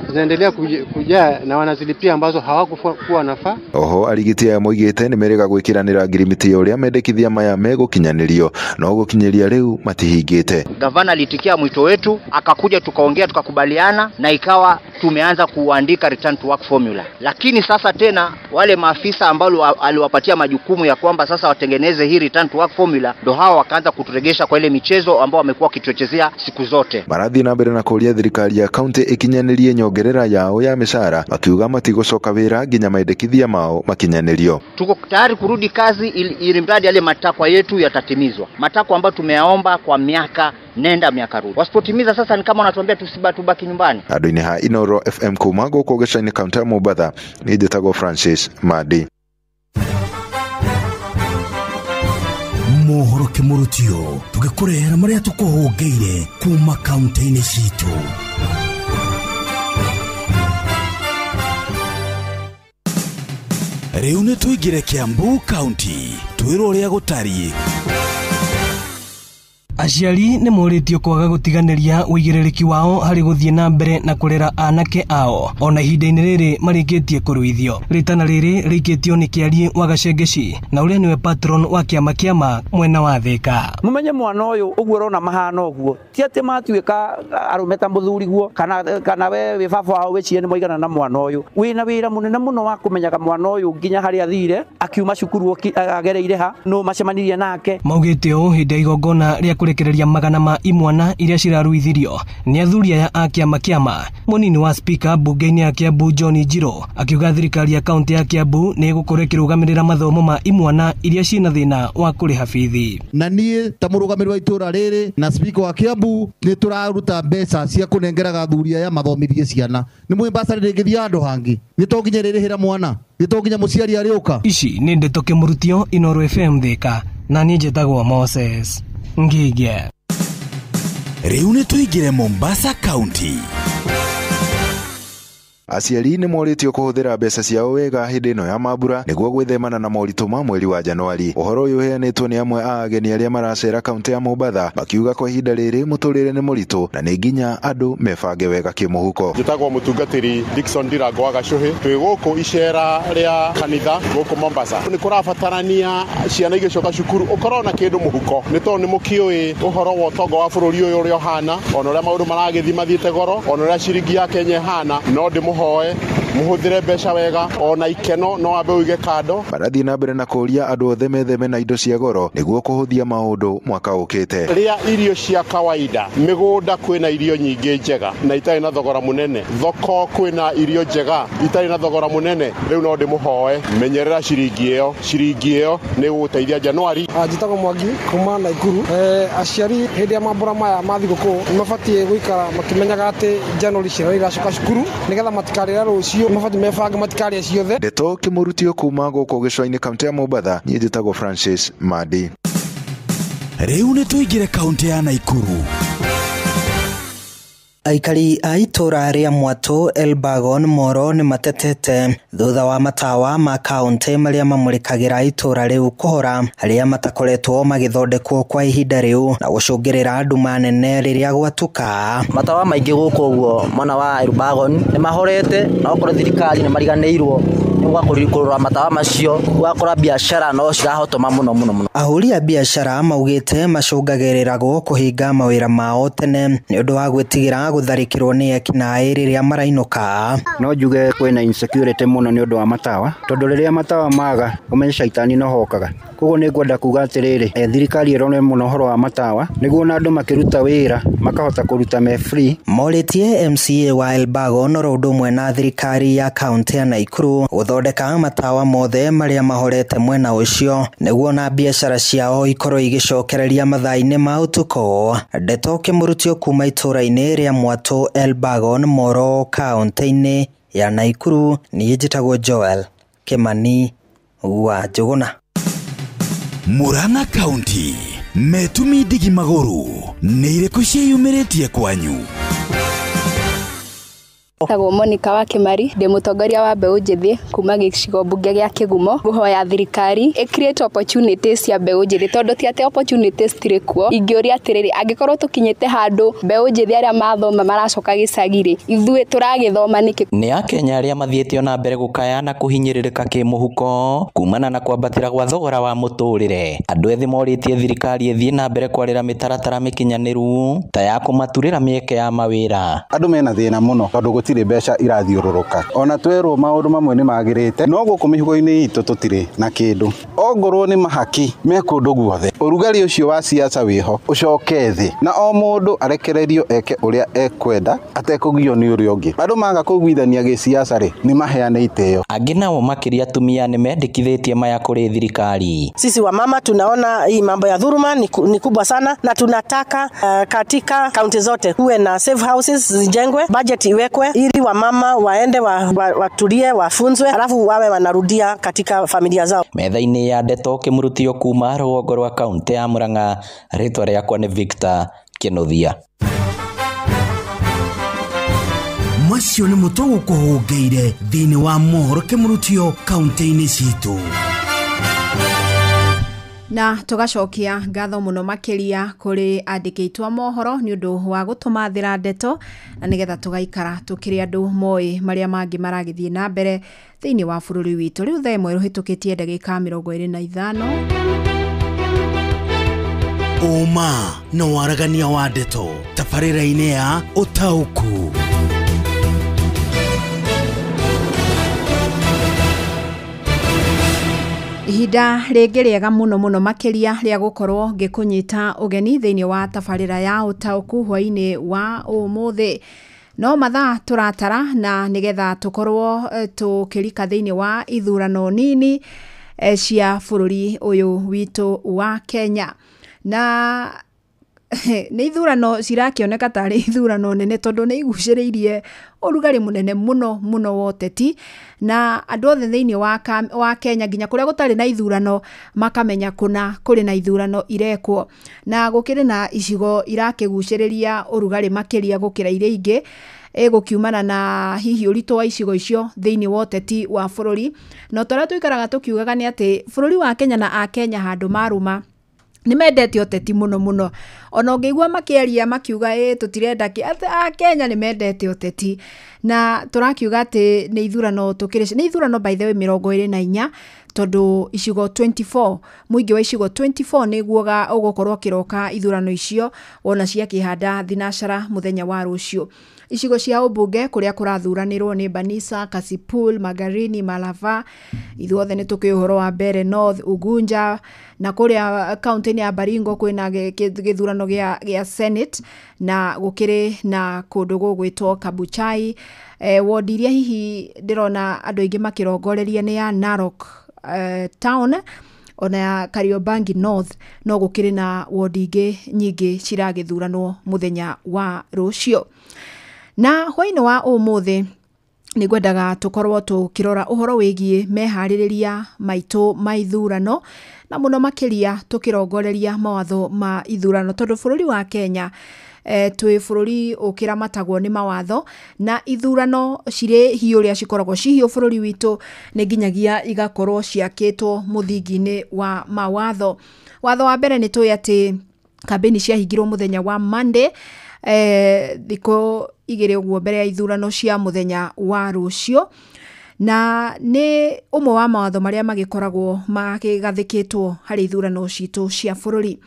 zinaendelea kujaa na wanazilipia ambazo hawakuwa wanafaa. Oho arigiti aya moigĩte nĩ merĩga gwĩkĩranĩra ngirimiti ya ũrĩa mendekithia maya megũkinyanĩrio, no gũkinyĩria rĩu matihingĩte. Gavana alitikia mwito wetu, akakuja tukaongea, tukakubaliana na ikawa tumeanza kuandika return to work formula. Lakini sasa tena wale maafisa ambao aliwapatia majukumu ya kwamba sasa watengeneze hii return to work formula, ndo hao wakaanza kuturegesha kwa ile michezo ambao wamekuwa wakituchezea siku zote. Marathiĩ na mbere na kũũria thirikari ya kaunti ĩkinyanĩrie nyongerera yao ya mĩcara, makiuga matigũcoka wĩra nginya mendekithia mao makinyanĩrio. Tuko tayari kurudi kazi ili mradi yale matakwa yetu yatatimizwa, matakwa ambayo tumeyaomba kwa miaka nenda miaka rudi. Wasipotimiza sasa ni kama wanatuambia tusibaki nyumbani. Andũ-inĩ ha Inoro FM kuma gũkũ gĩcũa-inĩ kaunti ya Mombatha, niĩ njĩtagwo Francis Madi. Mohoro kĩmũrutio tũgĩkũrehera marĩa tũkũhũngĩire kuma kaunti-inĩ citũ. Rĩu nĩ tũingĩre Kiambu County, twĩrwo ũrĩa gũtariĩ. Aciari nĩ morĩtio kwaga gũtiganĩria ũigĩrĩrĩki wao harĩ gũthiĩ na mbere na kũrera anake ao ona ihinda-inĩ rĩrĩ marĩkĩtie kũruithio. Rĩtana rĩrĩ rĩikĩtio nĩ Kĩarie wa Gacengeci na ũrĩa nĩwe patron wa kĩama kĩama mwena wa Thĩka. Mumenye mwana ũyũ ũguo ũrona mahana ũguo ti atĩ matuĩka arũme ta mũthuri guo kana we wĩ baba wao wĩcirie nĩ mwaigana na mwana ũyũ. Wĩna wĩra mũnene mũno wa kũmenyaga mwana ũyũ nginya harĩa athire akiuma cukuru agereire ha no macemanirie nake. Maugĩte ũũ hĩndĩ ya igongona rĩa kũrekereria magana ma imwana iria ciraruithirio nĩ athuri aya a kĩama kĩama. Mũnini wa spika mbunge-inĩ ya Kiambu John Njiro akiuga thirikari ya kaunti ya Kiambu nĩ ĩgũkorwo ĩkĩrũgamĩrĩra mathomo ma imwana iria ciĩna thĩna wa kũrĩha bithi. Na niĩ ta mũrũgamĩrĩri wa itũra rĩrĩ na spika wa Kiambu nĩ tũraruta mbeca cia kũnengeraga athuri aya mathomithie ciana. Nĩ mũĩ mbaca rĩngĩthiĩ handũ hangĩ nĩ to nginya rĩrĩhĩra mwana, nĩ to nginya mũciari arĩũka. Ici nĩ ndeto kĩmũrutio Inoro FM Thĩka, na niĩ njĩtagwo Moses Ngige. Rĩu nĩ tũingĩre Mombasa County. Aciari nĩ morĩtio kũhũthĩra mbeca ciao wega hĩndĩ ĩno ya mambura nĩguo gwĩthemana na moritũ ma mweri wa Januari. Ũhoro ũyũ ũheanĩtwo nĩ amwe a ageni arĩa maracera kaunti ya Mombatha makiuga kwa ihinda rĩrĩ mũtũrĩre nĩ mũritũ na nĩ nginya andũ mebange wega kĩmũhuko. Njĩtagwo mũtungatĩri Dickson Ndirango wa Gacuhĩ, twĩ gũkũ icera rĩa kanitha gũkũ Mombasa. Nĩ kũrabatarania ciana igĩcoka cukuru ũkorwo na kĩndũ mũhuko, nĩ tondũ nĩ mũkĩũĩ ũhoro wa ũtonga wa bũrũri ũyũ ũrĩa ũhana, ona ũrĩa maũndũ maragĩthiĩ mathiĩte goro, ona ũrĩa ciringi ya Kenya ĩhana. No ndĩmũhoe mũhũthĩre mbeca wega, ona ikeno no wambe ũige kando. Marathiĩ na mbere na kũũria andũ othe metheme na indo cia goro nĩguo kũhũthia maũndũ mwaka ũkĩte. Rĩa irio cia kawaida, mĩgũnda kwĩna irio nyingĩ njega na itarĩ na thogora mũnene, thoko kwĩna irio njega itarĩ na thogora mũnene. Rĩu no ndĩmũhoe menyerera ciringi ĩyo, ciringi ĩyo nĩ ĩgũgũteithia Januari. Njĩtagwo Mwangi kuma Naikuru. Aciari hĩndĩ ya mambura maya ma thigũkũ nĩ mabatiĩ gũikara makĩmenyaga atĩ Januari ciana iracoka cukuru nĩgetha matikarĩra rũciũ, mabatiĩ mebange matikarĩe ciothe. Ndeto kĩmũrutio kuma gũkũ gĩcũa-inĩ kaunti ya Mombatha, niĩ njĩtagwo Francis Madi. Rĩu nĩ tũingĩre kaunti ya Naikuru. Aikari a itũra rĩa Mwatũ Elbagon Moro nĩ matetete thutha wa matawa ma kaunti marĩa mamũrĩkagĩra itũra rĩu kũhora, arĩa matakoretwo magĩthondekwo kwa ihinda rĩu na gũcũngĩrĩra nduma nene rĩrĩa gwatuka. Matawa maingĩ gũkũ ũguo mwena wa Elbagon nĩ mahorete, na okorwo thirikari nĩ mariganĩirwo kũrora matawa macio, ũgakora biacara no cirahotoma mũno mũno mũno. Ahũri a biacara maugĩte macũngagĩrĩragwo kũhinga mawĩra mao tene nĩ ũndũ wa gwĩtigĩra gũtharĩkĩrwo nĩ ekinaĩ rĩrĩa marainũka. No njuge kwĩna insecurity mũno nĩ ũndũ wa matawa, tondũ rĩrĩa matawa maga ũmenye caitani no hokaga. Koguo nĩ ngwenda kuga atĩrĩrĩ, thirikari ĩrore mũno ũhoro wa matawa nĩguo na andũ makĩruta wĩra makahota kũruta me free. Morĩtie MCA wa Elbagon oro ũndũ ũmwe na thirikari ya kaunti ya Naikuru gũthondeka matawa mothe marĩa mahorete mwena ũcio nĩguo na biacara ciao ikorwo igĩcokereria mathaa-inĩ ma ũtukũ. Ndeto kĩmũrutio kuma itũra-inĩ rĩa Mwatũ Elbagon Moro kaunti-inĩ ya Naikuru, niĩ njĩtagwo Joel Kimani wa Njũgũna. Murang'a County metumi ndigi magũrũ nĩ irĩkũ ciĩyumĩrĩtie kwanyu? Tagwo Monica wa Kimari, ndĩ mũtongoria wa mbeũ njĩthĩ kuma gĩcigo mbunge gĩa Kĩgumo. Ngũhoya thirikari ĩ create opportunities cia mbeũ njĩthĩ, tondũ ti atĩ opportunities tirĩ kuo. Ingĩũria atĩrĩrĩ, angĩkorwo tũkinyĩte handũ mbeũ njĩthĩ arĩa mathoma maracoka gĩcagi-rĩ, ithuĩ tũragĩthoma nĩkĩ? Nĩ akenya arĩa mathiĩte ona mbere gũkaya na kũhinyĩrĩrĩka kĩmũhuko kumana na kwambatĩra gwa thogora wa mũtũrĩre. Andũ ethĩ morĩtie thirikari ĩthiĩ na mbere kwarĩra mĩtaratara mĩkinyanĩru ta ya kũmaturĩra mĩeke ya mawĩra. Andũ mena thĩna mũno tondũ gũtirĩ mbeca irathiũrũrũka, ona twerwo maũndũ mamwe nĩ magĩrĩte, no gũkũ mĩhuko-inĩ itũ tũtirĩ na kĩndũ. Ongorwo nĩ mahaki me kũndũ guothe, ũrugarĩ ũcio wa siasa wĩho ũcoke thĩ, na o mũndũ arekererio eke ũrĩa ekwenda atekũgio nĩ ũrĩa ũngĩ. Andũ maga kũiguithania gĩsiasa rĩ, nĩ maheane itĩo. Angĩ nao makĩria atumia nĩ mendekithĩtie maya kũrĩ thirikari. Sisi wamama tunaona hii mambo ya dhuluma ni kubwa sana, na tunataka katika kaunti zote kuwe na safe houses zijengwe, budget iwekwe ili wamama waende watulie, wafunzwe, alafu wawe wanarudia katika familia zao. Metha-inĩ ya ndeto kĩmũrutio kuma rũgongo rwa kaunti ya Murang'a, rĩtwa rĩakwa nĩ Victor Kĩnuthia. Macio nĩ mũtwe gũkũhũngĩire thĩinĩ wa mohoro kĩmũrutio kaunti-inĩ citũ. Na tugacokia ngatho mũno makĩria kũrĩ andĩki aitũ a mohoro nĩ ũndũ wa gũtũmathĩra ndeto, na nĩgetha tũgaikara tũkĩrĩ andũ moĩ marĩa mangĩ maragĩthiĩ na mbere thĩinĩ wa bũrũri witũ. Rĩu thaa ĩmwe rũhĩtũkĩtie ndagĩka 25. Ũma na waragania wa ndeto tabarĩra-inĩ ya Ũtaũku. Ihinda rĩngĩ rĩega mũno mũno makĩria rĩa gũkorwo ngĩkũnyita ũgeni thĩinĩ wa tabarĩra ya Ũtaũku hwainĩ wa ũmũthĩ. No mathaa tũratara na nĩgetha tũkorwo tũkĩrika thĩinĩ wa ithurano nini cia bũrũri ũyũ witũ wa Kenya. Na nĩ ithurano cirakĩoneka tarĩ ithurano nene tondũ nĩ igucĩrĩirie ũrugarĩ mũnene mũno mũno wa ũteti, na andũ othe thĩinĩ wa Kenya nginya kũrĩa gũtarĩ na ithurano makamenya kũna kũrĩ na ithurano irekwo, na gũkĩrĩ na icigo irakĩgucĩrĩria ũrugarĩ makĩria gũkĩra iria ingĩ. ĩgũkiumana na hihi ũritũ wa icigo icio thĩinĩ wa ũteti wa bũrũri. Na ta ũrĩa tũikaraga tũkiugaga nĩ atĩ bũrũri wa Kenya na Akenya handũ marũma nĩ mendete ũteti mũno mũno. Ona ũngĩigua makĩaria makiuga ĩ tũtirenda kĩ, atĩ Akenya nĩ mendete ũteti. Na tũrakiuga atĩ nĩ ithurano tũkĩrĩ, nĩ ithurano by the way 24, tondũ icigo 24, mũingĩ wa icigo 24 nĩguo ũgũkorwo ũkĩroka ithurano icio wona ciakĩhanda thinacara mũthenya wa rũciũ. Icigo cia ũmbunge kũrĩa kũrathuranĩrwo nĩ Banisa, Kasipul, Magarini, Malava, ithuothe nĩ tũkĩũĩ ũhoro wa Mbeere North, Ugunja, na kũrĩa kaũntĩ-inĩ ya Baringo kwĩna gĩthurano gĩa Senate, na gũkĩrĩ na kũndũ gũgwĩtwo Kabuchai. Wodi iria hihi ndĩrona andũ aingĩ makĩrongoreria nĩ ya Narok town, ona ya Kariobangi North, no gũkĩrĩ na wodi ingĩ nyingĩ ciragĩthuranwo mũthenya wa rũciũ. Na hwaĩ-inĩ wa ũmũthĩ nĩ ngwendaga tũkorwo tũkĩrora ũhoro wĩgiĩ meharĩrĩria maitũ ma ithurano, na mũno makĩria tũkĩrongoreria mawatho ma ithurano, tondũ bũrũri wa Kenya twĩ bũrũri ũkĩramatagwo nĩ mawatho, na ithurano cirĩ hiũ ũrĩa cikoragwo cihiũ bũrũri witũ nĩ nginyagia igakorwo ciakĩtwo mũthingi-inĩ wa mawatho. Watho wa mbere nĩ tũĩ atĩ kambĩini ciahingirwo mũthenya wa Monday, thikũ 2 ũguo mbere ya ithurano cia mũthenya wa rũciũ, na nĩ ũmwe wa mawatho marĩa magĩkoragwo makĩgathĩkĩtwo harĩ ithurano citũ cia bũrũri.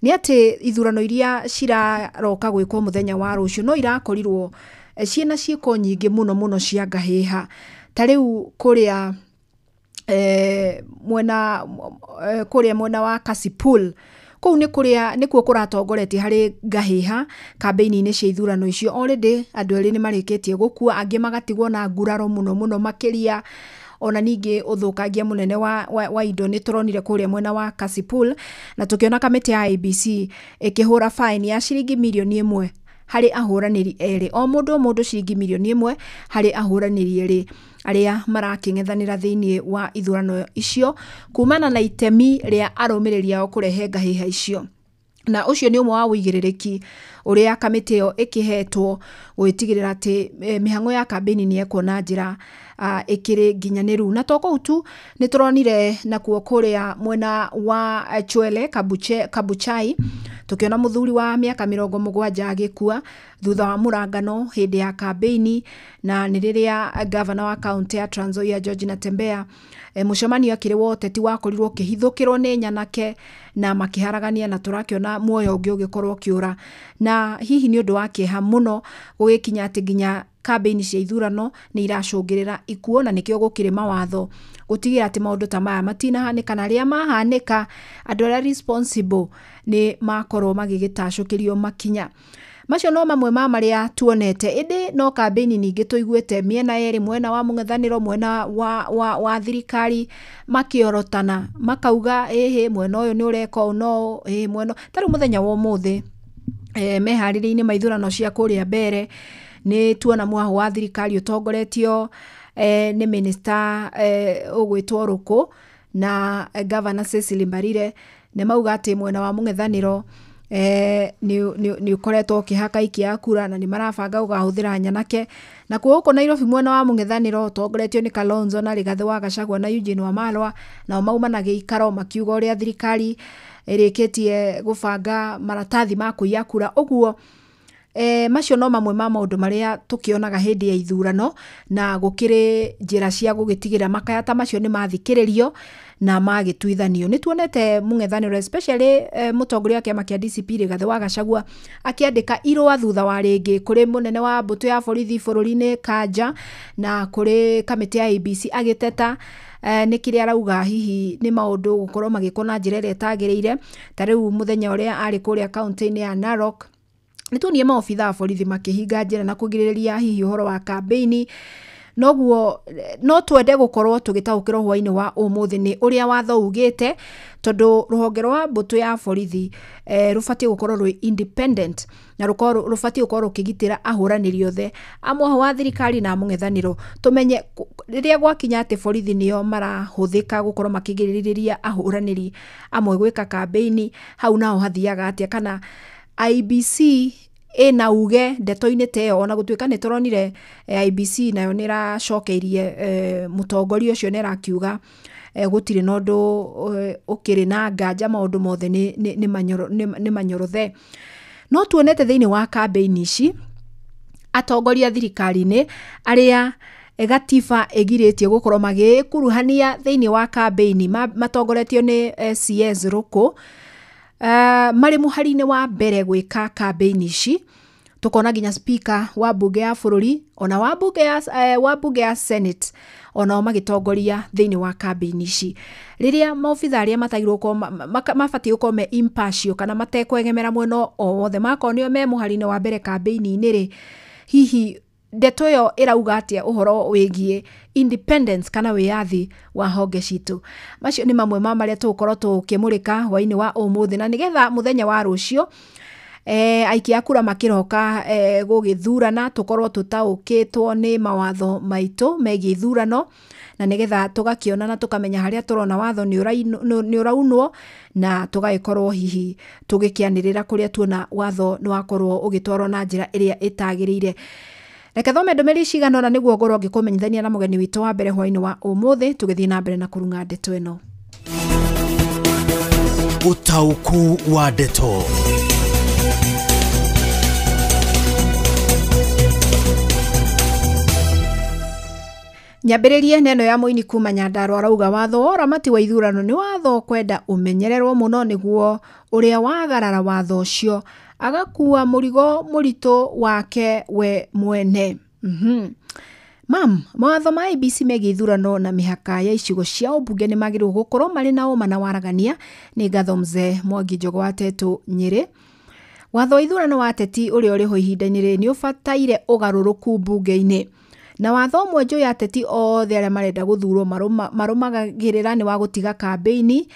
Nĩ atĩ ithurano iria ciraroka gwĩkwo mũthenya wa rũciũ no irakorirwo ciĩna ciĩko nyingĩ mũno mũno cia ngahĩha. Ta rĩu kũrĩa kũrĩa mwena wa Kasipul, kũu nĩ kũrĩa nĩkuo kũratongoretie harĩ ngahĩha kambĩini-inĩ cia ithurano icio. Already andũ erĩ nĩ marĩkĩtie gũkua, angĩ magatigwo na nguraro mũno mũno makĩria. Ona ningĩ ũthũkangia mũnene wa indo nĩ tũronire kũrĩa mwena wa Kasipul, na tũkĩona kamĩtĩ ya IEBC ĩkĩhũra fine ya ciringi mirioni 1 harĩ ahũranĩri erĩ, o mũndũ ciringi mirioni 1 harĩ ahũranĩri erĩ arĩa marakĩng'ethanĩra thĩinĩ wa ithurano icio, kumana na itemi rĩa arũmĩrĩri ao kũrehe ngahĩha icio. Na ũcio nĩ ũmwe wa ũigĩrĩrĩki ũrĩa kamĩtĩ ĩyo ĩkĩhetwo gwĩtigĩrĩra atĩ mĩhang'o ya kambĩini nĩ yekwo na njĩra ĩkĩrĩ nginyanĩru. Na to kũu tu, nĩ tũronire nakuo kũrĩa mwena wa Chwele Kabuchai, tũkĩona mũthuri wa mĩaka 70 agĩkua thutha wa mũrangano hĩndĩ ya kambĩini, na nĩ rĩrĩa gavana wa kaũntĩ ya Trans Nzoia George Natembeya mũcemanio akĩrĩ wa ũteti wakorirwo ũkĩhithũkĩrwo nĩ nyanake na makĩharagania, na tũrakĩona muoyo ũngĩ ũgĩkorwo ũkĩũra. Na hihi nĩ ũndũ wa kĩeha mũno gũgĩkinya atĩ nginya kambĩini cia ithurano nĩ iracũngĩrĩra ikuũ, na nĩkĩo gũkĩrĩ mawatho gũtigĩrĩra atĩ maũndũ ta maya matinahanĩka, na rĩrĩa mahanĩka andũ arĩa responsible nĩ makorwo magĩgĩtacũkĩrio makinya. Macio no mamwe ma marĩa tuonete, ĩndĩ no kambĩini ningĩ tũiguĩte mĩena yerĩ, mwena wa mũng'ethanĩro, mwena wa thirikari makĩorotana makauga ĩhĩ mwena ũyũ nĩ ũreka ũũ no ĩhĩ mwena. Ta rĩu mũthenya wa ũmũthĩ meharĩria-inĩ ma ithurano cia kũrĩa Mbeere nĩ tuona mwahũ wa thirikari ũtongoretio nĩ minister ũgwĩtwo Rũkũ na governor Cecily Mbarire, nĩ mauga atĩ mwena wa mũng'ethanĩro nĩ ũkoretwo ũkĩhaka ikia ya kura na nĩ marabanga gũkahũthĩra nyanake. Na kuo gũkũ Nairobi mwena wa mũng'ethanĩro ũtongoretio nĩ Kalonzo na Rigathĩ wa Gachagua na Eugene Wamalwa, nao mauma na gĩikaro makiuga ũrĩa thirikari ĩrĩkĩtie gũbanga maratathi ma kũiya kura. Ũguo macio no mamwe ma maũndũ marĩa tũkĩonaga hĩndĩ ya ithurano, na gũkĩrĩ njĩra cia gũgĩtigĩrĩra makaya ta macio nĩ mathikĩrĩrio na magĩtuithanio. Nĩ tuonete mũng'ethanĩro especially mũtongoria wa kĩama kĩa DCP Rigathĩ wa Gachagua akĩandĩka irũa thutha wa rĩngĩ kũrĩ mũnene wa mbũtũ ya borithi bũrũri-inĩ Kanja na kũrĩ kamĩtĩ ya IEBC agĩteta nĩ kĩrĩa arauga hihi nĩ maũndũ gũkorwo magĩkwo na njĩra ĩrĩa ĩtagĩrĩire. Ta rĩu mũthenya ũrĩa arĩ kũrĩa kaũntĩ-inĩ ya Narok, nĩ tuonire maobitha a borithi makĩhinga njĩra na kũgirĩrĩria hihi ũhoro wa kambĩini. Noguo no twende gũkorwo tũgĩtaũkĩrwo hwaĩ-inĩ wa ũmũthĩ nĩ ũrĩa watho ugĩte, tondũ rũhonge rwa mbũtũ ya borithi rũbatiĩ gũkorwo rwĩ independent na rũbatiĩ gũkorwo rũkĩgitĩra ahũranĩri othe a mwahũ wa thirikari na mũng'ethanĩro. Tũmenye rĩrĩa gwakinya atĩ borithi nĩo marahũthĩka gũkorwo makĩgirĩrĩria ahũranĩri amwe gwĩka kambĩini, hau naho hathiaga atĩa? Kana IEBC ĩna uge ndeto-inĩ ta ĩyo, ona gũtuĩka nĩ tũronire IEBC nayo nĩ ĩracokeirie mũtongoria ũcio, nĩ ĩrakiuga gũtirĩ na ũndũ ũkĩrĩ na nganja, maũndũ mothe nĩ manyorothe. No tuonete thĩinĩ wa kambĩini ici atongoria thirikari-inĩ arĩa gatiba ĩgirĩtie gũkorwo magĩkuruhania thĩinĩ wa kambĩini matongoretio nĩ CS Ruku, marĩ mũhari-inĩ wa mbere gwĩka kambĩini ici. Tukona nginya speaker wa bunge ya bũrũri ona wa bunge ya Senate onao magĩtongoria thĩinĩ wa kambĩini ici, rĩrĩa maobitha arĩa matagirwo gũkorwo mabatiĩ gũkorwo me impartial kana matekwegemera mwena o wothe makorwo nĩo me mũhari-inĩ wa mbere kambĩini-inĩ rĩ, hihi ndeto ĩyo ĩrauga atĩa ũhoro wĩgiĩ independence kana wĩyathi wa honge citũ? Macio nĩ mamwe ma marĩa tũgũkorwo tũkĩmũrĩka hwainĩ wa ũmũthĩ, na nĩgetha mũthenya wa rũciũ aikia a kura makĩroka gũgĩthurana tũkorwo tũtaũkĩtwo nĩ mawatho maitũ megiĩ ithurano, na nĩgetha tũgakĩona na tũkamenya harĩa tũrona watho nĩ ũraunwo, na tũgagĩkorwo hihi tũgĩkĩanĩrĩra kũrĩa tuona watho nĩ wakorwo ũgĩtwarwo na njĩra ĩrĩa ĩtagĩrĩire. Reke thome ndũmĩrĩri cigana ũna nĩguo ngorwo ngĩkũmenyithania na mũgeni witũ wa mbere hwainĩ wa ũmũthĩ, tũgĩthiĩ na mbere na kũrung'a ndeto ĩno. Ũtaũku wa ndeto. Nyambĩrĩrie neno ya mũini kuma Nyandarua arauga watho wa ũramati wa ithurano nĩ watho kwenda ũmenyererwo mũno nĩguo ũrĩa wagarara watho ũcio agakua mũrigo mũritũ wake we mwene. Mam, mawatho ma IEBC megiĩ ithurano na mĩhaka ya icigo cia ũmbunge nĩ magĩrĩirwo gũkorwo marĩ na ũma na waragania. Nĩ ngatho mzee Mwangi Njogo wa Tetũ Nyĩrĩ. Watho wa ithurano wa ateti ũrĩa ũrĩho ihinda-inĩ rĩrĩ nĩ ũbataire ũgarũrũku mbunge-inĩ, na watho ũmwe njũĩ ateti othe arĩa marenda gũthurwo marũmagĩrĩra nĩ wa gũtiga kambĩini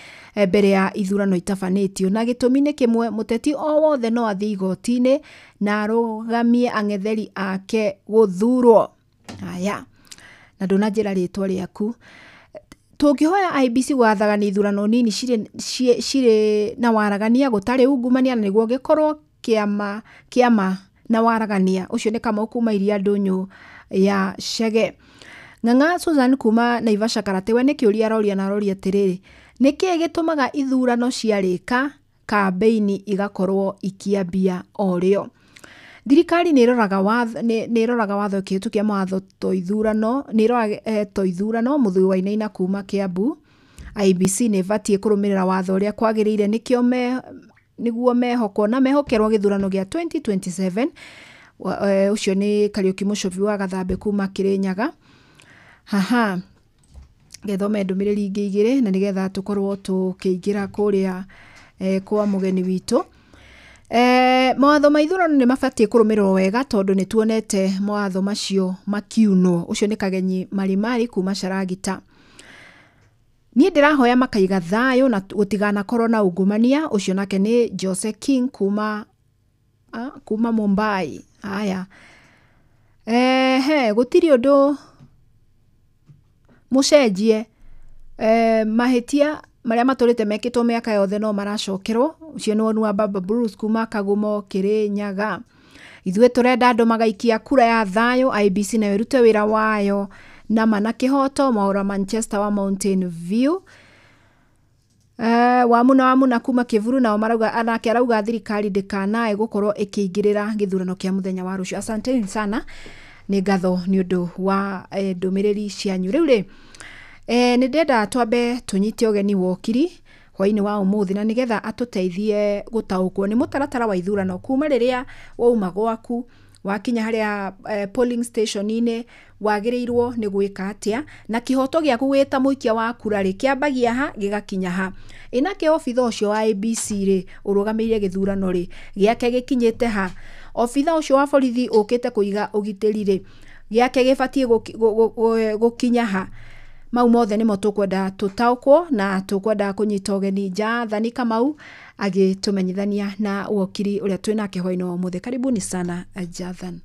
mbere ya ithurano itabanĩtio, na gĩtũmi nĩ kĩmwe, mũteti o wothe no athiĩ igoti-inĩ na arũgamie ang'etheri ake gũthurwo. Aya, na ndũnanjĩra rĩtwa rĩaku. Tũngĩhoya IEBC gwathaga nĩ ithurano nini cirĩ na waragania gũtarĩ ungumania, na nĩguo gĩkorwo kĩama na waragania. Ũcio nĩ Kamau kuma Iria Ndũnyũ ya Chege. Ng'ang'a Susan kuma Naivasha Karate, we nĩ kĩũria aroria na aroria atĩrĩrĩ, nĩkĩĩ gĩtũmaga ithurano ciarĩka kambĩini igakorwo ikĩambia o rĩo? Thirikari nĩ ĩroraga watho ĩkĩhĩtũkia mawatho to ithurano, nĩ ĩroraga to ithurano. Mũthuri wa Wainaina kuma Kiambu, IEBC nĩ ĩbatiĩ kũrũmĩrĩra watho ũrĩa kwagĩrĩire nĩkĩo nĩguo mehokwo na mehokerwo gĩthurano gĩa 2027. Ũcio nĩ Kariũki Mũcobi wa Gathambe kuma Kĩrĩnyaga. Haha ngethome ndũmĩrĩri ingĩ igĩrĩ na nĩgetha tũkorwo tũkĩingĩra kũrĩa kwa mũgeni witũ. Mawatho ma ithurano nĩ mabatiĩ kũrũmĩrĩrwo wega tondũ nĩ tuonete mawatho macio makiunwo. Ũcio nĩ Kagenyi Marimari kuma Caragita. Niĩ ndĩrahoya makaiga thayũ na gũtiganakorwo na ungumania. Ũcio nake nĩ Jose King kuma Mumbai. Aya, gũtirĩ ũndũ mũcenjie, mahĩtia marĩa matũrĩte mekĩtwo mĩaka yothe no maracokerwo. Ũcio nĩ woni wa Baba Bruce kuma Kagumo Kĩrĩnyaga. Ithuĩ tũrenda andũ magaikia kura ya thayũ, IEBC nayo ĩrute wĩra wayo na ma na kĩhoto. Mwaũra Manchester wa Mountain View. Wamuna kuma Kĩburu nao marauga, anake arauga thirikari ndĩkanae gũkorwo ĩkĩingĩrĩra gĩthurano kĩa mũthenya wa rũciũ. Asanteni sana, nĩ ngatho nĩ ũndũ wa ndũmĩrĩri cianyu. Rĩu rĩ, nĩ ndĩrenda twambe tũnyite ũgeni wokiri hwainĩ wa ũmũthĩ, na nĩgetha atũteithie gũtaũkwo nĩ mũtaratara wa ithurano kuma rĩrĩa wauma gwaku wakinya harĩa polling station-inĩ wagĩrĩirwo nĩ gwĩka atĩa, na kĩhoto gĩaku wĩ ta mũikia wa kura rĩ kĩambagia ha gĩgakinya ha. Ĩnake obitha ũcio wa IEBC rĩ ũrũgamĩrĩire gĩthurano rĩ gĩake gĩkinyĩte ha, obitha ũcio wa borithi ũkĩte kũiga ũgitĩri rĩ gĩake gĩbatiĩ gũkinya ha. Mau mothe nĩmo tũkwenda tũtaũkwo na tũkwenda kũnyita ũgeni Jathani Kamau agĩtũmenyithania na wokiri ũrĩa twĩnake hwainĩ wa ũmũthĩ. Karibuni sana Jathan.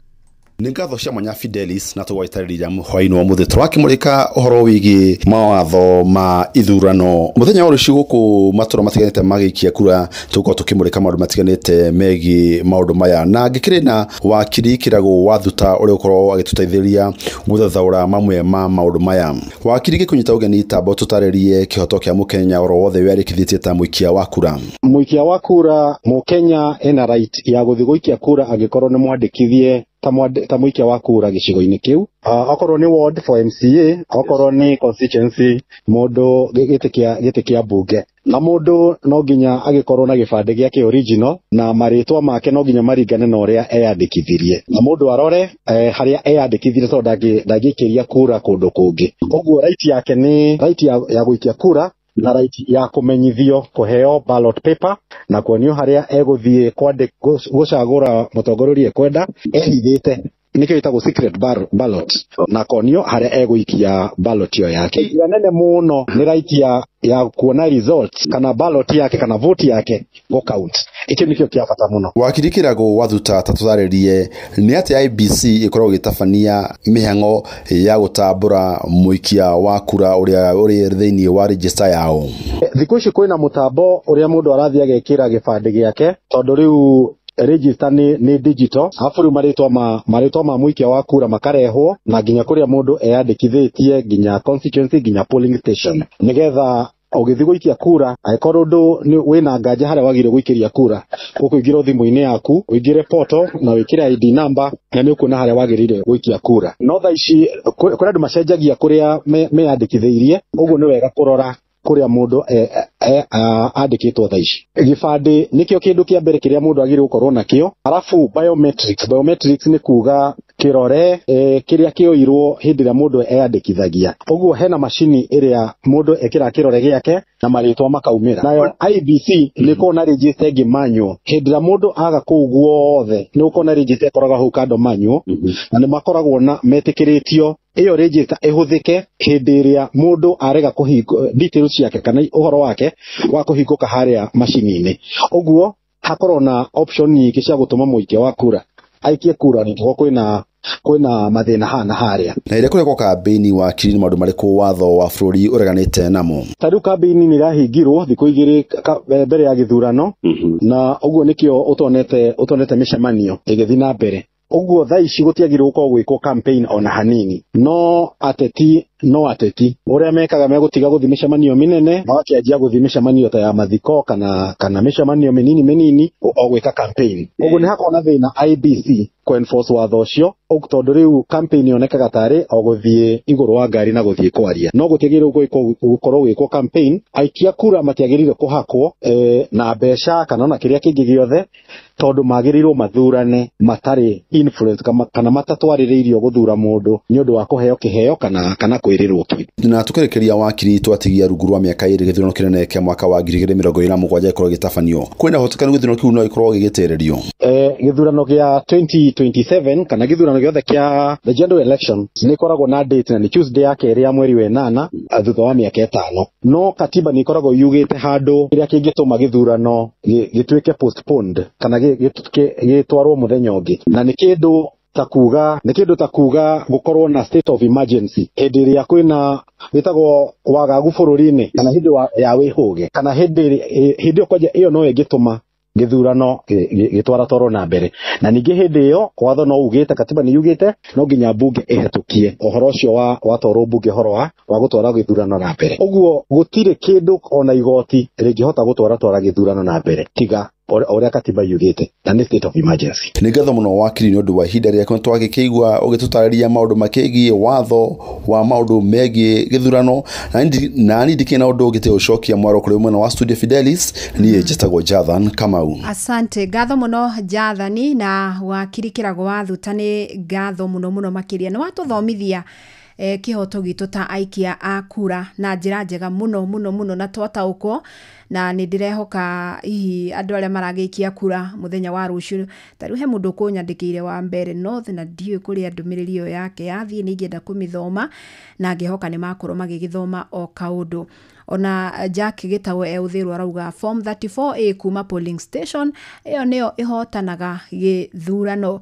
Nĩ ngatho cia mwanya Fidelis na tũgwaitarĩria hwaĩ-inĩ wa mũthĩ tũrakĩmũrĩka ũhoro wĩgiĩ mawatho ma ithurano mũthenya wa rũciũ gũkũ matũra matiganĩte magĩikia kura tũgũkorwo tũkĩmũrĩka maũndũ matiganĩte megiĩ maũndũ maya na ngĩkĩrĩ na wakiri Kĩragũ wa Thuta ũrĩa ũkorwo agĩtũteithĩrĩria gũthathaũra mamwe ma maũndũ maya. Wakiri gĩkũnyita ũgeni tambo tũtarĩrie kĩhoto kĩa mũkenya oro wothe wĩyandĩkithĩtie ta mũikia wa kura. Mũikia wa kura mũkenya ena right ya gũthiĩ gũikia kura angĩkorwo nĩ mwandĩkithie ta mũikia wa kura gĩcigo-inĩ kĩu, okorwo nĩ ward for MCA, okorwo nĩ constituency mũndũ gĩtĩ kĩa mbunge, na mũndũ no nginya agĩkorwo na gĩbandĩ gĩake original na marĩtwa make no nginya maringane na ũrĩa eyandĩkithirie, na mũndũ arore harĩa eyandĩkithirie tondũ ndangĩikĩria kura kũndũ kũngĩ. Ũguo right yake nĩ right ya gũikia kura na right ya kũmenyithio kũheo ballot paper na kuonio harĩa egũthiĩ gũcagũra mũtongoria ũrĩa ekwenda ehithĩte, nĩkĩo ĩtagwo secret ballot, na konio harĩa egũikia ballot ĩyo yake. Njĩra nene mũno nĩ right ya kuona results kana ballot yake kana vote yake go count. Ikio nĩkĩo kĩa bata mũno. Wakiri Kĩragũ wa Thuta ta tũtarĩrie nĩ atĩa IEBC ĩkoragwo ĩgĩtabania mĩhang'o ya gũtambũra mũikia wa kura ũrĩa ũrĩ thĩinĩ wa register yao. Thikũ ici kwĩna mũtambo ũrĩa mũndũ arathiĩ agekĩra gĩbandĩ gĩake tondũ rĩu register nĩ digital, arabu rĩu marĩtwa ma mũikia wa kura makarehwo na nginya kũrĩa mũndũ eyandĩkithĩtie nginya constituency nginya polling station, nĩgetha ũgĩthiĩ gũikia kura angĩkorwo ndũ wĩna nganja harĩa wagĩrĩirwo gũikĩria kura ũkũingĩra thimũ-inĩ yaku ũingĩre portal na wĩkĩre ID number na nĩ ũkuona harĩa wagĩrĩire gũikia kura. No thaa ici kũrĩ andũ macenjagia kũrĩa meyandĩkithĩirie, ũguo nĩ wega kũrora kũrĩa mũndũ andĩkĩtwo thaa ici. Gĩbandĩ nĩkĩo kĩndũ kĩa mbere kĩrĩa mũndũ agĩrĩirwo gũkorwo nakĩo, arabu biometrics. Biometrics nĩ kuga kĩrore kĩrĩa kĩoirwo hĩndĩ ĩrĩa mũndũ eyandĩkithagia. Ũguo hena macini ĩrĩa mũndũ ekĩraga kĩrore gĩake na marĩtwa makaumĩra. Nayo IEBC nĩ ĩkoragwo na register ĩngĩ manual. Hĩndĩ ĩrĩa mũndũ aga kũu guothe nĩ gũkoragwo na register ĩkoragwo hau kando manual, na nĩ makoragwo na metĩkĩrĩtio ĩyo register ĩhũthĩke hĩndĩ ĩrĩa mũndũ arega kũhingo details ciake kana ũhoro wake wa kũhingũka harĩa macini-inĩ. Ũguo hakorwo na option nyingĩ cia gũtũma mũikia wa kura aikie kura nĩguo kwĩna mathĩna hana harĩa. Na ĩrĩa kũrekwo kambĩini wakiri nĩ maũndũ marĩkũ watho wa bũrũri ũreganĩte namo? Ta rĩu kambĩini nĩ ĩrahingirwo thikũ 2 mbere ya gĩthurano, na ũguo nĩkĩo ũtonete mĩcemanio ĩgĩthiĩ na mbere. Ũguo thaa ici gũtiagĩrĩirwo gũkorwo gwĩkwo campaign ona hanini, no ateti ũrĩa mekaga megũtiga gũthiĩ mĩcemanio mĩnene magakĩanjia gũthiĩ mĩcemanio ta ya mathiko kana mĩcemanio mĩnini mĩnini o gwĩka campaign. Ũguo nĩ hakoragwo na thĩna IEBC kũ enforce watho ũcio, tondũ rĩu campaign yonekaga tarĩ o gũthiĩ igũrũ wa ngari na gũthiĩ kwaria, no gũtiagĩrĩirwo gũkorwo gwĩkwo campaign. Aikia kura matiagĩrĩire kũhakwo na mbeca kana ona kĩrĩa kĩngĩ gĩothe, tondũ magĩrĩirwo mathurane matarĩ influence kana matatwarĩrĩirio gũthura mũndũ nĩ ũndũ wa kũheo kĩheo kana kwĩrĩrwo kĩndũ. Na tũkĩrĩkĩria wakiri twatigia rungu rwa mĩaka 2 gĩthurano kĩnene kĩa mwaka wa 2027 gĩkorwo gĩgĩtabanio, kwĩna ũhotekanu gĩthurano kĩu no gĩkorwo gĩgĩtĩrĩrio? Gĩthurano gĩa 2027 kana gĩthurano gĩothe kĩa the general election nĩ ĩkoragwo na date na nĩ Tuesday ya kerĩ ya mweri wa 8 thutha wa mĩaka 5, no katiba nĩ ĩkoragwo yugĩte handũ kĩrĩa kĩngĩtũma gĩthurano gĩtuĩke postponed kana gĩtwarwo mũthenya ũngĩ, na nĩ kĩndũ ta kuga gũkorwo na state of emergency hĩndĩ ĩrĩa kwĩna wĩtagwo wagagu bũrũri-inĩ kana hĩndĩ ya wĩhũge kana hĩndĩ ĩyo kwanja ĩyo no ĩngĩtũma gĩthurano gĩtwaratwarwo na mbere. Na ningĩ hĩndĩ ĩyo watho no ugĩte, katiba nĩ yugĩte no nginya mbunge ĩhetũkie ũhoro ũcio watwarwo mbunge ũhoro wa gũtwara gĩthurano na mbere. Ũguo gũtirĩ kĩndũ ona igoti rĩngĩhota gũtwaratwara gĩthurano na mbere tiga ũrĩa katiba yugĩte, na nĩ state of emergency. Nĩ ngatho mũno wakiri nĩ ũndũ wa ihinda rĩaku, nĩ twagĩkĩigua ũgĩtũtarĩria maũndũ makĩgiĩ watho wa maũndũ megiĩ gĩthurano, na niĩ ndikĩrĩ na ũndũ ũngĩ tiga gũcokia mwaro kũrĩ mwena wa Studio Fidelis. Niĩ njĩtagwo Jathan Kamau. Asante ngatho mũno Jathani na wakiri Kĩragũ wa Thuta, nĩ ngatho mũno mũno makĩria nĩ watũthomithia kĩhoto gitũ ta aikia a kura na njĩra njega mũno mũno mũno na twataũkwo, na nĩ ndĩrehoka hihi andũ arĩa maragĩikia kura mũthenya wa rũciũ. Ta rĩu he mũndũ ũkũnyandĩkĩire wa Mbere North na ndiũĩ kũrĩa ndũmĩrĩri ĩyo yake yathiĩ, nĩ ingĩenda kũmĩthoma na ngĩhoka nĩ makorwo magĩgĩthoma o kaũndũ. Ona Jack Gĩtaũ Eũthĩrwo arauga form 34A kuma polling station ĩyo nĩyo ĩhotanaga gĩthurano.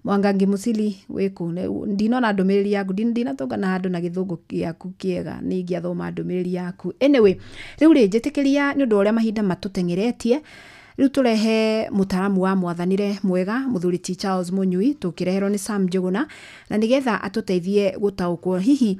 Mwangangi Musili wiku ndinona ndũmĩrĩri yaku, ndinatũngana handũ na gĩthũngũ gĩaku kĩega nĩ ingĩathoma ndũmĩrĩri yaku. Anyway, rĩu rĩ njĩtĩkĩria nĩ ũndũ wa ũrĩa mahinda matũteng'eretie, rĩu tũrehe mũtaaramu wa mwathanĩre mwega mũthuri ti Charles Mũnyui, tũkĩreherwo nĩ Sam Njũgũna, na nĩgetha atũteithie gũtaũkwo hihi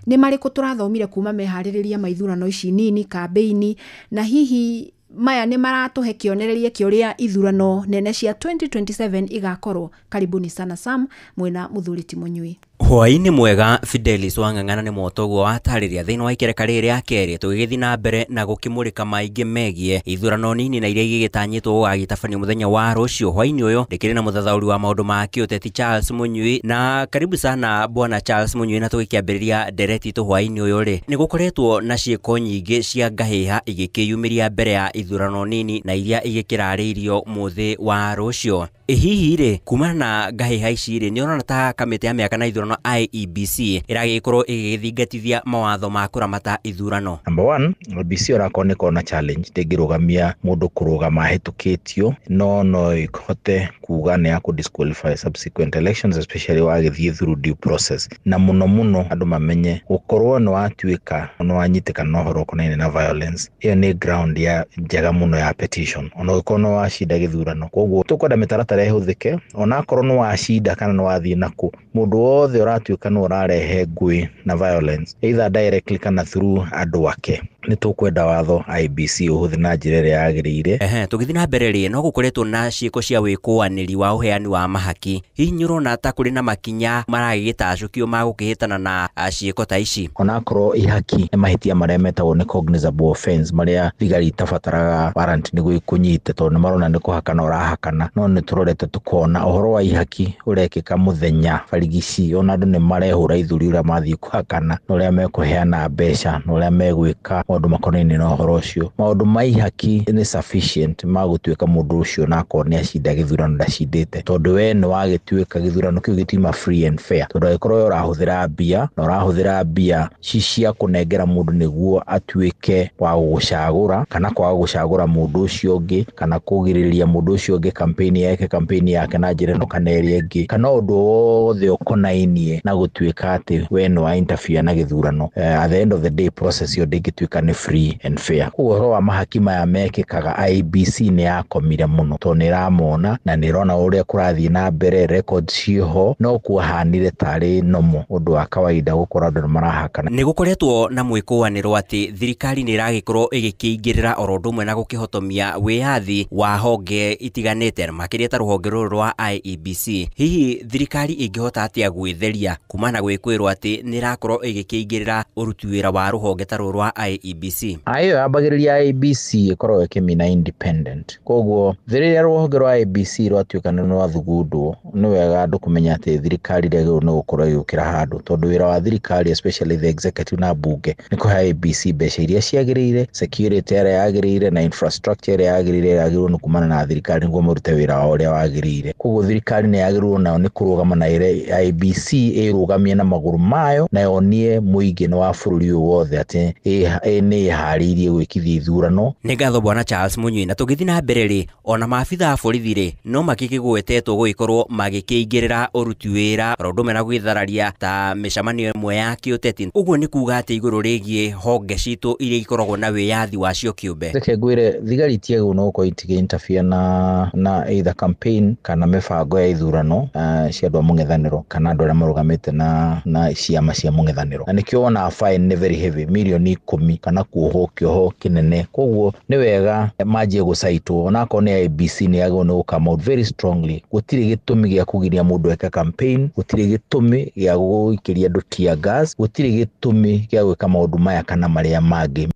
nĩ marĩkũ tũrathomire kuma meharĩrĩria ma ithurano ici nini kambĩini, na hihi maya nĩ maratũhe kĩonereria kĩa ũrĩa ithurano nene cia 2027 igakorwo. Karibuni sana Sam mwena mũthuri ti Mũnyui. Hwaĩ-inĩ mwega Fidelis Wang'ang'ana nĩ motoguo watarĩria thĩinĩ wa ikereka rĩrĩ rĩa kerĩ tũgĩgĩthiĩ na mbere na gũkĩmũrĩka maingĩ megiĩ ithurano nini na iria igĩgĩtanyĩtwo gũgagĩtabanio mũthenya wa rũciũ. Hwaĩ-inĩ ũyũ ndĩkĩrĩ na mũthathaũri wa maũndũ ma kĩũteti Charles Mũnyui, na karibu sana bwana Charles Mũnyui. Na tũgĩkĩambĩrĩria ndereti itũ hwaĩ-inĩ ũyũ rĩ, nĩ gũkoretwo na ciĩko nyingĩ cia ngahĩha igĩkĩyumĩria mbere ya ithurano nini na iria igĩkĩrarĩirio mũthĩ wa rũciũ. Hihi rĩ, kumana na ngahĩha ici rĩ, nĩ ũrona ta kamĩtĩ ya mĩaka na ithurano IEBC ĩragĩkorwo ĩgĩgĩthingatithia mawatho ma kũramata ithurano? Number one, IEBC onakorwo nĩ ĩkoragwo na challenge, ndĩngĩrũgamia mũndũ kũrũgama ahĩtũkĩtio, no ĩhote kuga nĩ ya kũ disqualify subsequent elections, especially wagĩthiĩ through due process. Na mũno mũno andũ mamenye gũkorwo nĩ watuĩka nĩ wanyitĩkana na ũhoro ũkonainie na violence, ĩyo nĩ ground ya njega mũno ya petition, ona ũngĩkorwo nĩ wacinda gĩthurano. Koguo tũkwenda mĩtaratara ĩhũthĩke, onakorwo nĩ wacinda kana nĩ wathiĩ nakũ, mũndũ wothe ũratuĩka nĩ ũrarehe ngũĩ na violence either directly kana through andũ ake, nĩ tũkwenda watho IEBC ũhũthĩ na njĩra ĩrĩa yagĩrĩire. Tũgĩthiĩ na mbere rĩ, no gũkoretwo na ciĩko cia wĩkũanĩri wa ũheani wa mahaki. Hihi nĩ ũrona ta kũrĩ na makinya maragĩgĩtacũkio ma gũkĩhĩtana na ciĩko ta ici? Onakorwo ihaki nĩ mahĩtia marĩa metagwo nĩ cognizable offense, marĩa thigari itabataraga warrant nĩguo ikũnyite tondũ nĩ marona nĩ kũhakana ũrahakana, no nĩ tũrorete tũkona ũhoro wa ihaki ũrekĩka mũthenya barigici, ona andũ nĩ marehũra ithuri ũrĩa mathiĩ kũhakana na ũrĩa mekũheana mbeca na ũrĩa megwĩka maũndũ makonainie na ũhoro ũcio. Maũndũ ma ihaki nĩ sufficient ma gũtuĩka mũndũ ũcio onakorwo nĩ acinda gĩthurano ndacindĩte, tondũ we nĩ wagĩtuĩka gĩthurano kĩu gĩtiuma free and fair, tondũ angĩkorwo we ũrahũthĩra mbia na ũrahũthĩra mbia ci cia kũnengera mũndũ nĩguo atuĩke wa gũgũcagũra kana kwaga gũcagũra mũndũ ũcio ũngĩ, kana kũgirĩrĩria mũndũ ũcio ũngĩ campaign yake campaign yake na njĩra ĩno kana ĩrĩa ĩngĩ, kana ũndũ wothe ũkonainie na gũtuĩka atĩ we nĩ wa interfere na gĩthurano, at the end of the day process ĩyo ndĩngĩtuĩka nĩ free and fair. Koguo ũhoro wa mahaki maya mekĩkaga, IEBC nĩ yakomire mũno tondũ nĩ ĩramona na nĩ ĩrona ũrĩa kũrathiĩ na mbere, records ciĩho, no kwahanire tarĩ normal, ũndũ wa kawaida gũkorwo andũ nĩ marahakana. Nĩ gũkoretwo na mwĩkũanĩro atĩ thirikari nĩ ĩragĩkorwo ĩgĩkĩingĩrĩra oro ũndũ ũmwe na gũkĩhotomia wĩyathi wa honge itiganĩte, makĩria ta rũhonge rũrũ rwa IEBC. Hihi thirikari ĩngĩhota atĩa gwĩtheria kumana na gwĩkwĩrwo atĩ nĩ ĩrakorwo ĩgĩkĩingĩrĩra ũruti wĩra wa rũhonge ta rũrũ rwa IEBC? Ĩyo yambagĩrĩria IEBC ĩkoragwo ĩkĩmina independent, koguo rĩrĩa rũhonge rwa IEBC rwatuĩka nĩ rwathugundwo, nĩ wega andũ kũmenya atĩ thirikari ndĩagĩrĩirwo nĩ gũkorwo ĩgĩũkĩra handũ, tondũ wĩra wa thirikari especially the executive na mbunge nĩ kũhe IEBC mbeca iria ciagĩrĩire, security ĩrĩa yagĩrĩire na infrastructure ĩrĩa yagĩrĩire yagĩrĩirwo nĩ kumana na thirikari nĩguo marute wĩra wao ũrĩa wagĩrĩire. Koguo thirikari nĩ yagĩrĩirwo nayo nĩ kũrũgama na ĩre IEBC ĩrũgamie na magũrũ mayo na yonie mũingĩ wa bũrũri ũyũ wothe atĩ nĩ ĩharĩirie gwĩkithia ithurano. Nĩ ngatho bwana Charles Mũnyui. Na tũgĩthiĩ na mbere rĩ, ona maabitha a borithi rĩ, no makĩkĩgwetetwo gũgĩkorwo magĩkĩingĩrĩra ũruti wĩra oro ũndũ ũmwe na gwĩthararia ta mĩcemanio ĩmwe ya kĩũteti. Ũguo nĩ kuga atĩ igũrũ rĩgiĩ honge citũ iria ikoragwo na wĩyathi wacio kĩũmbe. Reke ngwĩre, thigari itiagĩrĩirwo nĩ gũkorwo ikĩ interfere na either campaign kana mĩbango ya ithurano cia andũ a mũng'ethanĩro kana andũ arĩa marũgamĩte na ciama cia mũng'ethanĩro, na nĩkĩo wonaga fine nĩ very heavy, mirioni 10 kana kuohwo kĩoho kĩnene. Koguo nĩ wega manjie gũcaitwo, onakorwo nĩ IEBC nĩ yagĩrĩirwo nĩ gũ come out very strongly. Gũtirĩ gĩtũmi gĩa kũgiria mũndũ eke campaign, gũtirĩ gĩtũmi gĩa gũikĩria andũ tear gas, gũtirĩ gĩtũmi gĩa gwĩka maũndũ maya kana marĩa mangĩ.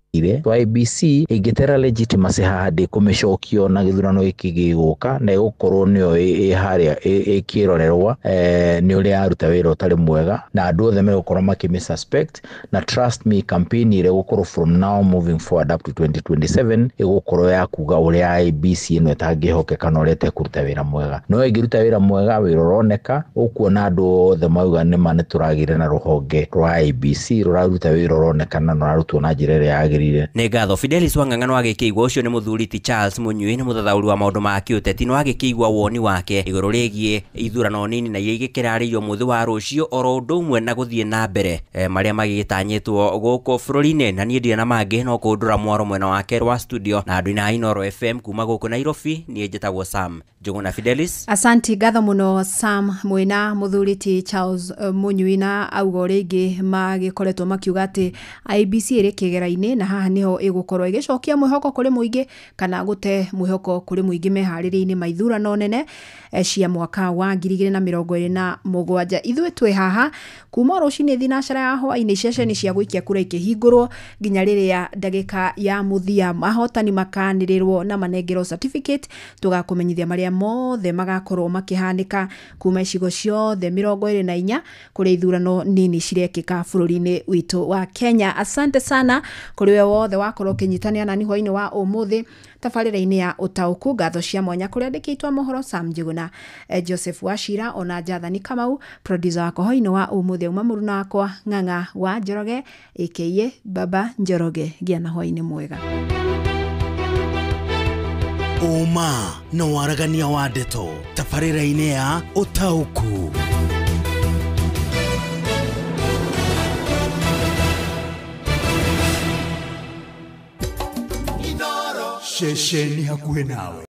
So IEBC ĩngĩtera legitimacy haha ndĩkũmĩcokio na gĩthurano gĩkĩ gĩgũka, na ĩgũkorwo nĩyo ĩ harĩa ĩkĩrorerwa nĩ ũrĩa yaruta wĩra ũtarĩ mwega, na andũ othe megũkorwo makĩmĩ suspect. Na trust me, campaign ĩrĩa ĩgũkorwo from now moving forward up to 2027 ĩgũkorwo ya kuga ũrĩa IEBC ĩno ĩtangĩhokeka na ũrĩa ĩtekũruta wĩra mwega. No ĩngĩruta wĩra mwega, wĩra ũroneka, ũkuona andũ othe mauga nĩma nĩ tũragĩire na rũhonge rwa IEBC rũraruta wĩra ũroneka na rũrarutwo na njĩra ĩrĩa yagĩrĩire. yagĩrĩire. Nĩ ngatho Fidelis Wang'ang'a no agĩkĩigua ũcio nĩ mũthuri ti Charles Mũnyui, nĩ mũthathaũri wa maũndũ ma kĩũteti, no agĩkĩigua woni wake igũrũ rĩgiĩ ithurano nini na iria igĩkĩrarĩirio mũthĩ wa rũciũ oro ũndũ ũmwe na gũthiĩ na mbere marĩa magĩgĩtanyĩtwo gũkũ bũrũri-inĩ. Na niĩ ndirĩ na mangĩ no kũndũra mwaro mwena wake rwa studio na andũ a Inooro FM kuma gũkũ Nairobi. Niĩ njĩtagwo Sam Njũgũna Fidelis. Asanti, ngatho mũno Sam mwĩna mũthuri ti Charles Mũnyui, na auga ũrĩa ingĩ magĩkoretwo makiuga atĩ IEBC ĩrĩ kĩgera-inĩ na haha nĩho ĩgũkorwo ĩgĩcokia mwĩhoko kũrĩ mũingĩ kana gũte mwĩhoko kũrĩ mũingĩ meharĩria-inĩ ma ithurano nene cia mwaka wa 2027. Ithuĩ twĩ haha kuma rũcinĩ thinacara ya hwaĩ-inĩ, ceceni cia gũikia kura ikĩhingũrwo nginya rĩrĩa ndagĩka ya mũthia mahotani makanĩrĩrwo na manengerwo certificate. Tũgakũmenyithia marĩa mothe magakorwo makĩhanĩka kuma icigo ciothe 24 kũrĩa ithurano nini cirekĩka bũrũri-inĩ witũ wa Kenya. Asante sana kũrĩ we wothe wakorwo ũkĩnyitanĩra nani hwaĩ-inĩ wa ũmũthĩ tabarĩra-inĩ ya ũtaũku. Ngatho cia mwanya kũrĩa andĩkĩtwo mohoro Sam Njuguna, Joseph Wachira, ona Jathani Kamau producer wakwa hwaĩ-inĩ wa ũmũthĩ, auma mũruna wakwa Ng'ang'a wa Njoroge aka Baba Njoroge. Gĩa na hwaĩ-inĩ mwega. Ũma na waragania wa ndeto tabarĩra-inĩ ya ũtaũku. Ceceni hakuhĩ nawe.